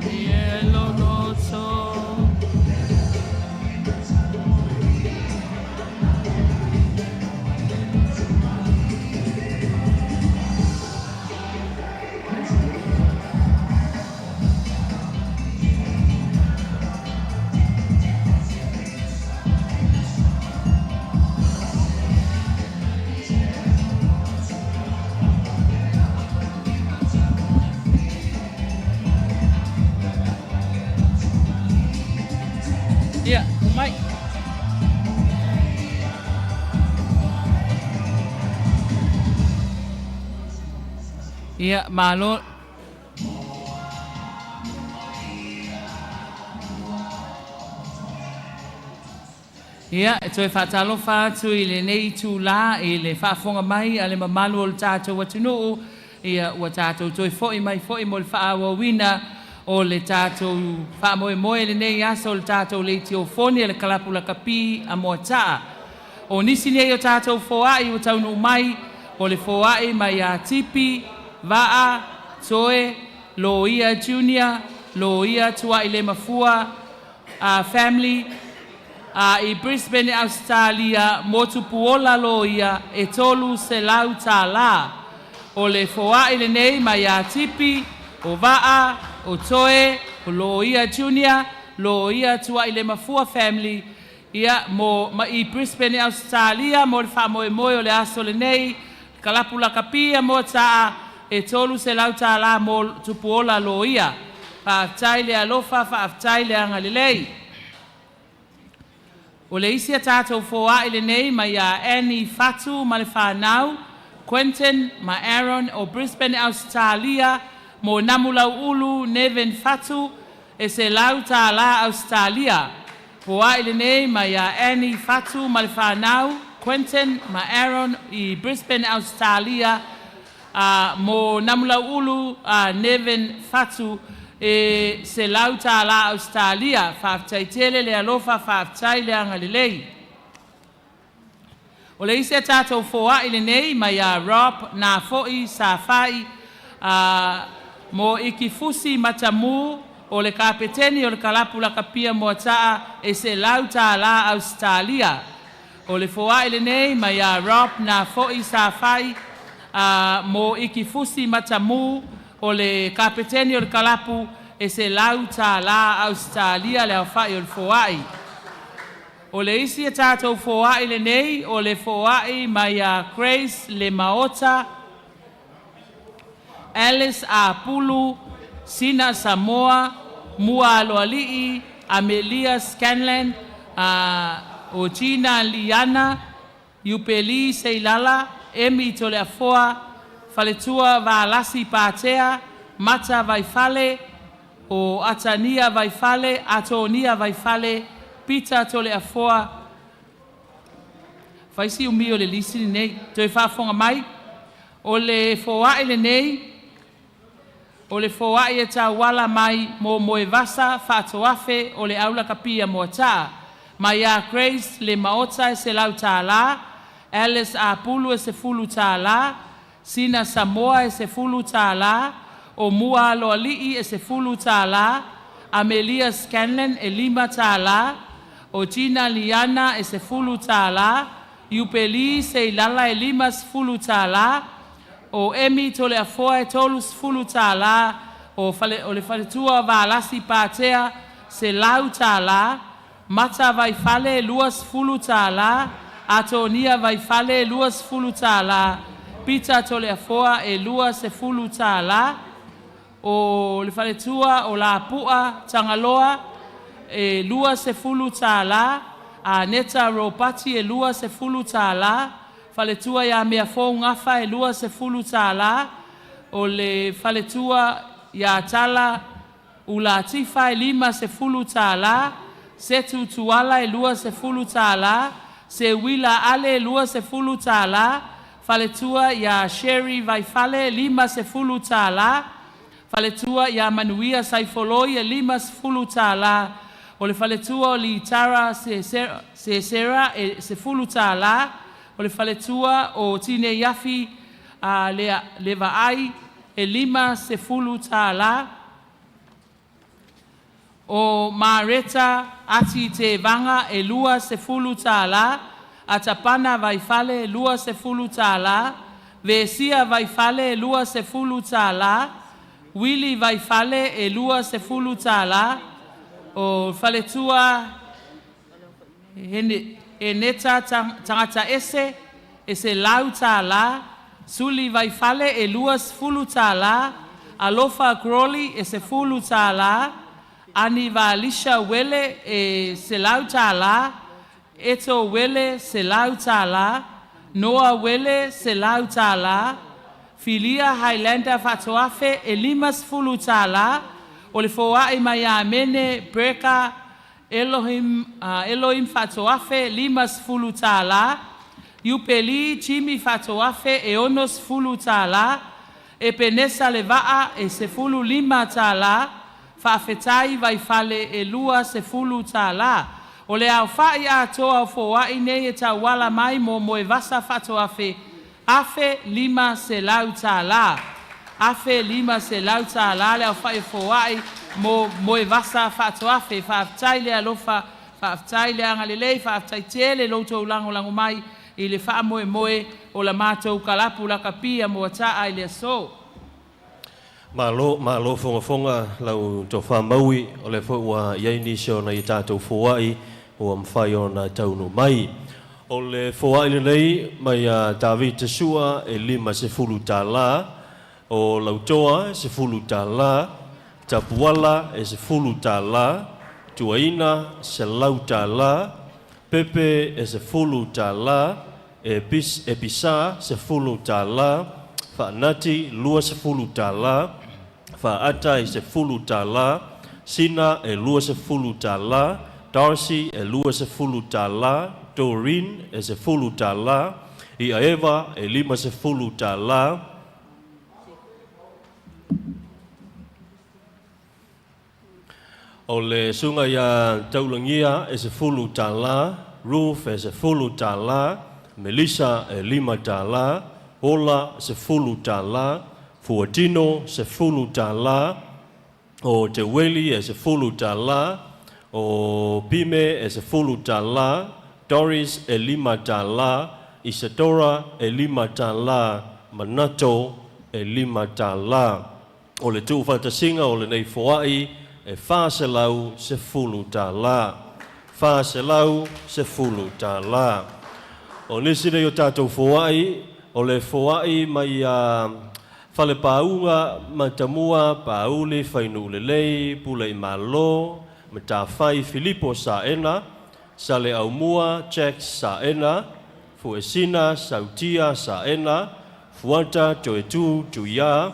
Yellow no so. Ia, mai. Ia, malo. Ia, e toe faatalofa atu i lenei itulā i le faafofoga mai a le mamalu o le tatou atunuu. Ia, ua tatou toe fo'i mai fo'i mo le faaauauina o le tatou faamoemoe lenei aso o le tatou leitiofoni a le kalapu lakapi a Moataa. O nisi nei o tatou foa'i ua taunuu mai O le foa'i mai iā Tipi, Va'a, Toe, Loia Junior, Loia Tua'ilemafua Family, i Brisbane Ausetalia mo Tupuola Loia e $300 tālā. O le foa'i lenei mai iā Tipi, o Va'a, o Toe, o Loia Junior, Loia Tua'ilemafua Family, ia mo ma i Brisbane Ausetalia mo le fa'amoemoe o le aso lenei, kalapu lakapi Moata'a e $300 tālā mo Tupuola Loia. Fa'afetai le alofa, fa'afetai le agalelei. O le isi a tatou foa'i lenei mai iā Annie Fatu ma le fanau, Quentin ma Aaron o Brisbane Ausetalia mo Namulau'ulu Neven Fatu e $100 tālā Ausetalia. Foa'i lenei mai iā Annie Fatu ma le fanau, Quentin ma Aaron i Brisbane Ausetalia mo Namulau'ulu Neven Fatu e $100 tālā Ausetalia. Fa'afetai tele le alofa, fa'afetai le agalelei. O le isi a tatou foa'i lenei mai iā Rob Nafo'i Safa'i mo Ikifusi Matamu o le kapeteni o le kalapu lakapia Moata'a e $100 tālā Ausetalia. O le foa'i lenei mai iā Rob Nafo'i Safa'i mo Ikifusi Matamu o le kapeteni o le kalapu e $100 tālā Ausetalia le aofa'i o le foa'i. O le isi a tatou foa'i lenei o le foa'i mai iā Grace Le Maota, Alice Apulu, Sina Samoa, Mua Aloali'i, Amelia Scanlan, o Gina Liana, Iupeli Seilala, Emi Toleafoa, Faletua Valasi Patea, Mata Vaifale, o Atania Vaifale, Atonia Vaifale, Pita Toleafoa. Faisi umi o le lisi lenei. Toe faafofoga mai, o le foa'i lenei, o le foa'i e tauala mai mo Moevasa Fa'atoafe o le aulakapia Moata'a. Mai iā Grace Le Maota e $100 tālā, Alice Apulu e $10 tālā, Sina Samoa e $10 tālā, o Mua Aloali'i e $10 tālā, Amelia Scanlan e $5 tālā, o Gina Liana e $10 tālā, Iupeli Seilala e $50 tālā, o Emi Toleafoa e $30 tālā, o, fale, o le faletua Valasi Patea $100 tālā, Mata Vaifale $20 tālā, Atonia Vaifale $20 tālā, Pita Toleafoa e $20 tālā, o le faletua o Lapu'a Tagaloa e $20 tālā, Aneta Ropati e $20 tālā, faletua ia Meafou Gafa e $20 tālā, o le faletua ia Tala Ulatifa e $50 tālā, Setu Tuala e $20 tālā, Seuila Ale e $20 tālā, faletua ia Sherry Vaifale $50 tālā, faletua ia Manuia Saifoloi e $50 tālā, o le faletua o Litara Sesera e $10 tālā, o le faletua o Tineiafi le Vaai e $50 tālā, o Mareta Ati Te Vanga e $20 tālā, Atapana Vaifale e $20 tālā, Vesia Vaifale e $20 tālā, Willy Vaifale e $20 tālā, o faletua Heneta Tagata Ese e $100 tālā, Suli Vaifale e $20 tālā, Alofa Crowley e $10 tālā, Ani Valisha Wele e $100 tālā, Eto Wele $100 tālā, Noa Wele $100 tālā, Filia Highlander Fa'atoafe e $50 tālā, o le foa'i mai ia Mene Breka Elohim, Elohim Fa'atoafe $50 tālā, Iupeli Jimmy Fa'atoafe e $60 tālā, Epenesa Leva'a e $15 tālā, Fa'afetai Vaifale e $20 tālā. O le aofa'i atoa o foa'i nei e tauala mai mo Moevasa Fa'atoafe $1,500. $1,500 le aofa'i o foa'i mo Moevasa Faatoafe. Faafetai le alofa, faafetai le agalelei, faafetai tele lo outou lagolago mai i le faamoemoe o la matou kalapu lakapi a Moata'a i le aso. Malo, malo fogafoga lau tofa Maui, o lea foi ua i ai nisi o nai a tatou foai ua mafai ona taunuu mai. O le foai lenei mai ia Tavita Sua e $50, o Lautoa e $10, Tapuala e $10, Tuaina $100, Pepe e $10, Episa $10, Faanati $20, Faata e $10, Sina e $20, Darcy e $20, Doreen e $10, Ia Eva e $50. O le susuga ia Taulagia e $10, Ruth e $10, Melissa e $5, Ola $10, Fuatino $10, o Teueli e $10, o Pime e $10, Doris e $5, Isadora e $5, Manato e $5. O le tuufaatasiga o lenei foai e $410. $410. O nisi nei o tatou foai, o le foai mai ia Falepāuga, Matamua, Pāuli, Fainu'ulelei, Pule'imalo, Matafai, Filipo Saena, Sale'aumua, Jack Saena, Fuesina, Sautia Saena, Fuata, Toetū, Tuiā,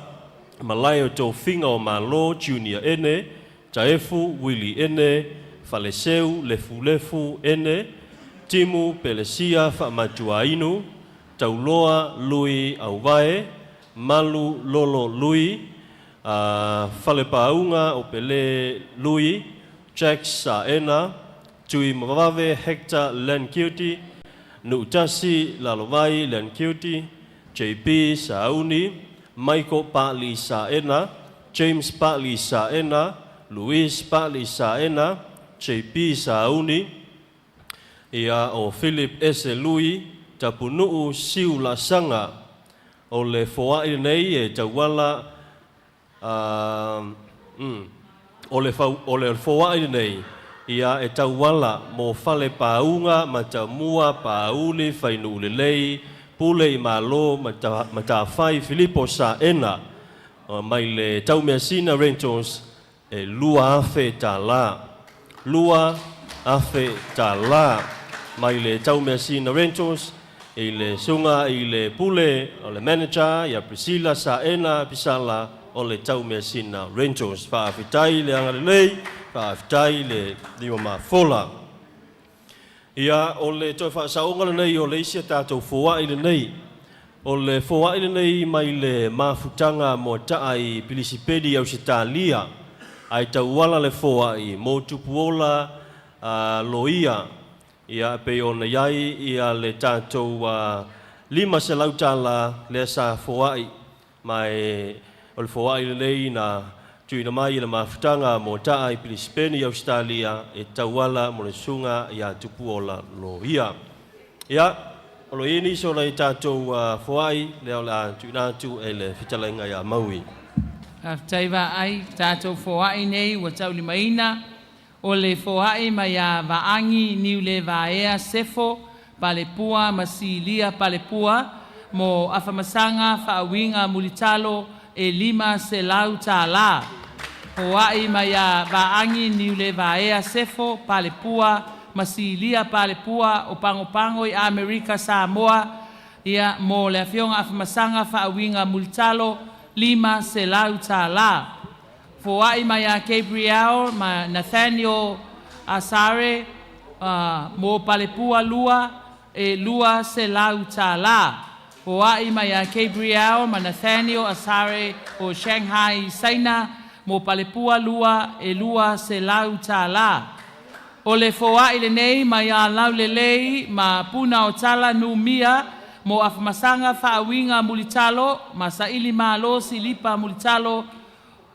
Malae o Tofiga o Malo, Junior Ene, Taefu, Wili Ene, Faleseu, Lefulefu Ene, Timu, Pelesia, Faamatuainu, Tauloa, Lui Auvae, Malu, Lolo Lui, Falepāuga o Pele Lui, Jack Saena, Tui Mavave, Hector Lankiuti, Nu'utasi, Lalovai Lankiuti, JP Sauni, Michael Pali Saena, James Pali Saena, Luis Pali Saena, JP Sauni, ia o Philip Ese Lui, Tapunu'u Siu Lasaga. O le foa'i lenei e tauala o le o le foa'i lenei ia e tauala mo Falepāuga, Matamua, Pāuli, Fainu'ulelei, Pule i Malo, Matafai, Filipo Saena, mai le Taumeasina Rentals e $2,000. $2,000 mai le Taumeasina Rentals i le susuga i le pule o le manager ia Priscilla Saena Pisala o le Taumeasina Rentals. Faafetai le agalelei, faafetai le lima mafola. Ia, o le toe faasaoga lenei o le isi a tatou foai lenei. O le foai lenei mai le mafutaga Moata'a i Pilisipeni i Ausetalia, ae tauala le foai mo Tupuola Loia, ia e pei ona i ai ia le tatou $500 lea sa foai, ma e o le foai lenei na tuuina mai i le mafutaga Moata'a i Pilisipeni i Ausetalia e tauala mo le susuga ia Tupuola Loia. Ia, o lo o i ai nisi o nai tatou foai lea o le a tuuina atu e le fetalaiga ia Maui. Faafetai vaai, tatou foai nei ua taulimaina o le foai mai ia Vaagi Niulevaea Sefo Palepua ma Silia Palepua mo Afamasaga Faauiga Mulitalo e $500. Foai mai ia Vaagi Niulevaea Sefo Palepua ma Silia Palepua o Pagopago i Amerika Samoa ia mo le Afioga Afamasaga Faauiga Mulitalo $500. Foai mai ia Gabriel ma Nathaniel Asare mo Palepua lua e $200. Foai mai ia Gabriel ma Nathaniel Asare o Shanghai, Saina mo Palepua lua e $200. O le foai lenei mai ia Laulelei ma Puna o Tala Numia Mo Afamasaga Faauiga Mulitalo ma Saili Malo Silipa Mulitalo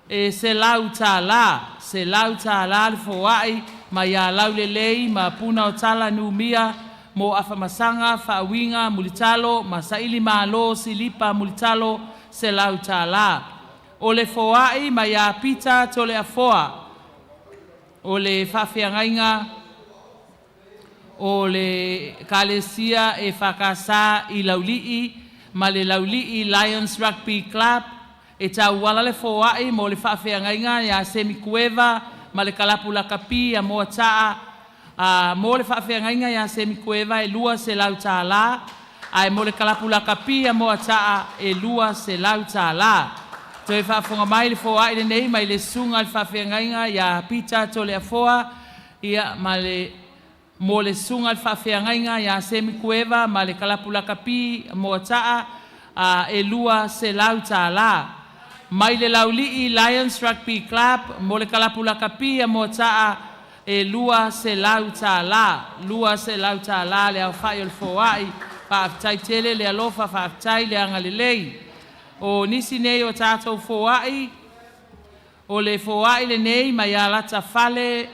e $100, $100 le foai mai ia Laulelei ma Punaotala Numia mo Afamasaga Faauiga Mulitalo ma Saili Malo Silipa Mulitalo $100. O le foai mai ia Pita Toleafoa o le faafeagaiga o le Ekalesia EFKS i Laulii ma le Laulii Lions Rugby Club e tauala le foai mo le faafeagaiga ia Semi Kueva ma le Kalapu Lakapi a Moataa. Mo le faafeagaiga ia Semi Kueva e $200, ae mo le Kalapu Lakapi a Moataa e $200. Toe faafofoga mai le foai lenei mai le susuga i le faafeagaiga ia Pita Toleafoa ia ma le mo le susuga i le faafeagaiga ia Semi Kueva ma le Kalapu Lakapi Moataa e $200. Mai le Laulii Lions Rugby Club mo le Kalapu Lakapi a Moataa e $200, $200 le aofai o le foai. Faafetai tele le alofa, faafetai le agalelei. O nisi nei o tatou foai, o le foai lenei mai Alata Fale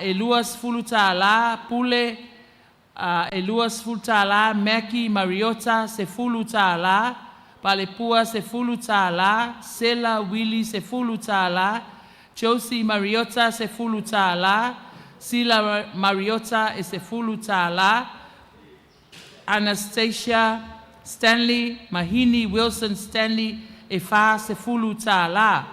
e $20, Pule e $20, Maki Mariota $10, Palepua $10, Sela Wili $10, Josie Mariota $10, Sila Mariota e $10, Anastasia Stanley Mahini Wilson Stanley e $40.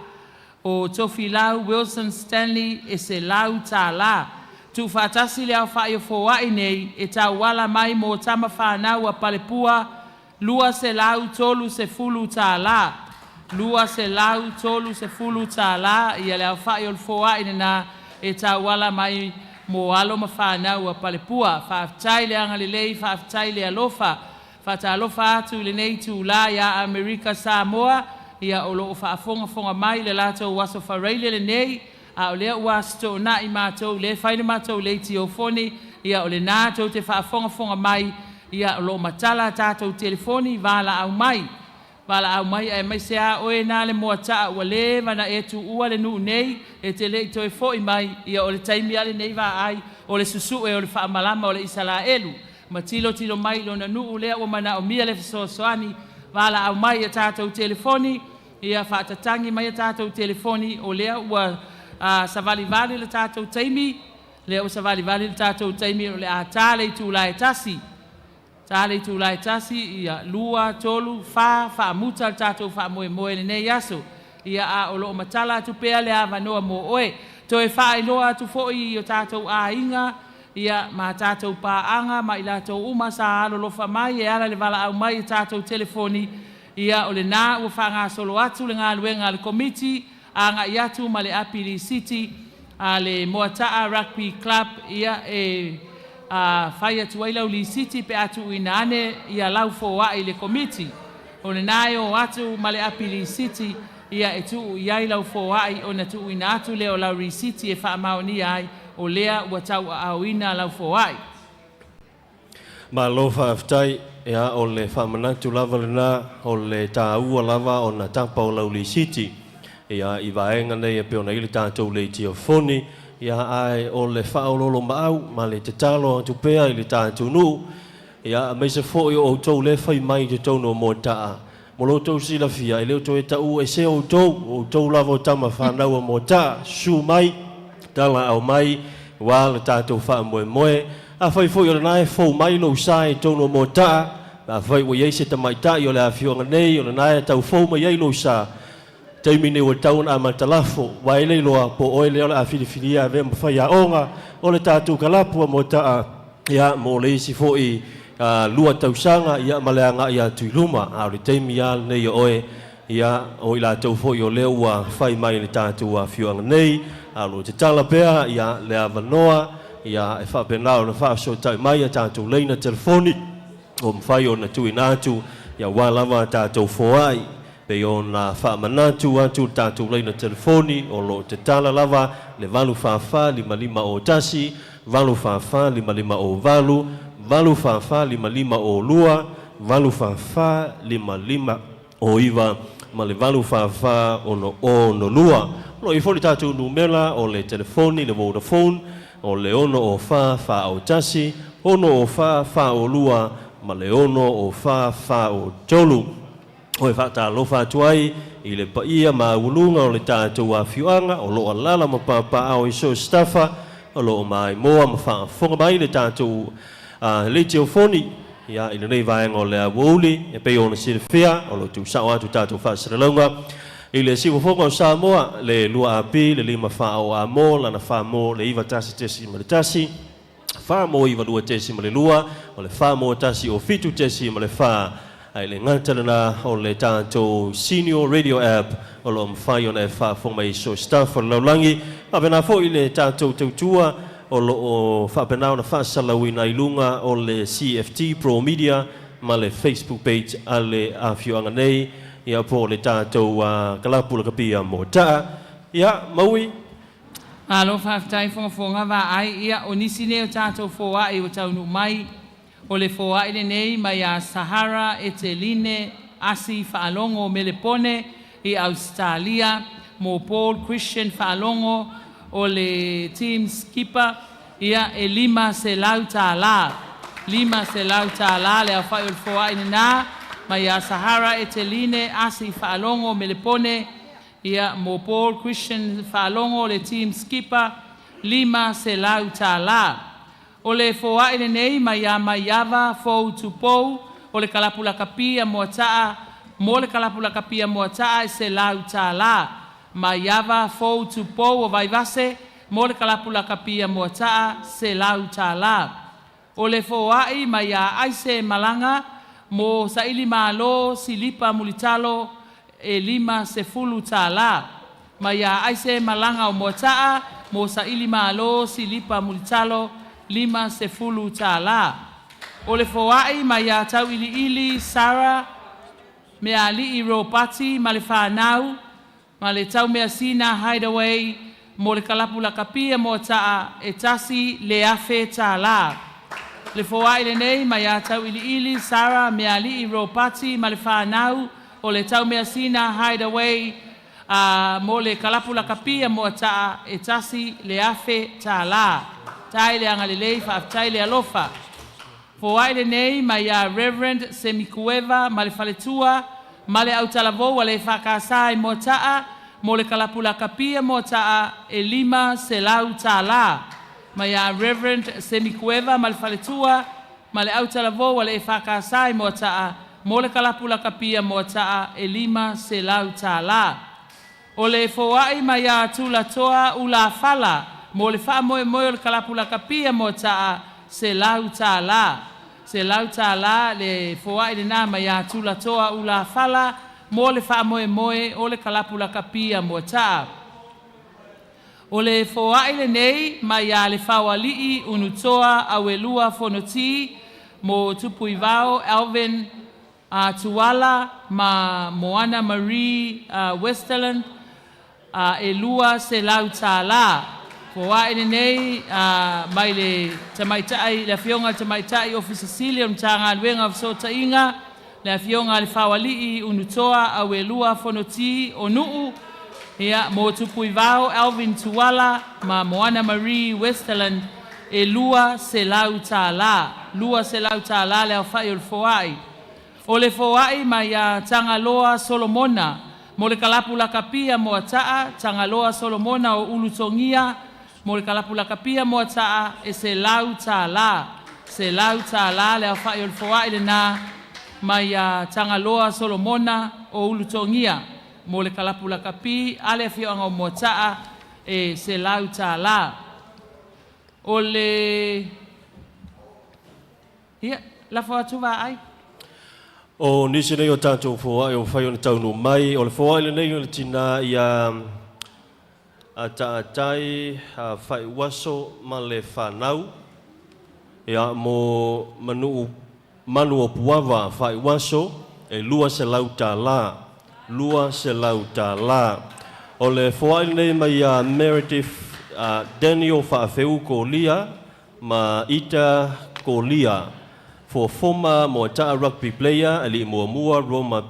O Tofilau Wilson Stanley e $100. Tuufaatasi le aofai o foai nei e tauala mai mo tama fanau a Palepua $230. $230 ia le aofai o le foai lena e tauala mai mo alo ma fanau a Palepua. Faafetai le agalelei, faafetai le alofa. Faatalofa atu i lenei itulā iā Amerika Samoa, ia o lo o faafogafoga mai i le latou aso faraile lenei, a o lea ua Aso Toonai matou lea e fai le matou leitiofoni, ia o lena tou te faafogafoga mai, ia o lo o matala a tatou telefoni, valaau mai, valaau mai aemaise lava oe na le Moataa ua leva ona e tuua le nuu nei, e te le i toe foi mai, ia o le taimi lava lenei vaai o le susue o le faamalama o le Isaraelu ma tilotilo mai i lona nuu lea ua manaomia le fesoasoani. Valaau mai i a tatou telefoni, ia faatatagi mai a tatou telefoni, o lea ua savalivali le tatou taimi, lea ua savalivali le tatou taimi o le a ta le itula e 1. Ta le itula e 1, ia 2, 3, 4, faamuta le tatou faamoemoe i lenei aso. Ia a o lo o matala atu pea le avanoa mo oe. Toe faailoa atu foi i o tatou aiga, ia ma tatou paaga ma i latou uma sa alolofa mai e ala i le valaau mai i tatou telefoni, ia o lena ua faagasolo atu le galuega a le Komiti agai atu ma le api lisiti a le Moataa Rugby Club, ia e fai atu ai lau lisiti pe a tuuina ane ia lau foai i le Komiti. O lena e o atu ma le api lisiti ia e tuu i ai lau foai ona tuuina atu lea o lau risiti e faamaonia ai o lea ua tauaaoina lau foai. Malo faafetai, ia o le faamanatu lava lena o le taua lava ona tapa o lau lisiti ia i vaega nei e pei ona i ai le tatou leitiofoni, ia ae o le faaoloolomaau ma le tatalo atu pea i le tatou nuu, ia aemaise foi o outou lea e fai mai i totonu o Moataa, mo lo outou silafia e le o toe taua ese outou, o outou lava o tama fanau a Moataa, susu mai, talaau mai, aua le tatou faamoemoe. Afai foi o lena e fou mai lou sa i totonu o Moataa, afai ua i ai se tamaitai o le afioaga nei o lena e tau fou mai ai lou sa, taimi nei ua tatau ona amata lafo, aua e le iloa po o oe lea o le a filifilia e avea ma faiaoga o le tatou kalapu a Moataa, ia, mo le isi foi 2 tausaga, ia, ma le agai atu i luma. A o le taimi lava lenei o oe, ia, o i latou foi o lea ua fai mai i le tatou afioaga nei, a o lo o tatala pea, ia, le avanoa, ia, e faapena ona faafesootai mai a tatou laina telefoni o mafai ona tuuina atu, ia, aua lava a tatou foai. Pei ona faamanatu atu le tatou laina telefoni o lo o tatala lava le 844 5501, 844 5508, 844 5502, 8 4 5 5 o 9 ma le 8 4 4 6 6 2. O lo o i ai foi le tatou numera o le telefoni, le Vodafone, o le 6 o 4 4 o 1, 6 o 4 4 o 2 ma le 6 o 4 4 o 3. O e faatalofa atu ai i le paia maualuga o le tatou afioaga o lo o alaala ma papaaao i so o se tafa o lo o maimoa ma faafofoga mai le tatou leitiofoni i lenei vaega o le aoauli. E pei ona silafia, o lo o tuusao atu tatou faasalalauga i le siufofoga o Samoa, le 2AP, le 5 faa-o Amo, lana 4 le 91.1, 4 92.2, o le 4 1 o 7.4, ae le gata lena o le tatou Senior Radio App o lo o mafai ona e faafofoga mai i so o se tafa o le lalolagi. Faapena foi le tatou tautua o lo o faapena ona faasalalauina i luga o le CFT Pro Media ma le Facebook page a le afioaga nei, ia, po o le tatou kalapu lakapi a Moataa. Ia, Maui. Malo faafetai fogafoga vaai. Ia, o nisi nei o tatou foai ua taunuu mai. O le foai lenei mai ia Sahara Eteline Asi Faalogo Melepone i Ausetalia mo Paul Christian Faalogo o le team skipper. Ia, e $500, $500 le aofai o le foai lenā mai ia Sahara Eteline Asi Faalogo Melepone, ia, mo Paul Christian Faalogo le team skipper, $500. O le foai lenei mai ia Maiava Fou Tupou o le kalapu lakapi a Moataa mo le kalapu lakapi a Moataa e $100. Maiava Fou Tupou o Vaivase mo le kalapu lakapi a Moataa, $100. O le foai mai ia Aise Malaga mo Saili Malo Silipa Mulitalo e $50. Mai ia Aise Malaga o Moataa mo Saili Malo Silipa Mulitalo, $50. O le foai mai ia Tauiliili Sara Mealii Ropati ma le fanau ma le Taumeasina Hideaway mo le kalapu lakapi a Moataa e $1,000. Le foai lenei mai ia Tauiliili Sara Mealii Ropati ma le fanau o le Taumeasina Hideaway mo le kalapu lakapi a Moataa e $1,000. Tai le agalelei, faafetai le alofa. Foai lenei mai ia Reverend Semikueva ma le faletua ma le autalavou a le EFKS i Moataa mo le kalapu lakapi a Moataa e $500. Mai ia Reverend Semikueva ma le faletua ma le autalavou a le EFKS i Moataa mo le kalapu lakapi a Moataa e $500. O le foai mai ia Tulatoa Ulafala mo le faamoemoe o le kalapu lakapi a Moataa, $100. $100 le foai lenā mai ia Tulatoa Ulafala mo le faamoemoe o le kalapu lakapi a Moataa. O le foai lenei mai ia le Faoalii Unutoa Auelua Fonoti mo Tupuivao Alvin Tuala ma Moana Marie Westerland e $200. Foai lenei mai le tamaitai, le afioga i le tamaitai Ofisa Sili o le Matagaluega o Fesootaiga, le afioga i le Faoalii Unutoa Auelua Fonoti o Nuu, ia, mo Tupuivao Alvin Tuala ma Moana Marie Westerland e $200. $200 le aofai o le foai. O le foai mai ia Tagaloa Solomona mo le kalapu lakapi a Moataa, Tagaloa Solomona o Ulutogia mo le kalapu lakapi a Moataa e $100. $100 le aofai o le foai lenā mai ia Tagaloa Solomona o Ulutogia mo le kalapu lakapi a le afioaga o Moataa e $100. O le ia lafo atu vaai. O nisi nei o tatou foai o mafai ona taunuu mai, o le foai lenei o le tinā ia a taatai a faiuaso ma le fanau, ia, mo Manuu Manu o Puava Faiuaso e $200, $200. O le foai lenei mai ia Meredith Daniel Faafeu Kolia ma Ita Kolia. For former Moata'a rugby player, Alii Muamua Roma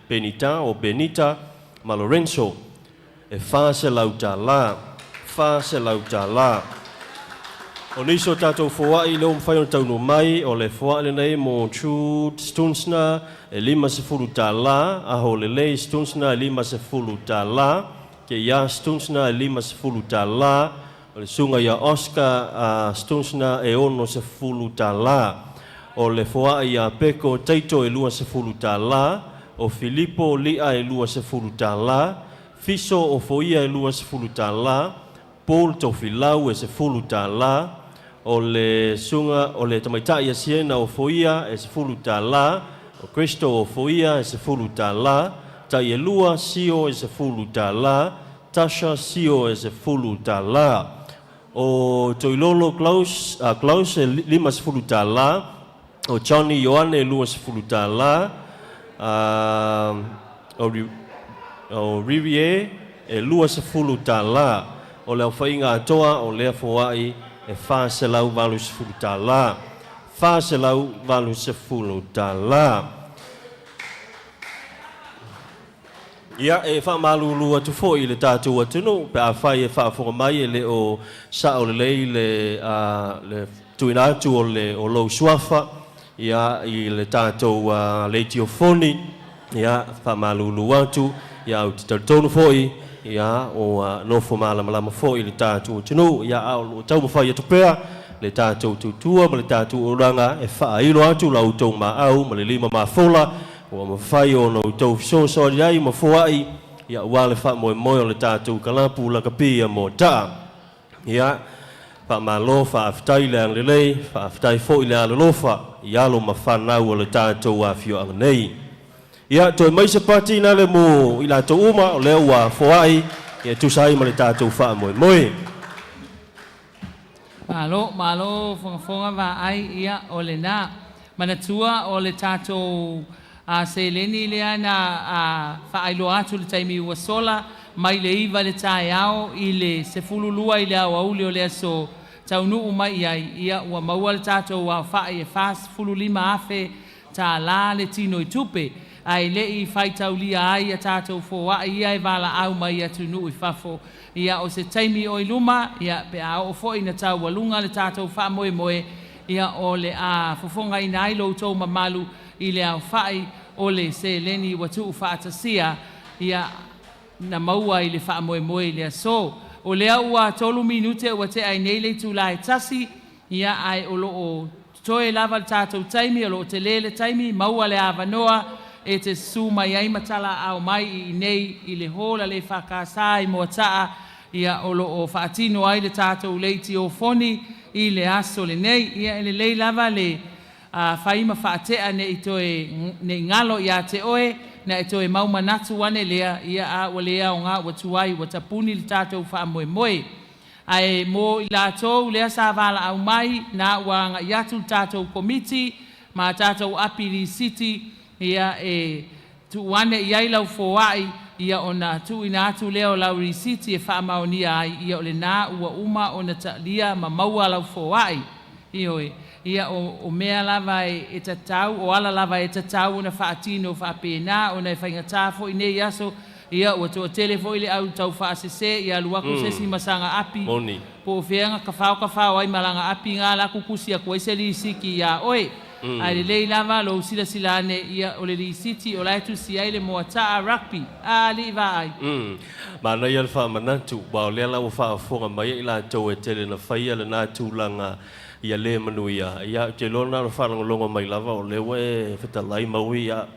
Benita o Benita ma Lorenzo, e $400. $400. O nisi o tatou foa'i lea ua mafai ona taunuu mai, o le foa'i lenei mo Trude Stunsner e $50, Aho Lelei Stunsner e $50, Keia Stunsner e $50, o le susuga ia Oscar Stunsner e $60. O le foa'i ia Peko Taito e $20, o Filipo Li'a e $20, Fiso o Foia e $20, Paul Tofilau e $10, o le susuga o le tamaitai ia Siena o Foia e $10, o Kristo o Foia e $10, Taielua Sio e $10, Tasha Sio e $10. O Toilolo Klaus, Klaus e $50, o Johnny Ioane e $20, o Riviere e $20. O le aofaiga atoa o lea foa'i e $480. $480. Ia, e faamalulu atu foi i le tatou atunuu pe afai e faafofoga mai e le o sa'o lelei le le tuuina atu o le o lou suafa ia i le tatou leitiofoni. Ia, faamalulu atu, ia ou te talitonu foi ia ua nofo malamalama foi le tatou atunuu, ia a o lo o taumafai atu pea le tatou tautua ma le tatou auaunaga e faailo atu la outou maau ma le lima mafola ua mafai ona outou fesoasoani ai ma foai ia aua le faamoemoe o le tatou kalapu lakapi ia Moata'a. Ia, faamalo, faafetai le agalelei, faafetai foi le alolofa i alo ma fanau o le tatou afioaga nei. Ia, toe mai se pati na le mo i latou uma o lea ua foai ia tusa ai ma le tatou faamoemoe. Malo, malo Fogafoga Vaai, ia o lena. Manatua o le tatou seleni lea na faailoa atu i le taimi ua sola, mai le 9 i le taeao i le 12 i le aoauli o le aso taunuu mai i ai, ia ua maua le tatou aofai e $45,000 tālā le tino i tupe, ae le i faitaulia ai a tatou foai ia e valaau mai atunuu i fafo. Ia o se taimi o i luma, ia pe a oo foi ina taualuga le tatou faamoemoe, ia o le a fofogaina ai lo outou mamalu i le aofai o le seleni ua tuufaatasia ia na maua i le faamoemoe i le aso. O lea ua 3 minute ua tea ai nei le itula e 1, ia ae o lo o totoe lava le tatou taimi, o lo o tele le taimi, maua le avanoa e te susu mai ai ma talaaao mai i inei i le hall a le EFKS i Moataa, ia o lo o faatino ai le tatou leitiofoni i le aso lenei. Ia e lelei lava le fai ma faatea ne i toe ne i galo ia te oe, na e toe mau manatu ane lea, ia a ua le aoga ua tuai ua tapuni le tatou faamoemoe. Ae mo i latou lea sa valaau mai, na ua agai atu le tatou komiti ma tatou api lisiti, ia e tuu ane i ai lau foai, ia ona tuuina atu lea o lau risiti e faamaonia ai, ia o lena ua uma ona talia ma maua lau foai. Ioe, ia o mea lava e tatau, o ala lava e tatau ona faatino faapena, ona e faigata foi nei aso, ia ua toatele foi le au taufaasese, ia alu atu se isi ma saga api, Moni. po o fea kafao kafao ai ma laga api nga la kukusi atu ai se lisiti iā oe. Ae lelei lava lou silasila ane, ia o le lisiti o la e tusi ai le Moata'a Rugby, a alii vaai. Manaia le faamanatu, aua o lea la ua faafofoga mai ai i latou e tele na faia lena tulaga ia le manuia. Ia, ou te iloa na ona faalogologo mai lava o lea ua e fetalai Maui, ia,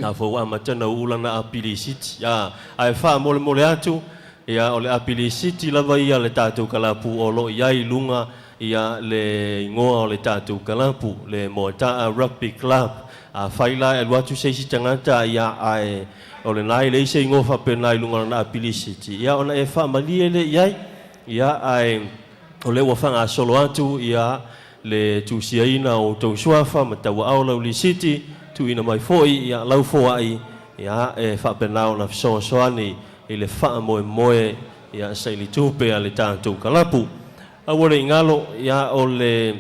a foi ua amata ona uu lana api lisiti. A, ae faamolemole atu, ia, o le api lisiti lava ia a le tatou kalapu o lo o i ai i luga ia le igoa o le tatou kalapu, le Moata'a Rugby Club. Afai la e alu atu se isi tagata, ia, ae o lena e leai se igoa faapena i luga o lana api lisiti, ia, ona e faamalie lea i ai, ia, ae o lea ua faagasolo atu ia le tusiaina o outou suafa ma tauaao lau lisiti, tuuina mai foi ia lau foai, ia, e faapena ona fesoasoani i le faamoemoe ia saili tupe a le tatou kalapu. Aua le i galo, ia, o le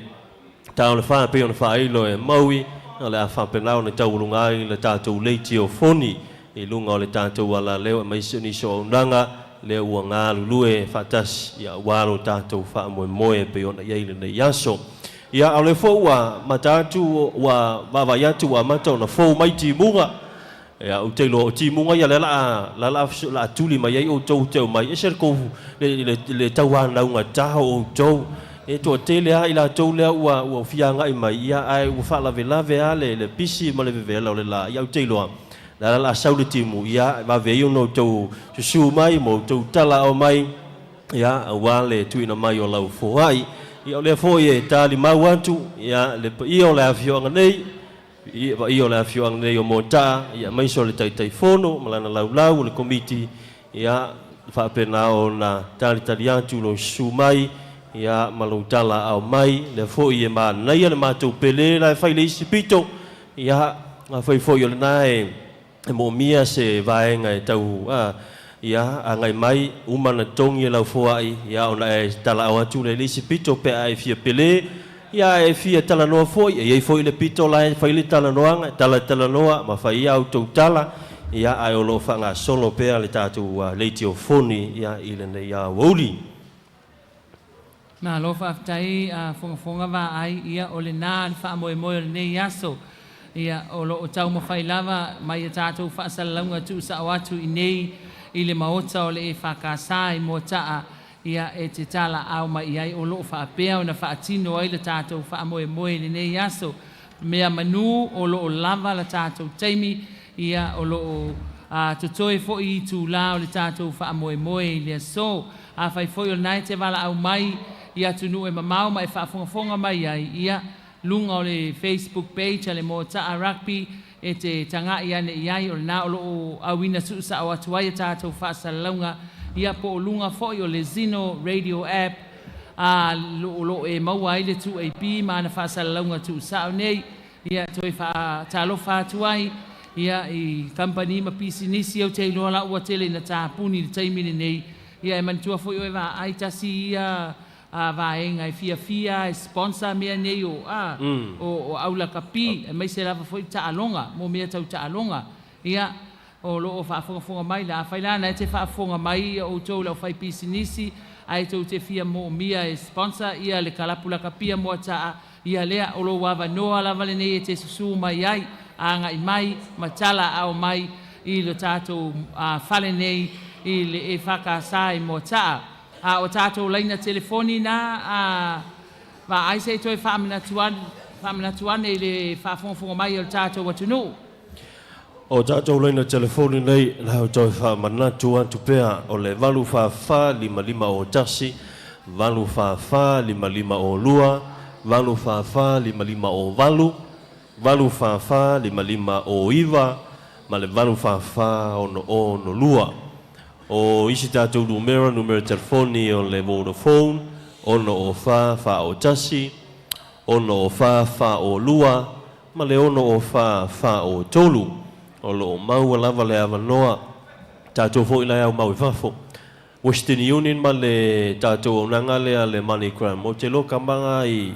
Ta o le wha pe o na whailo e maui, o le a whapenau na tauulunga ai le tātou leiti o foni, i lunga o le tātou ala leo e maisi o niso o unanga, le ua ngā lulue whaatasi, ia walo tātou wha moe moe pe o na iei le nei aso. Ia au le fo ua matatu, ua vavai atu ua mata o na fō mai timuga, ia o te loa o timuga ia le la la la la tuli mai ai o tou teu mai, e se le kou le, le, le tauānauga taho o tou, e toa tele a i latou lea ua ua fiagai mai, ia ae ua faalavelave a le, le pisi ma le vevela o le la, ia o te iloa la la la sau le timu, ia vave ai ona outou susū mai ma outou tala ao mai, ia auā le tuuina mai o lau foai. Ia o lea foi e talimau atu, ia le paia o le afioaga nei, ia paia o le afioaga nei o Mota'a, ia aemaise o le Taitaifono ma lana laulau o le Komiti, ia faapena ona talitali atu lou susu mai, ia ma lou tala ao mai, lea foi e manaia le matou pele la e fai le isi pito, ia afai foi o lena e e moomia se vaega e tau a ia agai mai uma na togi e lau foai, ia ona e talaao atu le isi pito pe a e fia pele, ia e fia talanoa foi, e iai foi le pito la e fai le talanoaga, talatalanoa ma fai ia outou tala, ia ae o loo faagasolo pea le tatou leitiofoni ia i lenei aoauli. Malo faafetai a fogafoga vaai, ia o lena le faamoemoe o lenei aso. Ia o loo taumafai lava mai a tatou faasalalauga tuusao atu i nei i le maota o le EFKS i Moataa, ia e te talaau mai i ai o loo faapea ona faatino ai le tatou faamoemoe i lenei aso. Mea manu o loo lava le tatou taimi, ia o loo totoe foi itulā o le tatou faamoemoe i le aso. Afai foi o lena e te valaau mai i atunuu e mamao ma e faafogafoga mai ai, ia luga o le Facebook page a le Moataa Rugby e te tagai ane i ai, o lena o loo auina tuusao atu ai a tatou faasalalauga, ia po o luga foi o le Zeno Radio app a o loo e maua ai le 2AP ma ana faasalalauga tuusao nei. Ia toe faatalofa atu ai ia i kamupani ma pisinisi ou te iloa la ua tele ina tapuni i le taimi lenei. Ia e manatua foi oe vaai tasi ia a vaega e fiafia e sponsor mea nei o a o aulakapi aemaise lava foi taaloga mo mea tau taaloga. Ia o loo faafogafoga mai la afai la na e te faafofoga mai ia outou le aufai pisinisi ae tou te fia moomia e sponsor ia le kalapu lakapia Moataa, ia lea o lou avanoa lava lenei e te susū mai ai agai mai ma tala ao mai i le tatou fale nei i le EFKS i Moataa. A o tatou laina telefoni na a vaai se i toe faamanatu ane i le faafogafoga mai o le tatou atunuu. O tatou laina telefoni nei la o toe faamanatu atu pea o le 844 5501, 844 5502, 844 5508, 844 5509 ma le 844 6062. O isi tatou numera numera telefoni o le Vodafone, 604 401, 604 402 ma le 604 403. O loo maua lava le avanoa tatou foi la e aumau i fafo. Western Union ma le tatou auaunaga lea le MoneyGram, ou te iloa kamaga i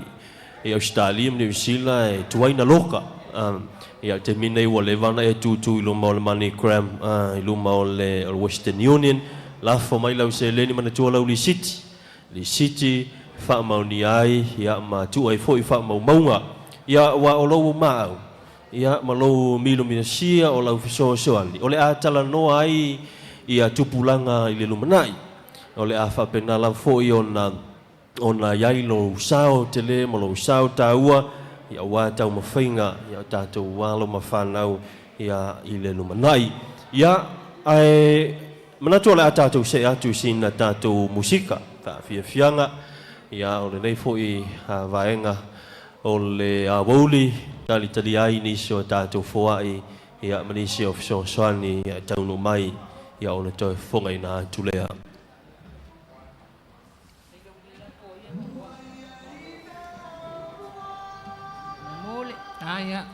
i Ausetalia ma Niu Sila e tuai na loka. Ia o le taimi lenei ua leva ona e tutū i luma o le MoneyGram i luma o le o le Western Union, lafo mai lau seleni manatua lau lisiti, lisiti faamaonia ai ia ma tuu ai foi faamaumauga. Ia aua o lou maau ia ma lou milomilosia o lau fesoasoani o le a talanoa ai ia tupulaga i le lumanai. O le a faapena lava foi ona ona i ai lou sao tele ma lou sao taua ia aua taumafaiga ia o tatou alo ma fanau ia i le lumanai. Ia ae manatu o le a tatou see atu i sina tatou musika faafiafiaga ia o lenei foi vaega o le aoauli talitalia ai nisi o tatou foai ia ma nisi o fesoasoani ia e taunuu mai ia ona toe fofogaina atu lea. Aia.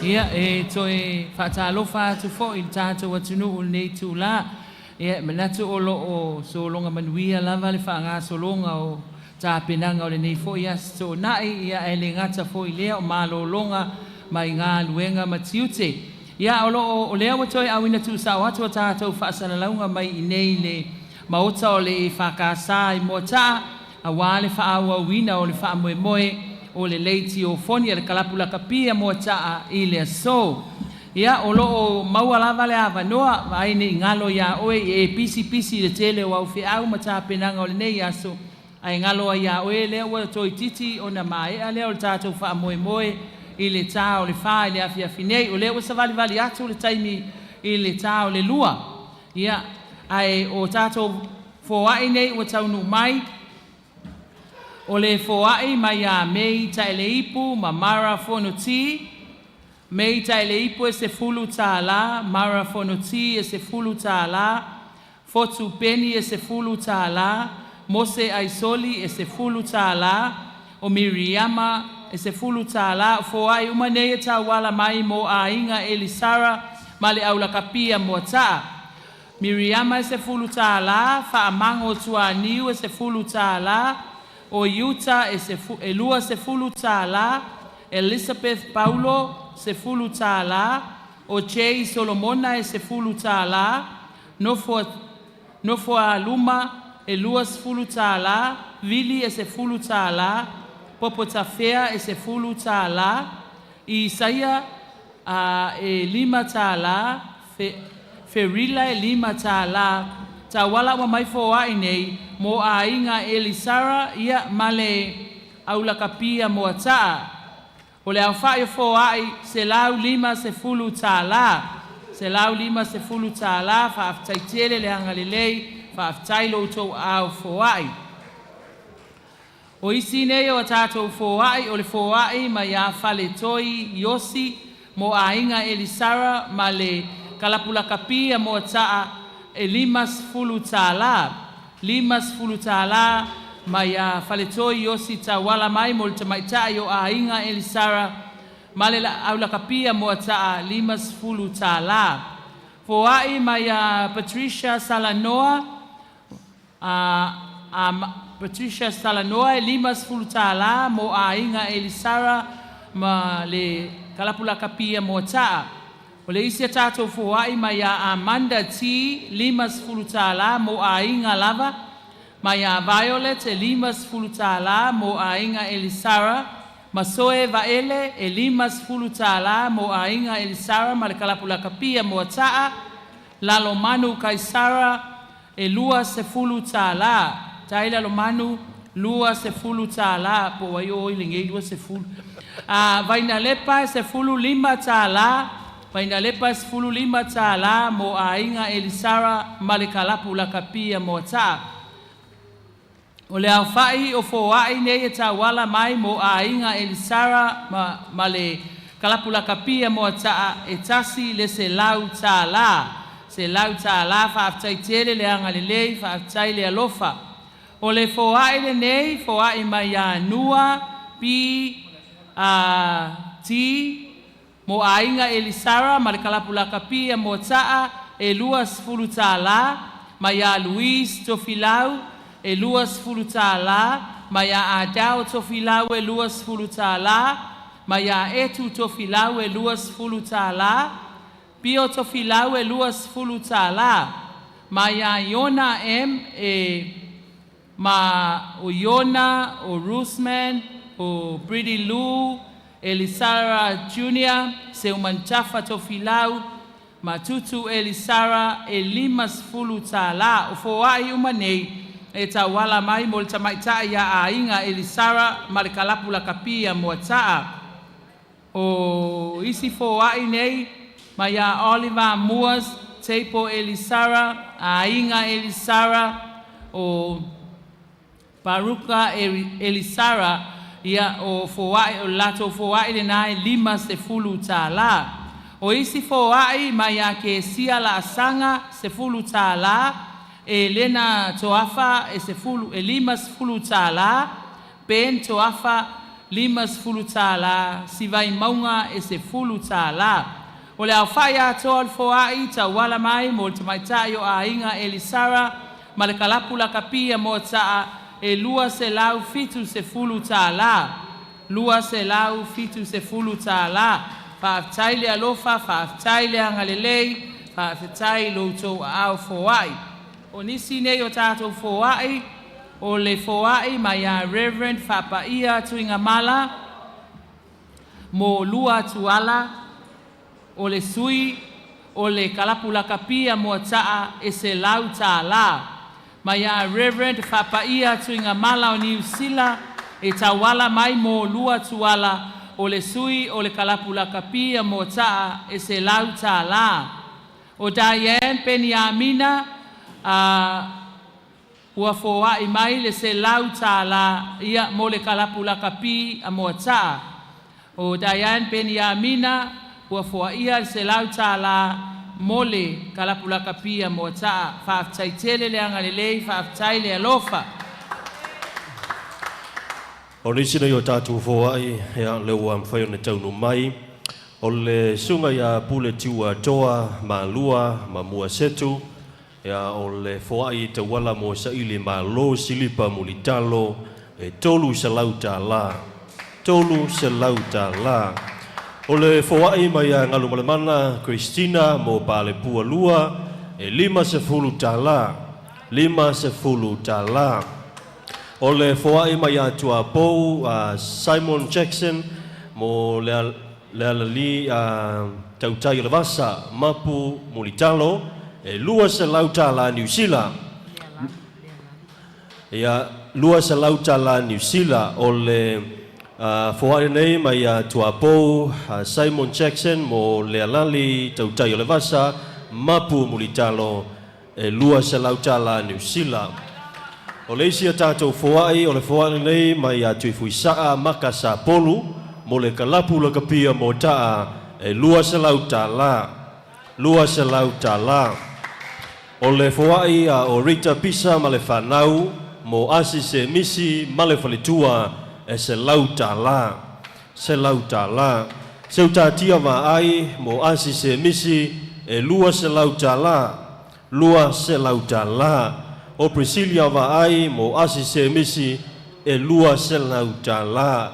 Ia, e toe faatalofa atu foi i le tatou atunuu i lenei itulā. Ia, e manatu o lo o sologa manuia lava le faagasologa o tapenaga o lenei foi Aso Toonai, ia ae le gata foi i lea o malologa mai galuega ma tiute. Ia, o lo o, o lea ua toe auina tuusao atu a tatou faasalalauga mai i inei i le Maota o le EFKS i Moataa, aua le faaauauina o le faamoemoe o le leitiofoni a le Kalapu Lakapi a Moataa i le aso. Ia, o lo o maua lava le avanoa, vaai ne i galo iā oe i e pisipisi i le tele o au feau ma tapenaga o lenei aso, ae galo ai iā oe lea ua toeitiiti ona maea lea o le tatou faamoemoe i le ta o le fa i le afiafi nei. O lea ua savalivali atu le taimi i le ta o le 2. Ia, ae o tatou foai nei ua taunuu mai, o le foai mai ia Mei Taeleipu ma Mara Fonoti. Mei Taeleipu e $10, Mara Fonoti e $10, Fotu Peni e $10, Mose Aisoli e $10, o Miriama e $10. O foai uma nei e tauala mai mo aiga Elisara ma le Aulakapia Moataa. Miriama e $10, Faamago Tuaniu e $10, o Iuta e $20, Elizabeth Paulo $10, o Jay Solomona e $10, Nofoaluma e $20, Vili e $10, Popotafea e $10, Isaia e $5, Ferila e $5. Tauala ua mai foai nei mo aiga Elisara ia ma le Aulakapia Moataa. O le aofa'i o foa'i $150. $150. Faafetai tele le agalelei, faafetai lo outou aao foai. O isi nei o a tatou foai, o le foai mai ia Faletoi Iosi mo aiga Elisara ma le Kalapulakapia Moataa e $50. $50 mai ia Faletoi Iosi tauala mai mo le tamaitai o aiga Elisara ma le Aulakapia Moataa $50. Foai mai ia Patricia Salanoa, Patricia Salanoa e $50 mo aiga Elisara ma le Kalapulakapia Moataa. O le isi a tatou foai mai ia Amanda T $50 mo aiga lava. Mai ia Violet e $50 mo aiga Elisara. Masoe Vaele e $50 mo aiga Elisara ma le Kalapulakapia Moataa. Lalomanu Kaisara e $20. Tai Lalomanu $20 po o ai o i lenei 20. Vainalepa e $15. Vainalepa e $15 mo aiga Elisara ma le Kalapulakapia Moataa. O le aofa'i o foai nei e tauala mai mo aiga Elisara ma le Kalapulakapia Moataa e $100. $100. Faafetai tele le agalelei, faafetai le alofa. O le foai lenei, foai mai ia Nua P T mo aiga Elisara ma le Kalapulakapia Moataa e $20. Mai ia Louise Tofilau e $20. Mai ia Adao Tofilau e $20. Mai ia Etu Tofilau e $20. Pio Tofilau e $20. Mai ia Iona M e ma o Iona, o Rusman, o Brady Lou, Elisara Junior, Seumantafa Tofilau, ma Tutu Elisara e $50. O foai uma nei e tauala mai mo le tamaitai ia aiga Elisara ma le Kalapulakapia Moataa. O isi foai nei mai ia Oliver Moores, Teipo Elisara, aiga Elisara, o Baruka Elisara, ia o foai o latou foai lenā e $50. O isi foai mai ia Kesia Laasaga $10, e Lena Toafa e 10 e $50, Ben Toafa $50, si Vaimauga e $10. O le aofa'i atoa o le foa'i tauala mai mo le tamaitai o aiga Elisara ma le kalapu lakapi a Moata'a e $270. $270. Faafetai le alofa, faafetai le agalelei, faafetai i lo outou aao foai. O nisi nei o tatou foai, o le foai mai ia Reverend Faapaia Tuigamala mo lua tuala, o le sui o le kalapu lakapi a Moata'a e $100. Mai ia Reverend Faapaia Tuigamala o Niu Sila e tauala mai mo lua tuala, o le sui o le kalapu lakapi a Moata'a e $100. O Diane Peniamina ua foa'i mai le $100 ia mo le kalapu lakapi a Moata'a. O Diane Peniamina ua foa'ia le $100 mo le kalapu lakapi a Moata'a. Faafetai tele le agalelei, faafetai le alofa. O le isi nei o tatou foai, ia, le ua mafai ona taunuu mai, o le susuga ia Pule Tiuatoa Malua ma Muasetu, ia, o le foai tauala mo saili malo silipa mulitalo e $300. $300. O le foai mai ia Galumalemana Christina mo Palepua Lua e $50. $50. O le foai mai ia Tuapou Simon Jackson mo le alali tautai o le vasa Mapu Mulitalo e $200 Niu Sila. Ia, $200 Niu Sila. O le foai nei mai ia Tuapou Simon Jackson mo le alali tautai o le vasa Mapu Mulitalo e $200 Niu Sila. O le isi a tatou foai, o le foai nei mai ia Tuifuisa'a Maka Sapolu mo le kalapu lakapia Moata'a e $200. $200. O le foai a o Rita Pisa ma le whanau mo asi se misi ma le faletua e $100. $100. Seutatia vaai mo asi se misi e $200. $200. O Priscilia vaai mo asi se misi e $200.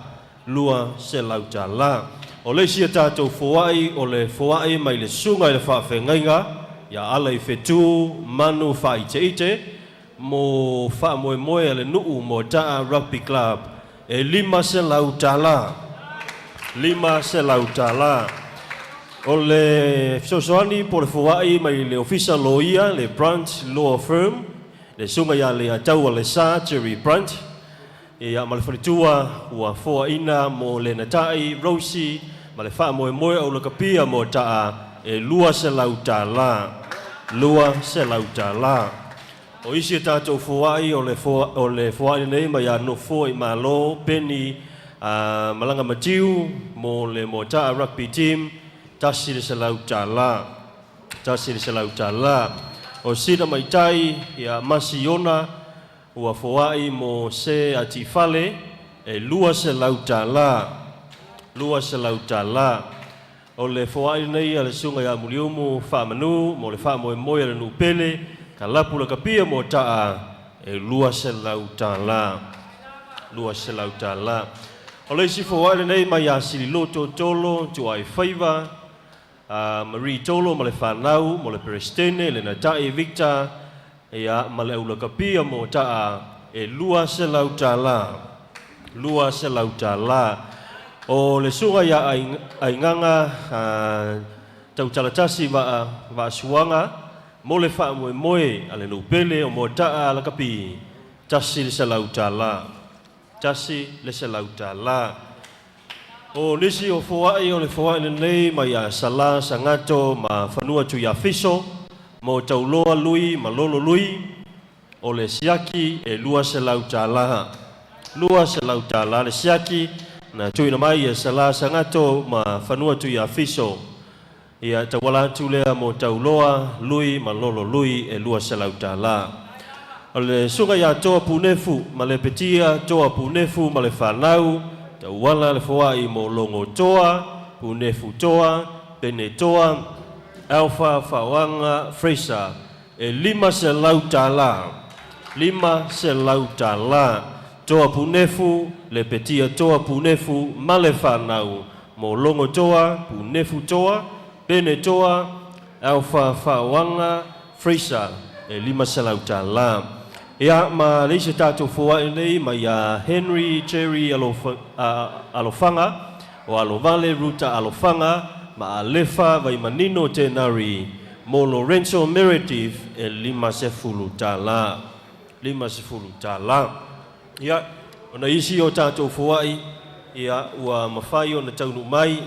$200. O le isi a tatou foai, o le foai mai le susuga i le faafeagaiga ia ala i fetu Manu Faaiteite mo faamoemoe a le nuu Moata'a Rugby Club e $500. $500. O le fesoasoani po le foai mai le ofisa loia, le Brunt Law Firm, le susuga ia Leiataua Lesa Jerry Brunt, ia ma le faletua ua foaina mo le Natai Rosie ma le faamoemoe o lakapia Moata'a e $200. $200. O isi a tatou foai, o le foai nei mai ia Nofo i Malo Peni Malaga Matiu mo le Moata'a Rugby Team, $100. $100. O Sina Maitai ia Masiona ua foai mo se atifale e $200. $200. O le foai nei a le susuga ia Muliumu Faamanu mo le faamoemoe a le nuu pele kalapu lakapia Moata'a e $200. $200. O le isi foai lenei mai ia Sililoto Tolo Tuai Faiva Marie Tolo ma le whanau mo le Perestene le Natai Victor ia ma le aulakapia Moata'a e $200. $200. O le susuga ia Aigaga Tautalatasi Vaasuaga mo le faamoemoe a le nuu pele o Moata'a lakapi $100. $100. O nisi o foai, o le foai lenei mai a Sala Sangato ma Fanua Tuiafiso mo Tauloa Lui ma Lolo Lui, o le siaki e $200. $200 le siaki na tuuina mai e Sala Sangato ma Fanua Tuiafiso. Ia tauala atu lea mo Tauloa Lui ma Lolo Lui e $200. O le susuga ia Toa Punefu ma le Petia Toa Punefu ma le whanau tauala le foa'i mo Logotoa, Punefutoa, Penetoa, Alpha Faoaga Fraser, e $500, $500. Toa Punefu, le Petia Toa Punefu, ma le fanau, mo Logotoa, Punefutoa, Penetoa, Alpha Faoaga Fraser, e $500. Ia, ma le isi tatou foa'i nei mai ia Henry Cherry Alofaga, o Alovale Ruta Alofaga, ma Alefa Vaimanino Tenari, mo Lorenzo Meredith, e $50. $50. Ia, ona isi o tatou foa'i, ia, ua mafai ona taunuu mai,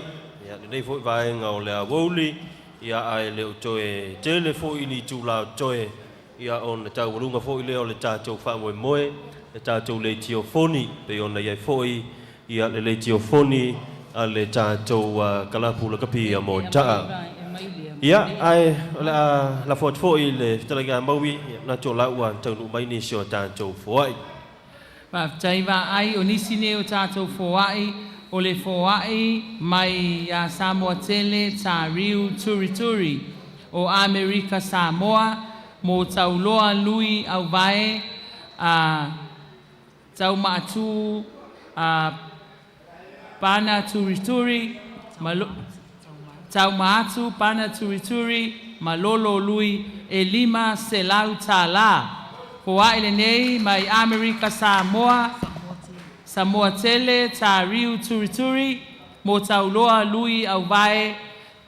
ia, lenei foi vaega o le aoauli, ia, ae le o toe tele foi ni itulā o toe, ia, ona taualuga foi lea o le tatou faamoemoe, le tatou leitiofoni, pei ona i ai foi, ia, le leitiofoni a le tatou kalapu lakapi ia Moata'a. Ia, ae o le a lafo atu foi i le fetalaiga a Maui, ia, manatu o la ua taunuu mai nisi o tatou foa'i. Faafetai vaai o nisi nei o tatou foa'i o le foa'i mai iā Samoa Tele Tariu Turituri o Amerika Samoa mo Tauloa Lui Auvae a Taumaatu a Pana Turituri ma Taumaatu Pana Turituri ma Lolo Lui e $500. Foa'i lenei mai Amerika Samoa Samoa Tele Tariu Turituri mo Tauloa Lui Auvae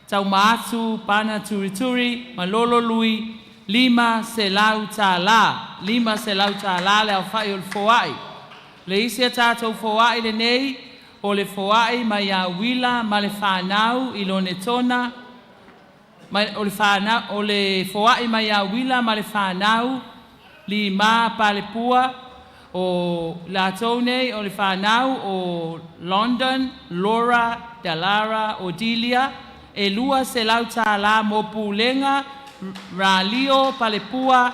Taumaatu Pana Turituri ma Lolo Lui $500. $500 le aofa'i o le foa'i. Le isi a tatou foa'i lenei o le foa'i mai ia Uila ma le fanau i Lonetona mai o le fanau o le foa'i mai ia Uila ma le fanau Lima Palepua o latou nei o le fanau o London Laura Dalara Odilia e $200 mo Pulega Ralio Palepua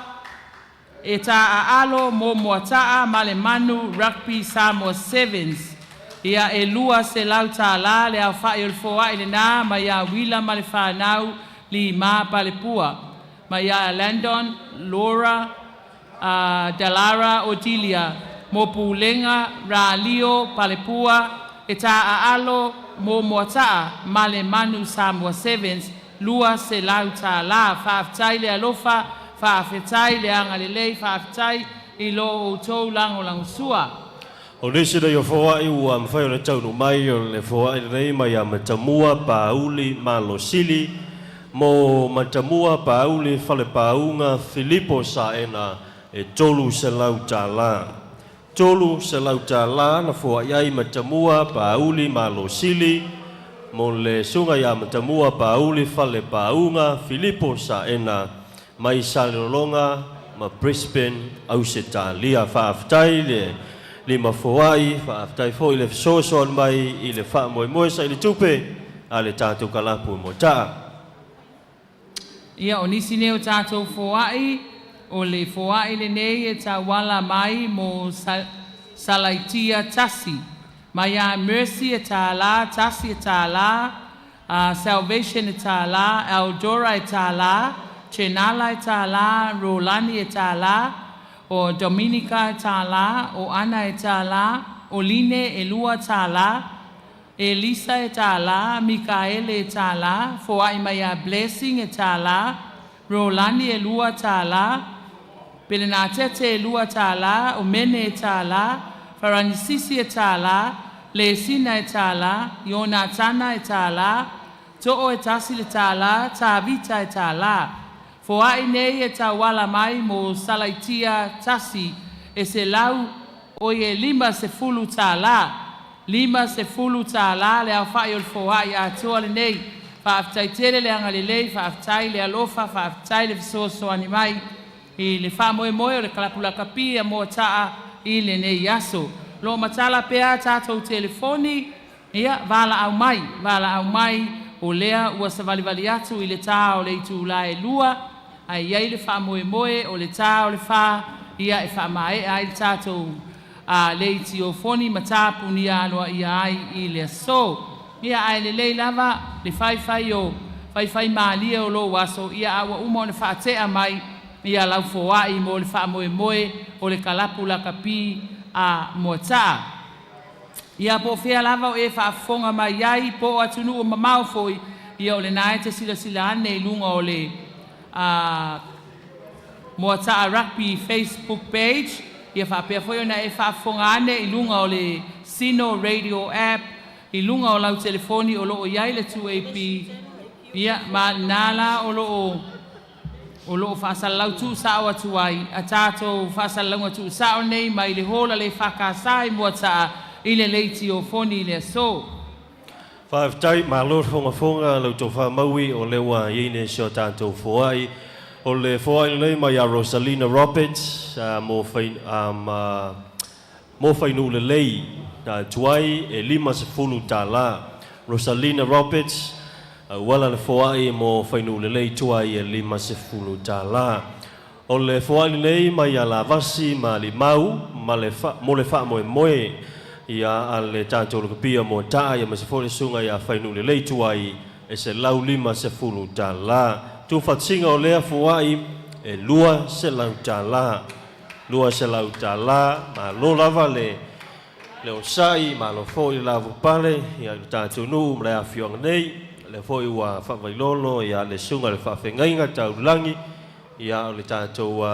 e tā'aalo mo Moata'a ma le Manu Rugby Samoa Sevens. Ia e $200 le aofa'i o le foa'i lenā mai iā Uila ma le fanau Lima Palepua. Mai iā Landon Laura Dalara Odilia mo Pulega Ralio Palepua e tā'aalo mo Moata'a ma le Manu Samoa Sevens $200. Faafetai le alofa, faafetai le agalelei, faafetai i lo outou lagolagosua. O nisi nei o foa'i ua mafai ona taunuu mai o le foa'i lenei mai ia Matamua Pauli Malosili mo Matamua Pauli Falepauga Filipo Saena e $300. $300 na foa'i ai Matamua Pauli Malosili mo le susuga ia Matamua Pauli Falepauga Filipo Saena mai Salelologa ma Brisbane, Ausetalia. Faafetai le lima foa'i, faafetai foi le fesoasoani mai i le faamoemoe saili tupe a le tatou kalapu i Moata'a. Ia o nisi nei o tatou foa'i o le foa'i lenei e tauala mai mo Salaitia Tasi. Mai ia Mercy e $1, Tasi e $1, Salvation e $1, Eldora e $1, Chenala e $1, Rolani e $1, o Dominica e $1, o Ana e $1, o Line e $2, Elisa e $1, Mikaele e $1, foa'i mai ia Blessing e $1, Rolani e $2, Pelenatete e $2, o Mene e $1, Faranisisi e $1, Lesina e $1, Ionatana e $1, To'o e $1, Tavita e $1. Foa'i nei e tauala mai mo Salaitia Tasi e selau oi e $50. $50 le aofa'i o le foa'i atoa lenei. Faafetai tele le agalelei, faafetai le alofa, faafetai le fesoasoani mai i le faamoemoe o le kalapu lakapi a Moata'a i lenei aso. Lo o matala pea tatou telefoni, ia valaau mai, valaau mai o lea ua savalivali atu i le tā o le itulā e 2, ae i ai le faamoemoe o le tā o le 4, ia e faamaea ai le tatou a leitiofoni ma tapunia aloaia ai i le aso. Ia ae lelei lava le faifai o faifai malie o lou aso, ia a ua uma ona faatea mai ia lau foai mo le faamoemoe o le kalapu lakapi a Moataa. Ia po o fea lava o e faafofoga mai ai po o atunuu mamao foi, ia o lena e te silasila ane i luga o le Moataa Rugby Facebook page, ia faapea foi ona e faafofoga ane i luga o le Sino Radio app i luga o lau telefoni o lo o i ai le 2AP, ia ma lena la o lo o faasalalau tuusao atu ai a tatou faasalalauga tuusao nei mai le hola le FKS i Moataa i le leitiofoni i le aso. Faafetai, malo le fogafoga lau tofa maui o lea ua i ai nisi o tatou foai. O le foai lenei mai ia Rosalina Roberts mo fai, ma, mo fainuu lelei tuai e $50. Rosalina Roberts, auala le foai mo fainuu lelei tuai e $50. O le foai lenei mai ia Lavasi ma Limau ma le fa, mo le faamoemoe ia a le tatou lakapia Moataa ia ma se foi le susuga ia fainuu lelei tuai e $150. Tuufaatasiga o lea foai e $200. $200, malo lava le onosai, malo foi le lavapapale ia i le tatou nuu ma le afioaga nei. O lea foi ua faavailolo ia le susuga i le faafeagaiga taulagi ia o le tatou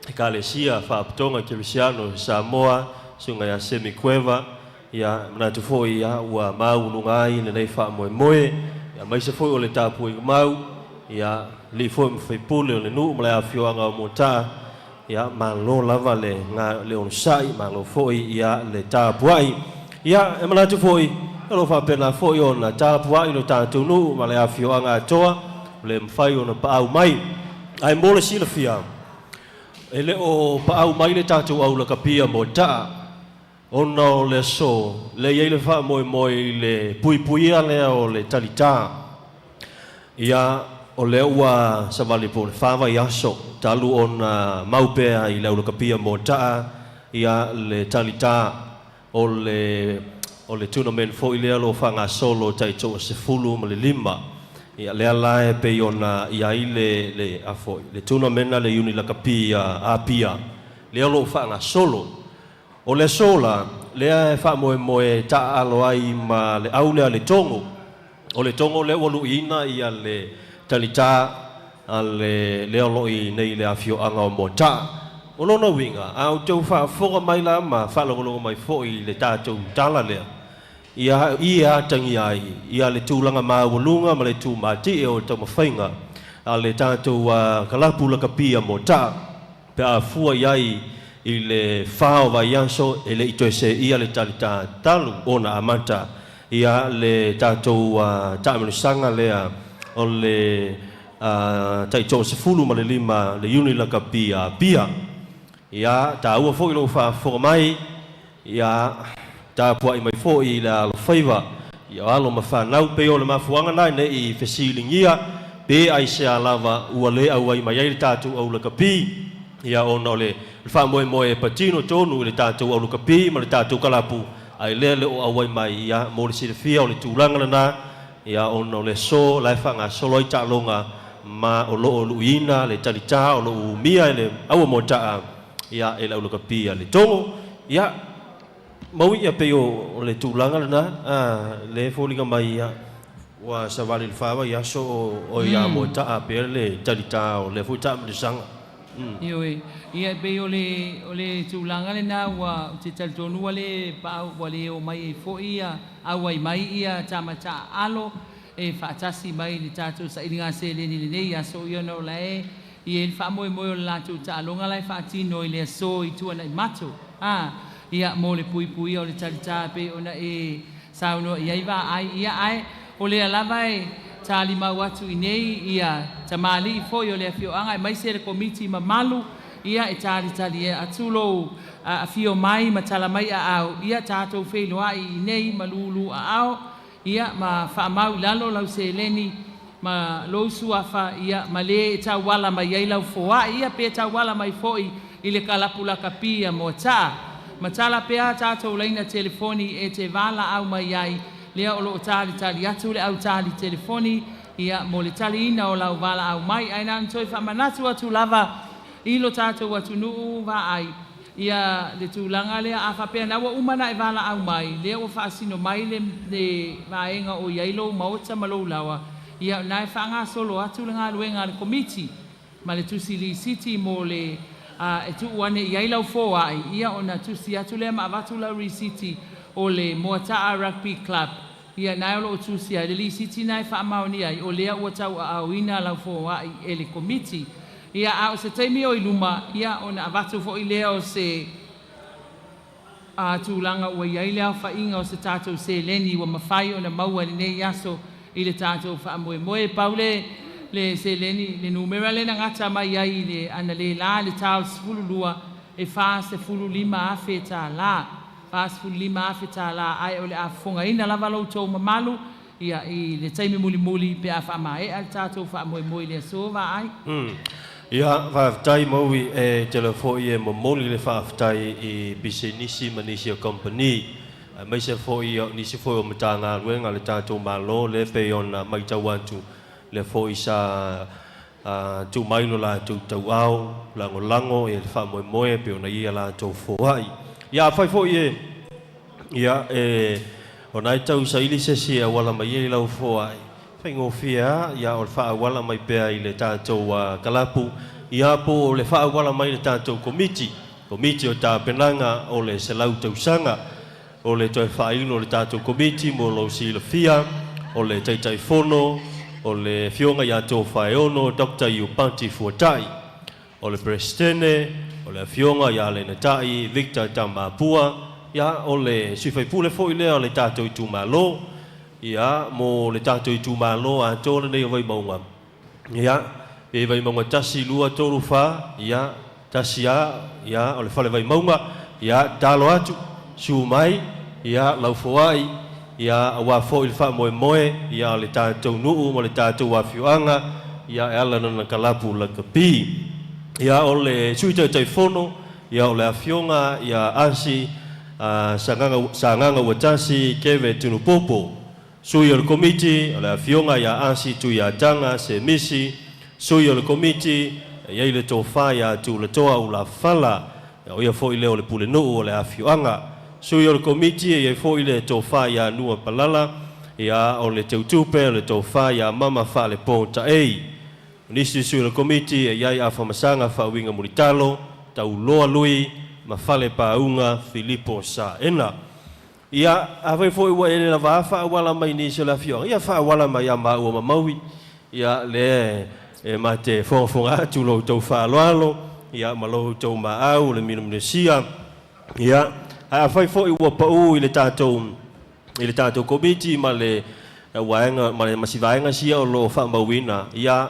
Ekalesia Faapotopotoga Kerisiano Samoa, susuga ia Semi Kueva. Ia manatu foi ia ua maualuga ai lenei faamoemoe, ia aemaise foi o le tapuaiga mau ia alii foi ma faipule o le nuu ma le afioaga o Moataa. Ia malo lava le le onosai, malo foi ia le tapuai. Ia e manatu foi o lo o faapena foi ona tapuai lo tatou nuu ma le afioaga atoa, o le mafai ona paau mai. Ae mo le silafia, e le o paau mai le tatou aulakapia Moataa ona o le aso le i ai le faamoemoe i le puipuia lea o le talitā. Ia o lea ua savali po o le 4 vaiaso talu ona mau pea i le aulakapia Moataa ia le talitā o le tournament foi lea o lo o faagasolo taitoa-15. Ia lea la e pei ona i ai le foi le tournament a le Uni Lakapi Apia lea o lo o faagasolo. O le aso la lea e faamoemoe taaalo ai ma le au lea le Togo. O le Togo lea ua luiina ia le talitā a le lea o lo o i nei i le afioaga o Moataa. O lona uiga, a outou faafofoga mai la ma faalogologo mai foi i le tatou tala lea, ia i e atagia ai ia le tulaga maualuga ma le tumatie o le taumafaiga a le tatou kalapu lakapia Moataa pe a fua i ai i le 4 o vaiaso e le i toe seia le talitā talu ona amata ia le tatou taamilosaga lea o le taitoa-15 le Uni Lakapi Apia. Ia taua foi lou faafofoga mai, ia tapuai mai foi i le alofaiva ia alo ma fanau pei o le mafuaaga na nei fesiligia pe aisea lava ua le auai mai ai le tatou aulakapi. Ia ona o le faamoemoe e patino tonu i le tatou aulakapi ma le tatou kalapu, ae lea le o auai mai. Ia mo le silafia o le tulaga lena, ia ona o le aso la e faagasolo ai taaloga ma o lo o luiina le talitā o lo o umia e le aua Moataa ia e le aulakapi a le Togo. Ia maui ia pei o le tulaga lena le foliga mai ia ua savali le 4 vaiaso o ia Moataa pea le talitā o lea foi taamilosaga. Ioe, ia pei o le tulaga lena ua te talitonu ua le paau ua le o mai ai foi ia auai mai ia tamataa alo e faatasi mai i le tatou sailiga seleni lenei aso, ia ona o la e i ai le faamoemoe o le latou taaloga la e faatino i le aso i tuanai mato. Ia mo le puipuia o le talitā pei ona e saunoa i ai vaai, ia ae o lea lava e talimau atu i nei ia tamalii foi o le afioaga aemaise le komiti mamalu, ia e talitali e atu lou afio mai ma tala mai aao, ia tatou feiloai i nei ma lulu aao, ia ma faamau i lalo lau seleni ma lou suafa, ia ma le tauala mai ai lau foai, ia pe tauala mai foi i le kalapu lakapi a Moataa. Matala pea tatou laina telefoni e te valaau mai ai, lea o loo talitali atu le au tali telefoni ia mo le taliina o lau valaau mai. Ae na ona toe faamanatu atu lava i lo tatou atunuu vaai ia le tulaga lea a faapea na ua uma ona e valaau mai, lea ua faasino mai le le vaega o i ai lou maota ma lou laoa, ia o lena e faagasolo atu le galuega a le Komiti ma le tusi lisiti mo le e tuu ane i ai lau foai, ia ona tusi atu lea ma avatu lau risiti o le Moataa Rugby Club, ia na o loo tusi ai le lisiti na e faamaonia ai o lea ua tauaaoina lau foai e le Komiti. Ia a o se taimi o i luma, ia ona avatu foi lea o se tulaga ua i ai le aofaiga o se tatou seleni ua mafai ona maua i lenei aso i le tatou faamoemoe. Pau le le seleni, le numera lea na gata mai ai i le analeila i le ta o le 12, e $45,000. $45,000, ae o le a fofogaina lava lo outou mamalu ia i le taimi mulimuli pe a faamaea le tatou faamoemoe i le aso. Vaai. Ia, faafetai Maui, e tele foi e momoli le faafetai i pisinisi ma nisi o kamupani, aemaise foi o nisi foi o Matagaluega a le tatou Malo, lea e pei ona matau atu, lea foi sa tuu mai lo latou tauao lagolago i le faamoemoe e pei ona i ai a latou foai. Ia, afai foi e, ia, e, o na e tau saili se isi e auala mai ai lau foai, faigofie lava, ia, o le faaauala mai pea i le tatou kalapu, ia, po o le faaauala mai i le tatou Komiti, Komiti o Tapenaga o le 100 Tausaga. O le toe faailo o le tatou Komiti mo lou silafia, o le Taitaifono, o le Afioga ia Tofaeono Doctor Iupati Fuatai. O le Peresetene, o le Afioga ia Lenatai Victor Tamapua, ia, o le sui faipule foi lea o le tatou itumalo, ia, mo le tatou itumalo atoa lenei o Vaimauga, ia, pe Vaimauga 1, 2, 3, 4, ia, tasi a, ia, o le Fale Vaimauga, ia, tatalo atu, susu mai, ia, lau foai, ia, aua foi le faamoemoe, ia, o le tatou nuu ma le tatou afioaga, ia, e ala i lana kalapu lakapi. Ia, o le Sui Taitaifono, ia, o le Afioga ia Asi Sagaga, Sagaga Uatasi Keve Tunupopo. Sui o le Komiti, o le Afioga ia Asi Tuiataga Semisi. Sui o le Komiti, e i ai le Tofa ia Tulatoa Ulafala, ia o ia foi lea o le Pulenuu o le afioaga. Sui o le Komiti, e i ai foi le Tofa ia Nua Palala, ia o le Teutupe, o le Tofa ia Mama Faalepo Taei. O nisi sui o le Komiti, e i ai Afamasaga Faauiga Mulitalo, Tauloa Lui ma Falepāuga Filipo Saena. Ia, afai foi ua e le lava faaauala mai nisi o le afioaga, ia faaauala mai ia maua ma Maui. Ia, lea e ma te fogafoga atu lo outou faaaloalo, ia, ma lo outou maau o le minominosia. Ia, ae afai foi ua pau i le tatou, i le tatou Komiti ma le vaega, ma le, ma si vaega sia o lo o faamauina, ia,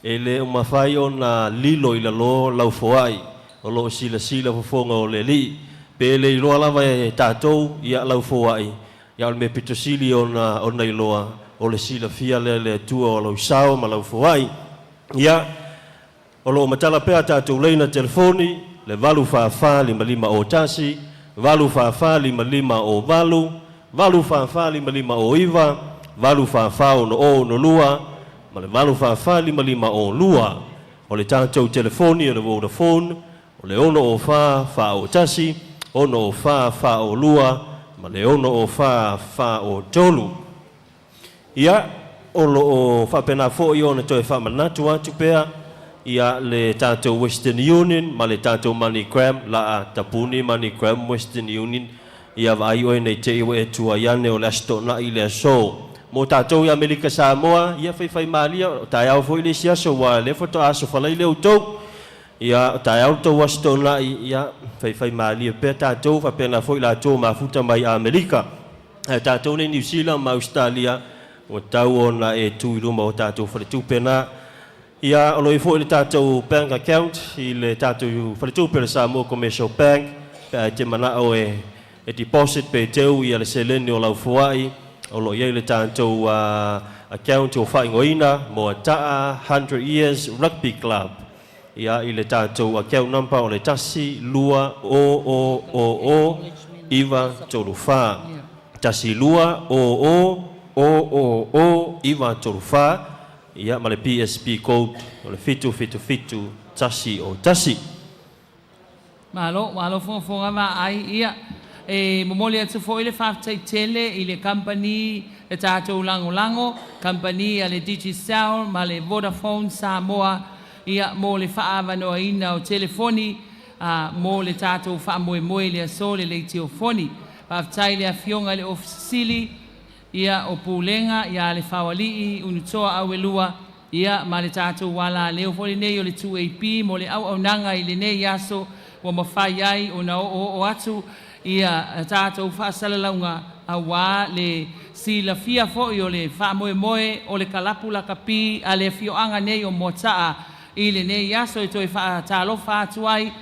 e le o mafai ona lilo i lalo lau foai o lo o silasila fofoga o le Alii. Pe le iloa lava e tatou, ia, lau foai, ia, o le mea pito sili ona, ona iloa, o le silafia lea e le Atua o lou sao ma lau foai. Ia, o lo o matala pea a tatou leina telefoni, le 8 4 4 5 5 o 1, 8 4 4 5 5 o 8, 8 4 4 5 5 o 9, 8 4 4 6 o 6 2, ma le 8 4 4 5 5 o 2. O le tatou telefoni o le Vodafone, o le 6 o 4 4 o 1, 6 o 4 4 o 2, ma le 6 o 4 4 o 3. Ia, o lo o faapena foi ona toe faamanatu atu pea, ia, le tatou Western Union ma le tatou MoneyGram, la a tapuni MoneyGram Western Union, ia vaai oe nei te i ua e tuai ane o le Aso Toonai le aso. Mo tatou i Amerika Samoa, ia faifaimalie, o taeao foi le isi aso, aua o lea faatoa aso Faraile outou. Ia, o taeao le tou Aso Toonai, ia, faifaimalie pea tatou, faapena foi latou o mafuta mai Amerika. Ae tatou nei Niu Sila ma Ausetalia, ua tatau ona e tu i luma o tatou faletupe na. Ia, o lo o i ai foi le tatou bank account i le tatou faletupe o le Samoa Commercial Bank, pe a e te manao e e deposit pe teu ia le seleni o lau foai, o lo o i ai le tatou account ua faaigoaina Moataa 100 Years Rugby Club. Ia i le tatou account number o le 1 2 O O O O 9 3 4. 1 2 O O O O O 9 3 4. Ia ma le PSP code o le 7 7 7 1 o 1. Malo, malo fogafoga vaai ia. E momoli atu foi le faafetai tele i le kamupani e tatou lagolago, kamupani a le Digicel ma le Vodafone Samoa ia mo le faaavanoaina o telefoni a mo le tatou faamoemoe i le aso le leitiofoni. Faafetai i le Afioga i le Ofisa Sili ia o Pulega ia Lefaoalii Unutoa Auelua ia ma le tatou alaleo foi lenei o le 2AP mo le auaunaga i lenei aso ua mafai ai ona oooo atu ia tatou faasalalauga auā le silafia foi o le faamoemoe o le kalapu lakapi a le afioaga nei o Moataa i lenei aso e toe faatalofa atu ai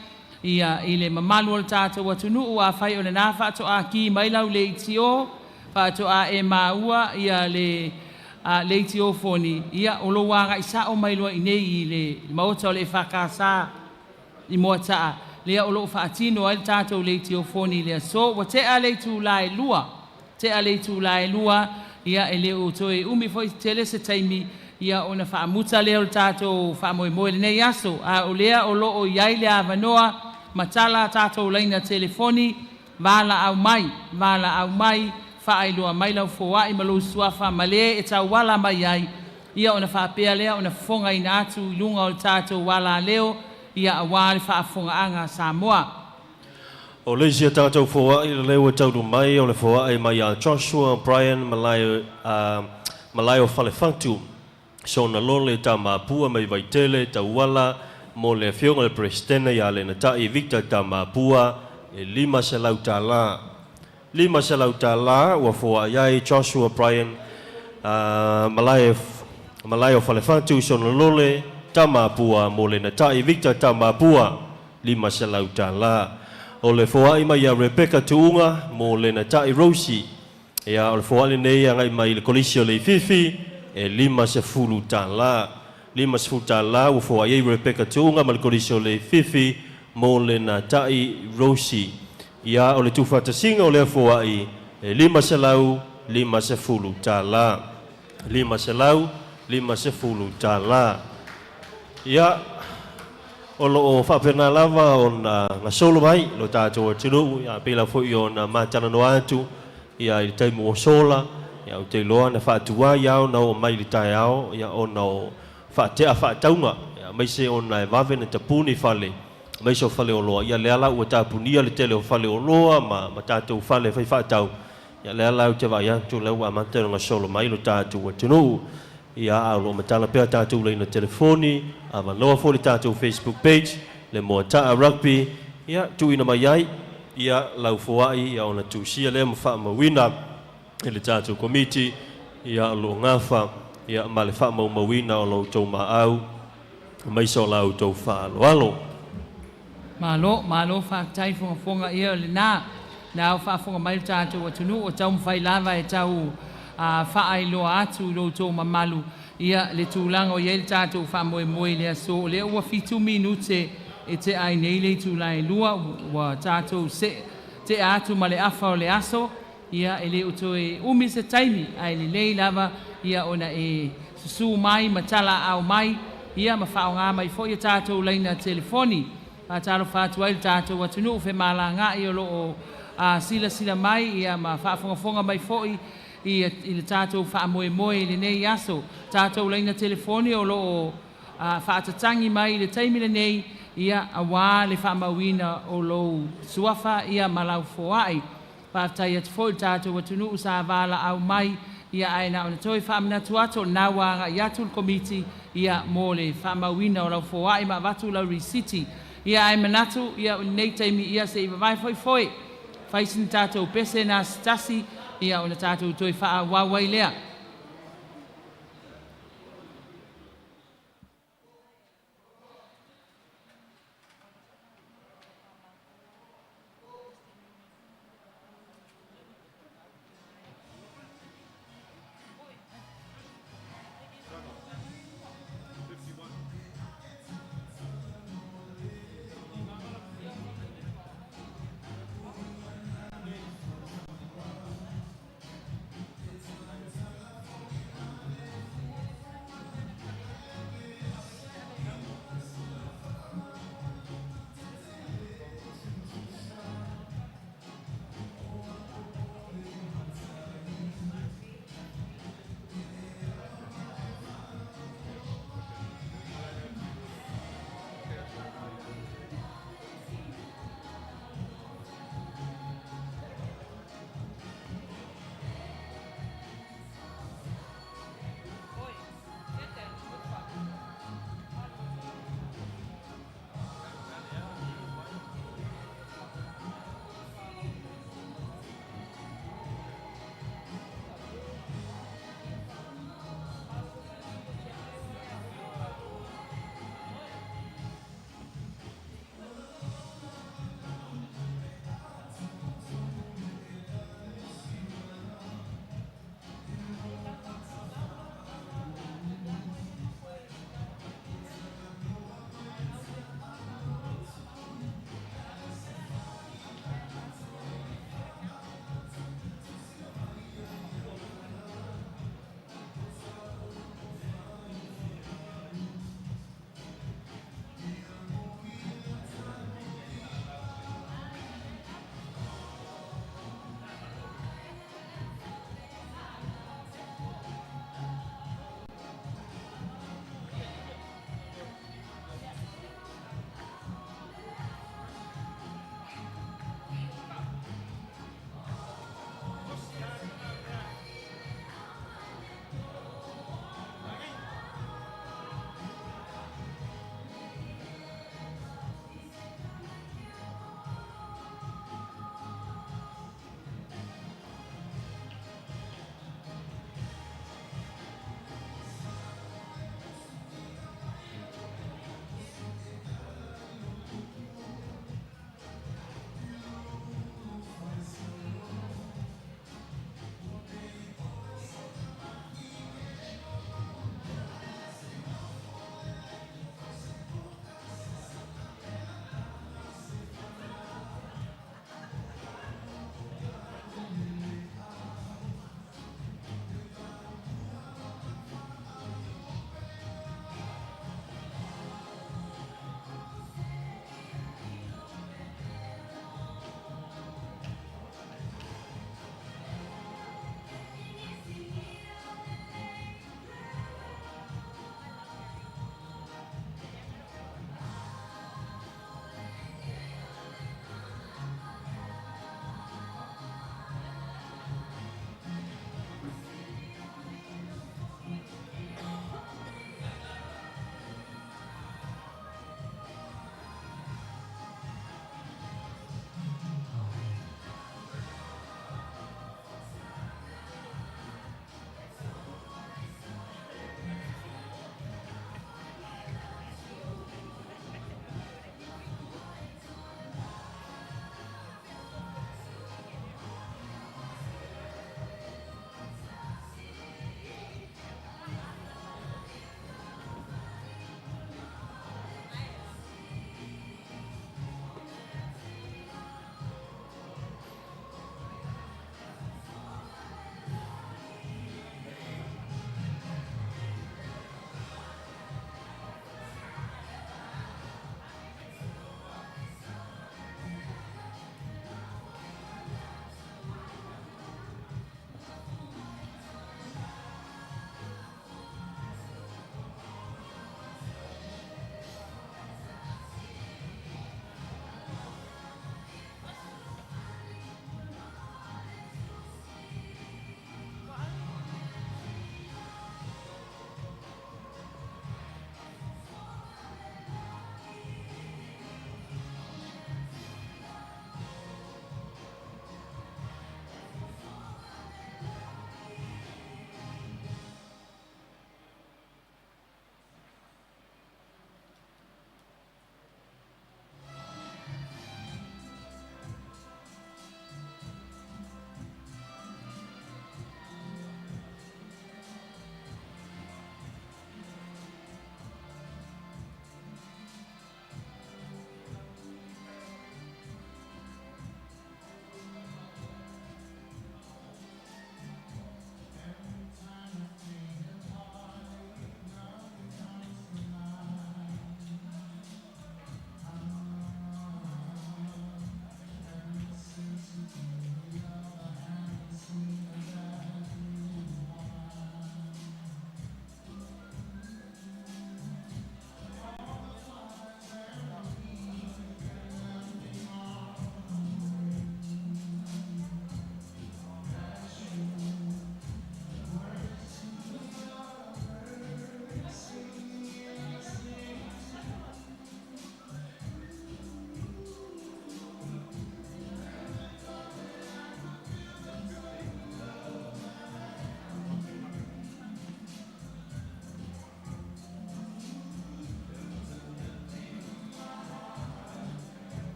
ia i le mamalu o le tatou atunuu. Afai o lena faatoa ki mai lau leitio, faatoa e maua ia le leitio foni, ia o lou agai sao mai loa i nei i le maota o le EFKS i Moataa lea o loo faatino ai le tatou leitiofoni i le aso. Ua tea le itula e 2, tea le itula e 2, ia e le o toe umi foi tele se taimi ia ona faamuta lea o le tatou faamoemoe i lenei aso. A o lea o loo i ai le avanoa, matala tatou laina telefoni, valaau mai, valaau mai, faailoa mai lau foai ma lou suafa ma le e tauala mai ai, ia ona faapea lea ona fofogaina atu i luga o le tatou alaleo ia auā le faafofogaaga a Samoa. O le isi a tatou foai le ua taulu mai o le foai mai ia Joshua Brian Malae, Malae o Falefatu, sona lole Tamapua mai Vaitele tauala mo le afioga i le Peresetene ia Lenatai Victor Tamapua e $500. $500 ua foai ai Joshua Brian Malae, Malae o Falefatu, sona lole Tamapua mo Lenatai Victor Tamapua $500. O le foai mai ia Rebecca Tuuga mo Lenatai Rosie. Ia o le foai lenei agai mai le Kolisi o Leififi e $50. $50 ua foai ai Rebecca Tuuga ma le Kolisi o Leififi mo Lenatai Rosie. Ia o le tuufaatasiga o lea foai e $550. $550. Ia o loo faapena lava ona gasolo mai lo tatou atunuu, ia pei lava foi ona matalanoa atu ia i le taimi ua sola. Ia ou te iloa na faatuai lava ona oo mai i le taeao ia ona o faatea faatauga, ia aemaise ona e vave ona tapuni fale, aemaise o faleoloa. Ia lea la ua tapunia le tele o faleoloa ma tatou fale fai faatau. Ia lea la ou te vaai atu lea ua amata ona gasolo mai lo tatou atunuu. Ia a o loo matala pea tatou laina telefoni, avanoa foi le tatou Facebook page le Moataa Rugby, ia tuuina mai ai ia lau foai ia ona tusia lea ma faamauina e le tatou komiti ia o loo gafa ia ma le faamaumauina o lo outou maau aemaise o la outou faaaloalo. Malo, malo faafetai fogafoga ia o lena. Na o faafofoga mai le tatou atunuu o taumafai lava e tau faailoa atu i lo outou mamalu ia le tulaga o i ai le tatou faamoemoe i le aso. O lea ua 7 minute e tea ai nei le itula e 2, ua tatou tea atu ma le afa o le aso. Ia e le o toe umi se taimi, ae lelei lava ia ona e susū mai ma talaaao mai ia ma faaaoga mai foi a tatou laina telefoni. Faatalofa atu ai le tatou atunuu femalagaai o loo silasila mai ia ma faafogafoga mai foi i le tatou faamoemoe i lenei aso. Tatou laina telefoni o loo faatatagi mai i le taimi lenei ia auā le faamauina o lou suafa ia ma lau foai. Faafetai atu foi i le tatou atunuu sa valaau mai ia ae na ona toe faamanatu atu o lena ua agai atu le Komiti ia mo le faamauina o lau foai ma avatu lau risiti. Ia ae manatu ia o lenei taimi ia se i vavae foi foe fai sina tatou pese na se tasi ia ona tatou toe faaauau ai lea.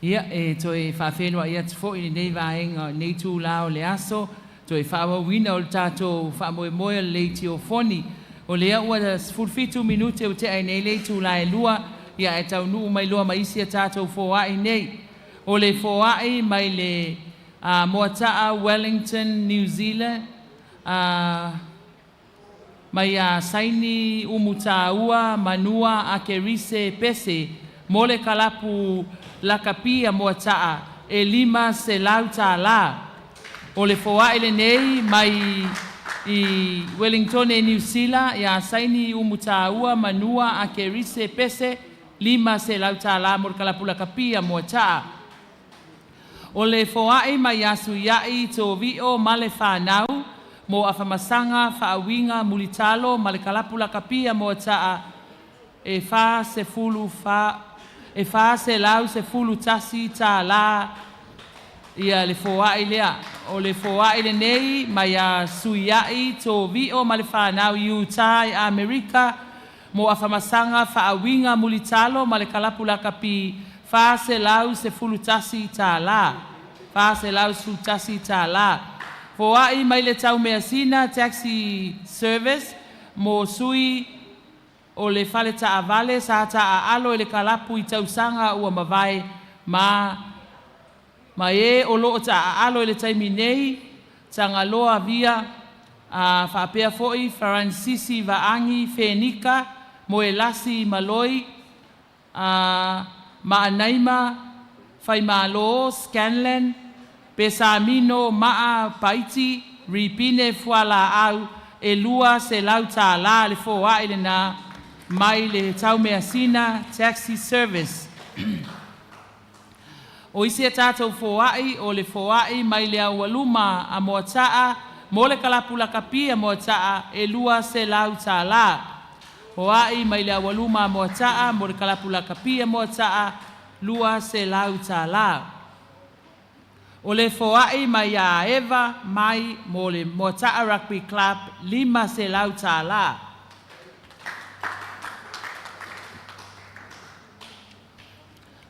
Ia, e toe faafeiloai atu foi i lenei vaega o lenei itulā o le aso, toe faaauauina o le tatou faamoemoe o le leitiofoni. O lea ua 17 minute ua tea ai nei le itulā e 2, ia ae taunuu mai loa ma isi a tatou foai nei. O le foai mai le Moataa Wellington, New Zealand, mai ia Saini Umutāua Manua Akerise Pese mo le kalapu lakapi a Moataa e $500. O le foai lenei mai i Wellingtone Niu Sila ia Saini Umutāua Manua Akerise Pese $500 mo le kalapu lakapi a Moataa. O le foai mai ia Suiai Tovio ma le whanau mo afamasaga faauiga mulitalo ma le kalapu lakapi a Moataa e 44 e $411 ia le foai lea. O le foai lenei mai ia Suiai Tovio ma le whanau i Utah i Amerika mo afamasaga faauiga mulitalo ma le kalapu lakapi $411. $411. Foai mai le Taumeasina Taxi Service mo sui o le fale taavale sa taaalo i le kalapu i tausaga ua mavae ma e o loo taaalo i le taimi nei Tagaloa Via faapea foi Faransisi Vaagi Fenika Moelasi Maloi Maanaima Faimalo Scanlan Pesamino Maa Paiti Ripine Fualaau e $200 le foai lena mai le Taumeasina Taxi Service. O isi a tatou foai o le foai mai le aualuma a Moataa mo le kalapu lakapi a Moataa e $200. Foai mai le aualuma a Moataa mo le kalapu lakapi a Moataa $200. O le foai mai ia Eva mai mo le Moataa Rugby Club $500.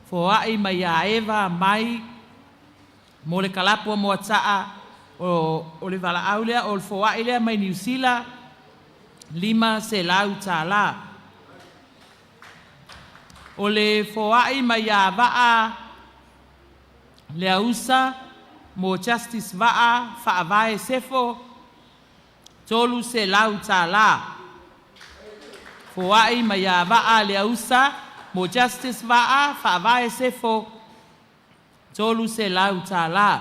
Foai mai ia Eva mai mo le kalapu a Moataa o le valaau lea o le foai lea mai Niu Sila $500. O le foai mai ia Vaa Leausa mo Justice Vaa Faavae Sefo $300. Foai mai ia Vaa Leausa mo Justice Vaa Faavae Sefo $300.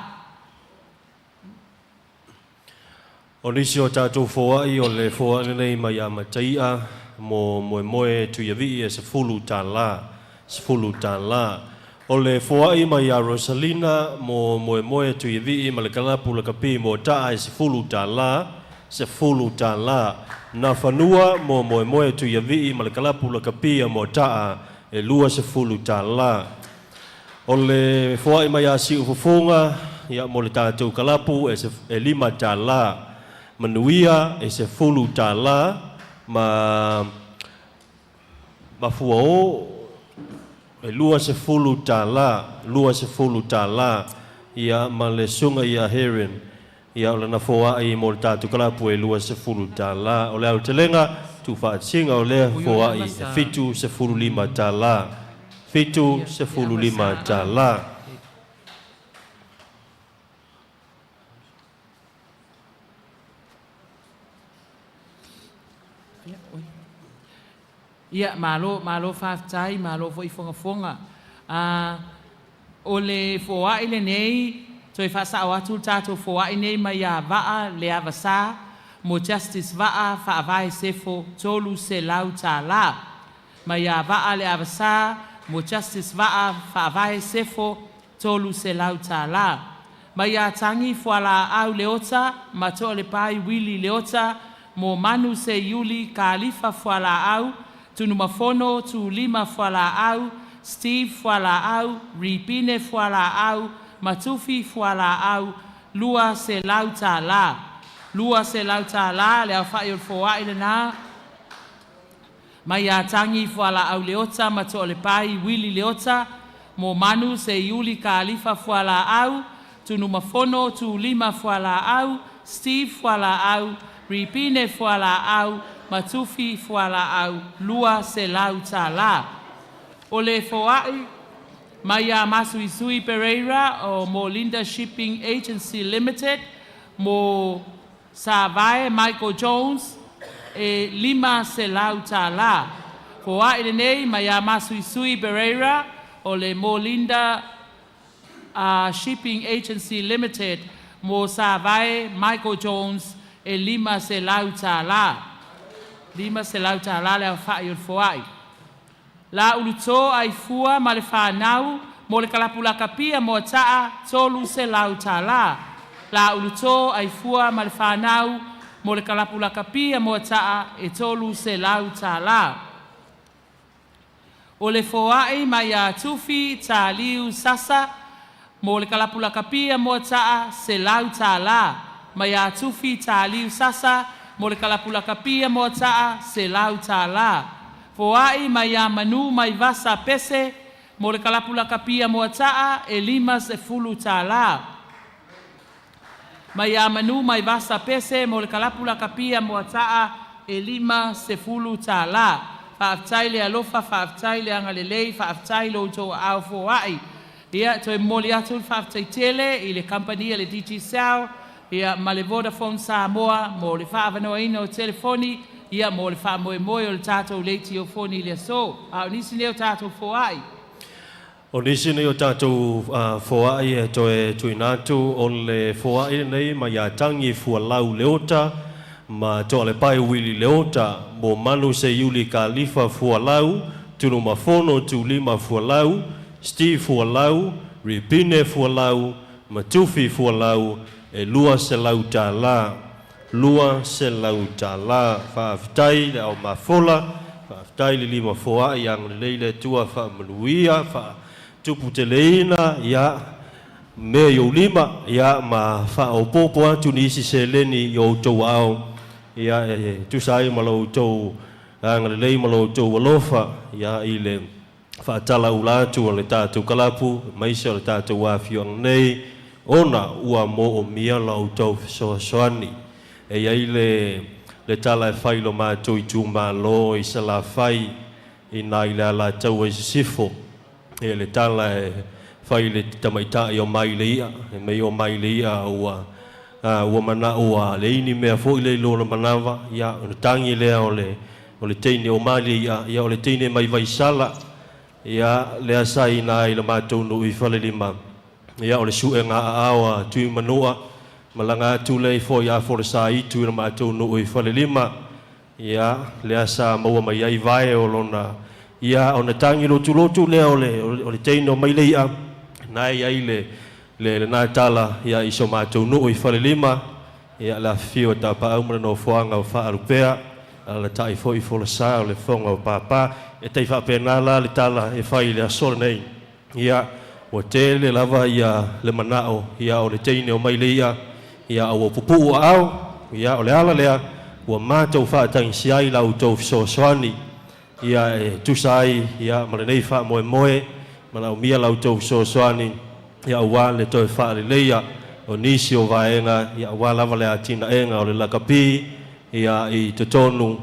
O nisi o tatou foai o le foai lenei mai ia Mataia mo Moemoe Tuiavii e $10, $10. O le foai mai ia Rosalina mo Moemoe Tuiavii ma le kalapu lakapi Moataa e $10, $10. Na fanua mo Moemoe Tuiavii ma le kalapu lakapi a Moataa e $20. O le foai mai ia Siufofoga ia mo le tatou kalapu e $5. Manuia e $10 ma Fuao e $20, $20 ia ma le suga ia Heron ia o lana foai mo le tatou kalapu e $20. O le aotelega tuufaatiga o lea foai e $75, $75. Ia, malo, malo faafetai, malo foi fogafoga. O le foai lenei, toe faasao atu le tatou foai nei mai ia Vaa le Avasā mo Justice Vaa Faavae Sefo $300. Mai ia Vaa le Avasā mo Justice Vaa Faavae Sefo $300. Mai ia Tagi Fualaau Leota ma Toalepai Wili Leota mo Manu Seiuli Kalifa Fualaau Tunumafono Tulima Fualaau Steve Fualaau Ripine Fualaau Matufi Fualaau $200. $200 le aofai o le foai lena mai ia Tagi Fualaau Leota ma Toalepai Wili Leota Mo Manu Seiuli Kalifa Fualaau, Tunumafono Tulima Fualaau, Steve Fualaau, Ripine Fualaau, Matufi Fualaau, $200. O le foai mai ia Masuisui Pereira o Molinda Shipping Agency Limited mo Savae Michael Jones e $500. Foai lenei mai ia Masuisui Pereira o le Molinda Shipping Agency Limited mo Savae Michael Jones e $500. $500 le aofa'i o le foa'i. La ulutō ai fua ma le fanau mo le kalapu lakapia Moata'a $300. La ulutō ai fua ma le fanau mo le kalapu lakapia Moata'a e $300. O le foa'i mai ia Tufi Taliu Sasa mo le kalapu lakapia Moata'a $100. Mai ia Tufi Taliu Sasa mo le kalapu lakapia Moata'a $100. Foa'i mai ia Manu mai Vasa Pese mo le kalapu lakapia Moata'a e $50. Mai ia Manu mai Vasa Pese mo le kalapu lakapia Moata'a e $50. Faafetai le alofa, faafetai le agalelei, faafetai lo outou aao foai. Ia toe momoli atu le faafetai tele i le kamupani a le Digicel ia ma le Vodafone Samoa mo le faaavanoaina o telefoni ia mo le faamoemoe o le tatou leitiofoni i le aso. A o nisi nei o tatou foai. O nisi nei o tatou foai e toe tuuina atu o le foai lenei mai ia Tagi Fualau Leota ma Toalepai Wili Leota mo Manu Seiuli Kalifa Fualau, Tunumafono Tulima Fualau, Steve Fualau, Ripine Fualau, ma Tufi Fualau e $200. $200. Faafetai le aumafola, faafetai le lima foai, agalelei le Atua faamanuia, faatuputeleina ia mea i ou lima, ia ma faaopoopo atu nisi seleni i o outou aao, ia e tusa ai ma lo outou agalelei ma lo outou alofa, ia i le faatalaula atu o le tatou kalapu, aemaise o le tatou afioaga nei, ona ua moomia la outou fesoasoani. E i ai le tala e fai i lo matou itumalo i Salafai i ina i le Alataua i Sisifo. E le tala e fai i le tamaitai o mai le i'a, e mei o mai le i'a ua ua mana'o ua leai ni mea foi lea i lona manava, ia ona tagi lea o le o le teine o mai le i'a, ia o le teine mai Vaisala, ia lea sa i ina i le matou nuu i Falelima, ia o le su'ega aao a Tuimanua, malaga atu lea ifo ia Folosaitu i le matou nuu i Falelima, ia lea sa maua mai ai vae o lona, ia ona tagi lotulotu lea o le o le teine o mai le i'a, na e i ai le le lena tala ia i so matou nuu i Falelima, ia le afifio o Tapaau ma le nofoaga o Faalupea, alaalatai foi Folasa o le fofoga o Papa. E tai faapena la le tala e fai i le aso lenei. Ia, ua tele lava ia le manao ia o le teine o mai le i'a, ia a ua pupuu aao, ia o le ala lea ua matou faatagisia ai la outou fesoasoani, ia e tusa ai ia ma lenei faamoemoe, manaomia la outou fesoasoani, ia aua le toe faaleleia o nisi o vaega, ia aua lava le atinaega o le lakapi, ia i totonu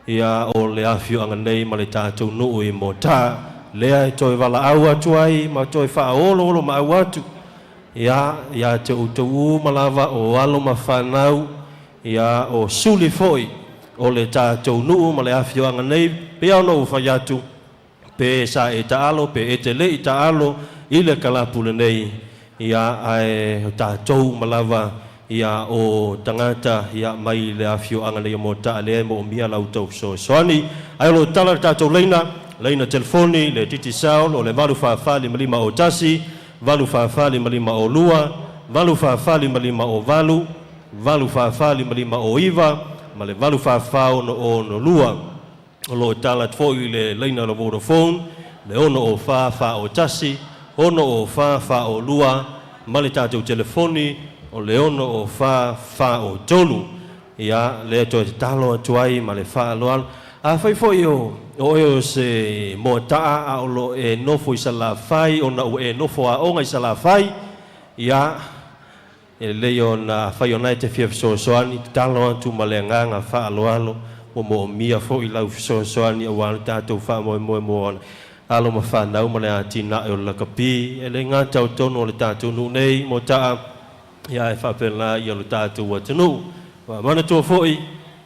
ia o le afioaga nei ma le tatou nuu i Moataa, lea e toe valaau atu ai ma toe faaoloolomaau atu ia ia te outou uma lava o alo ma fanau, ia o suli foi o le tatou nuu ma le afioaga nei, pei ona ou fai atu, pe sa e taalo pe e te le i taalo i le kalapu lenei, ia ae o tatou uma lava ia o tagata ia mai le afioaga nei o Moataa lea e moomia la outou fesoasoani. Ae o lo o tala le tatou laina, laina telefoni le Digicel o le 84455 o 1, 84455 o 2, 84455 o 8, 84455 o 9 ma le 844 662. O lo o tala atu foi i le laina o le Vodafone, le 6 o 4 4 o 1, 6 o 4 4 o 2, ma le tatou telefoni o le 6 o 4 4 o 3. Ia, lea toe tatalo atu ai ma le faaaloalo. Afai foi o oe o se Moata'a a o lo o e nofo i Salafai ona ua e nofo aoga i Salafai, ia, e lelei ona afai o lena e te fia fesoasoani, tatalo atu ma le agaga faaaloalo, ua moomia foi lau fesoasoani aua lo tatou faamoemoe mo alo ma fanau ma le atinae o le lakapi, e le gata o totonu o le tatou nuu nei i Moata'a, ia ae faapena ia lo tatou atunuu. Ua manatua foi,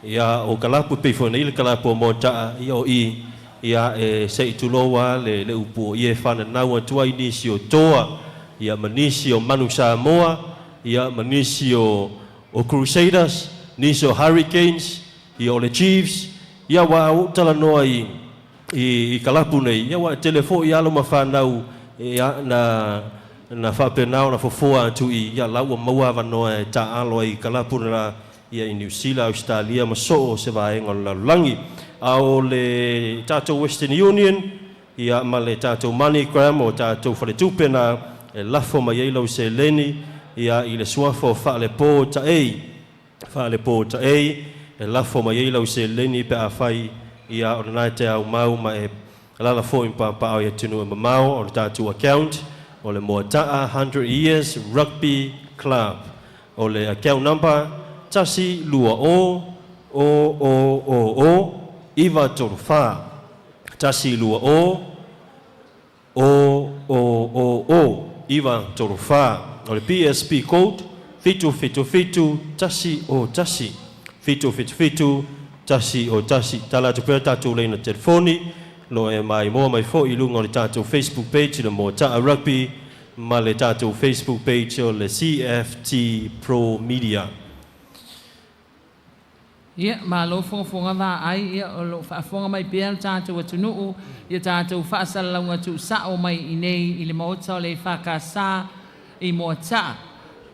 ia, o kalapu e pei foi ona i ai le kalapu a Moata'a, ia o i, ia, e se i tulou lava le le upu o ia e fananau atu ai nisi o toa, ia, ma nisi o Manu Samoa, ia, ma nisi o o Crusaders, nisi o Hurricanes, ia, o le Chiefs, ia, aua ua ou talanoa i i kalapu nei, ia aua e tele foi alo ma fanau ia na na faapena ona fofoa atu i ia la ua maua avanoa e taaalo ai i kalapu na ia i Niu Sila, Ausetalia ma soo se vaega o le lalolagi. A o le tatou Western Union ia ma le tatou MoneyGram o tatou faletupe na e lafo mai ai lau seleni ia i le suafa o Faalepo Taei. Faalepo Taei e lafo mai ai lau seleni pe afai ia o lena e te aumau ma e alaala foi ma papaaao i atunuu e mamao. O le tatou account o le Moata'a 100 Years Rugby Club. O le account number, 1 2 o o o o o 9 3 4. 1 2 o O O O O 9 3 4. O le PSP code, 7 7 7 1 O 1. 7 7 7 1 O 1. Tala atu pea tatou laina telefoni, lo e maimoa mai foi i luga o le tatou Facebook page le Moata'a Rugby ma le tatou Facebook page o le CFT Pro Media. Ia, malo fogafoga vaai, ia, o lo o faafofoga mai pea lo tatou atunuu i a tatou faasalalauga tuusao mai i inei i le Maota o le EFKS i Moataa,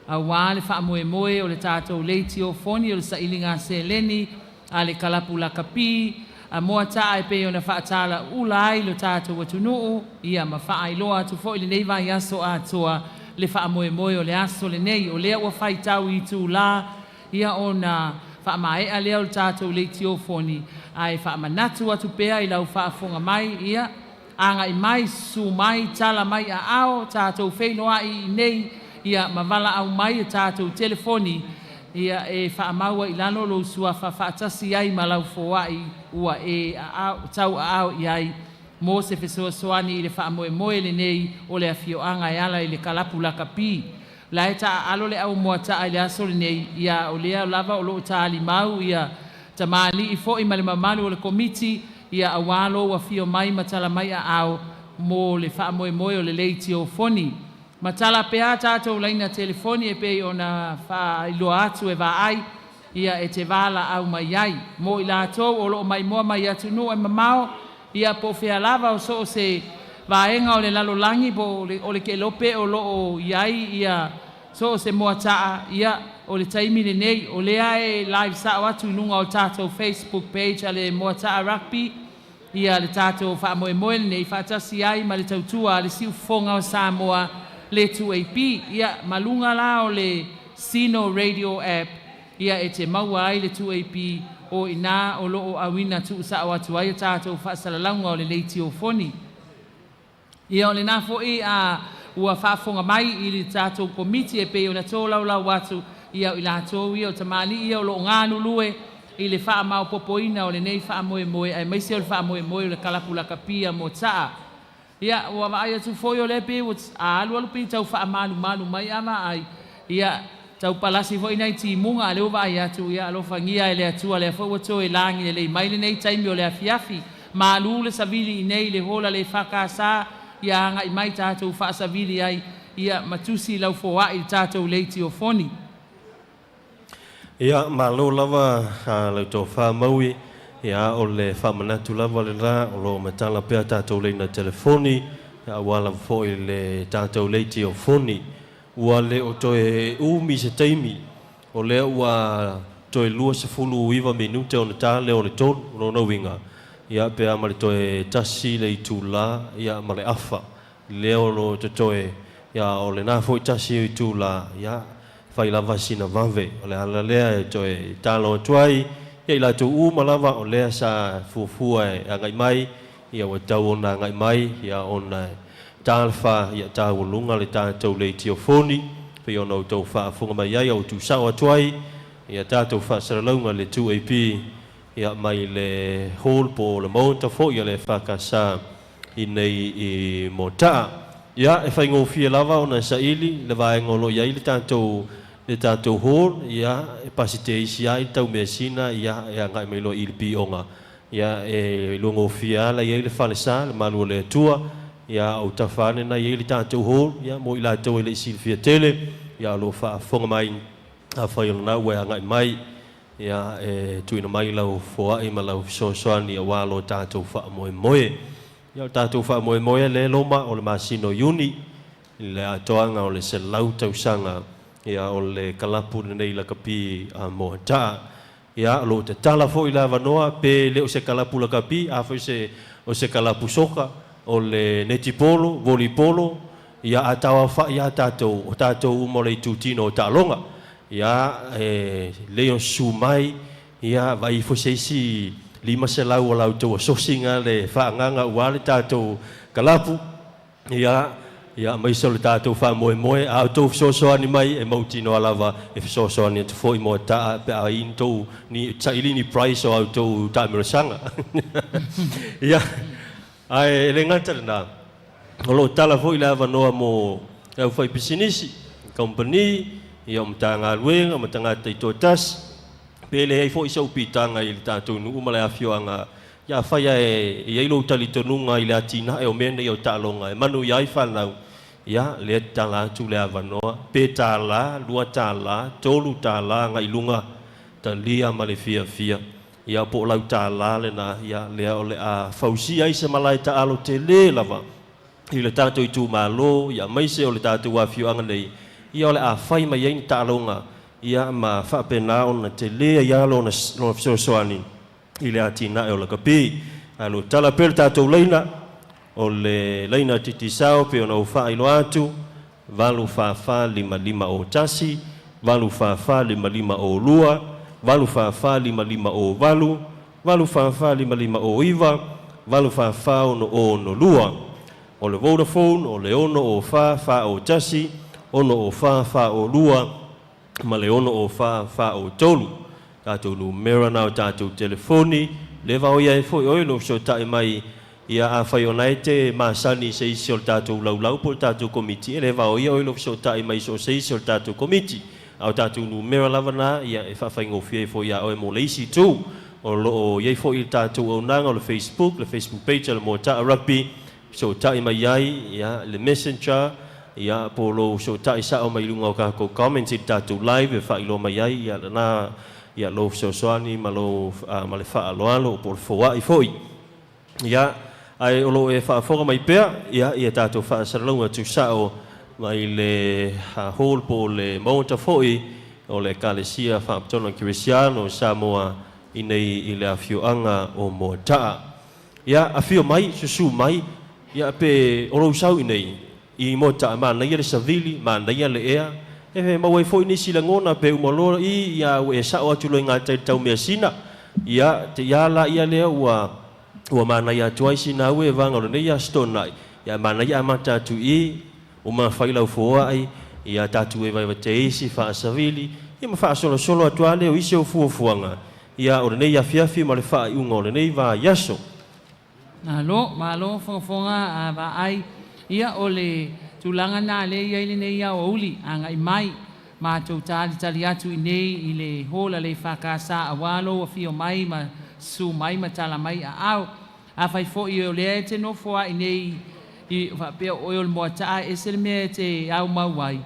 aua le faamoemoe o le tatou leitiofoni o le sailiga seleni a le kalapu lakapi a Moataa e pei ona faatalaula ai lo tatou atunuu, ia, ma faailoa atu foi lenei vaiaso atoa le faamoemoe o le aso lenei, o lea ua faitau i itulā ia ona faamaea lea o le tatou leitiofoni, ae faamanatu atu pea i lau faafofoga mai, ia, agai mai, susu mai, tala mai aao, tatou feiloai i inei, ia, ma valaau mai i tatou telefoni, ia, e faamau ai i lalo lou suafa faatasi ai ma lau foai ua e aao, tauaao i ai mo se fesoasoani i le faamoemoe lenei o le afioaga e ala i le kalapu lakapi. La e taaalo le au Moataa i le aso lenei, ia o lea lava o lo o talimau ia tamalii foi ma le mamalu o le Komiti, ia auā lou afio mai ma tala mai aao mo le faamoemoe o le leitiofoni. Ma tala pea tatou laina telefoni e pei ona faailoa atu e vaai, ia e te valaau mai ai. Mo i latou o lo o maimoa mai atunuu e mamao, ia po o fea lava o so o se vaega o le lalolagi po o le, o le kelope o lo o i ai ia so o se Moata'a, ia o le taimi lenei, o lea e live sa'o atu i luga o le tatou Facebook page a le Moata'a Rugby, ia le tatou faamoemoe lenei faatasi ai ma le tautua a le Siufofoga o Samoa le 2AP. Ia ma luga la o le Sino Radio App, ia e te maua ai le 2AP o i ina o lo o auina tuusao atu ai a tatou faasalalauga o le leitiofoni. Ia o lena foi a ua faafofoga mai i le tatou Komiti e pei ona tolaulau atu, ia o i latou ia o tamalii ia o lo o galulue i le faamaopoopoina o lenei faamoemoe aemaise o le faamoemoe o le kalapu lakapi a Moataa. Ia, ua vaai atu foi o lea pei ua a alualu pei tau faamalumalu mai a vaai, ia, tau palasi foi nai timuga, a o lea ua vaai atu, ia alofagia e le Atua lea foi ua toe lagi lelei mai lenei taimi o le afiafi. Malu le savili i nei i le hola le EFKS, ia agai mai tatou faasavili ai, ia ma tusi lau foai i le tatou leitiofoni. Ia, malo lava lau tofa Maui, ia o le faamanatu lava lena, o lo o matala pea tatou laina telefoni, aua lava foi le tatou leitiofoni. Ua le o toe umi se taimi, o lea ua toe 29 minute ona ta lea o le tolu, o lona uiga, ia pe a ma le toe tasi le itula, ia ma le afa, lea o lo o totoe, ia o lena foi tasi o itula, ia fai lava sina vave. O le ala lea e toe talo atu ai, Ia i latou uma lava o lea sa fuafua e agai mai, ia ua tatau ona agai mai, ia ona e talofa ia taualuga le tatou leitiofoni, pei ona outou faafofoga mai ai, a ua tuusao atu ai ia tatou faasalalauga i le 2AP, ia mai le hall po o le maota foi o le EFKS i nei i Moataa. Ia, e faigofie lava ona saili le vaega o lo o i ai le tatou le tatou hall, ia, e pasi teisi ai le taumeasina, ia, e agai mai loa i le pioga. Ia, e iloagofie lava la i ai le falesa, le malu o le Atua, ia, a o tafa ane na i ai le tatou hall, ia, mo i latou e le i silafia tele, ia, o lo o faafofoga mai, afai o lena ua e agai mai, ia, e tuuina mai lau foai ma lau fesoasoani aua lo tatou faamoemoe. Ia, o le tatou faamoemoe lea e loma o le masina o Iuni, i le atoaga o le 100 tausaga ia o le kalapu lenei lakapi a Moataa. Ia, o lo o tatala foi le avanoa pe le o se kalapu lakapi, a foi se o se kalapu soka, o le netipolo, volipolo, ia a tauaofa'i lava tatou, o tatou uma o le itutino o taaloga. Ia, e lelei ona susu mai, ia vaai ifo se isi 500 o la outou asosi na le faaagaga aua le tatou kalapu. Ia, ia aemaise o le tatou faamoemoe, a outou fesoasoani mai, e mautinoa lava e fesoasoani atu foi Moataa pe a i ni tou ni saili ni prize o a outou taamilosaga. Ia, ae e le gata lena, o lo o tala foi le avanoa mo le aufaipisinisi, kamupani, ia o Matagaluega ma tagata taitoatasi, pe leai foi sou piitaga i le tatou nuu ma le afioaga. Ia afai lava e i ai lou talitonuga i le atinae o mea nei o taaloga e manuia ai fanau, ia, lea e tatala atu le avanoa, pe $1, $2, $3 agai i luga, talia ma le fiafia. Ia, po o lau $1 lena, ia, lea o le a fausia ai se malae taalo tele lava i le tatou itumalo, ia, aemaise o le tatou afioaga nei, ia, o le a fai mai ai ni taaloga, ia, ma faapena ona tele ai lava lona fesoasoani i le atinae o lakapi. Ae o lo o tala pea le tatou laina, o le laina Digicel pei ona ou faailoa atu, 8 4 4 5 5 o 1, 8 4 4 5 5 o 2, 8 4 4 5 5 o 8, 8 4 4 5 5 o 9, 8 4 4 6 6 2. O le Vodafone, o le 6 o 4 4 o 1, 6 o 4 4 o 2, ma le 6 o 4 4 o 3. Tatou numera na o tatou telefoni, le vaoia ai foi oe lou fesootai mai. Ia, afai o na e te masani i se isi o le tatou laulau po o le tatou komiti, e le vaoia oe lou fesootai mai i so o se isi o le tatou komiti. A o tatou numera lava na, ia, e faafaigofie ai foi iā oe mo le isi itu. O lo o i ai foi le tatou auaunaga o le Facebook, le Facebook page a le Moataa Rugby, fesootai mai ai, ia, le Messenger, ia, po o lou fesootai sao mai i luga o tatou comments i le tatou live e faailoa mai ai, ia, lena, ia, lou fesoasoani ma lou, ma le faaaloalo po o le foai foi. Ia, ae o lo o e faafofoga mai pea, ia, i a tatou faasalalauga tuusao mai le hall po o le maota foi o le Ekalesia Faapitoa Kerisiano o Samoa i nei i le afioaga o Moataa. Ia, afio mai, susu mai, ia, pe o lou sau i nei i Moataa, manaia le savili, manaia le ea, e maua ai foi nisi lagona pe uma loa i, ia, ua e sao atu loa i gatai i le taumeasina. Ia, te ia la ia lea ua ua manaia atu ai sina au e vaga o lenei aso Toonai, ia manaia amata atu i ua mafai lau foai, ia tatou e vaevae teisi faasavili, ia ma faasolosolo atu lava lea o isi o fuafuaga, ia o lenei afiafi ma le faaiuga o lenei vaiaso. Malo, malo fogafoga a vaai. Ia o le tulaga na lea e i ai lenei aoauli agai mai matou talitali atu i nei i le hall a le EFKS aua lou afio mai ma susu mai ma tala mai aao. Afai foi o lea e te nofo lava i nei i faapea o oe o le Moataa e ese le mea e te aumau ai,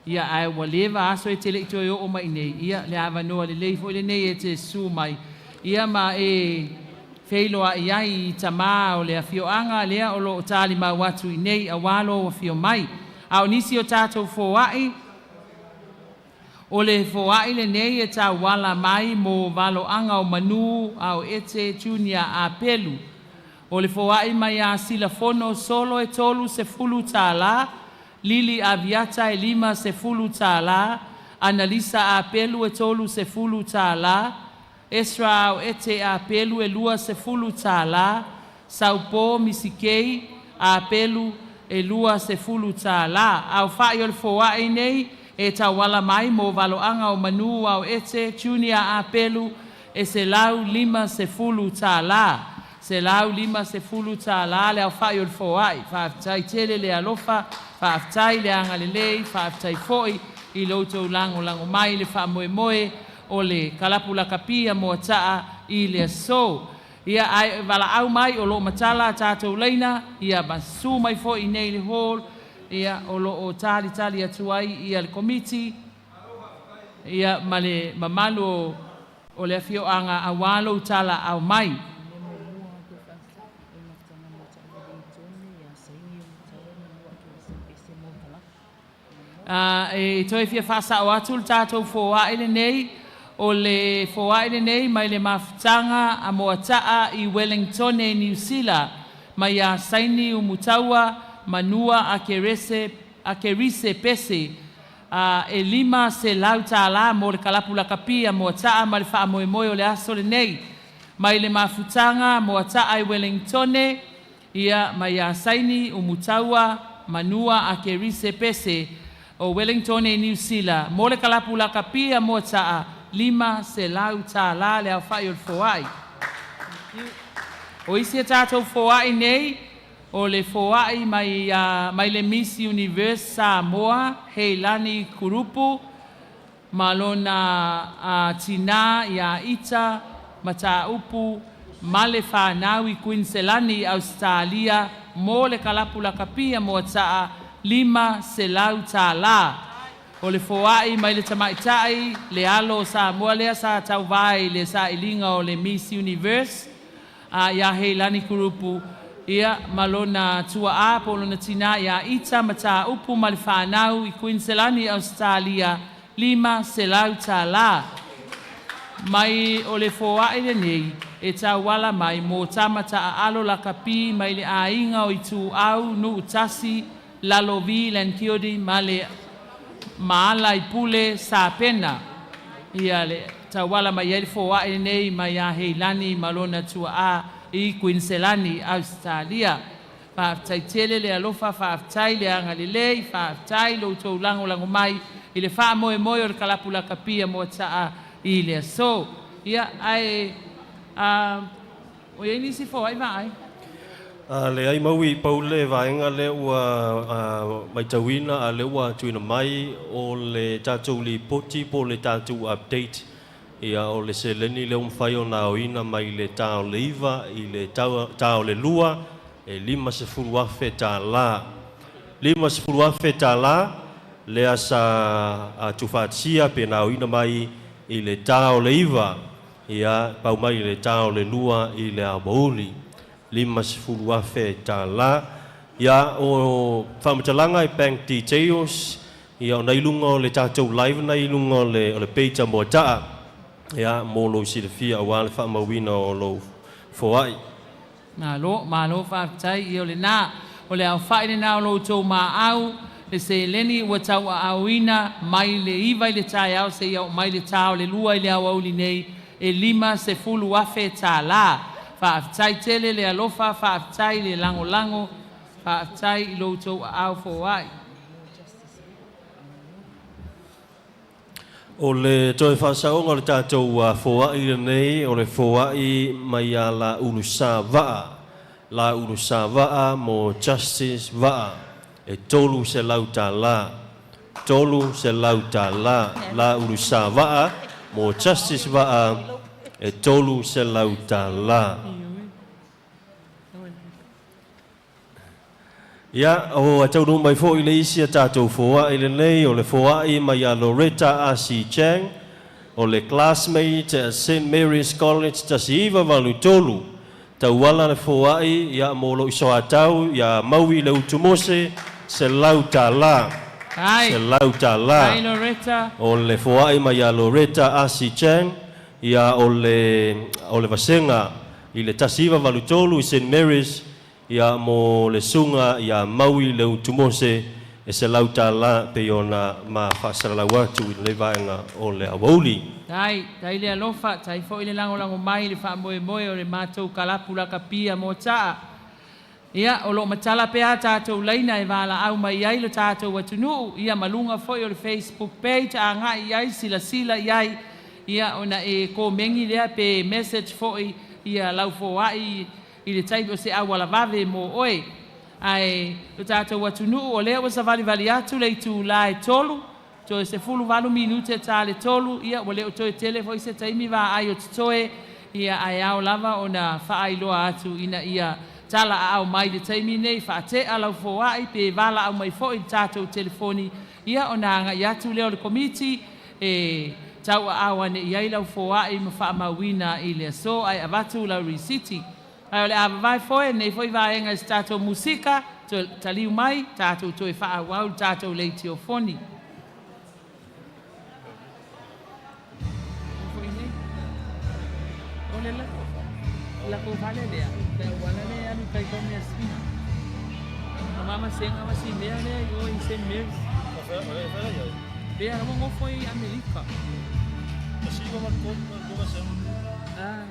ia ae ua leva aso e te le i toe oo mai i nei, ia le avanoa lelei foi lenei e te susu mai ia ma e feiloai ai i tama o le afioaga lea o lo o talimau atu i nei aua lou afio mai. A o nisi o tatou foai, o le foai lenei e tauala mai mo valoaga o manu ao ete Junior Apelu. O le foai mai ia Silafono Solo e $30, Lili Aviata e $50, Analisa Apelu e $30, Esra Auete apelu e $20. Saupo Misikei apelu e $20. Aofa'i o le foa'i nei e tauala mai mo valoaga o Manū Auete Junior apelu e $150. $150 le aofa'i o le foa'i. Faafetai tele le alofa, faafetai le agalelei, faafetai fo'i i lo outou lagolago mai i le faamoemoe o le kalapu lakapi a Moata'a i le aso. Ia ae valaau mai o loo matala a tatou laina ia ma susu mai foi i nei le hall ia o loo talitali atu ai ia le komiti ia ma le mamalu o le afioaga auā lou talaau mai. E toe fia faasao atu le tatou foa'i lenei, o le foa'i lenei mai le mafutaga a Moata'a i Wellingtone Niu Sila mai iā Saini Umutaua Manua Akerese Akerise Pese e $500 mo le kalapu lakapi a Moata'a ma le faamoemoe o le aso lenei mai le mafutaga a Moata'a i Wellingtone ia mai iā Saini Umutaua Manua Akerise Pese o Wellingtone Niu Sila mo le kalapu lakapi a Moata'a $500 le aofa'i o le foa'i. O isi a tatou foa'i nei o le foa'i mai mai le Miss Universe Samoa Heilani Kurupu ma lona tinā iā Ita Mataupu ma le fanau i Kuiniselani Ausetalia mo le kalapu lakapi a Moata'a $500. O le foa'i mai le tamaita'i le alo o Samoa lea sa tauvā i le sailiga o le Miss Universe iā Heilani Kurupu ia ma lona tua'a po o lona tinā iā Ita Mataupu ma le fanau i Kuiniselani Ausetalia $500. Mai o le foa'i lenei e tauala mai mo tama taaalo lakapi mai le aiga o Ituau Nu'utasi Lalovi Lankiodi ma le Maala i Pule Sapena ia le tauala mai ai le foa'i lenei mai iā Heilani ma lona tua'a i Kuiniselani Ausetalia. Faafetai tele le alofa, faafetai le agalelei, faafetai lo outou lagolago mai i le faamoemoe o le kalapu lakapi a Moata'a i le aso. Ia ae o i ai nisi foa'i vaai? Leai maui pau le vaega lea ua matauina a lea ua tuuina mai o le tatou lipoti po o le tatou update ia o le seleni lea ua mafai ona aoina mai le ta o le 9 i le ta o le 2 e $50,000. $50,000 lea sa tuufaatasia pe na aoina mai i le ta o le 9 ia pau mai i le ta o le 2 i le aoauli. $50,000. Ia o faamatalaga e bank details ia ona i luga o le tatou live na i luga o le page a Moata'a ia mo lou silafia auā le faamauina o lou foa'i. Malo, malo faafetai. Ia o lenā, o le aofa'i lenā o lo outou maau, le seleni ua tauaaoina mai le 9 i le taeao seia oo mai le ta o le 2 i le aoauli nei e $50,000. Faafetai tele le alofa, faafetai le lagolago, faafetai i lo outou aao foai. O le toe faasaoga o le tatou foa'i lenei o le foa'i mai ia Laulusa Vaa, Laulusa Vaa mo Justice Vaa e $300. $300 Laulusa Vaa mo Justice Vaa e $300. Ia, o taunuu mai foi le isi a tatou foa'i lenei o le foa'i mai ia Loretta R.C. Chang o le classmate at St. Mary's College 1983 tauala le foa'i ia mo lou soatau ia Maui le Utumose $100. Ai. $100. Ai Loretta. O le foa'i mai ia Loretta R.C. Chang ia o le vasega i le 1983 i St. Mary's ia mo le suga ia Maui le Utumose e $100 pei ona ma faasalalau atu i lenei vaega o le aoauli. Tai, tai le alofa, tai foi le lagolago mai i le faamoemoe o le matou kalapu lakapia mo taa. Ia, o loo matala pea tatou laina e valaau mai ai lo tatou atunuu, ia maluga foi o le Facebook page agai i ai silasila i ai, ia ona e komeni lea pe message foi ia lau foai i le taimi o se auala vave mo oe. Ae lo tatou atunuu o lea ua savalivali atu le itulā e 3, toe 18 minute ta le 3, ia ua le o toe tele foi se taimi vaai o totoe, ia ae ao lava ona faailoa atu ina ia tala aao mai le taimi nei faatea lau foai pe valaau mai foi i le tatou telefoni, ia ona agai atu lea o le komiti e tauaao ane i ai lau foai ma faamauina i le aso ae avatu lau risiti. Ae o le a vavae foe nei foi vaega i se tatou musika, toe taliu mai tatou toe faaauau le tatou leitiofoni. O le lako fale lea, te auala lea alu kai kau mea sina. O mama senga ma si mea lea i o i St. Mary's. Pea la ngofo i Amerika. Ah,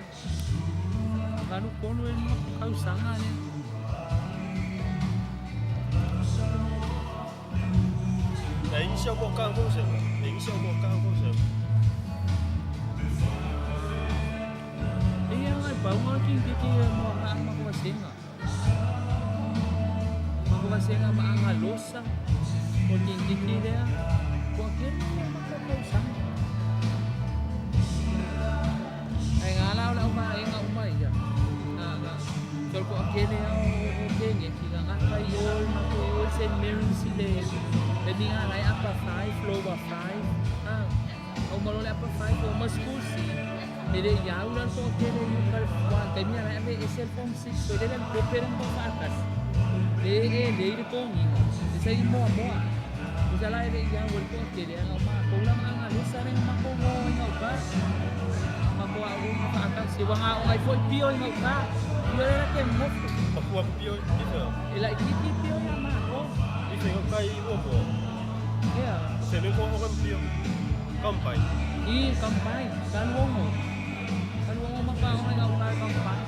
valu kolu e ma kau sanga lea. 影响我刚讲什么？影响我刚讲什么？ Ia ngai pau ngā ki ki mo nga ma ko senga. Ma ko senga ma anga losa. O ki ki ki lea. Ko ke ma ko kau sanga. Ai ngā lao lau ma inga uma ia. Nga nga. Tol ko akele o o kenge ki nga nga kai o ma ko o St. Mary's le le minga lai upper 5 lower 5. Ah. O malo le upper 5 o ma school si. Le iau la ko kele yu kal wa te mia la ave esel form 6 so le le ko pere mo fakas. Le e le le ko ni. Le sai mo mo. Usa la le iau el ko kele nga ma ko la ma nga le sa re ma ko mo nga ba. Ma ko a u ma fakas si wa nga o ai foi pio nga ba. Pio le ke mo. Pa kua pio i fe. E la ki ki pio ya ma ko. I fe ko kai o mo. Yeah. Se le ko o pio. Kampai. I kampai. Kaluongo. Kaluongo makaonga ngau ka kampai.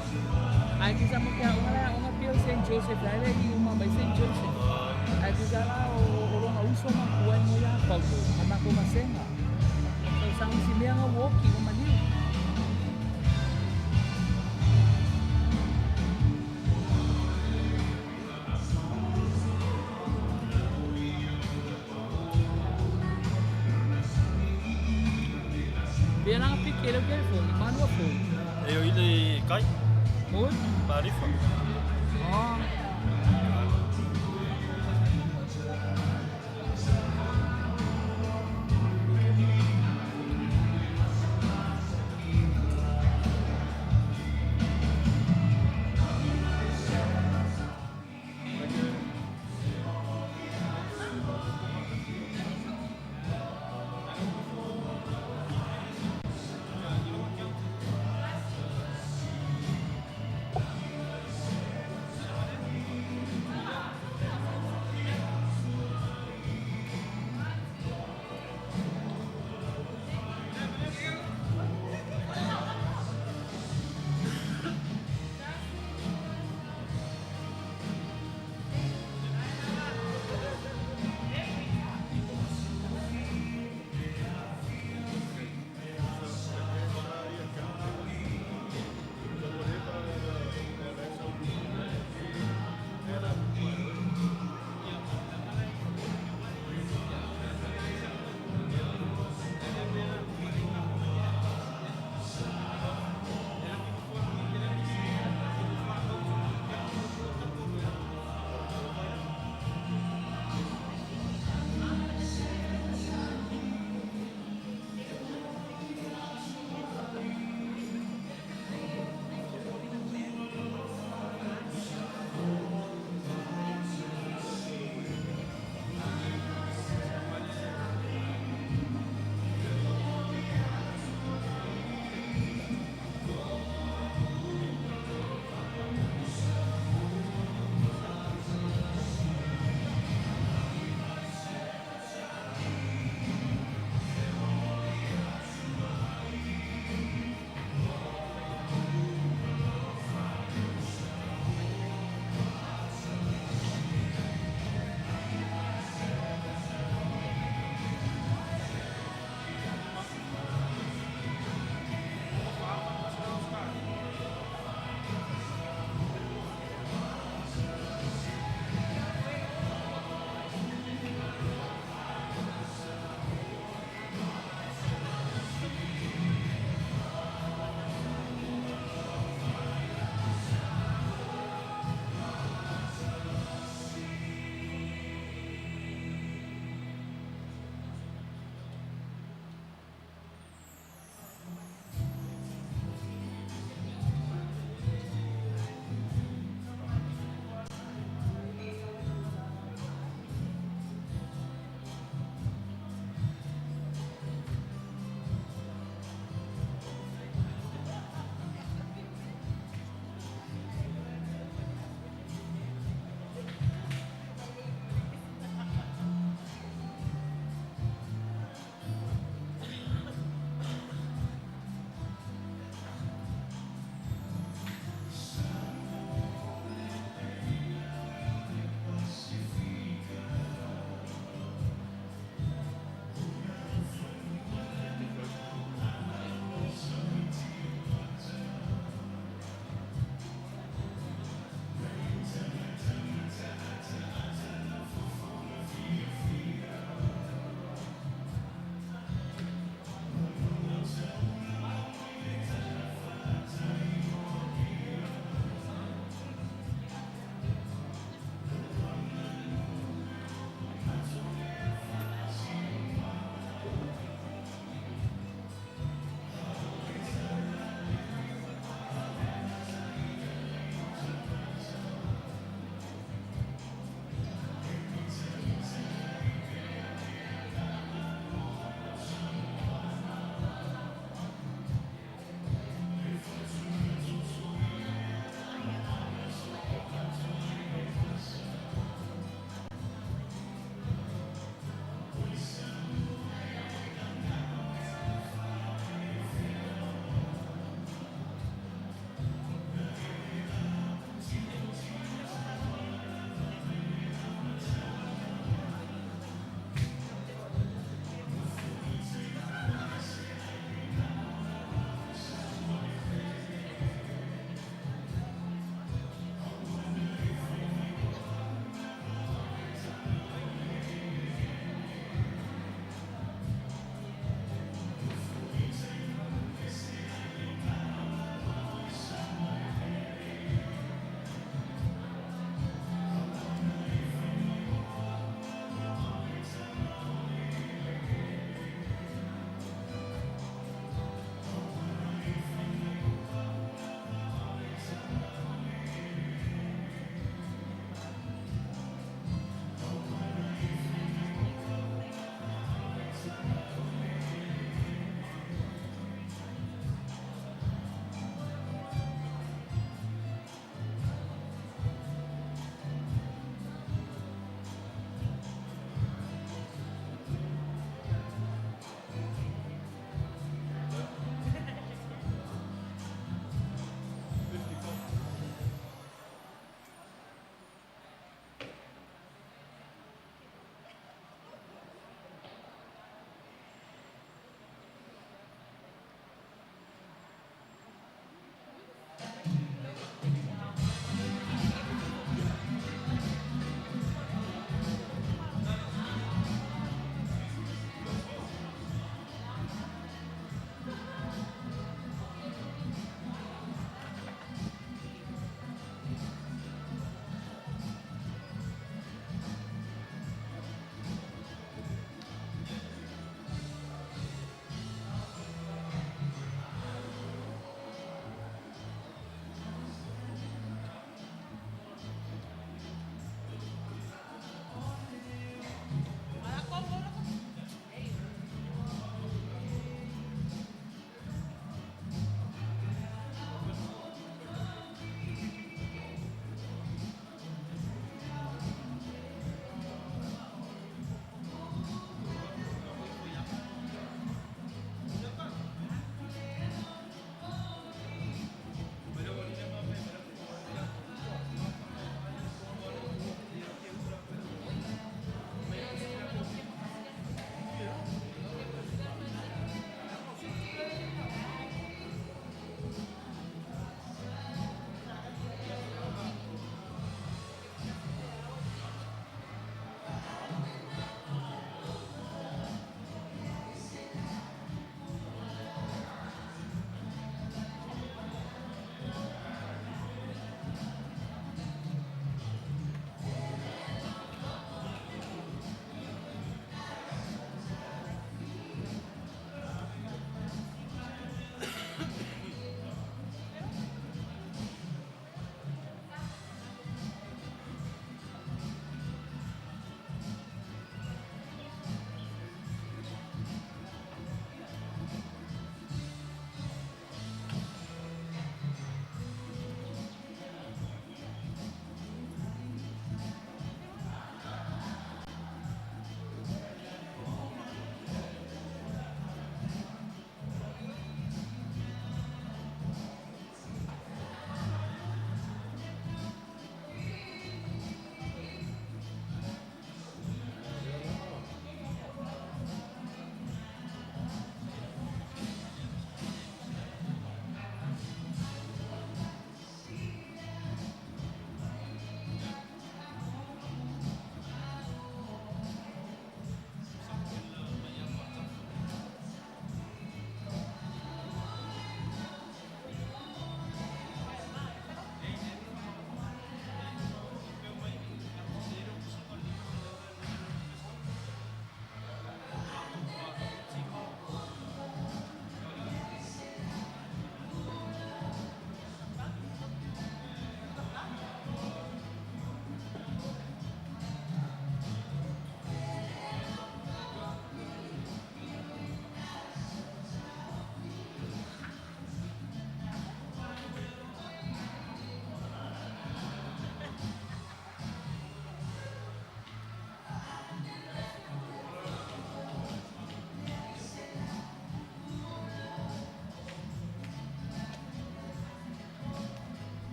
Ai kisa mo kia onga la onga pio St. Joseph la le i uma mai St. Joseph. Ai kisa la o o longa uso ma kuai mo ya paulo. Ma ko masenga. So sang si mea nga woki o maniu. Pera pikele o telefone, manu a fogo. E o ile kai. Oi? Marifa. Ah.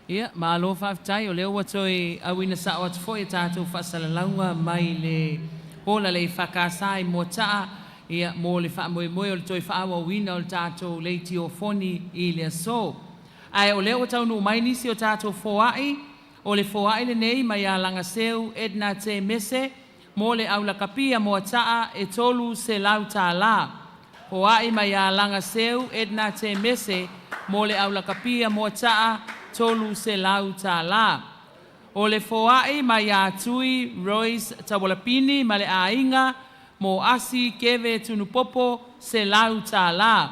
Ia, malo faafetai, o lea ua toe auina sa'o atu foi a tatou faasalalauga mai le hola le EFKS i Moataa, ia, mo le faamoemoe o le toe faaauauina o le tatou leitiofoni i le aso. Ae o lea ua taunuu mai nisi o tatou foai, o le foai lenei mai ia Lagaseu Edna Te Mese mo le aulakapi a Moataa e $300. Foai mai ia Lagaseu Edna Te Mese mo le aulakapi a Moataa $300. O le foai mai ia Tui Royce Taualapini ma le aiga mo Asi Keve Tunupopo $100.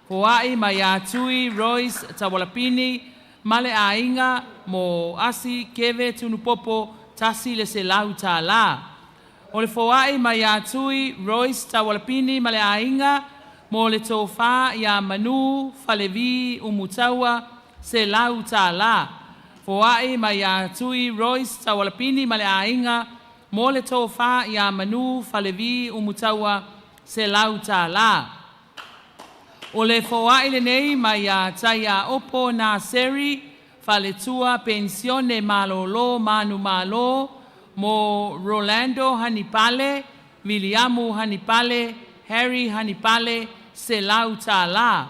Foai mai ia Tui Royce Taualapini ma le aiga mo Asi Keve Tunupopo $100. O le foai mai ia Tui Royce Taualapini ma le aiga mo le tofa ia Manu Falevi Umutaua $100. Foai mai ia Tui Royce Taualapini ma le aiga mo le tofa ia Manu Falevi Umutaua $100. O le foai lenei mai ia Taia Opo Naseri Faletua Pensione Malolo Manu Malo mo Rolando Hanipale, Viliamu Hanipale, Harry Hanipale, $100.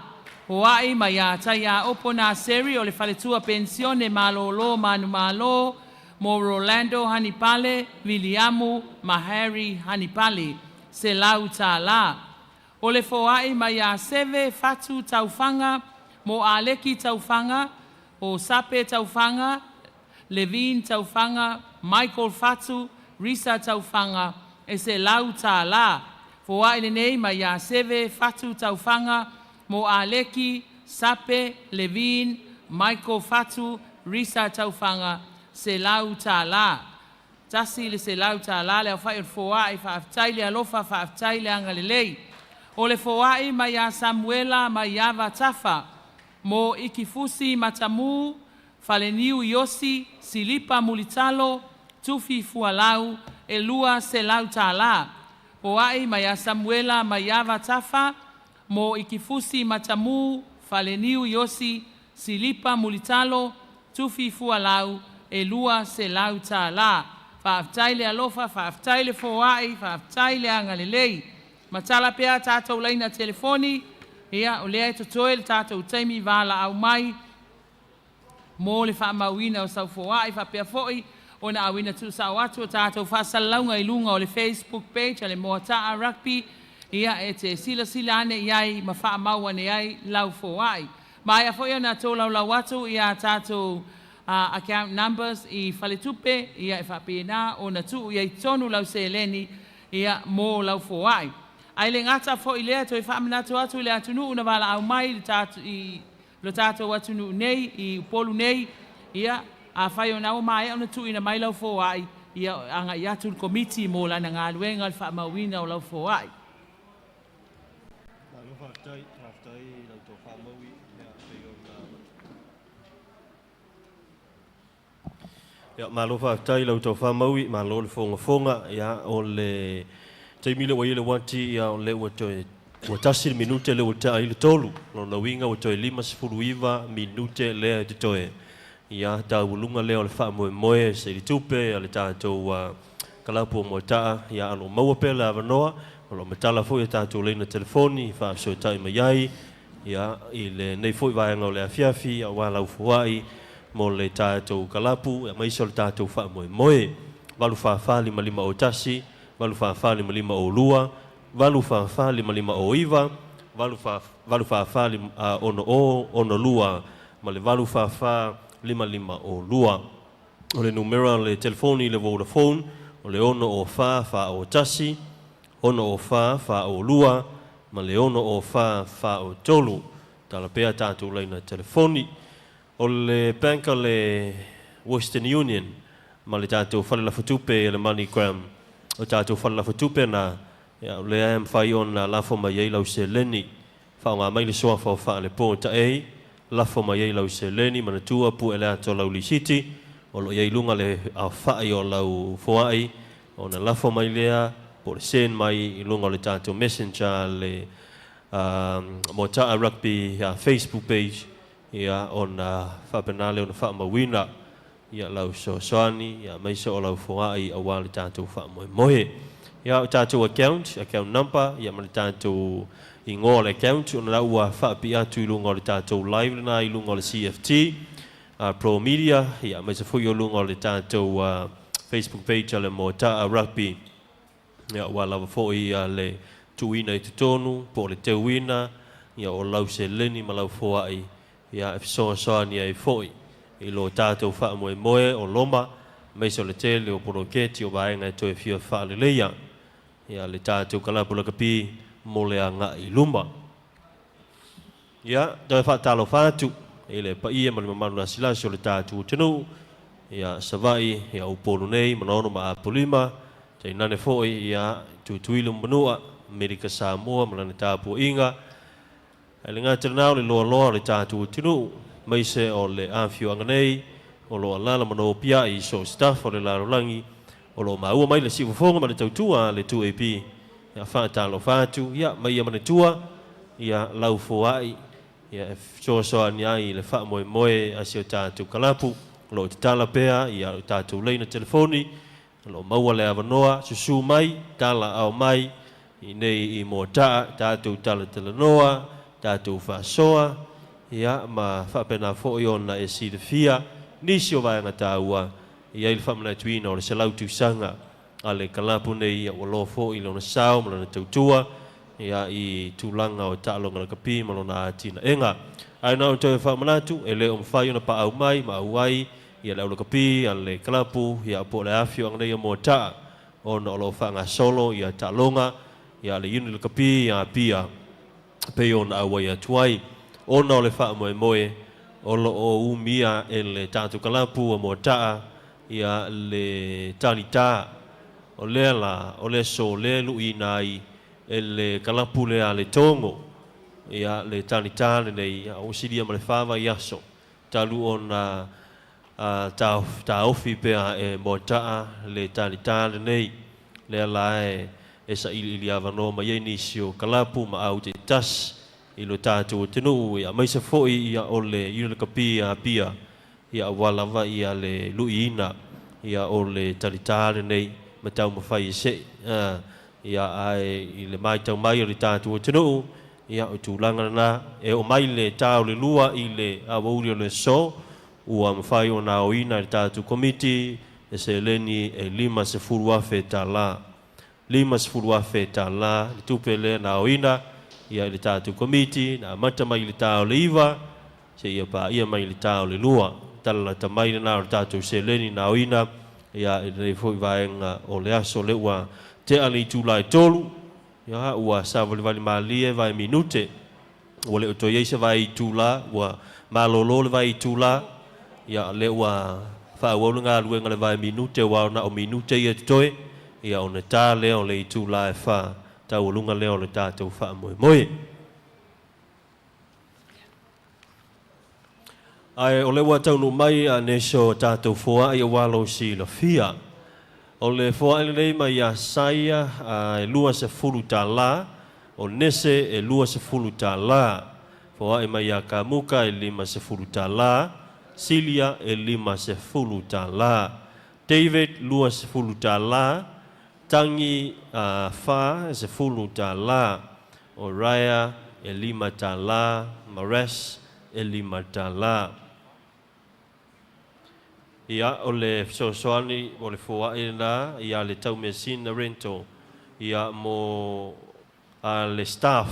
Foai mai ia Taia Opo Naseri o le Faletua Pensione Malolo Manu Malo mo Rolando Hanipale, Viliamu ma Harry Hanipale, $100. O le foai mai ia Seve Fatu Taufaga mo Aleki Taufaga, o Sape Taufaga, Levine Taufaga, Michael Fatu, Risa Taufaga, e $100. Foai lenei mai ia Seve Fatu Taufaga mo Aleki, Sape, Levine, Michael Fatu, Risa Taufaga, $100. $100 le aofa'i o le foa'i, faafetai le alofa, faafetai le agalelei. O le foai mai ia Samuela Maiava Tafa mo Ikifusi Matamu, Faleniu Iosi, Silipa Mulitalo, Tufi Fualau, e $200. Foai mai ia Samuela Maiava Tafa mo Ikifusi Matamu, Faleniu Iosi, Silipa Mulitalo, Tufi Fualau, e $200. Faafetai le alofa, faafetai le foai, faafetai le agalelei. Matala pea tatou laina telefoni, ia o lea e totoe le tatou taimi valaau mai mo le faamauina o sau foai faapea foi ona auina tuusao atu o tatou faasalalauga i luga o le Facebook page a le Moataa Rugby, ia e te silasila ane i ai ma faamau ane ai lau foai. Maea foi ona tolaulau atu ia tatou account numbers i faletupe, ia e faapena ona tuu i ai tonu lau seleni ia mo lau foai. Ae le gata foi lea toe faamanatu atu i le atunuu na valaau mai i lo tatou atunuu nei i Upolu nei, ia afai ona ua maea ona tuuina mai lau foai, ia agai atu le komiti mo lana galuega le faamauina o lau foai. Malo faafetai, faafetai lau tofa Maui, ia pei ona Ia, malo faafetai lau tofa Maui, malo le fogafoga, ia o le taimi lea ua i ai le uati, ia o lea ua toe ua 1 le minute lea ua tea ai le 3. Lona uiga ua toe 59 minute lea e totoe. Ia, taualuga lea o le faamoemoe se i le tupe a le tatou kalapu o Moataa, ia o lo o maua pea le avanoa, o lo o matala foi a tatou laina telefoni faafesoatai mai ai, ia, i lenei foi vaega o le afiafi, aua lau foai mo le tatou kalapu, aemaise o le tatou faamoemoe. 844 5501, 844 5502, 844 5509, 844 6062 ma le 844 5502. O le numera o le telefoni i le Vodafone, o le 604 401, 604 402 ma le 604 403. Tala pea tatou laina telefoni. O le bank a le Western Union ma le tatou fale lafatupe le MoneyGram. O tatou fale lafatupe na, ia, o lea e mafai ona lafo mai ai lau seleni. Faaaoga mai le suafa o Faalepo Taei, lafo mai ai lau seleni, manatua pue le ato lau lisiti, o lo o i ai i luga le aofai o lau foai, ona lafo mai lea, po o le send mai i luga o le tatou messenger le Moataa Rugby Facebook page. Ia ona faapena lea ona faamauina ia lau fesoasoani ia aemaise o lau foai aua le tatou faamoemoe. Ia o tatou account, account number ia ma le tatou igoa o le account ona la ua faapipii atu i luga o le tatou live lena i luga o le CFT Pro Media ia aemaise foi o luga o le tatou Facebook page a le Moataa Rugby. Ia ua lava foi ia le tuuina i totonu po o le teuina ia o lau seleni ma lau foai ia e fesoasoani ai foi i lo tatou faamoemoe o loma aemaise o le tele o poloketi o vaega e toe fia faaleleia ia le tatou kalapu lakapi mo le agai i luma. Ia, toe faatalofa atu i le paia ma le mamalu lasilasi o le tatou atunuu, ia Savaii, ia Upolu nei, Manono ma Apolima, tainane foi ia Tutuila ma Manua, Amerika Samoa ma lana tapuaiga. Ae le gata i lena o le loaloa o le tatou atunuu, aemaise o le afioaga nei o lo o alaala ma nopiai i so o se tafa o le lalolagi, o lo o maua mai le siufofoga ma le tautua a le 2AP. Ia faatalofa atu, ia ma ia manatua, ia lau foai, ia e fesoasoani ai i le faamoemoe a si o tatou kalapu, o lo o tatala pea ia o tatou laina telefoni, o lo o maua le avanoa, susu mai, tala ao mai, i nei i Moataa, tatou talatalanoa, tatou faasoa, ia ma faapena foi ona e silafia nisi o vaega taua e i ai le faamanatuina o le 100 tausaga a le kalapu nei, ia ua loa foi lona sao ma lona tautua ia i tulaga o taaloga lakapi ma lona atinaega. Ae na o toe faamanatu, e le o mafai ona paau mai ma auai ia le au lakapi a le kalapu ia po o le afioaga nei o Moataa ona o lo o faagasolo ia taaloga ia le unit lakapi ia Apia pei ona auai atu ai ona o le faamoemoe o lo o umia e le tatou kalapu a Moataa ia le talitā o lea la o le aso lea e luiina ai e le kalapu lea a le Togo ia le talitā lenei ua silia ma le 4 vaiaso talu ona taofi pea e Moataa le talitā lenei lea la e sailiili avanoa mai ai nisi o kalapu ma au taitasi i lo tatou atunuu ia aemaise foi ia o le unit lakapi a Apia ia aua lava ia le luiina ia o le talitā lenei ma taumafai e se'i ia ae i le matau mai o le tatou atunuu ia o tulaga lena e oo mai le tā o le 2 i le aoauli o le aso ua mafai ona aoina e le tatou komiti e seleni e $50,000. $50,000 le tupe lea na aoina ia i le tatou komiti na amata mai i le tā o le 9 seia paia mai i le tā o le 2. Tala lata mai lena o le tatou seleni na aoina ia i lenei foi vaega o le aso lea ua tea le itula e 3, ia ua savalivali malie vae minute ua le o toe i ai se vae itula ua malolo le vae itula ia lea ua faaauau le galuega le vae minute aua na o minute ia totoe ia ona tā lea o le itula e 4 taualuga lea o le tatou faamoemoe. Ae o lea ua taunuu mai a nisi o tatou foai aua lou silafia. O le foai lenei mai ia Saia e $20, o Nese e $20. Foai mai ia Kamuka e $50, Silia e $50. David $20, Tangi Fa e $10, o Raya e $5, Mares e $5. Ia, o le fesoasoani o le foai lena ia le Taumeasina Rental ia mo a le staff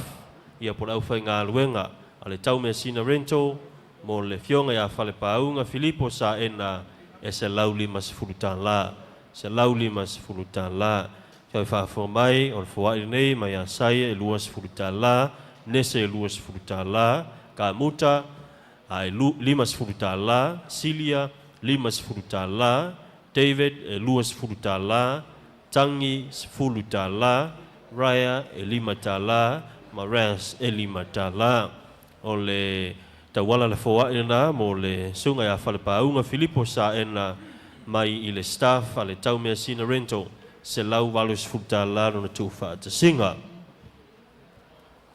ia po o le aufaigaluega a le Taumeasina Rental mo le afioga ia Falepāuga Filipo Saena e $150. $150. Toe faafofoga mai o le foai lenei mai ia Saia e $20, Nese e $20, Kamuta a e $50, Silia $50, David e $20, Tangi $10, Raya e $5, ma Ras e $5. O le tauala le foai lena mo le susuga ia Falepāuga Filipo Saena mai i le staff a le Taumeasina Rental, $180 lona tuufaatasiga.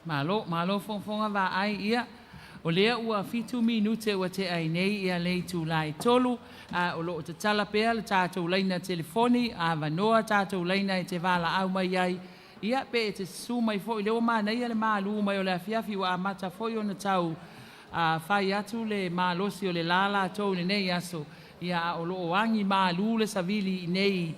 Malo, malo fofoga vaai ia. O lea ua 7 minute ua tea ai nei ia le itulā e 3, a o loo tatala pea le tatou laina telefoni, avanoa tatou laina e te valaau mai ai. Ia pe e te susu mai foi, lea ua manaia le malu mai o le afiafi, ua amata foi ona tau fai atu le malosi o le la latou i lenei aso. Ia a o loo agi malu le savili i nei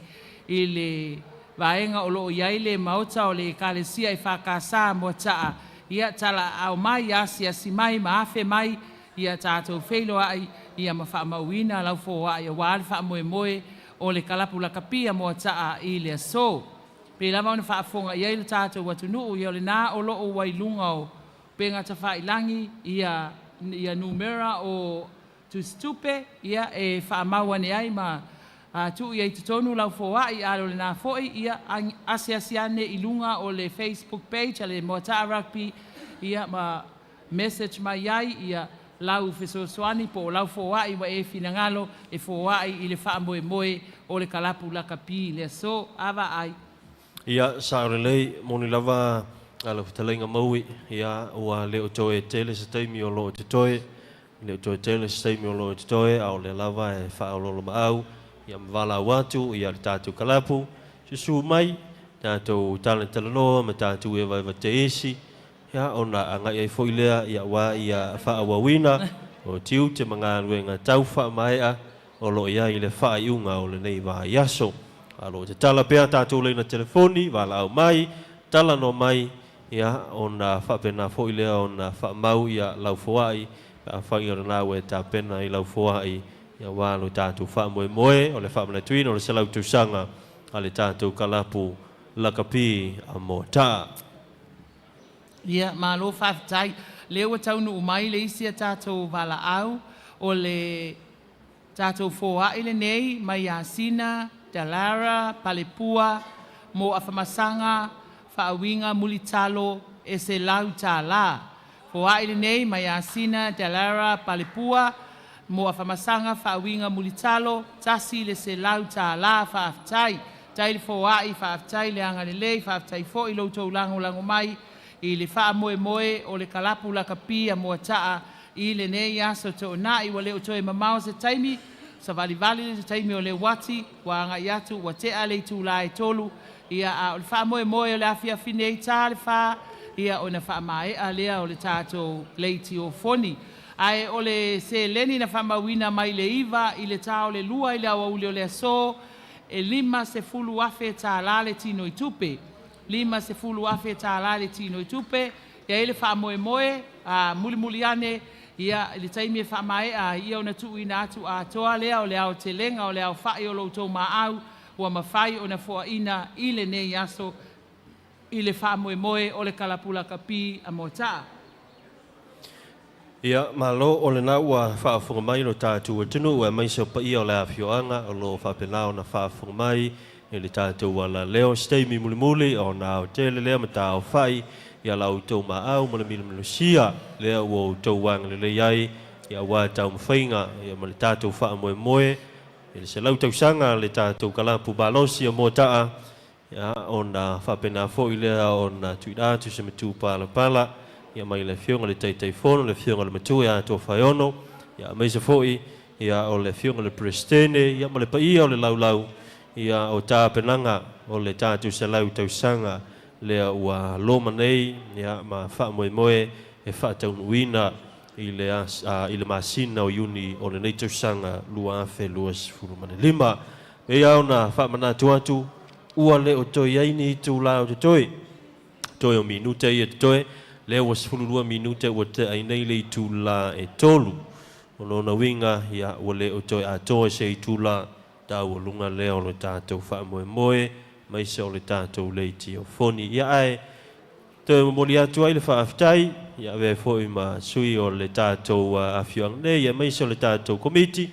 i le vaega o loo i ai le maota o le Ekalesia EFKS Moataa. Ia talaaao mai, asiasi mai ma afe mai, ia tatou feiloai ia ma faamauina lau foai auā le faamoemoe o le kalapu lakapi a Moataa i le aso. Pei lava ona faafofoga i ai le tatou atunuu, ia o lenā o loo ua i luga o upega tafailagi ia ia numera o tusitupe ia e faamau ane ai ma tuu i ai totonu lau foai, a o lenā foi ia asiasi ane i luga o le Facebook page a le Moataa Rugby ia ma message mai ai ia lau fesoasoani po o lau foai ua e finagalo e foai i le faamoemoe o le kalapu lakapi i le aso. A vaai. Ia, sao lelei, moni lava a lau fetalaiga Maui, ia, ua le o toe tele se taimi o lo o totoe, le o toe tele se taimi o lo o totoe, a o lea lava e faaoloolomaau, ia ma valaau atu, ia le tatou kalapu, susu mai, tatou talatalanoa ma tatou evaeva teisi, ia, ona agai ai foi lea, ia, aua ia faaauauina o tiute ma galuega tau faamaea o lo o i ai i le faaiuga o lenei vaiaso. A o lo o tatala pea tatou laina telefoni, valaau mai, talanoa mai, ia, ona faapena foi lea ona faamau ia lau foai, pe afai o lena ua e tapena i lau foai, ia, aua lo tatou faamoemoe o le faamanatuina o le 100 tausaga a le tatou kalapu lakapi a Moataa. Ia, malo faafetai. Lea ua taunuu mai le isi a tatou valaau, o le tatou foai lenei mai Asina, Dalara, Palepua, mo Afamasaga, Faauiga Mulitalo, e $100. Foai lenei mai Asina, Dalara, Palepua, mo Afamasaga, Faauiga Mulitalo, tasi le $100. Faafetai. Tai le foai, faafetai le agalelei, faafetai foi lo outou lagolago mai i le faamoemoe o le kalapu lakapi a Moataa i lenei aso toonai. Ua le o toe mamao se taimi, savalivali le taimi o le uati, ua agai atu ua tea le itulā e 3, ia a o le faamoemoe o le afiafi nei ta le 4, ia ona faamaea lea o le tatou leitiofoni. Ae o le seleni na faamauina mai le 9 i le ta o le 2 i le aoauli o le aso, e $50,000 le tino i tupe. $50,000 le tino i tupe, e ai le faamoemoe, a mulimuli ane, ia i le taimi e faamaea ai, ia ona tuuina atu atoa lea o le aotelega o le aofai o lo outou maau ua mafai ona foaina i lenei aso i le faamoemoe o le kalapu lakapi a Moataa. Ia, malo o lena ua faafofoga mai lo tatou atunuu aemaise o paia o le afioaga o lo o faapena ona faafofoga mai i le tatou alaleo. Se taimi mulimuli ona aotele lea ma taaofai ia la outou maau ma le milomilosia lea ua outou agalelei ai, ia aua taumafaiga ia ma le tatou faamoemoe i le 100 tausaga le tatou kalapu malosi o Moataa, ia ona faapena foi lea ona tuuina atu se matu palapala ia mai le afioga i le Taitaifono, le afioga i le Matua ia Tofaeono, ia aemaise foi ia o le afioga i le Peresetene, ia ma le paia o le laulau ia o tapenaga o le tatou 100 tausaga lea ua loma nei, ia ma faamoemoe e faataunuuina i le i le masina o Iuni o lenei tausaga 2025. E ia ona faamanatu atu, ua le o toe ai ni itulā o totoe, toe o minute ia totoe, lea ua 12 minute ua tea ai nei le itulā e 3. O lona uiga, ia, ua le o toe atoa se itulā taualuga lea o le tatou faamoemoe, aemaise o le tatou leitiofoni. Ia ae toe momoli atu ai le faafetai, ia avea foi ma sui o le tatou afioaga nei, aemaise o le tatou komiti,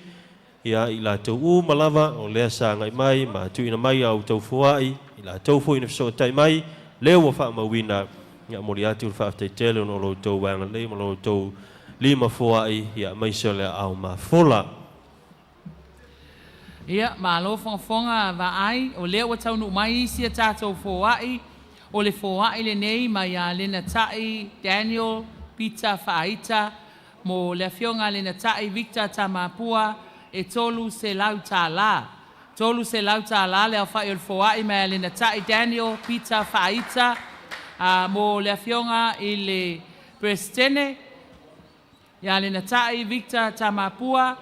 ia i latou uma lava o lea sa agai mai ma tuuina mai a outou foai, i latou foi na fesootai mai, lea ua faamauina, ia momoli atu le faafetai tele ona o lo outou agalelei ma lo outou lima foai, ia aemaise o le aao mafola. Ia, malo fogafoga vaai, o lea ua taunuu mai isi a tatou foai, o le foai lenei mai ia Lena Tai, Daniel, Peter Faaita, Mo le afioga le Nata'i Victor Tamapua e $300 tala. $300 tala le aofa'i o le foa'i mai le Nata'i Daniel Peter Faaita. Mo le afioga i le Peresetene ia le Nata'i Victor Tamapua,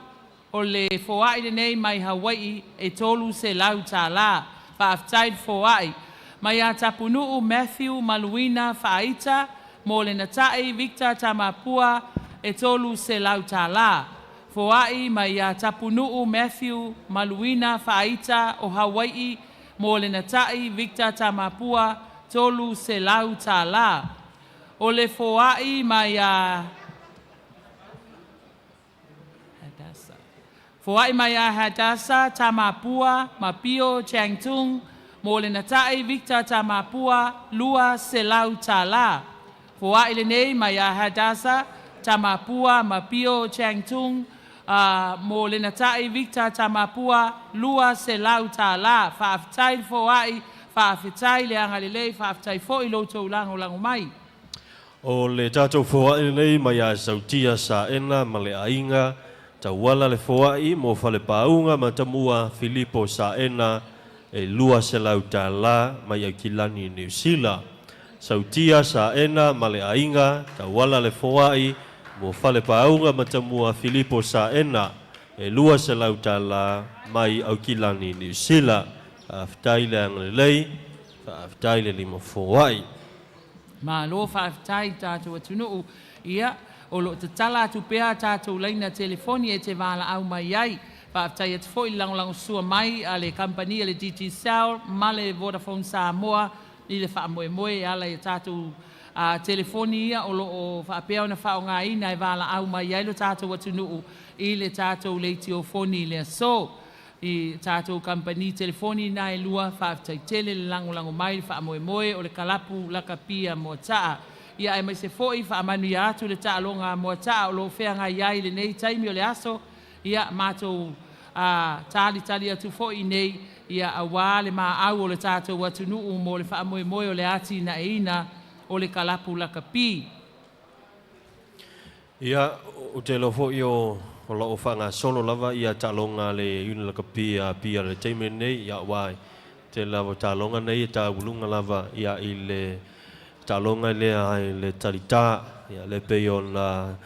o le foa'i lenei mai Hawai'i e $300 tala. Faafetai le foa'i. Mai ia Tapunu'u Matthew Maluina Faaita, mo le Nata'i Victor Tamapua e $300 tala. Foa'i mai ia Tapunu'u Matthew Maluina Faaita o Hawai'i mo le Nata'i Victor Tamapua $300 tala. O le foa'i mai ia Foa'i mai ia Hadasa Tamapua Mapio Changtung mo le Nata'i Victor Tamapua $200 tala. Foa'i lenei mai ia Hadasa Tamapua Mapio Changtung mo le Nata'i Victor Tamapua $200 tala. Faafetai le foa'i, faafetai le agalelei, faafetai foi lo outou lagolago mai. O le tatou foa'i lenei mai ia Sautia Saena ma le aiga, tauala le foa'i mo Falepāuga Matamua Filipo Saena e $200 tala mai Aukilani Niu Sila. Sautia Saena ma le aiga, tauala le foa'i mo Falepāuga Matamua Filipo Saena e $200 tala mai Aukilani Niu Sila. Faafetai le agalelei, faafetai le lima foa'i. Malo faafetai tatou atunuu. Ia, o loo tatala atu pea tatou laina telefoni e te valaau mai ai. Faafetai atu foi le lagolagosua mai a le kamupani a le Digicel ma le Vodafone Samoa i le faamoemoe e ala i tatou telefoni ia o loo faapea ona faaaogaina e valaau mai ai lo tatou atunuu i le tatou leitiofoni i le aso. I tatou kamupani telefoni na e lua, faafetai tele le lagolago mai le faamoemoe o le kalapu lakapi Moata'a. Ia aemaise foi faamanuia atu le taaloga a Moata'a o loo feagai ai lenei taimi o le aso. Ia matou talitali atu foi nei ia auā le maau o le tatou atunuu mo le faamoemoe o le atinaeina o le kalapu lakapi. Ia, ou te iloa foi o loo faagasolo lava ia taaloga a le Iuni Lakapi a Apia i le taimi lenei, ia aua e tele lava o taaloga nei e tauluga lava ia i le taaloga lea i le talitā. Ia lea pei ona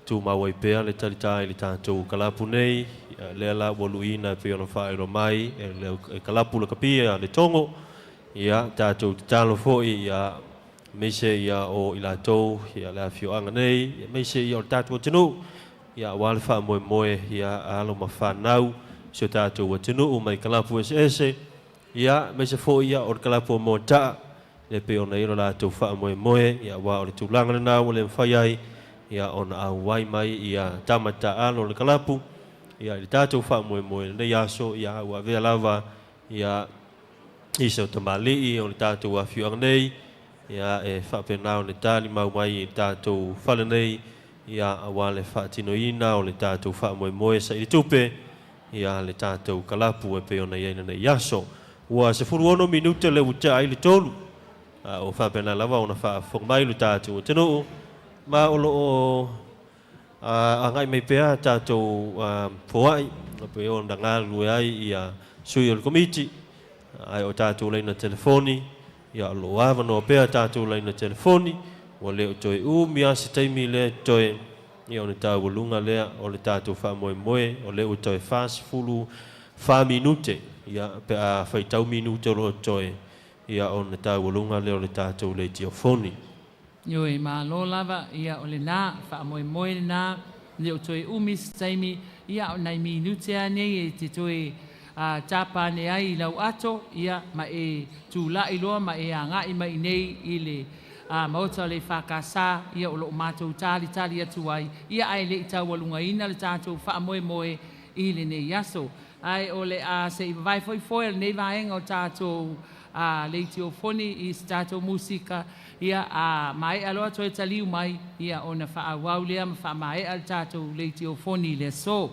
tumau ai pea le talitā i le tatou kalapu nei, ia lea la ua luiina e pei ona faailoa mai e le kalapu lakapi a le Togo. Ia tatou tatalo foi ia aemaise ia o i latou ia le afioaga nei, aemaise ia o le tatou atunuu, ia aua le faamoemoe ia alo ma fanau si o tatou atunuu mai kalapu eseese, ia aemaise foi ia o le kalapu o Moata'a le pei ona i ai lo latou faamoemoe, ia aua o le tulaga lena ua le mafai ai ia ona auai mai ia tama taalo o le kalapu ia i le tatou faamoemoe lenei aso, ia ua avea lava ia i se o tamalii o le tatou afioaga nei, ia e faapena ona talimau mai i le tatou fale nei, ia aua le faatinoina o le tatou faamoemoe saili tupe ia le tatou kalapu e pei ona i ai lenei aso. Ua 16 minute le ua tea ai le 3, a o faapena lava ona faafofoga mai lo tatou atunuu, ma o loo agai mai pea tatou foai pei ona galulue ai ia sui o le komiti, ae o tatou laina telefoni, ia o loo avanoa pea tatou laina telefoni, ua le o toe umi lava se taimi lea toe ia ona taualuga lea o le tatou faamoemoe, o lea ua toe 44 minute, ia pe a faitau minute o loo toe ia ona taualuga lea o le tatou leitiofoni. Ioe, malo lava, ia o lena faamoemoe lena, le o toe umi se taimi, ia o nai minute lava nei e te toe tapa ane ai i lau ato, ia ma e tula'i loa ma e aga'i mai nei i le maota o le EFKS, ia o loo matou talitali atu ai, ia ae le i taualugaina le tatou faamoemoe i lenei aso. Ae o le a se i vavae foi foe o lenei vaega o tatou leitiofoni i se tatou musika, ia a maea loa toe taliu mai, ia ona faaauau lea ma faamaea le tatou leitiofoni i le aso.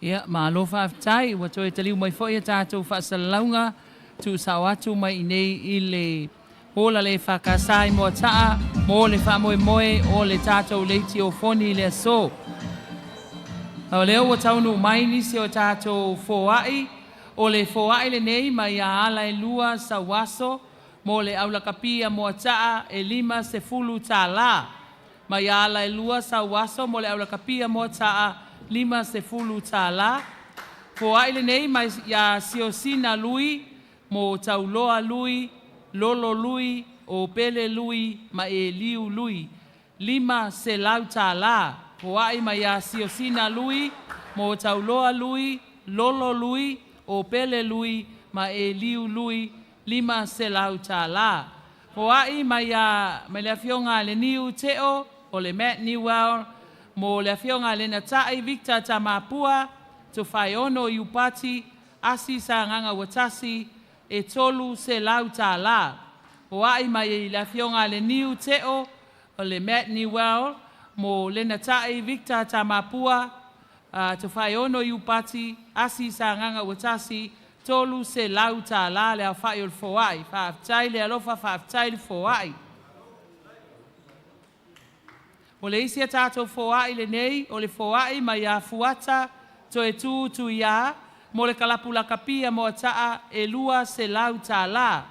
Ia, malo faafetai, ua toe taliu mai foi a tatou faasalalauga tuusao atu mai iinei i le hola le EFKS i Moataa mo le faamoemoe o le tatou leitiofoni i le aso. O lea ua taunuu mai nisi o tatou foai, o le foai lenei mai ia Alaelua Sauaso mo le aulakapi a Moataa e $50. Mai ia Alaelua Sauaso mo le aulakapi a Moataa $50. Foai lenei mai ia Siosina Lui mo Tauloa Lui, Lolo Lui, Opele Lui ma Eliu Lui, $500. Foai mai ia Siosina Lui mo Tauloa Lui, Lolo Lui, Opele Lui ma Eliu Lui, $500. Foai mai ia mai le afioga a le Niu Teo o le Matt Newell mo le afioga a Lenatai Victor Tamapua, Tofaeono Iupati, Asi Sagaga Uatasi, e $300. Foai mai le afioga a le Niu Teo o le Matt Newell mo Lenatai Victor Tamapua, Tofaeono Iupati, Asi Sagaga Uatasi, $300 le aofa'i o le foai. Faafetai le alofa, faafetai le foai. O le isi a tatou foai lenei, o le foai mai ia Fuata Toe Tu Tuiā mo le kalapu lakapi a Moataa e $200.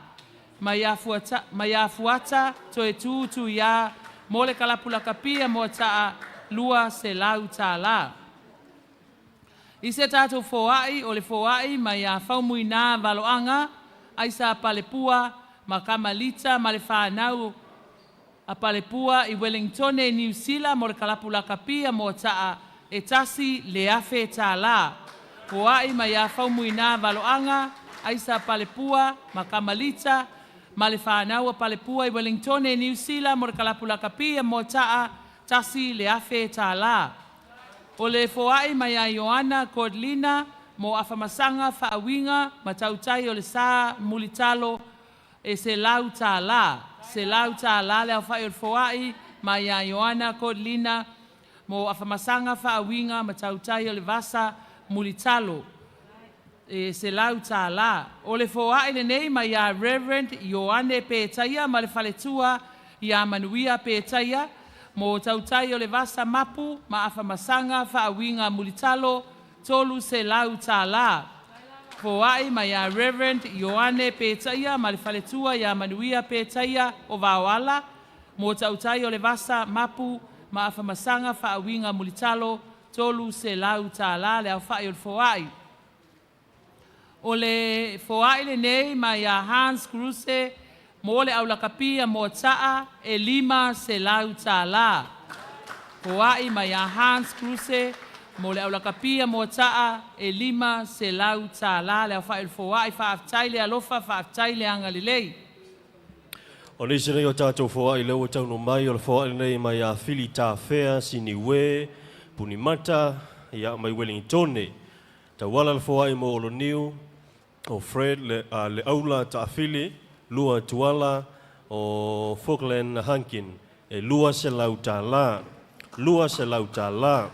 Mai ia Fuata Toe Tu Tuiā mo le kalapu lakapi a Moataa $200. I se tatou foai, o le foai mai ia Faumuina Valoaga, Aisa Palepua, ma Kamalita ma le whanau a Palepua i Wellingtone, Niu Sila mo le kalapu lakapi a Moataa e $1,000. Foai mai ia Faumuina Valoaga, Aisa Palepua, ma Kamalita ma le whanau a Palepua i Wellingtone, Niu Sila mo le kalapu lakapi a Moataa $1,000. O le foai mai ia Ioana Kodlina mo afamasaga faauiga ma tautai o le sa mulitalo e $100. $100 le aofa'i o le foai mai ia Ioana Kodlina mo afamasaga faauiga ma tautai o le vasa mulitalo e $100. O le foai lenei mai ia Reverend Ioane Petaia ma le faletua ia Manuia Petaia mo tautai o le vasa mapu ma afamasaga faauiga mulitalo $300. Foai mai ia Reverend Ioane Petaia ma le faletua ia Manuia Petaia o Vaoala mo tautai o le vasa mapu ma afamasaga faauiga mulitalo $300 le aofa'i o le foai. O le foai lenei mai ia Hans Kruse mo le aulakapi a Moataa e $500. Foai mai ia Hans Kruse mo le aulakapi a Moataa e $500 le aofa'i o le foai. Faafetai le alofa, faafetai le agalelei. O nisi nei o tatou foai lea ua taunuu mai, o le foai lenei mai ia Fili Tafea Siniue Punimata, ia mai Wellingtone. Tauala le foai mo Oloniu o Fred le, le Aula Taafili, Lua Tuala o Falkland Hankin e $200. $200.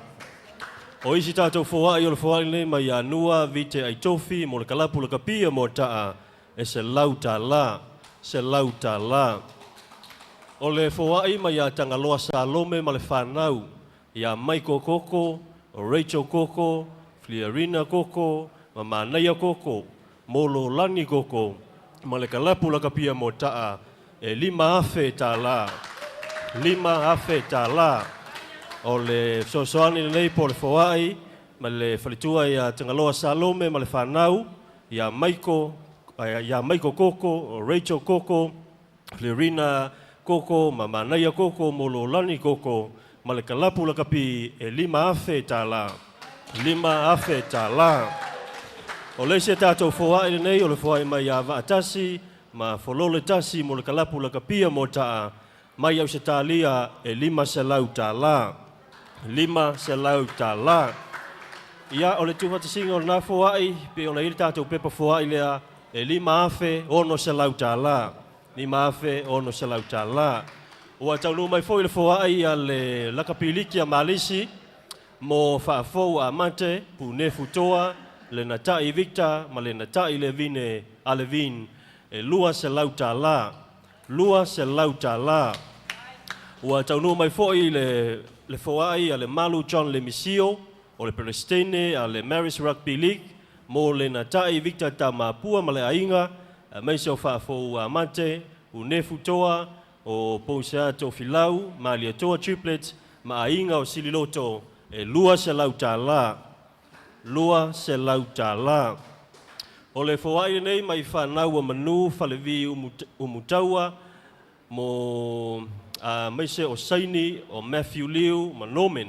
O isi tatou foai, o le foai lenei mai ia Nua Vite Aitofi mo le kalapu lakapi a Moataa e $100. $100. O le foai mai ia Tagaloa Salome ma le whanau, ia Michael Koko, o Rachel Koko, Fliarina Koko, ma Manaia Koko, Molo Lani Koko, ma le kalapu lakapia Moataa e $5,000. $5,000. O le fesoasoani lenei po o le foai ma le faletua ia Tagaloa Salome ma le whanau, ia Michael, ia Michael Koko, o Rachel Koko, Fliarina Koko, ma Manaia Koko, Molo Lani Koko, ma le kalapu lakapi e $5,000. $5,000. O le isi a tatou foai lenei, o le foai mai ia Vaatasi, ma Folole Tasi mo le kalapu lakapia Moataa, mai Ausetalia e $500. $500. Ia, o le tuufaatasiga o lena foai, pe ona i le tatou pepa foai lea, e $5,600. $5,600. Ua taunuu mai foi le foai a le lakapiliki a Malisi. Mo faafou amate Punefu Toa, le Natai Victor ma le Natai Levine Alevin e $200. $200. Ua taunuu mai foi le foai a le Malu John Lemisio o le Peresetene a le Maris Rugby League mo le Natai Victor Tamapua ma le aiga aemaise o faafou amate Punefu Toa o Pouseato Tofilau, Malietoa Triplets ma aiga o Sililoto e $200. $200. O le foai lenei mai whanau o manu falevi umutaua mo maise o Saini o Matthew Liu ma Norman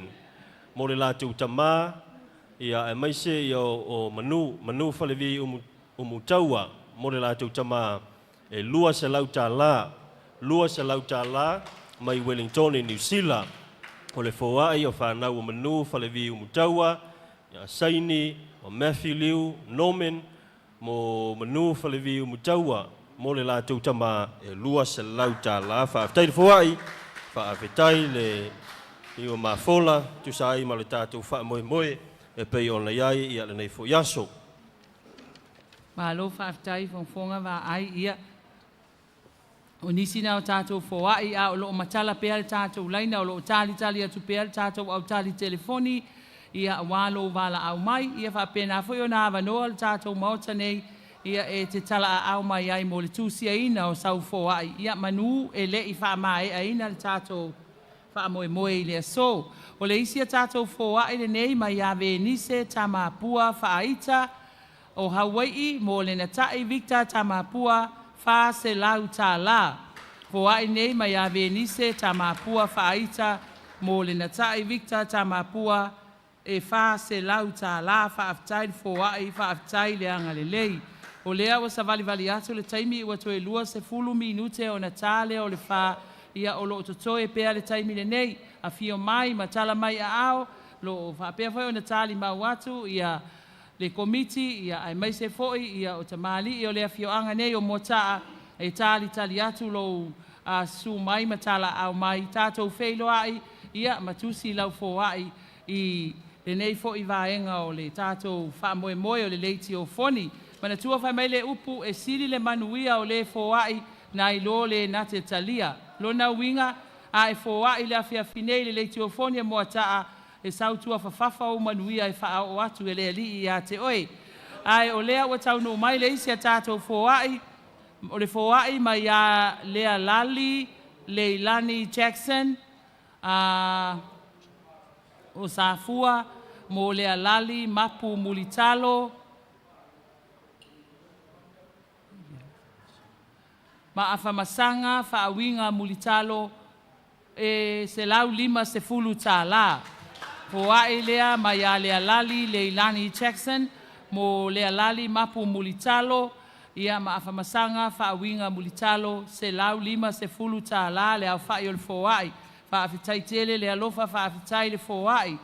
mo le latou tama ia maise ia o manu falevi umutaua mo le latou tama e $200. $200 mai Wellington i New Zealand. O le foai o whanau o manu falevi umutaua ia Saini o Matthew Liu Norman mo manu falevi umutaua mo le latou tama e $200. Faafetai le foai, faafetai le iwa mafola, tusa ai ma le tatou faamoemoe e pei ona iai ia lenei foi aso. Malo faafetai fogafoga vaai ia. O nisi na o tatou foai a o loo matala pea le tatou laina o loo talitali atu pea le tatou autali telefoni ia auā lou valaau mai ia faapena foi ona avanoa le tatou maota nei ia e te talaaao mai ai mo le tusiaina o sau foai ia manu e le'i faamae'aina le tatou faamoemoe i le aso. O le isi a tatou foai lenei mai ia Venise Tamapua Faaita o Hawai'i mo le Natai Victor Tamapua $400. Foai nei mai ia Venise Tamapua Faaita mo le Natai Victor Tamapua e $400. Faafetai le foai, faafetai le agalelei. O lea ua savalivali atu le taimi ua toe 20 minute ona tā lea o le 4 ia o loo totoe pea le taimi lenei. Afio mai ma tala mai aao loo faapea foi ona talimau atu ia le komiti ia aemaise foi ia o tamalii o le afioaga nei o Moataa e talitali atu lou susu mai ma talaau mai tatou feiloai ia ma tusi lau foai i lenei foi vaega o le tatou faamoemoe o le leitiofoni. Manatua fai mai le upu e sili le manuia o le foai nai lo le na te talia. Lona uiga a e foai le afiafi nei le leitiofoni e Moataa e sautua fafafa ou manuia e faaoo atu e le Alii ia te oe. Ae o lea ua taunuu mai le isi a tatou foai, o le foai mai ia Lealali Leilani Jackson o Safua mo Lealali Mapu Mulitalo ma Afamasaga Faauiga Mulitalo e $150. Foai lea mai ia Lealali Leilani Jackson mo Lealali Mapu Mulitalo ia ma Afamasaga Faauiga Mulitalo $150 le aofa'i o le foai. Faafetai tele le alofa, faafetai le foai.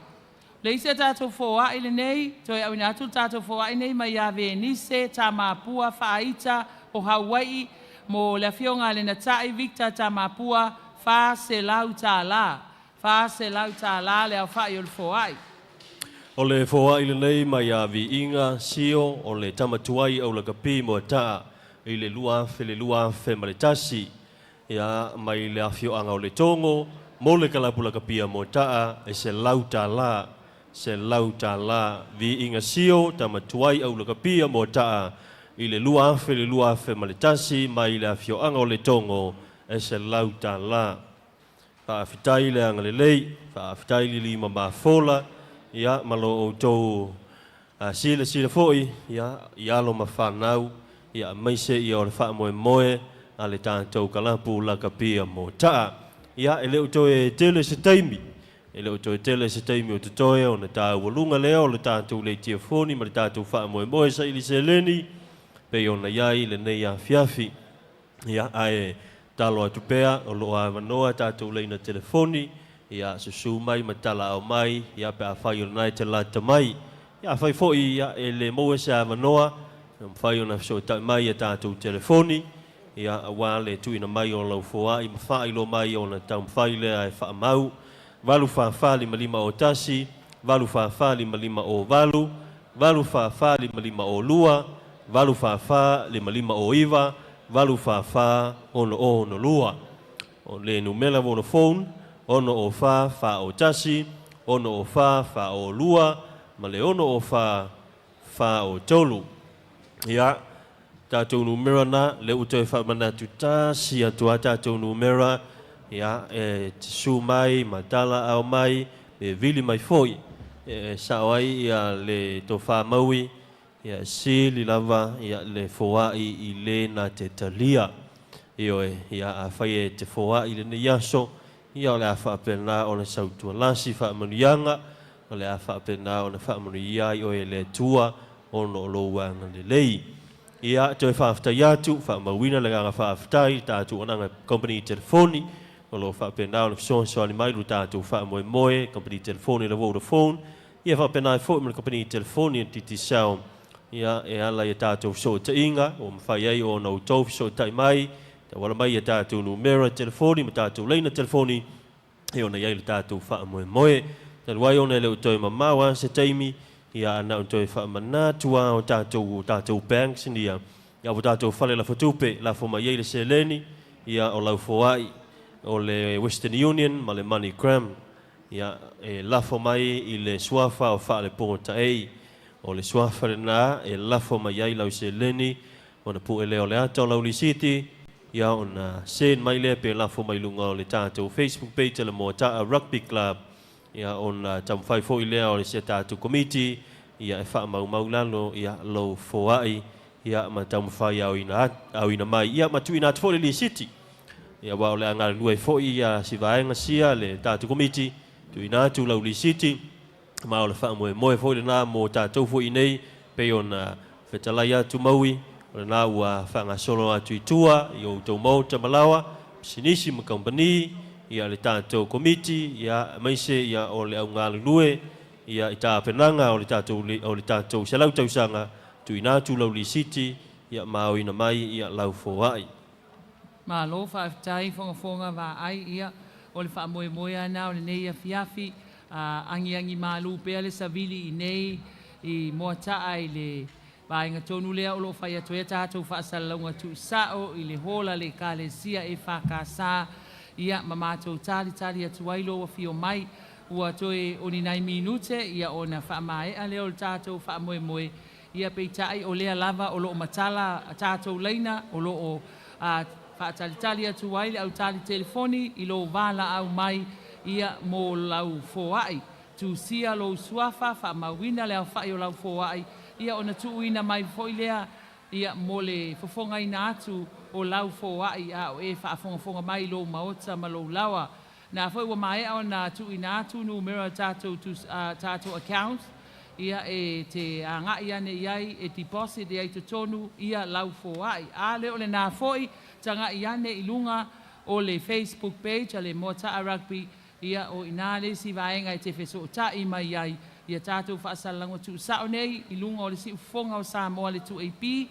Le isi a tatou foai lenei, toe auina atu le tatou foai nei mai ia Venise Tamapua Faaita o Hawai'i mo le afioga a le Natai Victor Tamapua $400. $400 le aofa'i o le foai. O le foai lenei mai ia Viiga Sio o le Tamatuai au lakapi Moataa i le 2021 ia mai le afioaga o le Togo mo le kalapu lakapia Moataa e $100. $100. Viiga Sio Tamatuai au lakapia Moataa i le 2021 mai le afioaga o le Togo e $100. Faafetai le agalelei, faafetai le lima mafola, ia ma lo outou silasila foi ia i alo ma fanau ia aemaise ia o le faamoemoe a le tatou kalapu lakapia Moataa. Ia e le o toe tele se taimi, e le o toe tele se taimi o totoe ona tāualuga lea o le tatou leitiafoni ma le tatou faamoemoe saili seleni pei ona iai lenei afiafi. Ia ae talo atu pea o loo avanoa tatou leina telefoni ia susu mai ma talaau mai ia pe afai o lena e te lata mai. Ia afai foi ia e le maua se avanoa mafai ona fesootai mai ia tatou telefoni ia auā le tuuina mai o lau foai ma faailoa mai ona taumafai lea e faamau 844 55 o 1 844 5508, 844 5502, 844 5509, 844 6062. O le numera Vodafone, 604 401, 604 402, ma le 604 403. Ia, tatou numera na, le ua toe faamanatu tasi atu lava tatou numera, ia, e te su mai ma tala ao mai, e vili mai foi, e sao ai ia le tofa maui, ia e sili lava ia le foai i le na te talia. Ioe, ia afai e te foai i lenei aso, ia o le a faapena ona sautualasi faamanuiaga, o le a faapena ona faamanuia ai oe e le Atua ona o lou agalelei. Ia, toe faafetai atu, faamauina le agaga faafetai i le tatou auaunaga kamupani telefoni o lo o faapena ona fesoasoani mai i lo tatou faamoemoe, kamupani telefoni a le Vodafone, ia faapena ai foi ma le kamupani telefoni a le Digicel, ia, e ala i a tatou fesootaiga ua mafai ai ona outou fesootai mai, tauala mai i a tatou numera telefoni ma tatou laina telefoni e ona i ai le tatou faamoemoe. Talu ai ona e le o toe mamao lava se taimi, ia, na ona toe faamanatu lava o tatou, tatou banks ia, ia ua tatou fale lafo tupe, lafo mai ai le seleni, ia, o lau foai, o le Western Union ma le Money Gram, ia, e lafo mai i le suafa o Faalepogotaei. O le suafa lena e lafo mai ai lau seleni, ona pue lea o le ata o lau lisiti, ia ona send mai lea pe lafo mai luga o le tatou Facebook page a le Moataa Rugby Club, ia ona taumafai foi lea o si a tatou komiti ia e faamaumau lalo ia lou foai ia ma taumafai aoina aoina mai ia ma tuuina atu foi le lisiti. Ia aua o le a galulue ai foi ia si vaega sia le tatou komiti, tuuina atu lau lisiti, ma o le faamoemoe foi lena mo tatou foi nei, pei ona fetalai atu Maui, o lena ua faagasolo atu i tua i outou maota ma laoa, pisinisi ma kamupani, ia le tatou komiti, ia aemaise ia o le au galulue ia i tapenaga o le tatou o le tatou 100 tausaga, tuuina atu lau lisiti, ia ma aoina mai ia lau foai. Malo faafetai fogafoga vaai ia o le faamoemoe a na o lenei afiafi a agiagi malu pea le savili i nei i Moataa i le vaega tonu lea o lo o fai atu ai a tatou faasalalauga tuusao i le hola a le Ekalesia EFKS ia ma matou talitali atu ai lou afio mai ua toe o ni nai minute ia ona faamaea lea o le tatou faamoemoe Ia peitai o lea lava o lo o matala a tatou laina o lo o faatalitali atu ai le autali telefoni i lou valaau mai ia mo lau foai. Tusia lou suafa, faamauina le aofai o lau foai ia ona tuuina mai foi lea ia mo le fofogaina atu o lau foai a o e faafogafoga mai i lou maota ma lou laoa. Na foi ua maea ona tuuina atu numera o tatou tatou accounts ia e te agai ane i ai e deposit i ai totonu ia lau foai. A le o lena foi tagai ane i luga o le Facebook page a le Moataa Rugby ia o ina le isi vaega e te fesootai mai ai ia tatou faasalalauga tuusao nei i luga o le siufofoga o Samoa le 2AP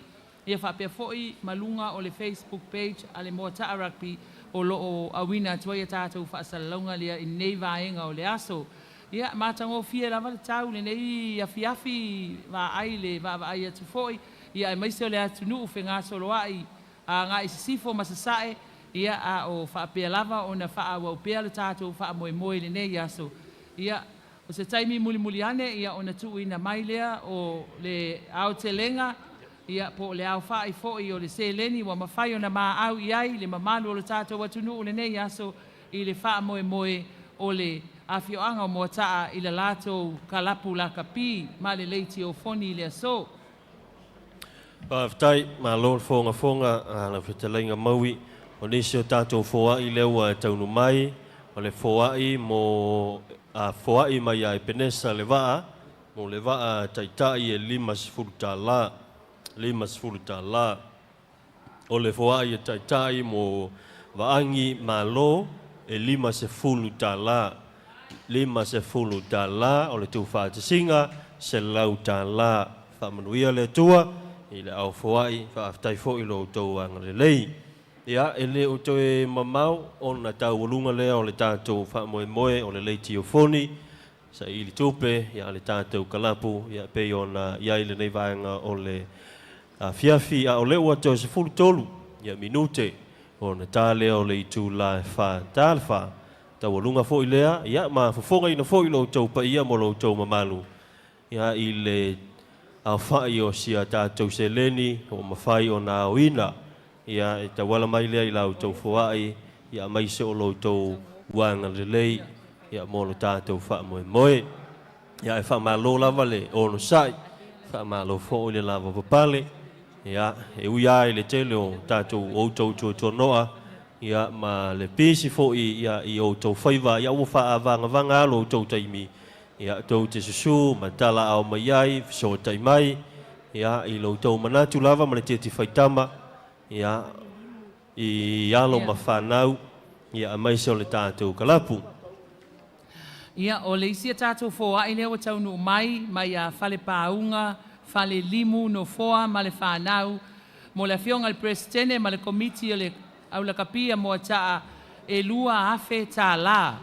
Ia faapea foi ma luga o le Facebook page a le Moataa Rugby o lo o auina atu ai a tatou faasalalauga lea i lenei vaega o le aso. Ia, matagofie lava le tau i lenei afiafi vaai le vaavaai atu foi, ia aemaise o le atunuu fegasoloai agai sisifo ma sasae, ia a o faapea lava ona faaauau pea le tatou faamoemoe i lenei aso. Ia, o se taimi mulimuli ane ia ona tuuina mai lea o le aotelega ia po o le aofai foi o le seleni ua mafai ona maau i ai le mamalu o le tatou atunuu lenei aso i le faamoemoe o le afioaga o Moataa i le latou kalapu lakapi ma le leitiofoni i le aso. Faafetai, malo le fogafoga a lau fetalaiga Maui. O nisi o tatou foai lea ua taunu mai, o le foai mo a foai mai ia Epenesa le vaa, mo le vaa taitai e $50, $50. O le foai e taitai mo Vaagi Malo e $50, $50. O le tuufaatasiga $100. Faamanuia le Atua i le ao foai, faafetai foi i lo outou agalelei. Ia, e le o toe mamao ona taualuga lea o le tatou faamoemoe o le leitiofoni. Saili tupe ia le tatou kalapu ia pei ona i ai lenei vaega o le afiafi a o lea ua toe 13 ia minute ona ta lea o le itula e 4:15 taualuga foi lea ia ma fofogaina foi lo outou paia ma lo outou mamalu ia i le aofa'i o sia tatou seleni ua mafai ona aoina ia e tauala mai lea i la outou foa'i ia aemaise o lo outou agalelei ia mo lo tatou faamoemoe. Ia e faamālō lava le onosa'i, faamālō foi le lava papale ia e ui lava i le tele o tatou outou tuatuano'a ia ma le pisi foi ia i outou faiva ia ua faaavagavaga a lo outou taimi ia tou te susū ma talaao mai ai fesoota'i mai ia i lo outou manatu lava ma le tiati faitama ia i alo ma fanau ia aemaise o le tatou kalapu. Ia, o le isi a tatou foa'i lea ua taunuu mai, mai ia Falepāuga, Falelimu, Nofoa ma le fanau, mo le Afioga i le Peresetene ma le Komiti o le Aulakapi a Moata'a e $2,000.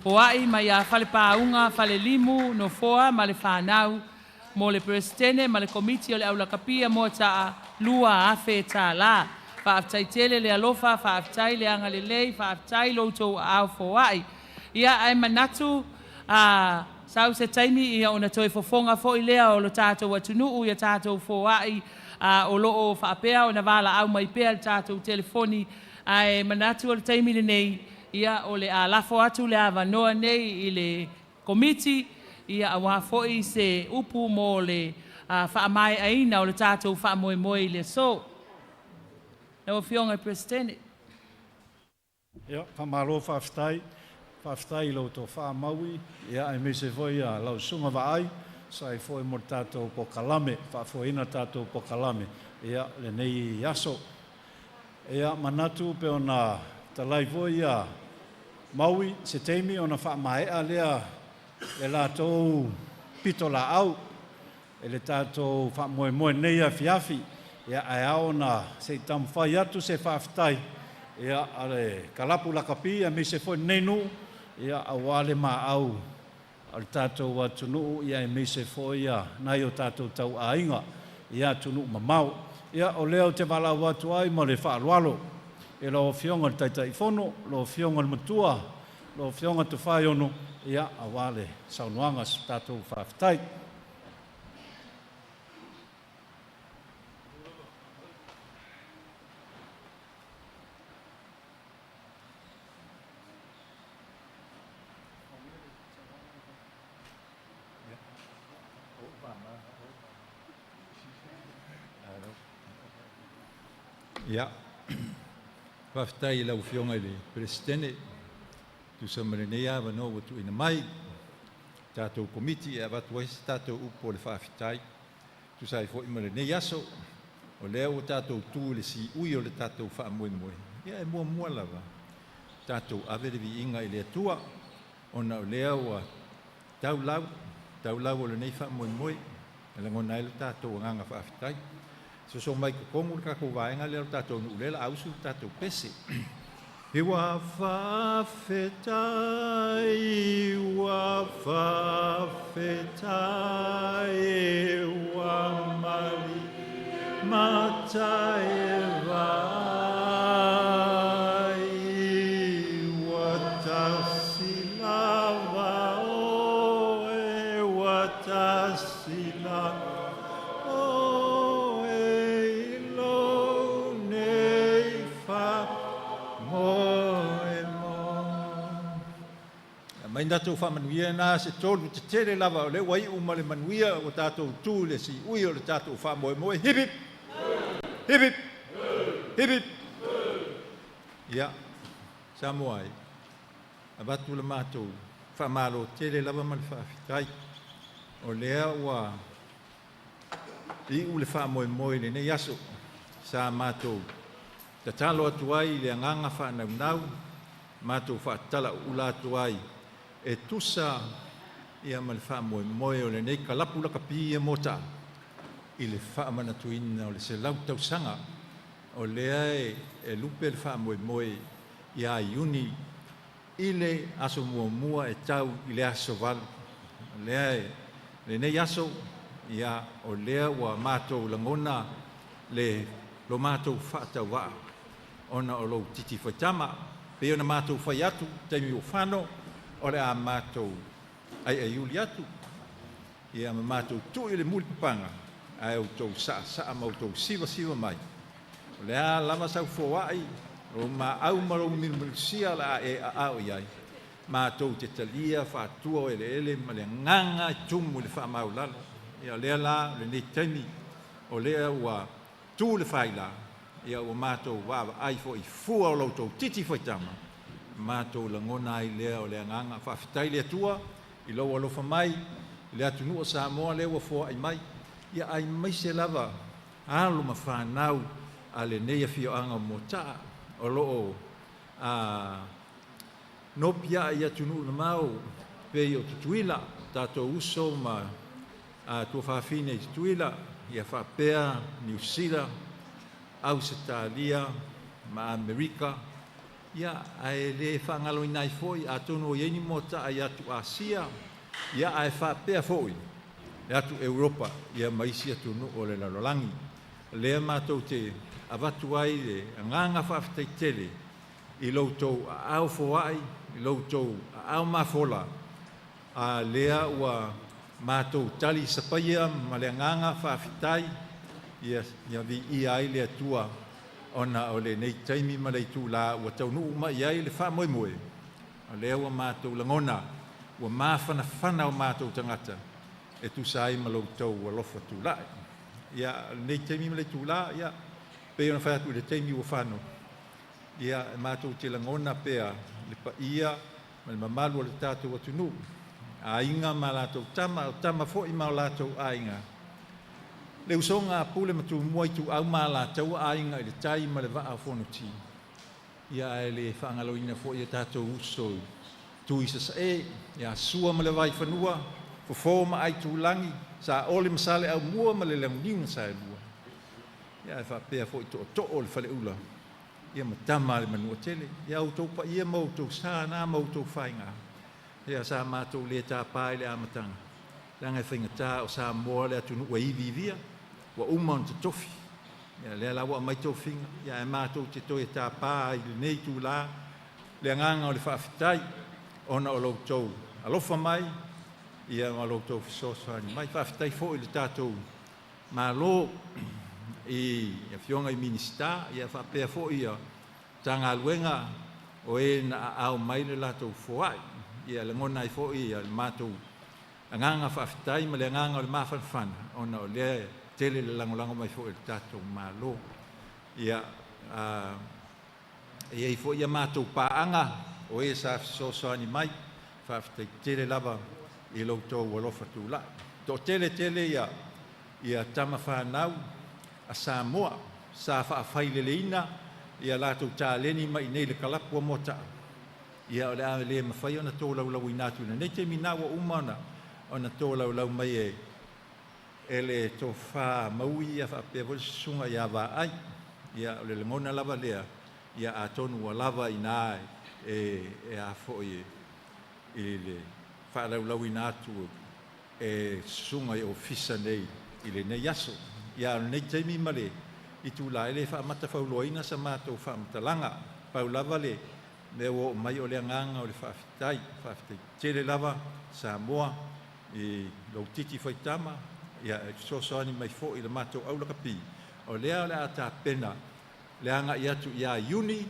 Foa'i mai ia Falepāuga, Falelimu, Nofoa ma le fanau, mo le Peresetene ma le Komiti o le Aulakapi a Moata'a, $2,000. Faafetai tele le alofa, faafetai le agalelei, faafetai lo outou aao foa'i. Ia, ae manatu a sau se taimi ia ona toe fofoga foi lea o lo tatou atunuu ia tatou foa'i o loo faapea ona valaau mai pea le tatou telefoni ae manatu o le taimi lenei ia o le a lafo atu le avanoa nei i le Komiti ia auā foi se upu mo le faamaeaina o le tatou faamoemoe i le aso. Lau Afioga i le Peresetene. Ia, faamalo faafetai. Faafetai i lau tofa Maui, ia aemaise foi ia lau susuga Vaai, sa ai foi mo le tatou polokalame, faafoeina le tatou polokalame, ia, lenei aso. Ia, manatu pei ona talai foi ia Maui se taimi ona faamaea lea le latou pitolaau i le tatou faamoemoe nei afiafi. Ia, ae ao ona se i taumafai atu se faafetai ia a le kalapu lakapi aemaise foi lenei nuu ia aua le maau a le tatou atunuu ia aemaise foi ia nai o tatou tauaiga i atunuu mamao. Ia, o lea ou te valaau atu ai ma le faaaloalo i lau Afioga i le Taitaifono, lau Afioga i le Matua, lau Afioga Tofaeono, ia, aua le saunoaga se tatou faafetai. Ia, faafetai i lau Afioga i le Peresetene, tusa ma lenei avanoa ua tuuina mai tatou Komiti e avatu ai se tatou upu o le faafetai tusa ai foi ma lenei aso. O lea ua tatou tu i le siui o le tatou faamoemoe, ia e muamua lava tatou ave le viiga i le Atua, ona o lea ua tau lau o lenei faamoemoe e lagona ai le tatou agaga faafetai. Soso mai totonu le tatou vaega lea o le tatou nuu lea o le a usu le tatou pese. Ua faafetai, ua faafetai, ua mali mata e vaai, ua tasi lava oe, ua tasi lava oe i lou nei faamoemoe. Mai tatou faamanuia na se tolu tetele lava o lea ua iu ma le manuia ua tatou tu i le siui o le tatou faamoemoe. Hip hip! Hip hip! Hip hip! Ia, Samoa e, avatu le matou faamalo tele lava ma le faafetai. O lea ua iu le faamoemoe i lenei aso sa matou tatalo atu ai i le agaga faanaunau, matou faatalauula atu ai e tusa ia ma le faamoemoe o lenei kalapu lakapi ia Moata'a i le faamanatuina o le 100 tausaga. O lea e lupe le faamoemoe ia Iuni i le aso muamua e tau i le aso 8 O lea e lenei aso, ia, o lea ua matou lagona le lo matou faatauvaa ona o lou titi faitama. Pei ona matou fai atu taimi ua fano, o le a matou aiaiuli atu, ia ma matou tuu i le mulipapaga, ae outou saasaa ma outou sivasiva mai. O le a lava sau foai, o maau ma lou milumilusia o le a e aao i ai, matou te talia faatua o eleele ma le agaga e tumu i le faamaulalo. Ia o lea la, o lenei taimi, o lea ua tu le faila, ia ua matou vaavaai foi i fua o lo outou titi faitama, matou lagona ai lea o le agaga. Faafetai le Atua i lou alofa mai i le atunuu o Samoa lea ua foai mai, ia aemaise lava alo ma fanau a lenei afioaga o Moataa o lo o nopiai i atunuu mamao pei o Tutuila, tatou uso ma tuafafine i Tutuila, ia faapea Niu Sila, Ausetalia ma Amerika, ia ae le faagaloina ai foi atonu o i ai ni Moataa i atu Asia, ia ae faapea foi le atu Europa, ia ma isi atunuu o le lalolagi. Lea matou te avatu ai le agaga faafetai tele i lo outou aao foai, i lo outou aao mafola, a lea ua matou tali sapaia ma le agaga faafetai, ia viia ai le Atua ona o lenei taimi ma le itula ua taunuu mai ai le faamoemoe. O lea ua matou lagona, ua mafanafana o matou tagata e tusa ai ma lo outou alofa tulai. Ia lenei taimi ma le itula, ia pei ona fai atu i le taimi ua fano, ia matou te lagona pea le paia ma le mamalu o le tatou atunuu, aiga ma latou tama, o tama foi ma o latou aiga, le usoga a Pule ma Tumua, Ituau ma Alataua, Aiga i le Tai ma le Vaa o Fonoti. Ia ae le faagaloina foi ia tatou uso i Tuisasae, ia Sua ma le Vaifanua, Fofo ma Aitulagi, Saole ma Saleaaumua ma le Launiu na Saelua. Ia ae faapea foi tootoo o le Faleula, ia ma tama a le Manuatele. Ia outou paia ma outou sa na ma outou faiga, ia sa matou le tapa i le amataga, leaga e faigata o Samoa le atunuu e iviivia, ua uma ona totofi. Ia lea la ua aumai tofiga, ia ae matou te toe tapa ai i lenei itula le agaga o le faafetai ona o lo outou alofa mai, ia ma lo outou fesoasoani mai. Faafetai foi i le tatou Malo i afioga i Minisita, ia faapea foi ia Matagaluega o e na aao mai le latou foai. Ia lagona ai foi le matou agaga faafetai ma le agaga o le mafanafana ona o lea e tele le lagolago mai foi i le tatou Malo. Ia e i ai foi ia matou paaga o e sa fesoasoani mai, faafetai tele lava i lo outou alofa tulai. Toatele tele ia tama fanau a Samoa sa faafaileleina ia latou taleni mai i nei le kalapu a Moataa. Ia o le a le mafai ona tolaulauina atu i lenei taimi na ua uma ona tolaulau mai e le tofa maui, ia faapea foi le susuga ia Vaai. Ia o le lagona lava lea, ia atonu ua lava ina e a foi i le faalaulauina atu e susuga i ofisa nei i lenei aso. Ia o lenei taimi ma le itula e le faamata fauloaina sa matou faamatalaga, pau lava le mea ua oo mai o le agaga o le faafetai. Faafetai tele lava Samoa i lou titi faitama, ia e fesoasoani mai foi i le matou aulakapi. O lea o le a tapena le agai atu ia Iuni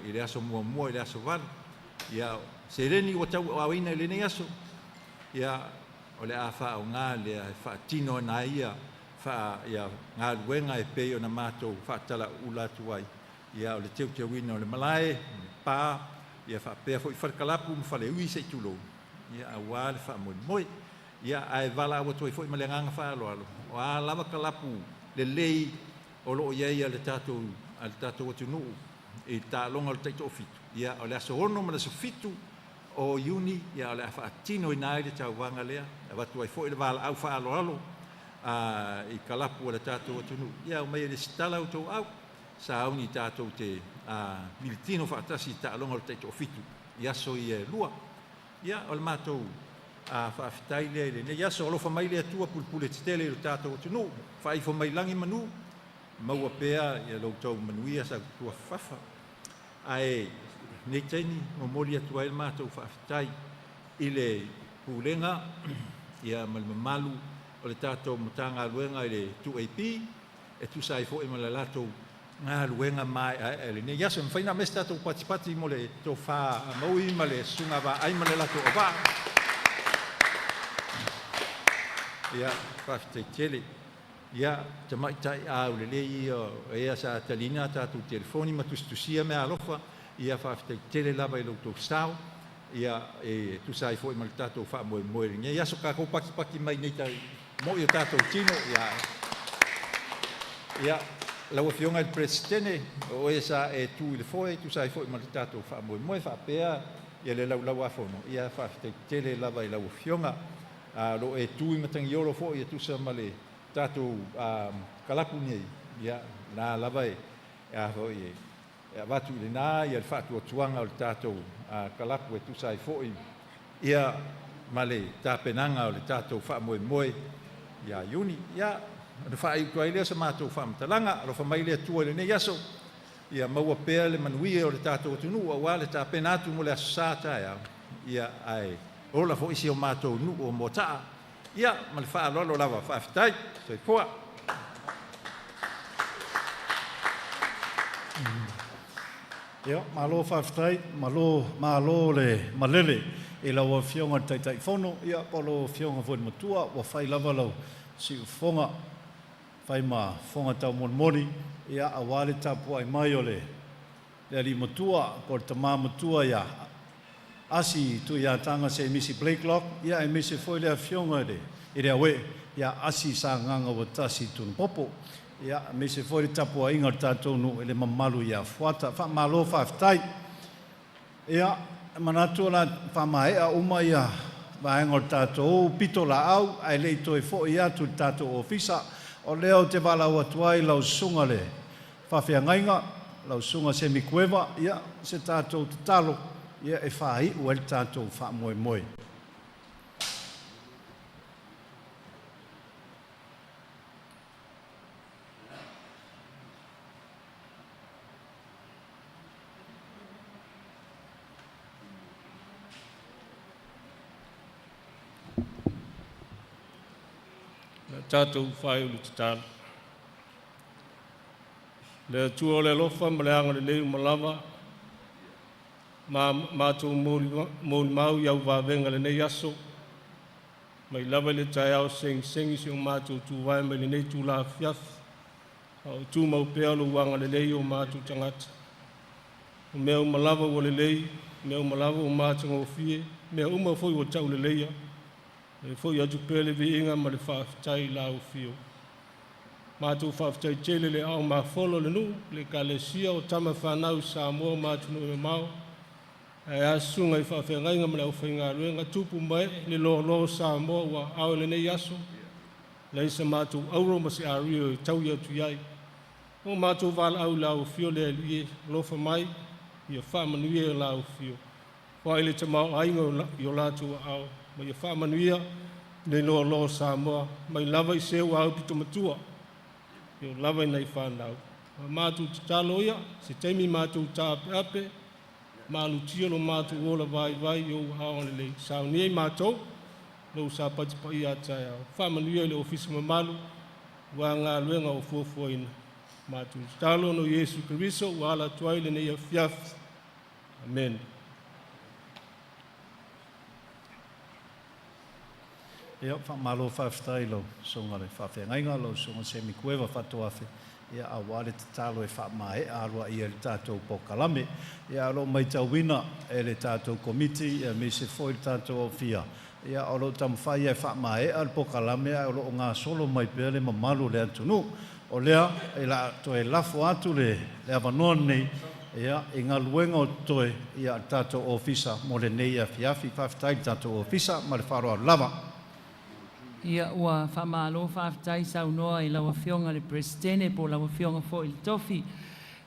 i le aso muamua i le aso 8. Ia seleni ua tauaaoina i lenei aso, ia o le a faaaoga lea e faatino ai ia ia galuega e pei ona matou faatalaula atu ai. Ia o le teuteuina o le malae, le pa, ia faapea foi falekalapu ma faleui se i tulou, ia aua le faamoemoe. Ia ae valaau atu ai foi ma le agaga faaaloalo, o a lava kalapu lelei o lo o i ai a le tatou atunuu i le taaloga o le taitoafitu, ia o le aso 6 ma le aso 7 o Iuni, ia o le a faatinoina ai le tauvaga lea. Avatu ai foi le valaau faaaloalo i kalapu a le tatou atunuu, ia aumai e lesitala outou au sauni tatou te militino faatasi i taaloga o le taitoafitu i aso ia e lua. Ia o le matou Faafetai lea i lenei aso. Alofa mai le Atua pulepule tetele i lo tatou atunuu, faaifo mai lagi manu, maua pea ia lo outou manuia sautuafafafa. Ae nei taimi momoli atu ai le matou faafetai i le pulega ia ma le mamalu o le tatou Matagaluega i le 2AP e tusa ai foi ma le latou galuega maeaea i lenei aso. E mafai ona aumai se tatou patipati mo le tofa a Maui ma le susuga Vaai ma le latou auvaa. Ia, faafetai tele. Ia, tamaitai aulelei ia o ea sa taliina a tatou telefoni ma tusitusia meaalofa. Ia, faafetai tele lava i lo outou sao, ia, e tusa ai foi ma le tatou faamoemoe i lenei aso. Tatou patipati mai nei tai mo'i o tatou tino. Ia, ia, lau Afioga i le Peresetene, o oe sa e tu i le foe, tusa ai foi ma le tatou faamoemoe faapea ia le laulauafono. Ia, faafetai tele lava i lau Afioga. Lo e tu i Matagiolo foi e tusa ma le tatou kalapu nei, ia, na lava e a foi e avatu i lena ia le faatuatuaga o le tatou kalapu e tusa ai foi ia ma le tapenaga o le tatou faamoemoe ia Iuni. Ia, ona faaiutu ai lea sa matou faamatalaga. Alofa mai le Atua i lenei aso, ia maua pea le manuia o le tatou atunuu aua le tapena atu mo le aso Sa taeao. Ia, ae ola foi si o matou nuu o Moataa. Ia, ma le faaaloalo lava, faafetai. Soifua. Ia, malo faafetai, malo, malo le malele i lau Afioga i le Taitaifono, ia po o lau Afioga foi i le Matua, ua fai lava lau siufofoga, fai ma fofoga taumolimoli, ia aua le tapuai mai o le alii matua, po o le tama matua ia Asi Tuiataga Semisi Blakelock, ia aemaise foi le Afioga i le Aue, ia Asi Sagaga ua tasi Tunupopo. Ia, aemaise foi le tapuaiga o le tatou nuu i le mamalu ia Fuata. Faamalo faafetai. Ia, manatu o le a faamaea uma ia vaega o le tatou pitolaau, ae le i toe foi atu i le tatou ofisa. O lea ou te valaau atu ai lau susuga le faafeagaiga, lau susuga Semi Kueva, ia, se tatou tatalo, ia, e faaiu ai le tatou faamoemoe. Le tatou faaiu le tatalo. Le Atua o le alofa ma le agalelei uma lava, ma matou molimau i au vavega lenei aso, mai lava i le taeao segisegi si o matou tuvae mai lenei itula afiafi, a o tumau pea lou agalelei i o matou tagata. O mea uma lava ua lelei, mea uma lava ua matagofie, mea uma foi ua tauleleia, e fo'i atu pea le viiga ma le faafetai i lau Afio. Matou faafetai tele le aao mafola o le nuu, le Ekalesia o tama fanau i Samoa ma atunuu e mamao, ae a susuga i faafeagaiga ma le aufaigaluega, tupu ma ee, le loaloa o Samoa ua aao i lenei aso, leai sa matou auro ma se ario e taui atu i ai. O matou valaau i lau Afio le Alii e, alofa mai, ia faamanuia i lau Afio. Foai le tamaoaiga i o latou aao, ma ia faamanuia le loaloa o Samoa, mai lava i se ua aupito matua, e oo lava i nai fanau. Ma matou tatalo ia, se taimi matou taapeape, malutia lo matou ola vaivai i ou aao lelei. Saunia i matou, lou sapati paia a taeao. Faamanuia i le ofisa mamalu, ua galuega o fuafuaina. Matou tatalo no Iesu Keriso ua ala atu ai lenei afiafi. Amene. Ia, faamalo faafetai i lau susuga le faafeagaiga, lau susuga Semi Kueva Faatoafe, ia aua le tatalo e faamaea aloaia i le tatou polokalame. Ia, o lo o matauina e le tatou komiti, ia aemaise foi le tatou aofia, ia o lo o taumafai e faamaea le polokalame, ae o lo o gasolo mai pea le mamalu o le atunuu. O lea e la toe lafo atu le avanoa lenei, ia, i galuega o totoe ia a le tatou ofisa mo lenei afiafi. Faafetai i le tatou ofisa ma le faaaloalo lava. Ia, ua faamalo faafetai saunoa i lau Afioga i le Peresetene po o lau Afioga foi i le Tofi.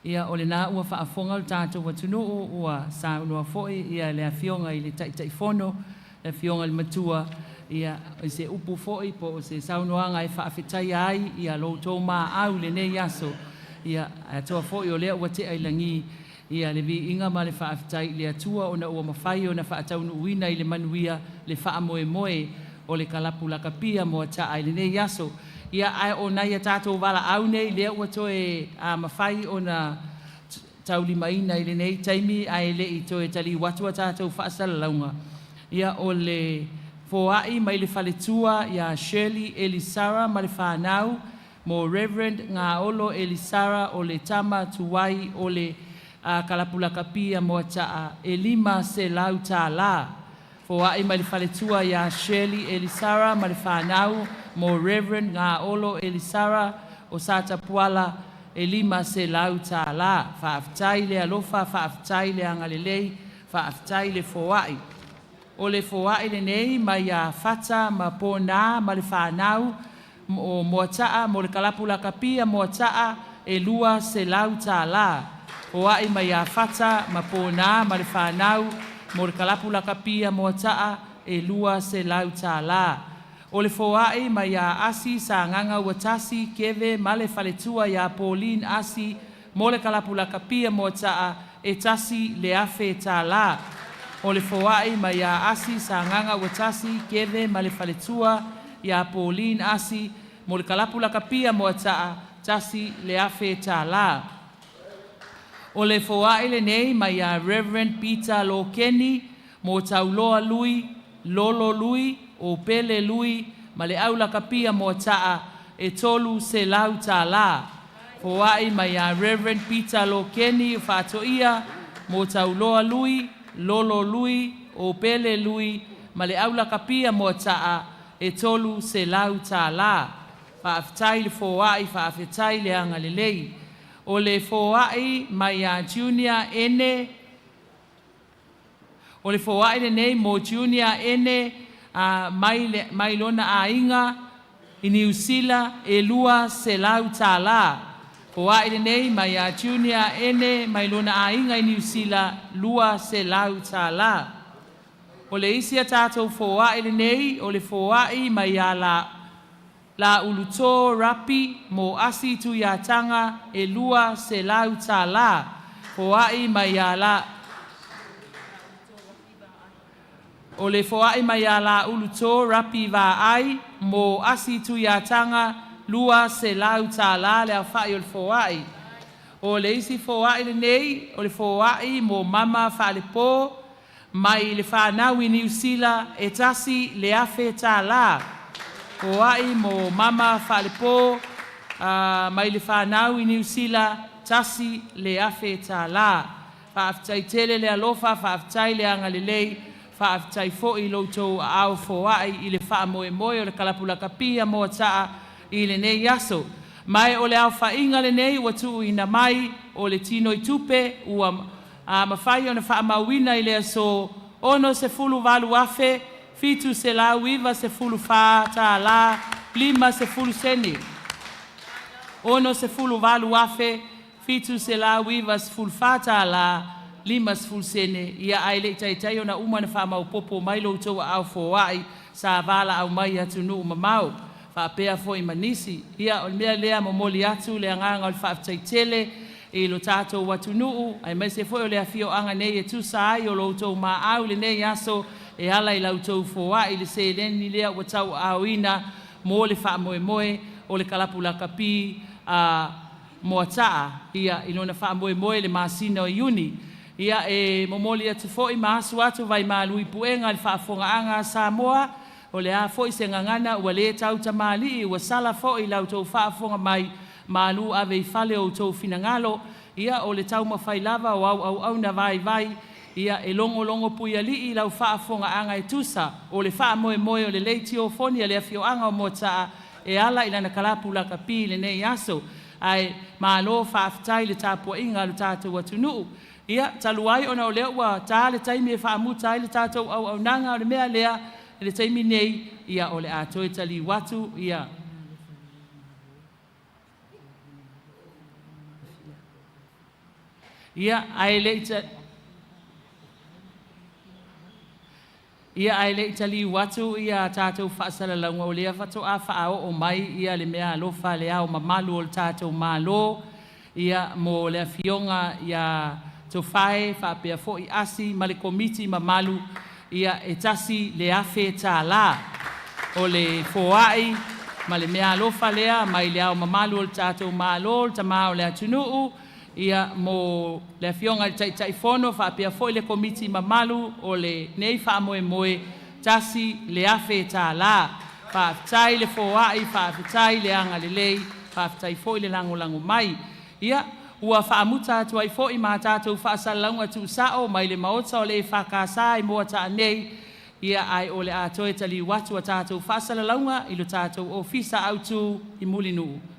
Ia, o lena ua faafofoga le tatou atunuu, ua saunoa foi ia le Afioga i le Taitaifono, le Le Afioga i le Matua, ia, i se upu foi po o se saunoaga e faafetaia ai ia lo outou maau i lenei aso. Ia, atoa foi o lea ua tea i lagi ia le viiga ma le faafetai i le Atua ona ua mafai ona faataunuuina i le manuia le faamoemoe o le kalapu lakapia Moataa i lenei aso. Ia, ae o nai a tatou valaau nei lea ua toe mafai ona taulimaina i lenei taimi ae le'i toe taliu atu a tatou faasalalauga. Ia, o le foai mai le faletua iā Shirley Elisara ma le fanau mo Reverend Gaolo Elisara o le tama tuai o le kalapu lakapia Moataa e $500 tālā. Foai mai le faletua iā Shirley Elisara ma le fanau mo Reverend Gaolo Elisara o Satapuala e $500 tālā. Faafetai le alofa, faafetai le agalelei, faafetai le foai. O le foai lenei mai ia Fata ma Pona ma le fanau o Moataa mo le kalapu lakapia Moataa e $200 tālā. Foai mai ia Fata ma Pona ma le fanau mo le kalapu lakapia Moataa e $200 tālā. O le foai mai ia Asi Sagaga Uatasi Keve ma le faletua iā Pauline Asi mo le kalapu lakapia Moataa e $1,000 tālā. O le foai mai ia Asi Sagaga Uatasi Keve ma le faletua iā Pauline Asi mo le kalapu lakapia Moataa $1,000 tālā. O le foai lenei mai ia Reverend Peter Lokeni mo Tauloa Lui, Lolo Lui, o Pele Lui ma le au lakapia Moataa e $300 tālā. Foai mai ia Reverend Peter Lokeni o Faatoia mo Tauloa Lui, Lolo Lui, o Pele Lui ma le au lakapia Moataa e $300 tālā. Faafetai le foai, faafetai le agalelei. O le foai mai ia Junior Ene. O le foai lenei mo Junior Ene mai, le, mai lona aiga i Niu Sila e $200 tālā. Foai lenei mai ia Junior Ene mai lona aiga i Niu Sila $200 tālā. O le isi a tatou foai lenei o le foai mai ia la Uluto Rapi mo Asi Tuiataga e $200 tālā. Foai mai ia la O le foai mai ia la Uluto Rapi Vaai mo Asi Tuiataga $200 tālā le aofa'i o le foai. O le isi foai lenei o le foai mo Mama Faalepō mai le fanau i Niu Sila e $1,000 tālā. Foai mo Mama Faalepō mai le fanau i Niu Sila $1,000 tālā. Faafetai tele le alofa, faafetai le agalelei, faafetai foi i lo outou aao foai i le faamoemoe o le kalapu lakapia Moataa i lenei aso. Ma o le aofaiga lenei ua tuuina mai o le tinoitupe ua mafai ona faamauina i le aso $68,794 tālā 50 sene. $68,794 tālā 50 sene. Ia, ae le'i taitai ona uma na faamaopopo mai lo outou aao foai sa valaau mai atunuu mamao faapea foi ma nisi. Ia, o le mea lea momoli atu le agaga o le faafetai tele i lo tatou atunuu aemaise foi o le afioaga nei e tusa ai o lo outou maau lenei aso e ala i la outou foai le seleni lea ua tauaaoina mo le faamoemoe o le kalapu lakapi a Moataa, ia, i lona faamoemoe le masina o Iuni. Ia, e momoli atu foi ma asu atu vaimalu i puega i le faafofogaaga a Samoa. O le a foi se gagana ua lē tautamalii ua sala foi la outou faafofoga mai, malu ave i fale o outou finagalo. Ia, o le taumafai lava o au auauna vaivai ia e logologo puialii lau faafofogaaga e tusa o le faamoemoe o le leitiofoni a le afioaga o Moataa e ala i lana kalapu lakapi i lenei aso. Ae malo faafetai le tapuaiga a lo tatou atunuu. Ia, talu ai ona o lea ua tā le taimi e faamuta ai le tatou auaunaga, o le mea lea i le taimi nei, ia, o le a toe taliu atu ia. Ia, ae le'i. Ia ae le i taliu atu ia tatou faasalalauga o lea faatoa faaoo mai ia le meaalofa a Le Ao Mamalu o le tatou Malo ia mo le Afioga ia Tofae faapea foi Asi ma le Komiti mamalu ia e $1,000. O le foai ma le meaalofa lea mai Le Ao Mamalu o le tatou Malo, le Tama o le atunuu, ia mo le Afioga i le Taitaifono faapea foi le Komiti mamalu o lenei faamoemoe, $1,000. Faafetai le foai, faafetai le agalelei, faafetai foi le lagolago mai. Ia, ua faamuta atu ai foi ma tatou faasalalauga tuusao mai le Maota o le EFKS i Moataa nei, ia ae o le a toe taliu atu a tatou faasalalauga i le tatou Ofisa Autu i Mulinuu.